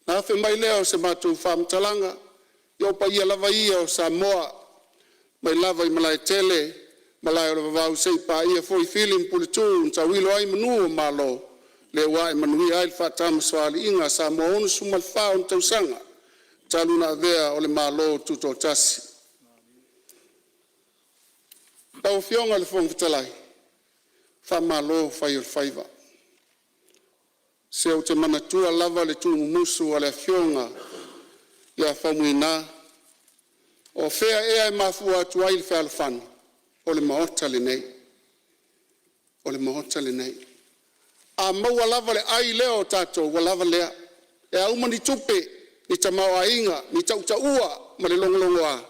Ona afe mai lea o se matou faamatalaga, ia o paia lava ia o Samoa mai lava i Malaetele, Malae o le Vavau seia paia foi Fili ma Puletuu na tauilo ai manu o Malo, lea ua ae manuia ai le faatamasoaliiga a Samoa 64 ona tausaga talu ona avea o le Malo Tutoatasi. Lau Afioga i le Fofoga Fetalai, faamalo fai o le faiva. Se ou te manatua lava le tuumumusu o le afioga ia Faumuina, o fea ea e mafua atu ai le fealofani? O le Maota lenei. O le Maota lenei. A maua lava le ai lea o tatou ua lava lea. E a uma ni tupe, ni tamaoaiga, ni tautaua ma le logologoa,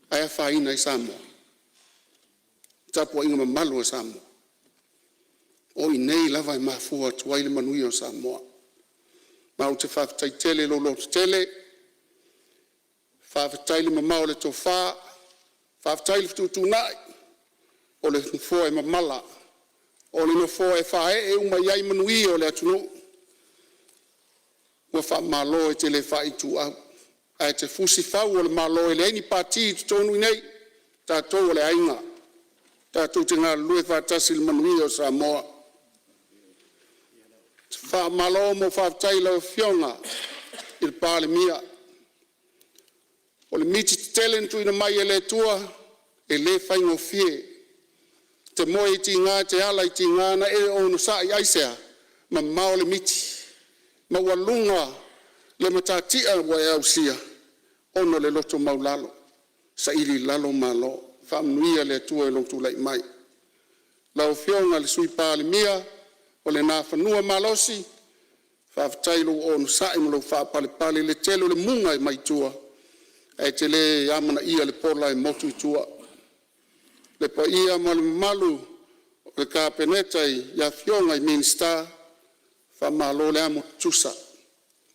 ae afaina ai Samoa? Le tapuaiga mamalu a Samoa, o i inei lava e mafua atu ai le manuia o Samoa. Ma ou te faafetai tele i lou lototele, faafetai le mamao o le tofa, faafetai le fetuutuunai o le nofoa e mamala, o le nofoa e faaee uma i ai manuia o le atunuu. Ua faamalo e te le faaituau, ae e te fusi fau o le Malo e leai ni Pati i totonu i inei, o tatou o le aiga, tatou te galulue faatasi i le manuia o Samoa. Faamalo ma ou faafetai i lau Afioga i le Palemia. O le miti tetele na tuuina mai e le Atua e le faigofie. E te moe i tiga e te ala i tiga na e onosai aisea? Mamao le miti, maualuga le matatia ua e ausia ona o le loto maualalo, saili i lalo malo. Faamanuia le Atua i lou tulai mai. Lau Afioga i le Sui Palemia o le Nafanua malosi, faafetai i lou onosai ma lou faapalepale i le tele o le muga mai tua ae e te le amanaia le pola e motu i tua. Le paia ma le mamalu o le Kapeneta i afioga i Minisita, faamalo le amo tutusa,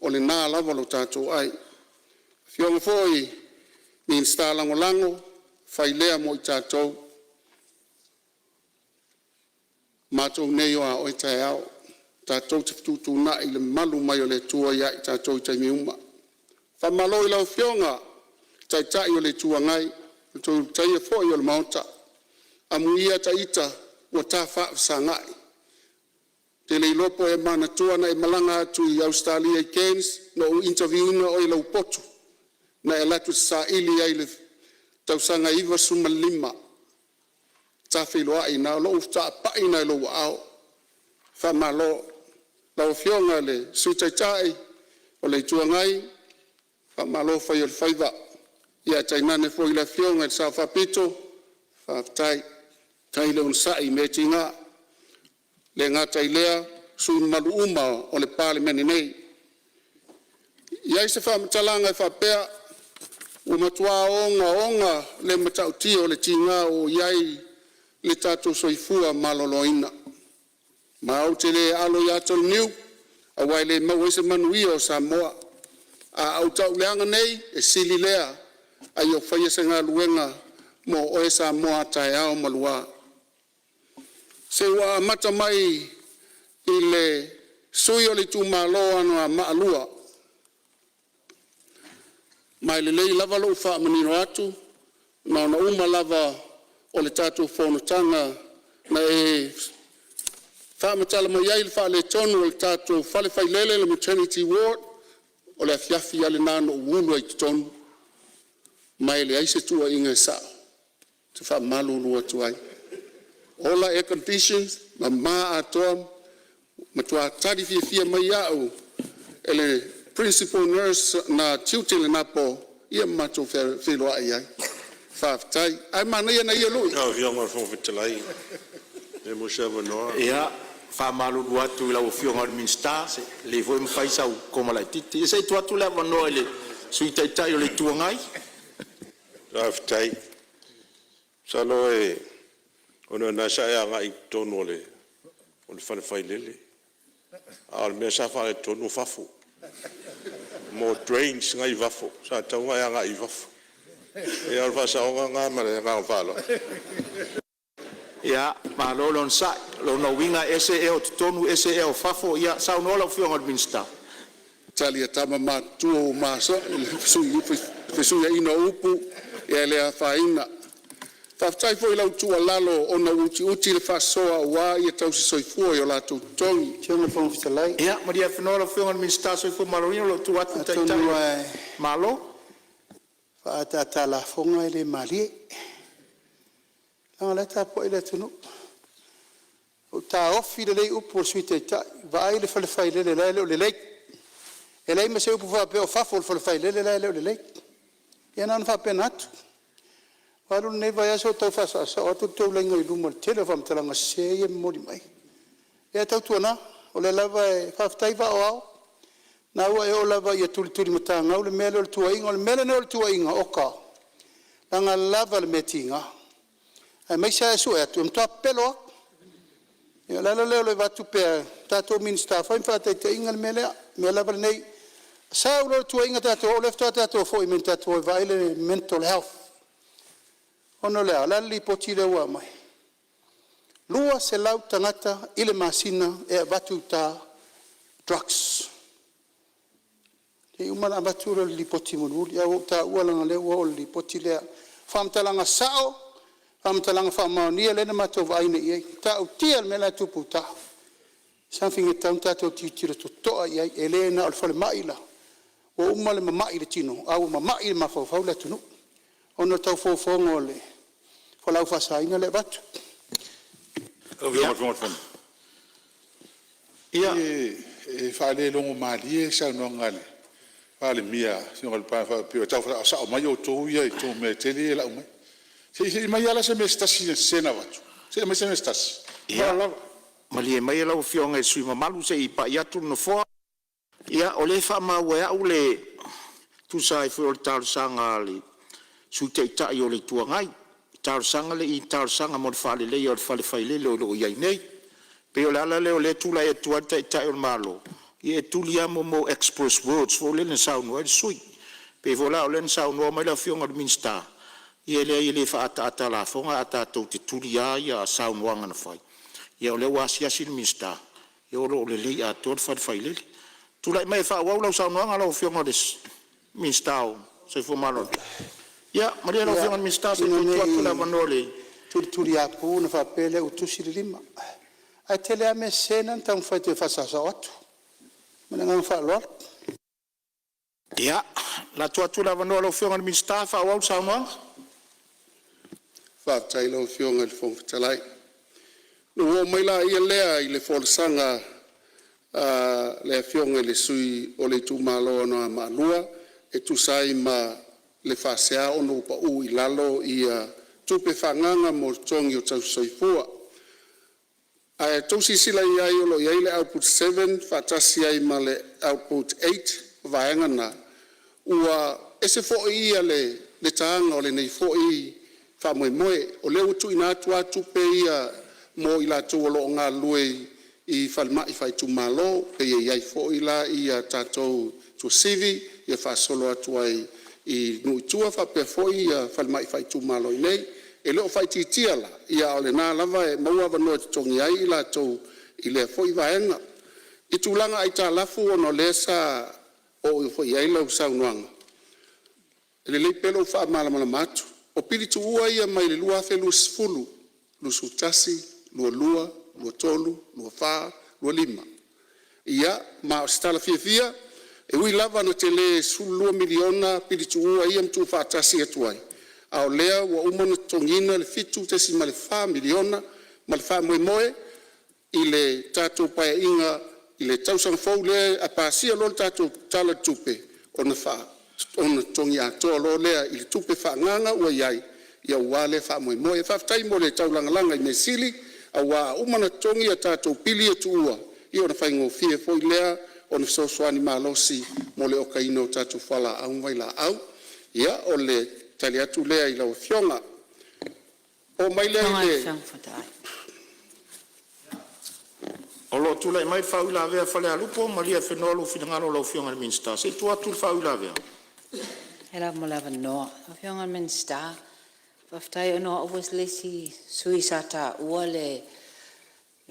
o lena lava lo tatou ai. Afioga foi i Minisita Lagolago, fai lea mo i tatou, o matou nei o a oe taeao, tatou te fetuutuunai le mamalu mai o le Atua ia i tatou i taimi uma. Faamalo i lau Afioga i le Taitai o le Itu Agai, o le toe ulutaia foi o le Maota. Amuia ita ua ta faafesagai, ou te le iloa po o e manatua na e malaga atu i Ausetalia i Cairns na ou interview ina oe i lou potu na e alu atu e saili ai i le tausaga e 95 ta feiloai na o lou faapai lena i lou aao. Faamalo. Lau Afioga i le Sui Taitai o le Itu Agai, faamalo fai o le faiva, ae tainane foi le Afioga i le Sao Faapito, faafetai. Faafetai le onosai i mea e tiga. E le gata i lea o sui usufono mamalu uma o le Palemene nei. E i ai se faamatalaga e faapea, ua matua ogaoga le matautia o le tiga ua oo i ai lo tatou soifua maloloina. Ma ou te le alo ia ata o le niu aua e le maua ai se manuia o Samoa. A ou tauleaga nei, e sili lea ae ia faia se galuega mo oe Samoa a taeao ma lua. Se ua amata mai i le sui o le itumalo Anoamaa 2, ma e lelei lava lou faamanino atu, na ona uma lava o le tatou fonotaga na e faamatala mai ai le faaletonu o le tatou fale failele le maternity ward. O le afiafi a lena na ou ulu ai i totonu ma e leai se tuuaiga e sao, ou te faamalulu atu ai. Ola air conditions, mama atoa, matua tali fiafia mai au e le Principal Nurse na tiute i lena po ma matou feiloai ai. Faafetai. Ae manaia nai ia lui. Lau Afioga i le Fofoga Fetalai, pe maua se avanoa. Ia faamalulu atu i lau Afioga i le Minisita, e lelei foi le fai o sau koma laitiiti. Ia se i tuu atu le avanoa i le Sui Taitai o le Itu Agai. Faafetai. Masalo ona o lena sa e agai i totonu o le fale failele, a o le mea sa faaletonu o fafo, mo drains na e i fafo, sa tatau ona e agai i fafo. Ia o le faasaoga lena ma le agaga faaaloalo. Ia malo le onosai, o lona uiga e ese ea o totonu ese ea o fafo. Ia saunoa lau Afioga i le Minisita. Tali a tama matutua ua maea le fesuiaiga o upu, ia e le afaina. Faafetai foi i lau tuualalo ona ua utiuti le faasoa aua tausisoifua i o latou totogi. Ia malie lau Afioga i le Minisita o le Soifua Maloloina o lo o tuu atu le Taitai o le Malo. Atonu lava e faaataata a lafoga e le malie, leaga o la e tapuai le atunuu. Ua ou taofi lelei upu a le Sui Taitai, vaai le fale failele la e le o lelei. E leai ma se upu faapea o fafo o le fale failele la e le o lelei. Ia na ona faapena atu. Ua alu lenei vaiaso o tau faasaosao atu le tou laina i luma i le tele o faamatalaga sese ia e momoli mai. Ia tautuana, o lea lava e… faafetai vaa o ao, o lena ua e oo lava ina tulitulimatagau le mea lea o le tuuaiga. O le mea lenei o le tuuaiga, oka, leaga lava le mea tiga, aemaise lava e sue atu e matua pepelo lava. Ia o le ala lea o le avatu pea o tatou Minisita, fai ma faataitaiga le mea lea. O le mea lava lenei, sau loa le tuuaiga tatou o, o lea faatoa tatou foi mai na tatou o e vaai le mental health. Ona o le a? O le a le lipoti lea ua aumai? E 200 tagata i le masina e avatu i uta drugs. Se i uma ona avatu lea o le lipoti mulimuli, ae ua ou taua leaga o lea ua oo i le lipoti lea. O faamatalaga sao, faamatalaga faamaonia lea na matou vaai nei i ai. E matautia le mea la e tupu i uta, something e tatau ona tatou tilotilo totoa i ai, e le na o le falemai la, ua uma le mamai i le tino, a ua mamai i le mafaufau le atunuu ona o le tau fofoga o le fualaau faasaina lea e avatu. E faale-logomalie le saunoaga a le Palemia faapea o tau faasaosao mai outou ia i tou mea tetele ia e lau mai. Se i aumai lava la se mea se tasi sese na avatu. Se i aumai se mea se tasi. Ma le faaaloalo lava. Malie maia lau Afioga i le sui usufono mamalu se i pai atu le Nofoa. Ia, o lea e faamau e au e tusa ai foi o le talosaga a le Sui Taitai o le Itu Agai i talosaga mo le faaleleia o le fale failele o lo o i ai nei. E pei o le ala lea o lea e tulai atu ai le Taitai o le Malo e tuli lava express words foi lea na saunoa ai le sui usufono. E pei foi la o lea na saunoa mai le Afioga i le Minisita, ia e leai e le faaataata a lafoga a tatou tetuli lava saunoaga na fai. Ia o lea ua asiasi le Minisita o lo o lelei atoa le fale failele. Tulai mai e faaauau lau saunoaga lau Afioga i le Minisita o le Soifua Maloloina. Ia malie lau Afioga i le Minisita se i toe tuu atu le avanoa i le… Ina ne i tulituliapu ona faapea lea ua tusi le lima, ae tele lava mea sese na na taumafai e toe faasaosao atu. Ma le agaga faaaloalo. Ia, o le a tuu atu le avanoa i lau Afioga i le Minisita e faaauau le saunoaga. Faafetai i lau Afioga i le Fofoga Fetalai. oo mai lea i le folasaga a le Afioga i le sui usufono o le itumalo o Anoamaa 2 e tusa ai ma le faasea ona ua pau i lalo ia tupe faaagaaga mo totogi o tausisoifua. Ae a outou silasila i ai o lo o i ai le output 7 faatasi ai ma le output 8, o vaega na ua ese foi le taga o lenei foi faamoemoe. O lea ua tuuina atu lava tupe ia mo i latou o lo o galulue i falemai faaitumalo, pei e i ai foi la ia tatou i Tuasivi faasolo atu ai i nuu i tua faapea foi falemai faaitumalo i inei. E le o faaitiitia la, a o lena lava e maua avanoa e totogi ai i latou i lea foi vaega. I tulaga aitalafu ona o lea sa oo foi i ai lau saunoaga, e lelei pea lou faamalamalama atu. O pili tuua ia mai le 2020, 2021, 2022, 2023, 2024, 2025. Ia ma o se tala fiafia, e ui lava ina tele $12 miliona pili tuua ia na tuufaatasi atu ai, a o lea ua uma ona totogiina le $7.4 miliona ma le faamoemoe i le tatou Paeaiga i le tausaga fou lea a pasia loa le tatou Tala o le Tupe, ona totogi atoa loa lea i le tupe faaagaaga ua i ai aua lea faamoemoe. Faafetai mo le taulagalaga i mea sili aua a uma ona totogi a tatou pili ia tuua, ia ona faigofie foi lea ona fesoasoani malosi mo le okaina o tatou fualaau ma vailaau. Ia o le tali atu lea i lau Afioga. Oo mai lea i le O lo o tulai mai le faauilavea a Falealupo. Malie afenoa lou finagalo lau Afioga i le Minisita, se i tuu atu le faauilavea. Faafetai lava mo le avanoa. Lau Afioga i le Minisita, faafetai ona o au foi le isi sui usufono sa taua le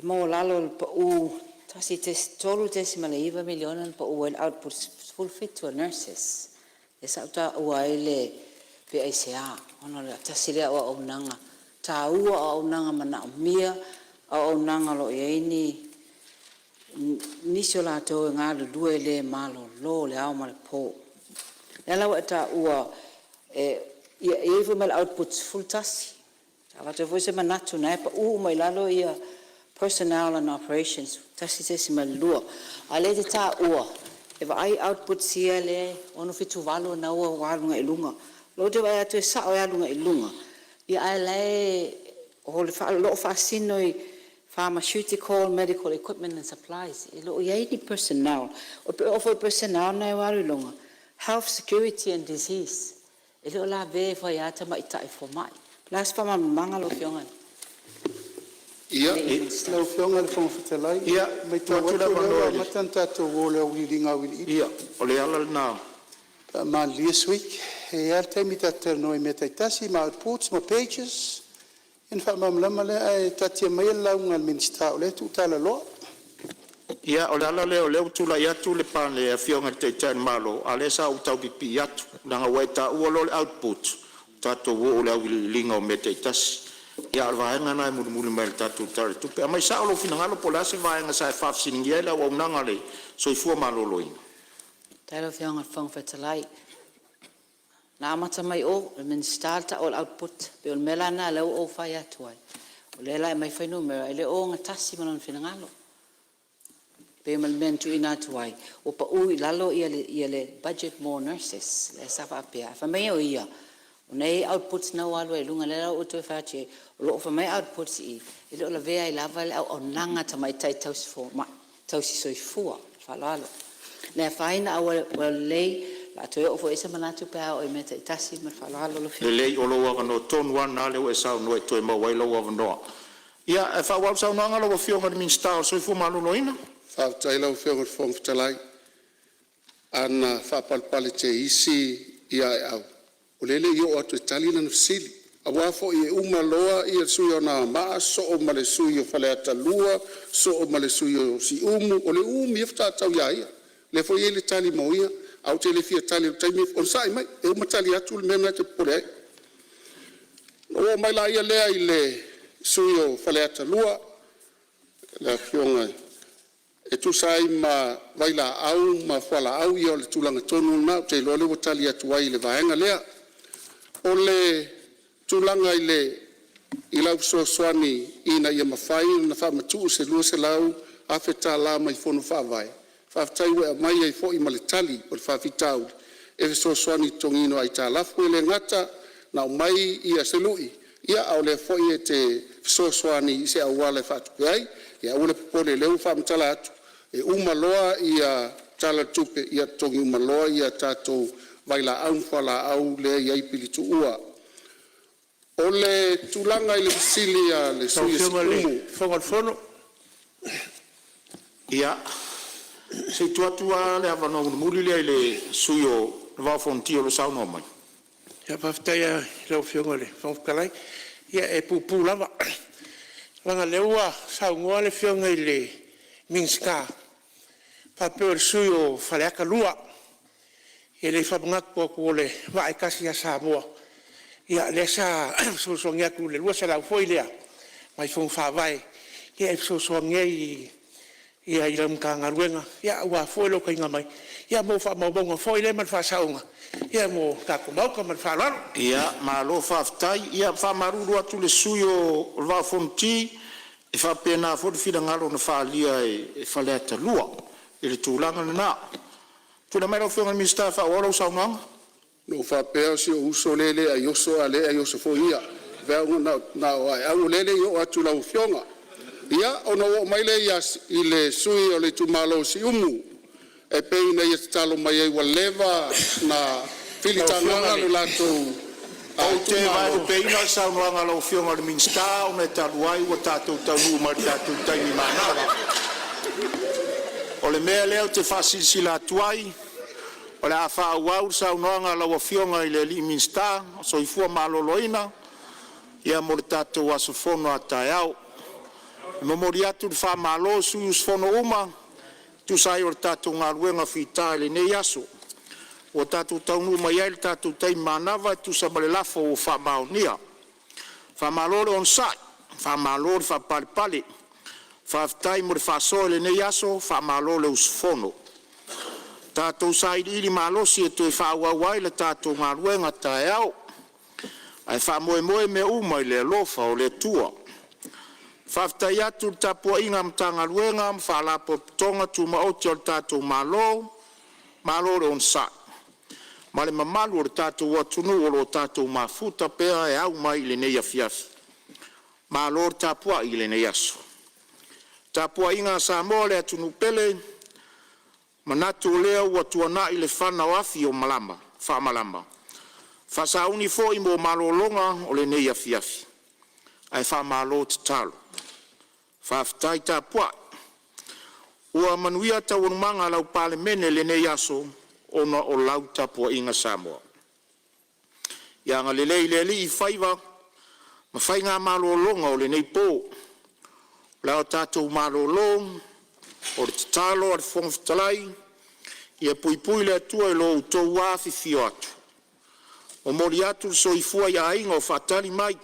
maualalo o le pau $3.9 miliona na pau ai le output e 17 o nurses, lea sa ou taua ai le pe aisea, ona o le tasi lea o auaunaga taua, o auaunaga manaomia, o auaunaga o lo o i ai nisi o latou e galulue le malolo i le ao ma le po. O lea la ua e taua e i ai foi ma le output 11. Sa avatu ai foi se manatu o lena e pau uma i lalo personnel and operations 1.2, a o lea e te taua e vaai outputs ia lea e 6, 7, 8 lena ua alu agai i luga. O lea ou te vaai atu e sao e alu agai i luga, ae o lo o faasino i pharmaceutical medical equipment and supplies. E le o i ai ni personnel. E oo foi i personnel lena ua alu i luga, health security and disease. E le o lavea ifo ai lava tamaitai fomai. O le a se faamalamalamaga lau Afioga i le Minisita? Lau Afioga i le Fofoga Fetalai, e maitau atu o lea ua amata ona tatou o i le auiliiliga auiliili. Ia, o le ala lena. E faamalilie sui usufono, e i ai lava le taimi tatou te talanoa ai i mea taitasi ma outputs ma pages ia ona faamalamalama lea. Ae taatia maia le lauga a le Minisita o lea e tuutalaloa. Ia, o le ala lea o lea ua tulai atu le Afioga i le Taitai o le Malo, a o lea sa ou tau pipii atu leaga ua e taua loa le output, tatou oo i le auiliiliga o mea taitasi. A o le vaega lena e mulimuli mai i le tatou Tala o le Tupe. Aumai sao lou finagalo po o le a se vaega sa e faafesiligia ai le auaunaga a le Soifua Maloloina. Faafetai lau Afioga i le Fofoga Fetalai. Na amata mai o i le Minisita le tau o le output. Pei o le mea la lena lea ua ou fai atu ai, o lea la e aumai fuainumera e le o ogatasi ma lona finagalo. E pei ma le mea na tuuina atu ai ua pau i lalo le budget mo nurses lea sa faapea, ae fai mai o ia o lena e i ai outputs na ua alu ai i luga. Lea la ua ou toe fai atu i ai, o lo o fai mai outputs i i e le o lavea ai lava le auaunaga a tamaitai tausisoifua. Ma le faaaloalo. Le afaina ae ua lelei o le a toe oo foi i ai se manatu pe a oo i mea taitasi. Ma le faaaloalo lau Afioga. Lelei, o lou avanoa tonu lava lena lea ua e saunoa e toe maua ai lou avanoa. Ia, ae faaauau le saunoaga a lau Afioga i le Minisita o le Soifua Maloloina. Faafetai lau Afioga i le Fofoga Fetalai. Ana faapalepaleteisi Aeau, o lea e le i oo atu e tali lana fesili, aua foi e uma loa le sui usufono o Anoamaa sosoo ma le sui usufono o Faleata 2, sosoo ma le sui usufono o Siumu, o le umi ai faatoa tau ia ia. O lea foi e i ai le tali mo ia, ae ou te le fia tali i le taimi lenei. Onosai mai, e uma tali atu le mea lena e te popole ai. Ona ou oo mai lea i le sui usufono mo Faleata 2, le Afioga e tusa ai ma vailaau ma fualaau, ia o le tulaga tonu lava lena. Ou te iloa o lea ua tali atu ai i le vaega lea. O le tulaga i le i lau fesoasoani ina ia mafai ona faamatuu se $200,000 mai Fono Faavae. Faafetai ua e aumaia ai foi ma le tali o le faafitauli e fesoasoani i le totogiina o aitalafu. E le gata ina aumai ia se lui, a o lea foi e te fesoasoani i se auala e faatupe ai. Ia aua le popole o lea ua faamatala atu, e uma loa le Tala o le Tupe, ia totogi uma loa ia tatou vailaau ma fualaau lea e i ai pili tuua. O le tulaga i le fesili a le sui usufono mo Siumu, Ia, se i tuu atu lava le avanoa mulimuli lea i le sui usufono mo le Vaa o Fonoti o lo o saunoa mai. Faafetai lava i lau Afioga i le Fofoga Fetalai. Ia e puupuu lava, leaga o lea ua saunoa le Afioga i le Minisita faapea o le sui usufono o Faleata 2. E le faamanatu atu o le vaa e tasi ia Samoa, ia lea sa fesoasoani atu i le $200 foi lea mai Fono Faavae e fesoasoani ai i lau Matagaluega aua foi le otaina mai mo faamaumauga foi lea ma le faasaoga mo le tatou Maota. Ma le faaaloalo. Ia, malo faafetai. E faamalulu atu i le sui usufono mo le Vaa o Fonoti, e faapena foi le finagalo na faaalia e Faleata 2 i le tulaga lena. Tulai mai lau Afioga i le Minisita e faaauau lau saunoaga. Na ou faapea o si ou uso lea e le ai oso a o lea e ai oso foi ia. Na o Aeau lea e le i oo atu i lau afioga. Ia ona ou oo mai lea i le sui usufono o le itumalo o Siumu, e pei ona ia tatalo mai ai ua leva ona Lau filitagaga lo latou Afioga, ou te itumalo. vaelupeina le saunoaga a lau Afioga i le Minisita, ona e talu ai ua tatou taunuu mai i le tatou taimi manava. O le mea lea ou te faasilasila atu ai, o le a faaauau le saunoaga a lau Afioga i le Minisita o Soifua Maloloina mo le tatou aso fono a taeao. E momoli atu le faamalo i sui usufono uma e tusa ai o le tatou galuega fita i lenei aso, ua tatou taunuu mai ai i le tatou taimi manava e tusa ma le lafo ua faamaonia. Faamalo le onosai, faamalo le faapalepale. Faafetai mo le faasoa i lenei aso, faamalo le usufono. Tatou sailiili malosi e toe faaauau ai la tatou galuega a taeao, ae faamoemoe mea uma i le alofa o le Atua. E faafetai atu i le tapuaiga a Matagaluega ma Faalapotopotoga Tumaoti a le tatou Malo, malo le onosai ma le mamalu o le tatou atunuu o lo o tatou mafuta pea e au mai i lenei afiafi. Malo le tapuai i lenei aso. Le tapuaiga a Samoa le atunuu pele, manatu o lea ua tuanai le fana o afi o malama faamalama, faasauni foi mo malologa o lenei afiafi. Ae faamalo tatalo, faafetai tapuai. Ua manuia taualumaga a lau Palemene i lenei aso ona o lau tapuaiga Samoa. Ia agalelei le Alii i faiva ma faigamalologa o lenei po. O le a tatou malolo, o le tatalo a le Fofoga Fetalai, ia puipui le Atua i lo outou afifio atu, momoli atu le soifua i aiga o faatali mai,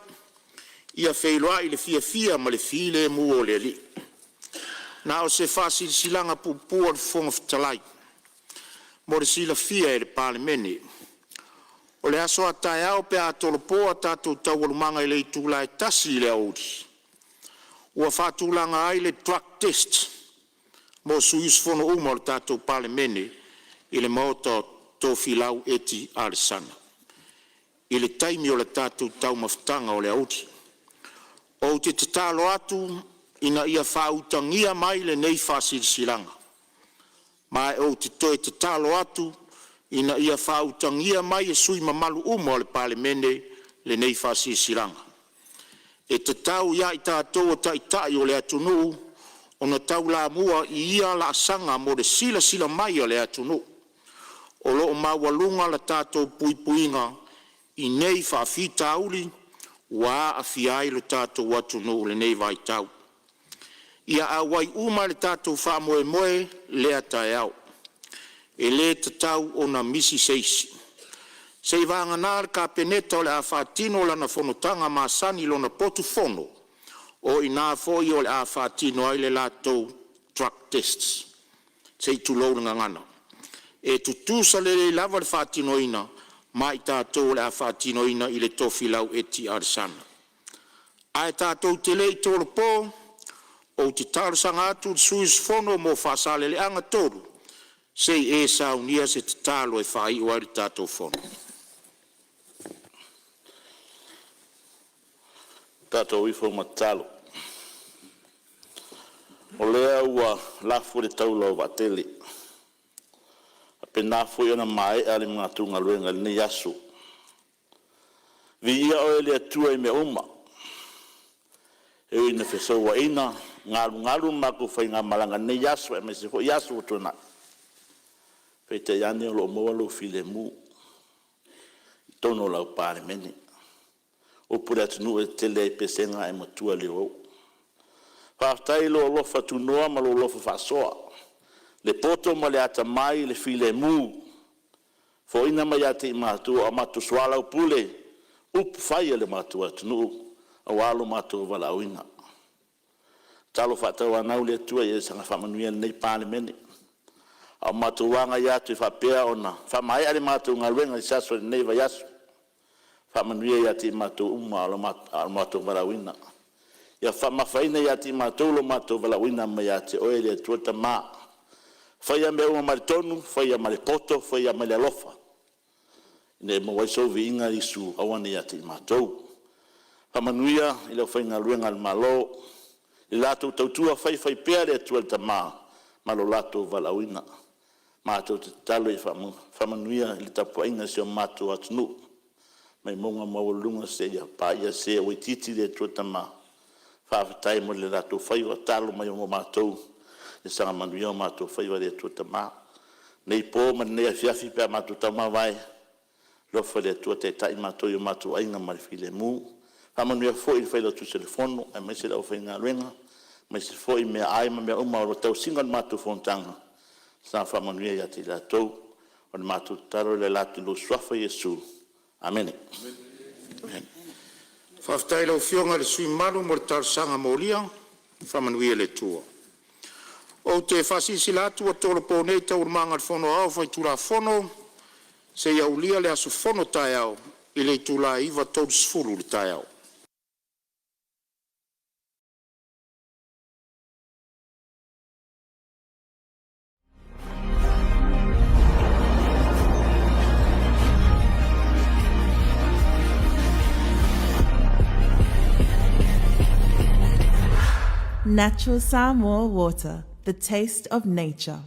ia feiloai le fiafia ma le filemu o le Alii. Na o se faasilasilaga puupuu a le Fofoga Fetalai mo le silafia e le Palemene. O le aso a taeao pe a tolopo a tatou Taualumaga i le itula e 1:00 i le aoauli, ua faatulaga ai le drug test mo sui usufono uma o le tatou Palemene i le Maota o Tofilau Eti Alesana i le taimi o le tatou taumafataga o le aoauli. Ou te tatalo atu ina ia faautagia mai lenei faasilasilaga. Ma ou te toe tatalo atu ina ia faautagia mai e sui usufono mamalu uma o le Palemene lenei faasilasilaga. E tatau ia i tatou o Taitai o le atunuu ona taulamua i ia laasaga mo le silasila mai a le atunuu, o lo o maualuga le tatou puipuiga i nei faafitauli ua aafia ai lo tatou atunuu i lenei vaitau. Ia auai uma i le tatou faamoemoe lea taeao. E le tatau ona misi se isi. Seiavagana le Kapeneta o le a faatino lana fonotaga masani i lona potu fono, o i ina foi o le a faatino ai le latou drug test, se i tulou le gagana. E tutusa lelei lava le faatinoina ma i tatou o le a faatinoina i le Tofilau Eti Alesana. Ae tatou te le i tolopo, ou te talosaga atu i le sui usufono mo Faasaleleaga 3 se i e saunia se tatalo e faaiu ai le tatou Fono. Tatou ifo ma tatalo. O lea ua lafo le taula o vaatele, faapena foi ona maea le matou galuega i lenei aso. Viia Oe le Atua i mea uma, e ui ina fesouaina galugalu le matou faigamalaga i lenei aso aemaise foi aso ua tuanai, peitai ane o lo o maua lou filemu i totonu o lau Palemene. O upu a le atunuu, e tetele lava i pesega ae matua i le ou. Faafetai i lou alofa tunoa ma lou alofa faasoa, le poto ma le atamai, le filemu, foaiina mai ia te i matou a o matou soalaupule upufai a le matou atunuu aua lo matou valaauina. Tatalo faatauanau le Atua ia saga faamanuia i lenei Palemene a o matou agai atu e faapea ona faamaea le matou galuega i se aso o lenei vaiaso. Faamanuia ia te i matou uma o lo matou valaauina. Ia faamamafaina ia te i matou lo matou valaauina mai ia te Oe le Atua le Tama. Faia mea uma ma le tonu, faia ma le poto, faia ma le alofa, ina ia maua ai sou viiga Iesu, aua ne i ia te i matou. Faamanuia i le aufaigaluega a le Malo i le latou tautua faifaipea le Atua le Tama ma lo latou valaauina. Matou te tatalo ia faamanuia i le tapuaiga a si o matou atunuu mai mauga maualuluga seia paia se ua itiiti le Atua le Tama. Faafetai mo le latou faiva, tatalo mai mo matou ia saga manuia o matou faiva i le Atua le Tama. I lenei po ma lenei afiafi pe a matou taumavae, alofa le Atua taitai matou i o matou aiga ma le filemu. Faamanuia foi i le Failautusi o le Fono aemaise le aufaigaluega, aemaise foi meaai ma mea uma o lo o tausiga o le matou fonotaga, saga faamanuia ia te i latou. O le matou tatalo e ala atu i lou Suafa Iesu, amene. Faafetai i lau Afioga i le sui usufono mamalu mo le talosaga molia. Faamanuia le Atua. Ou te faasilasila atu ua tolopo nei Taualumaga a le Fono Aoao Faitulafono seia aulia le aso fono taeao i le itula e 9:30 i le taeao. Natural Samoa Water, the taste of nature.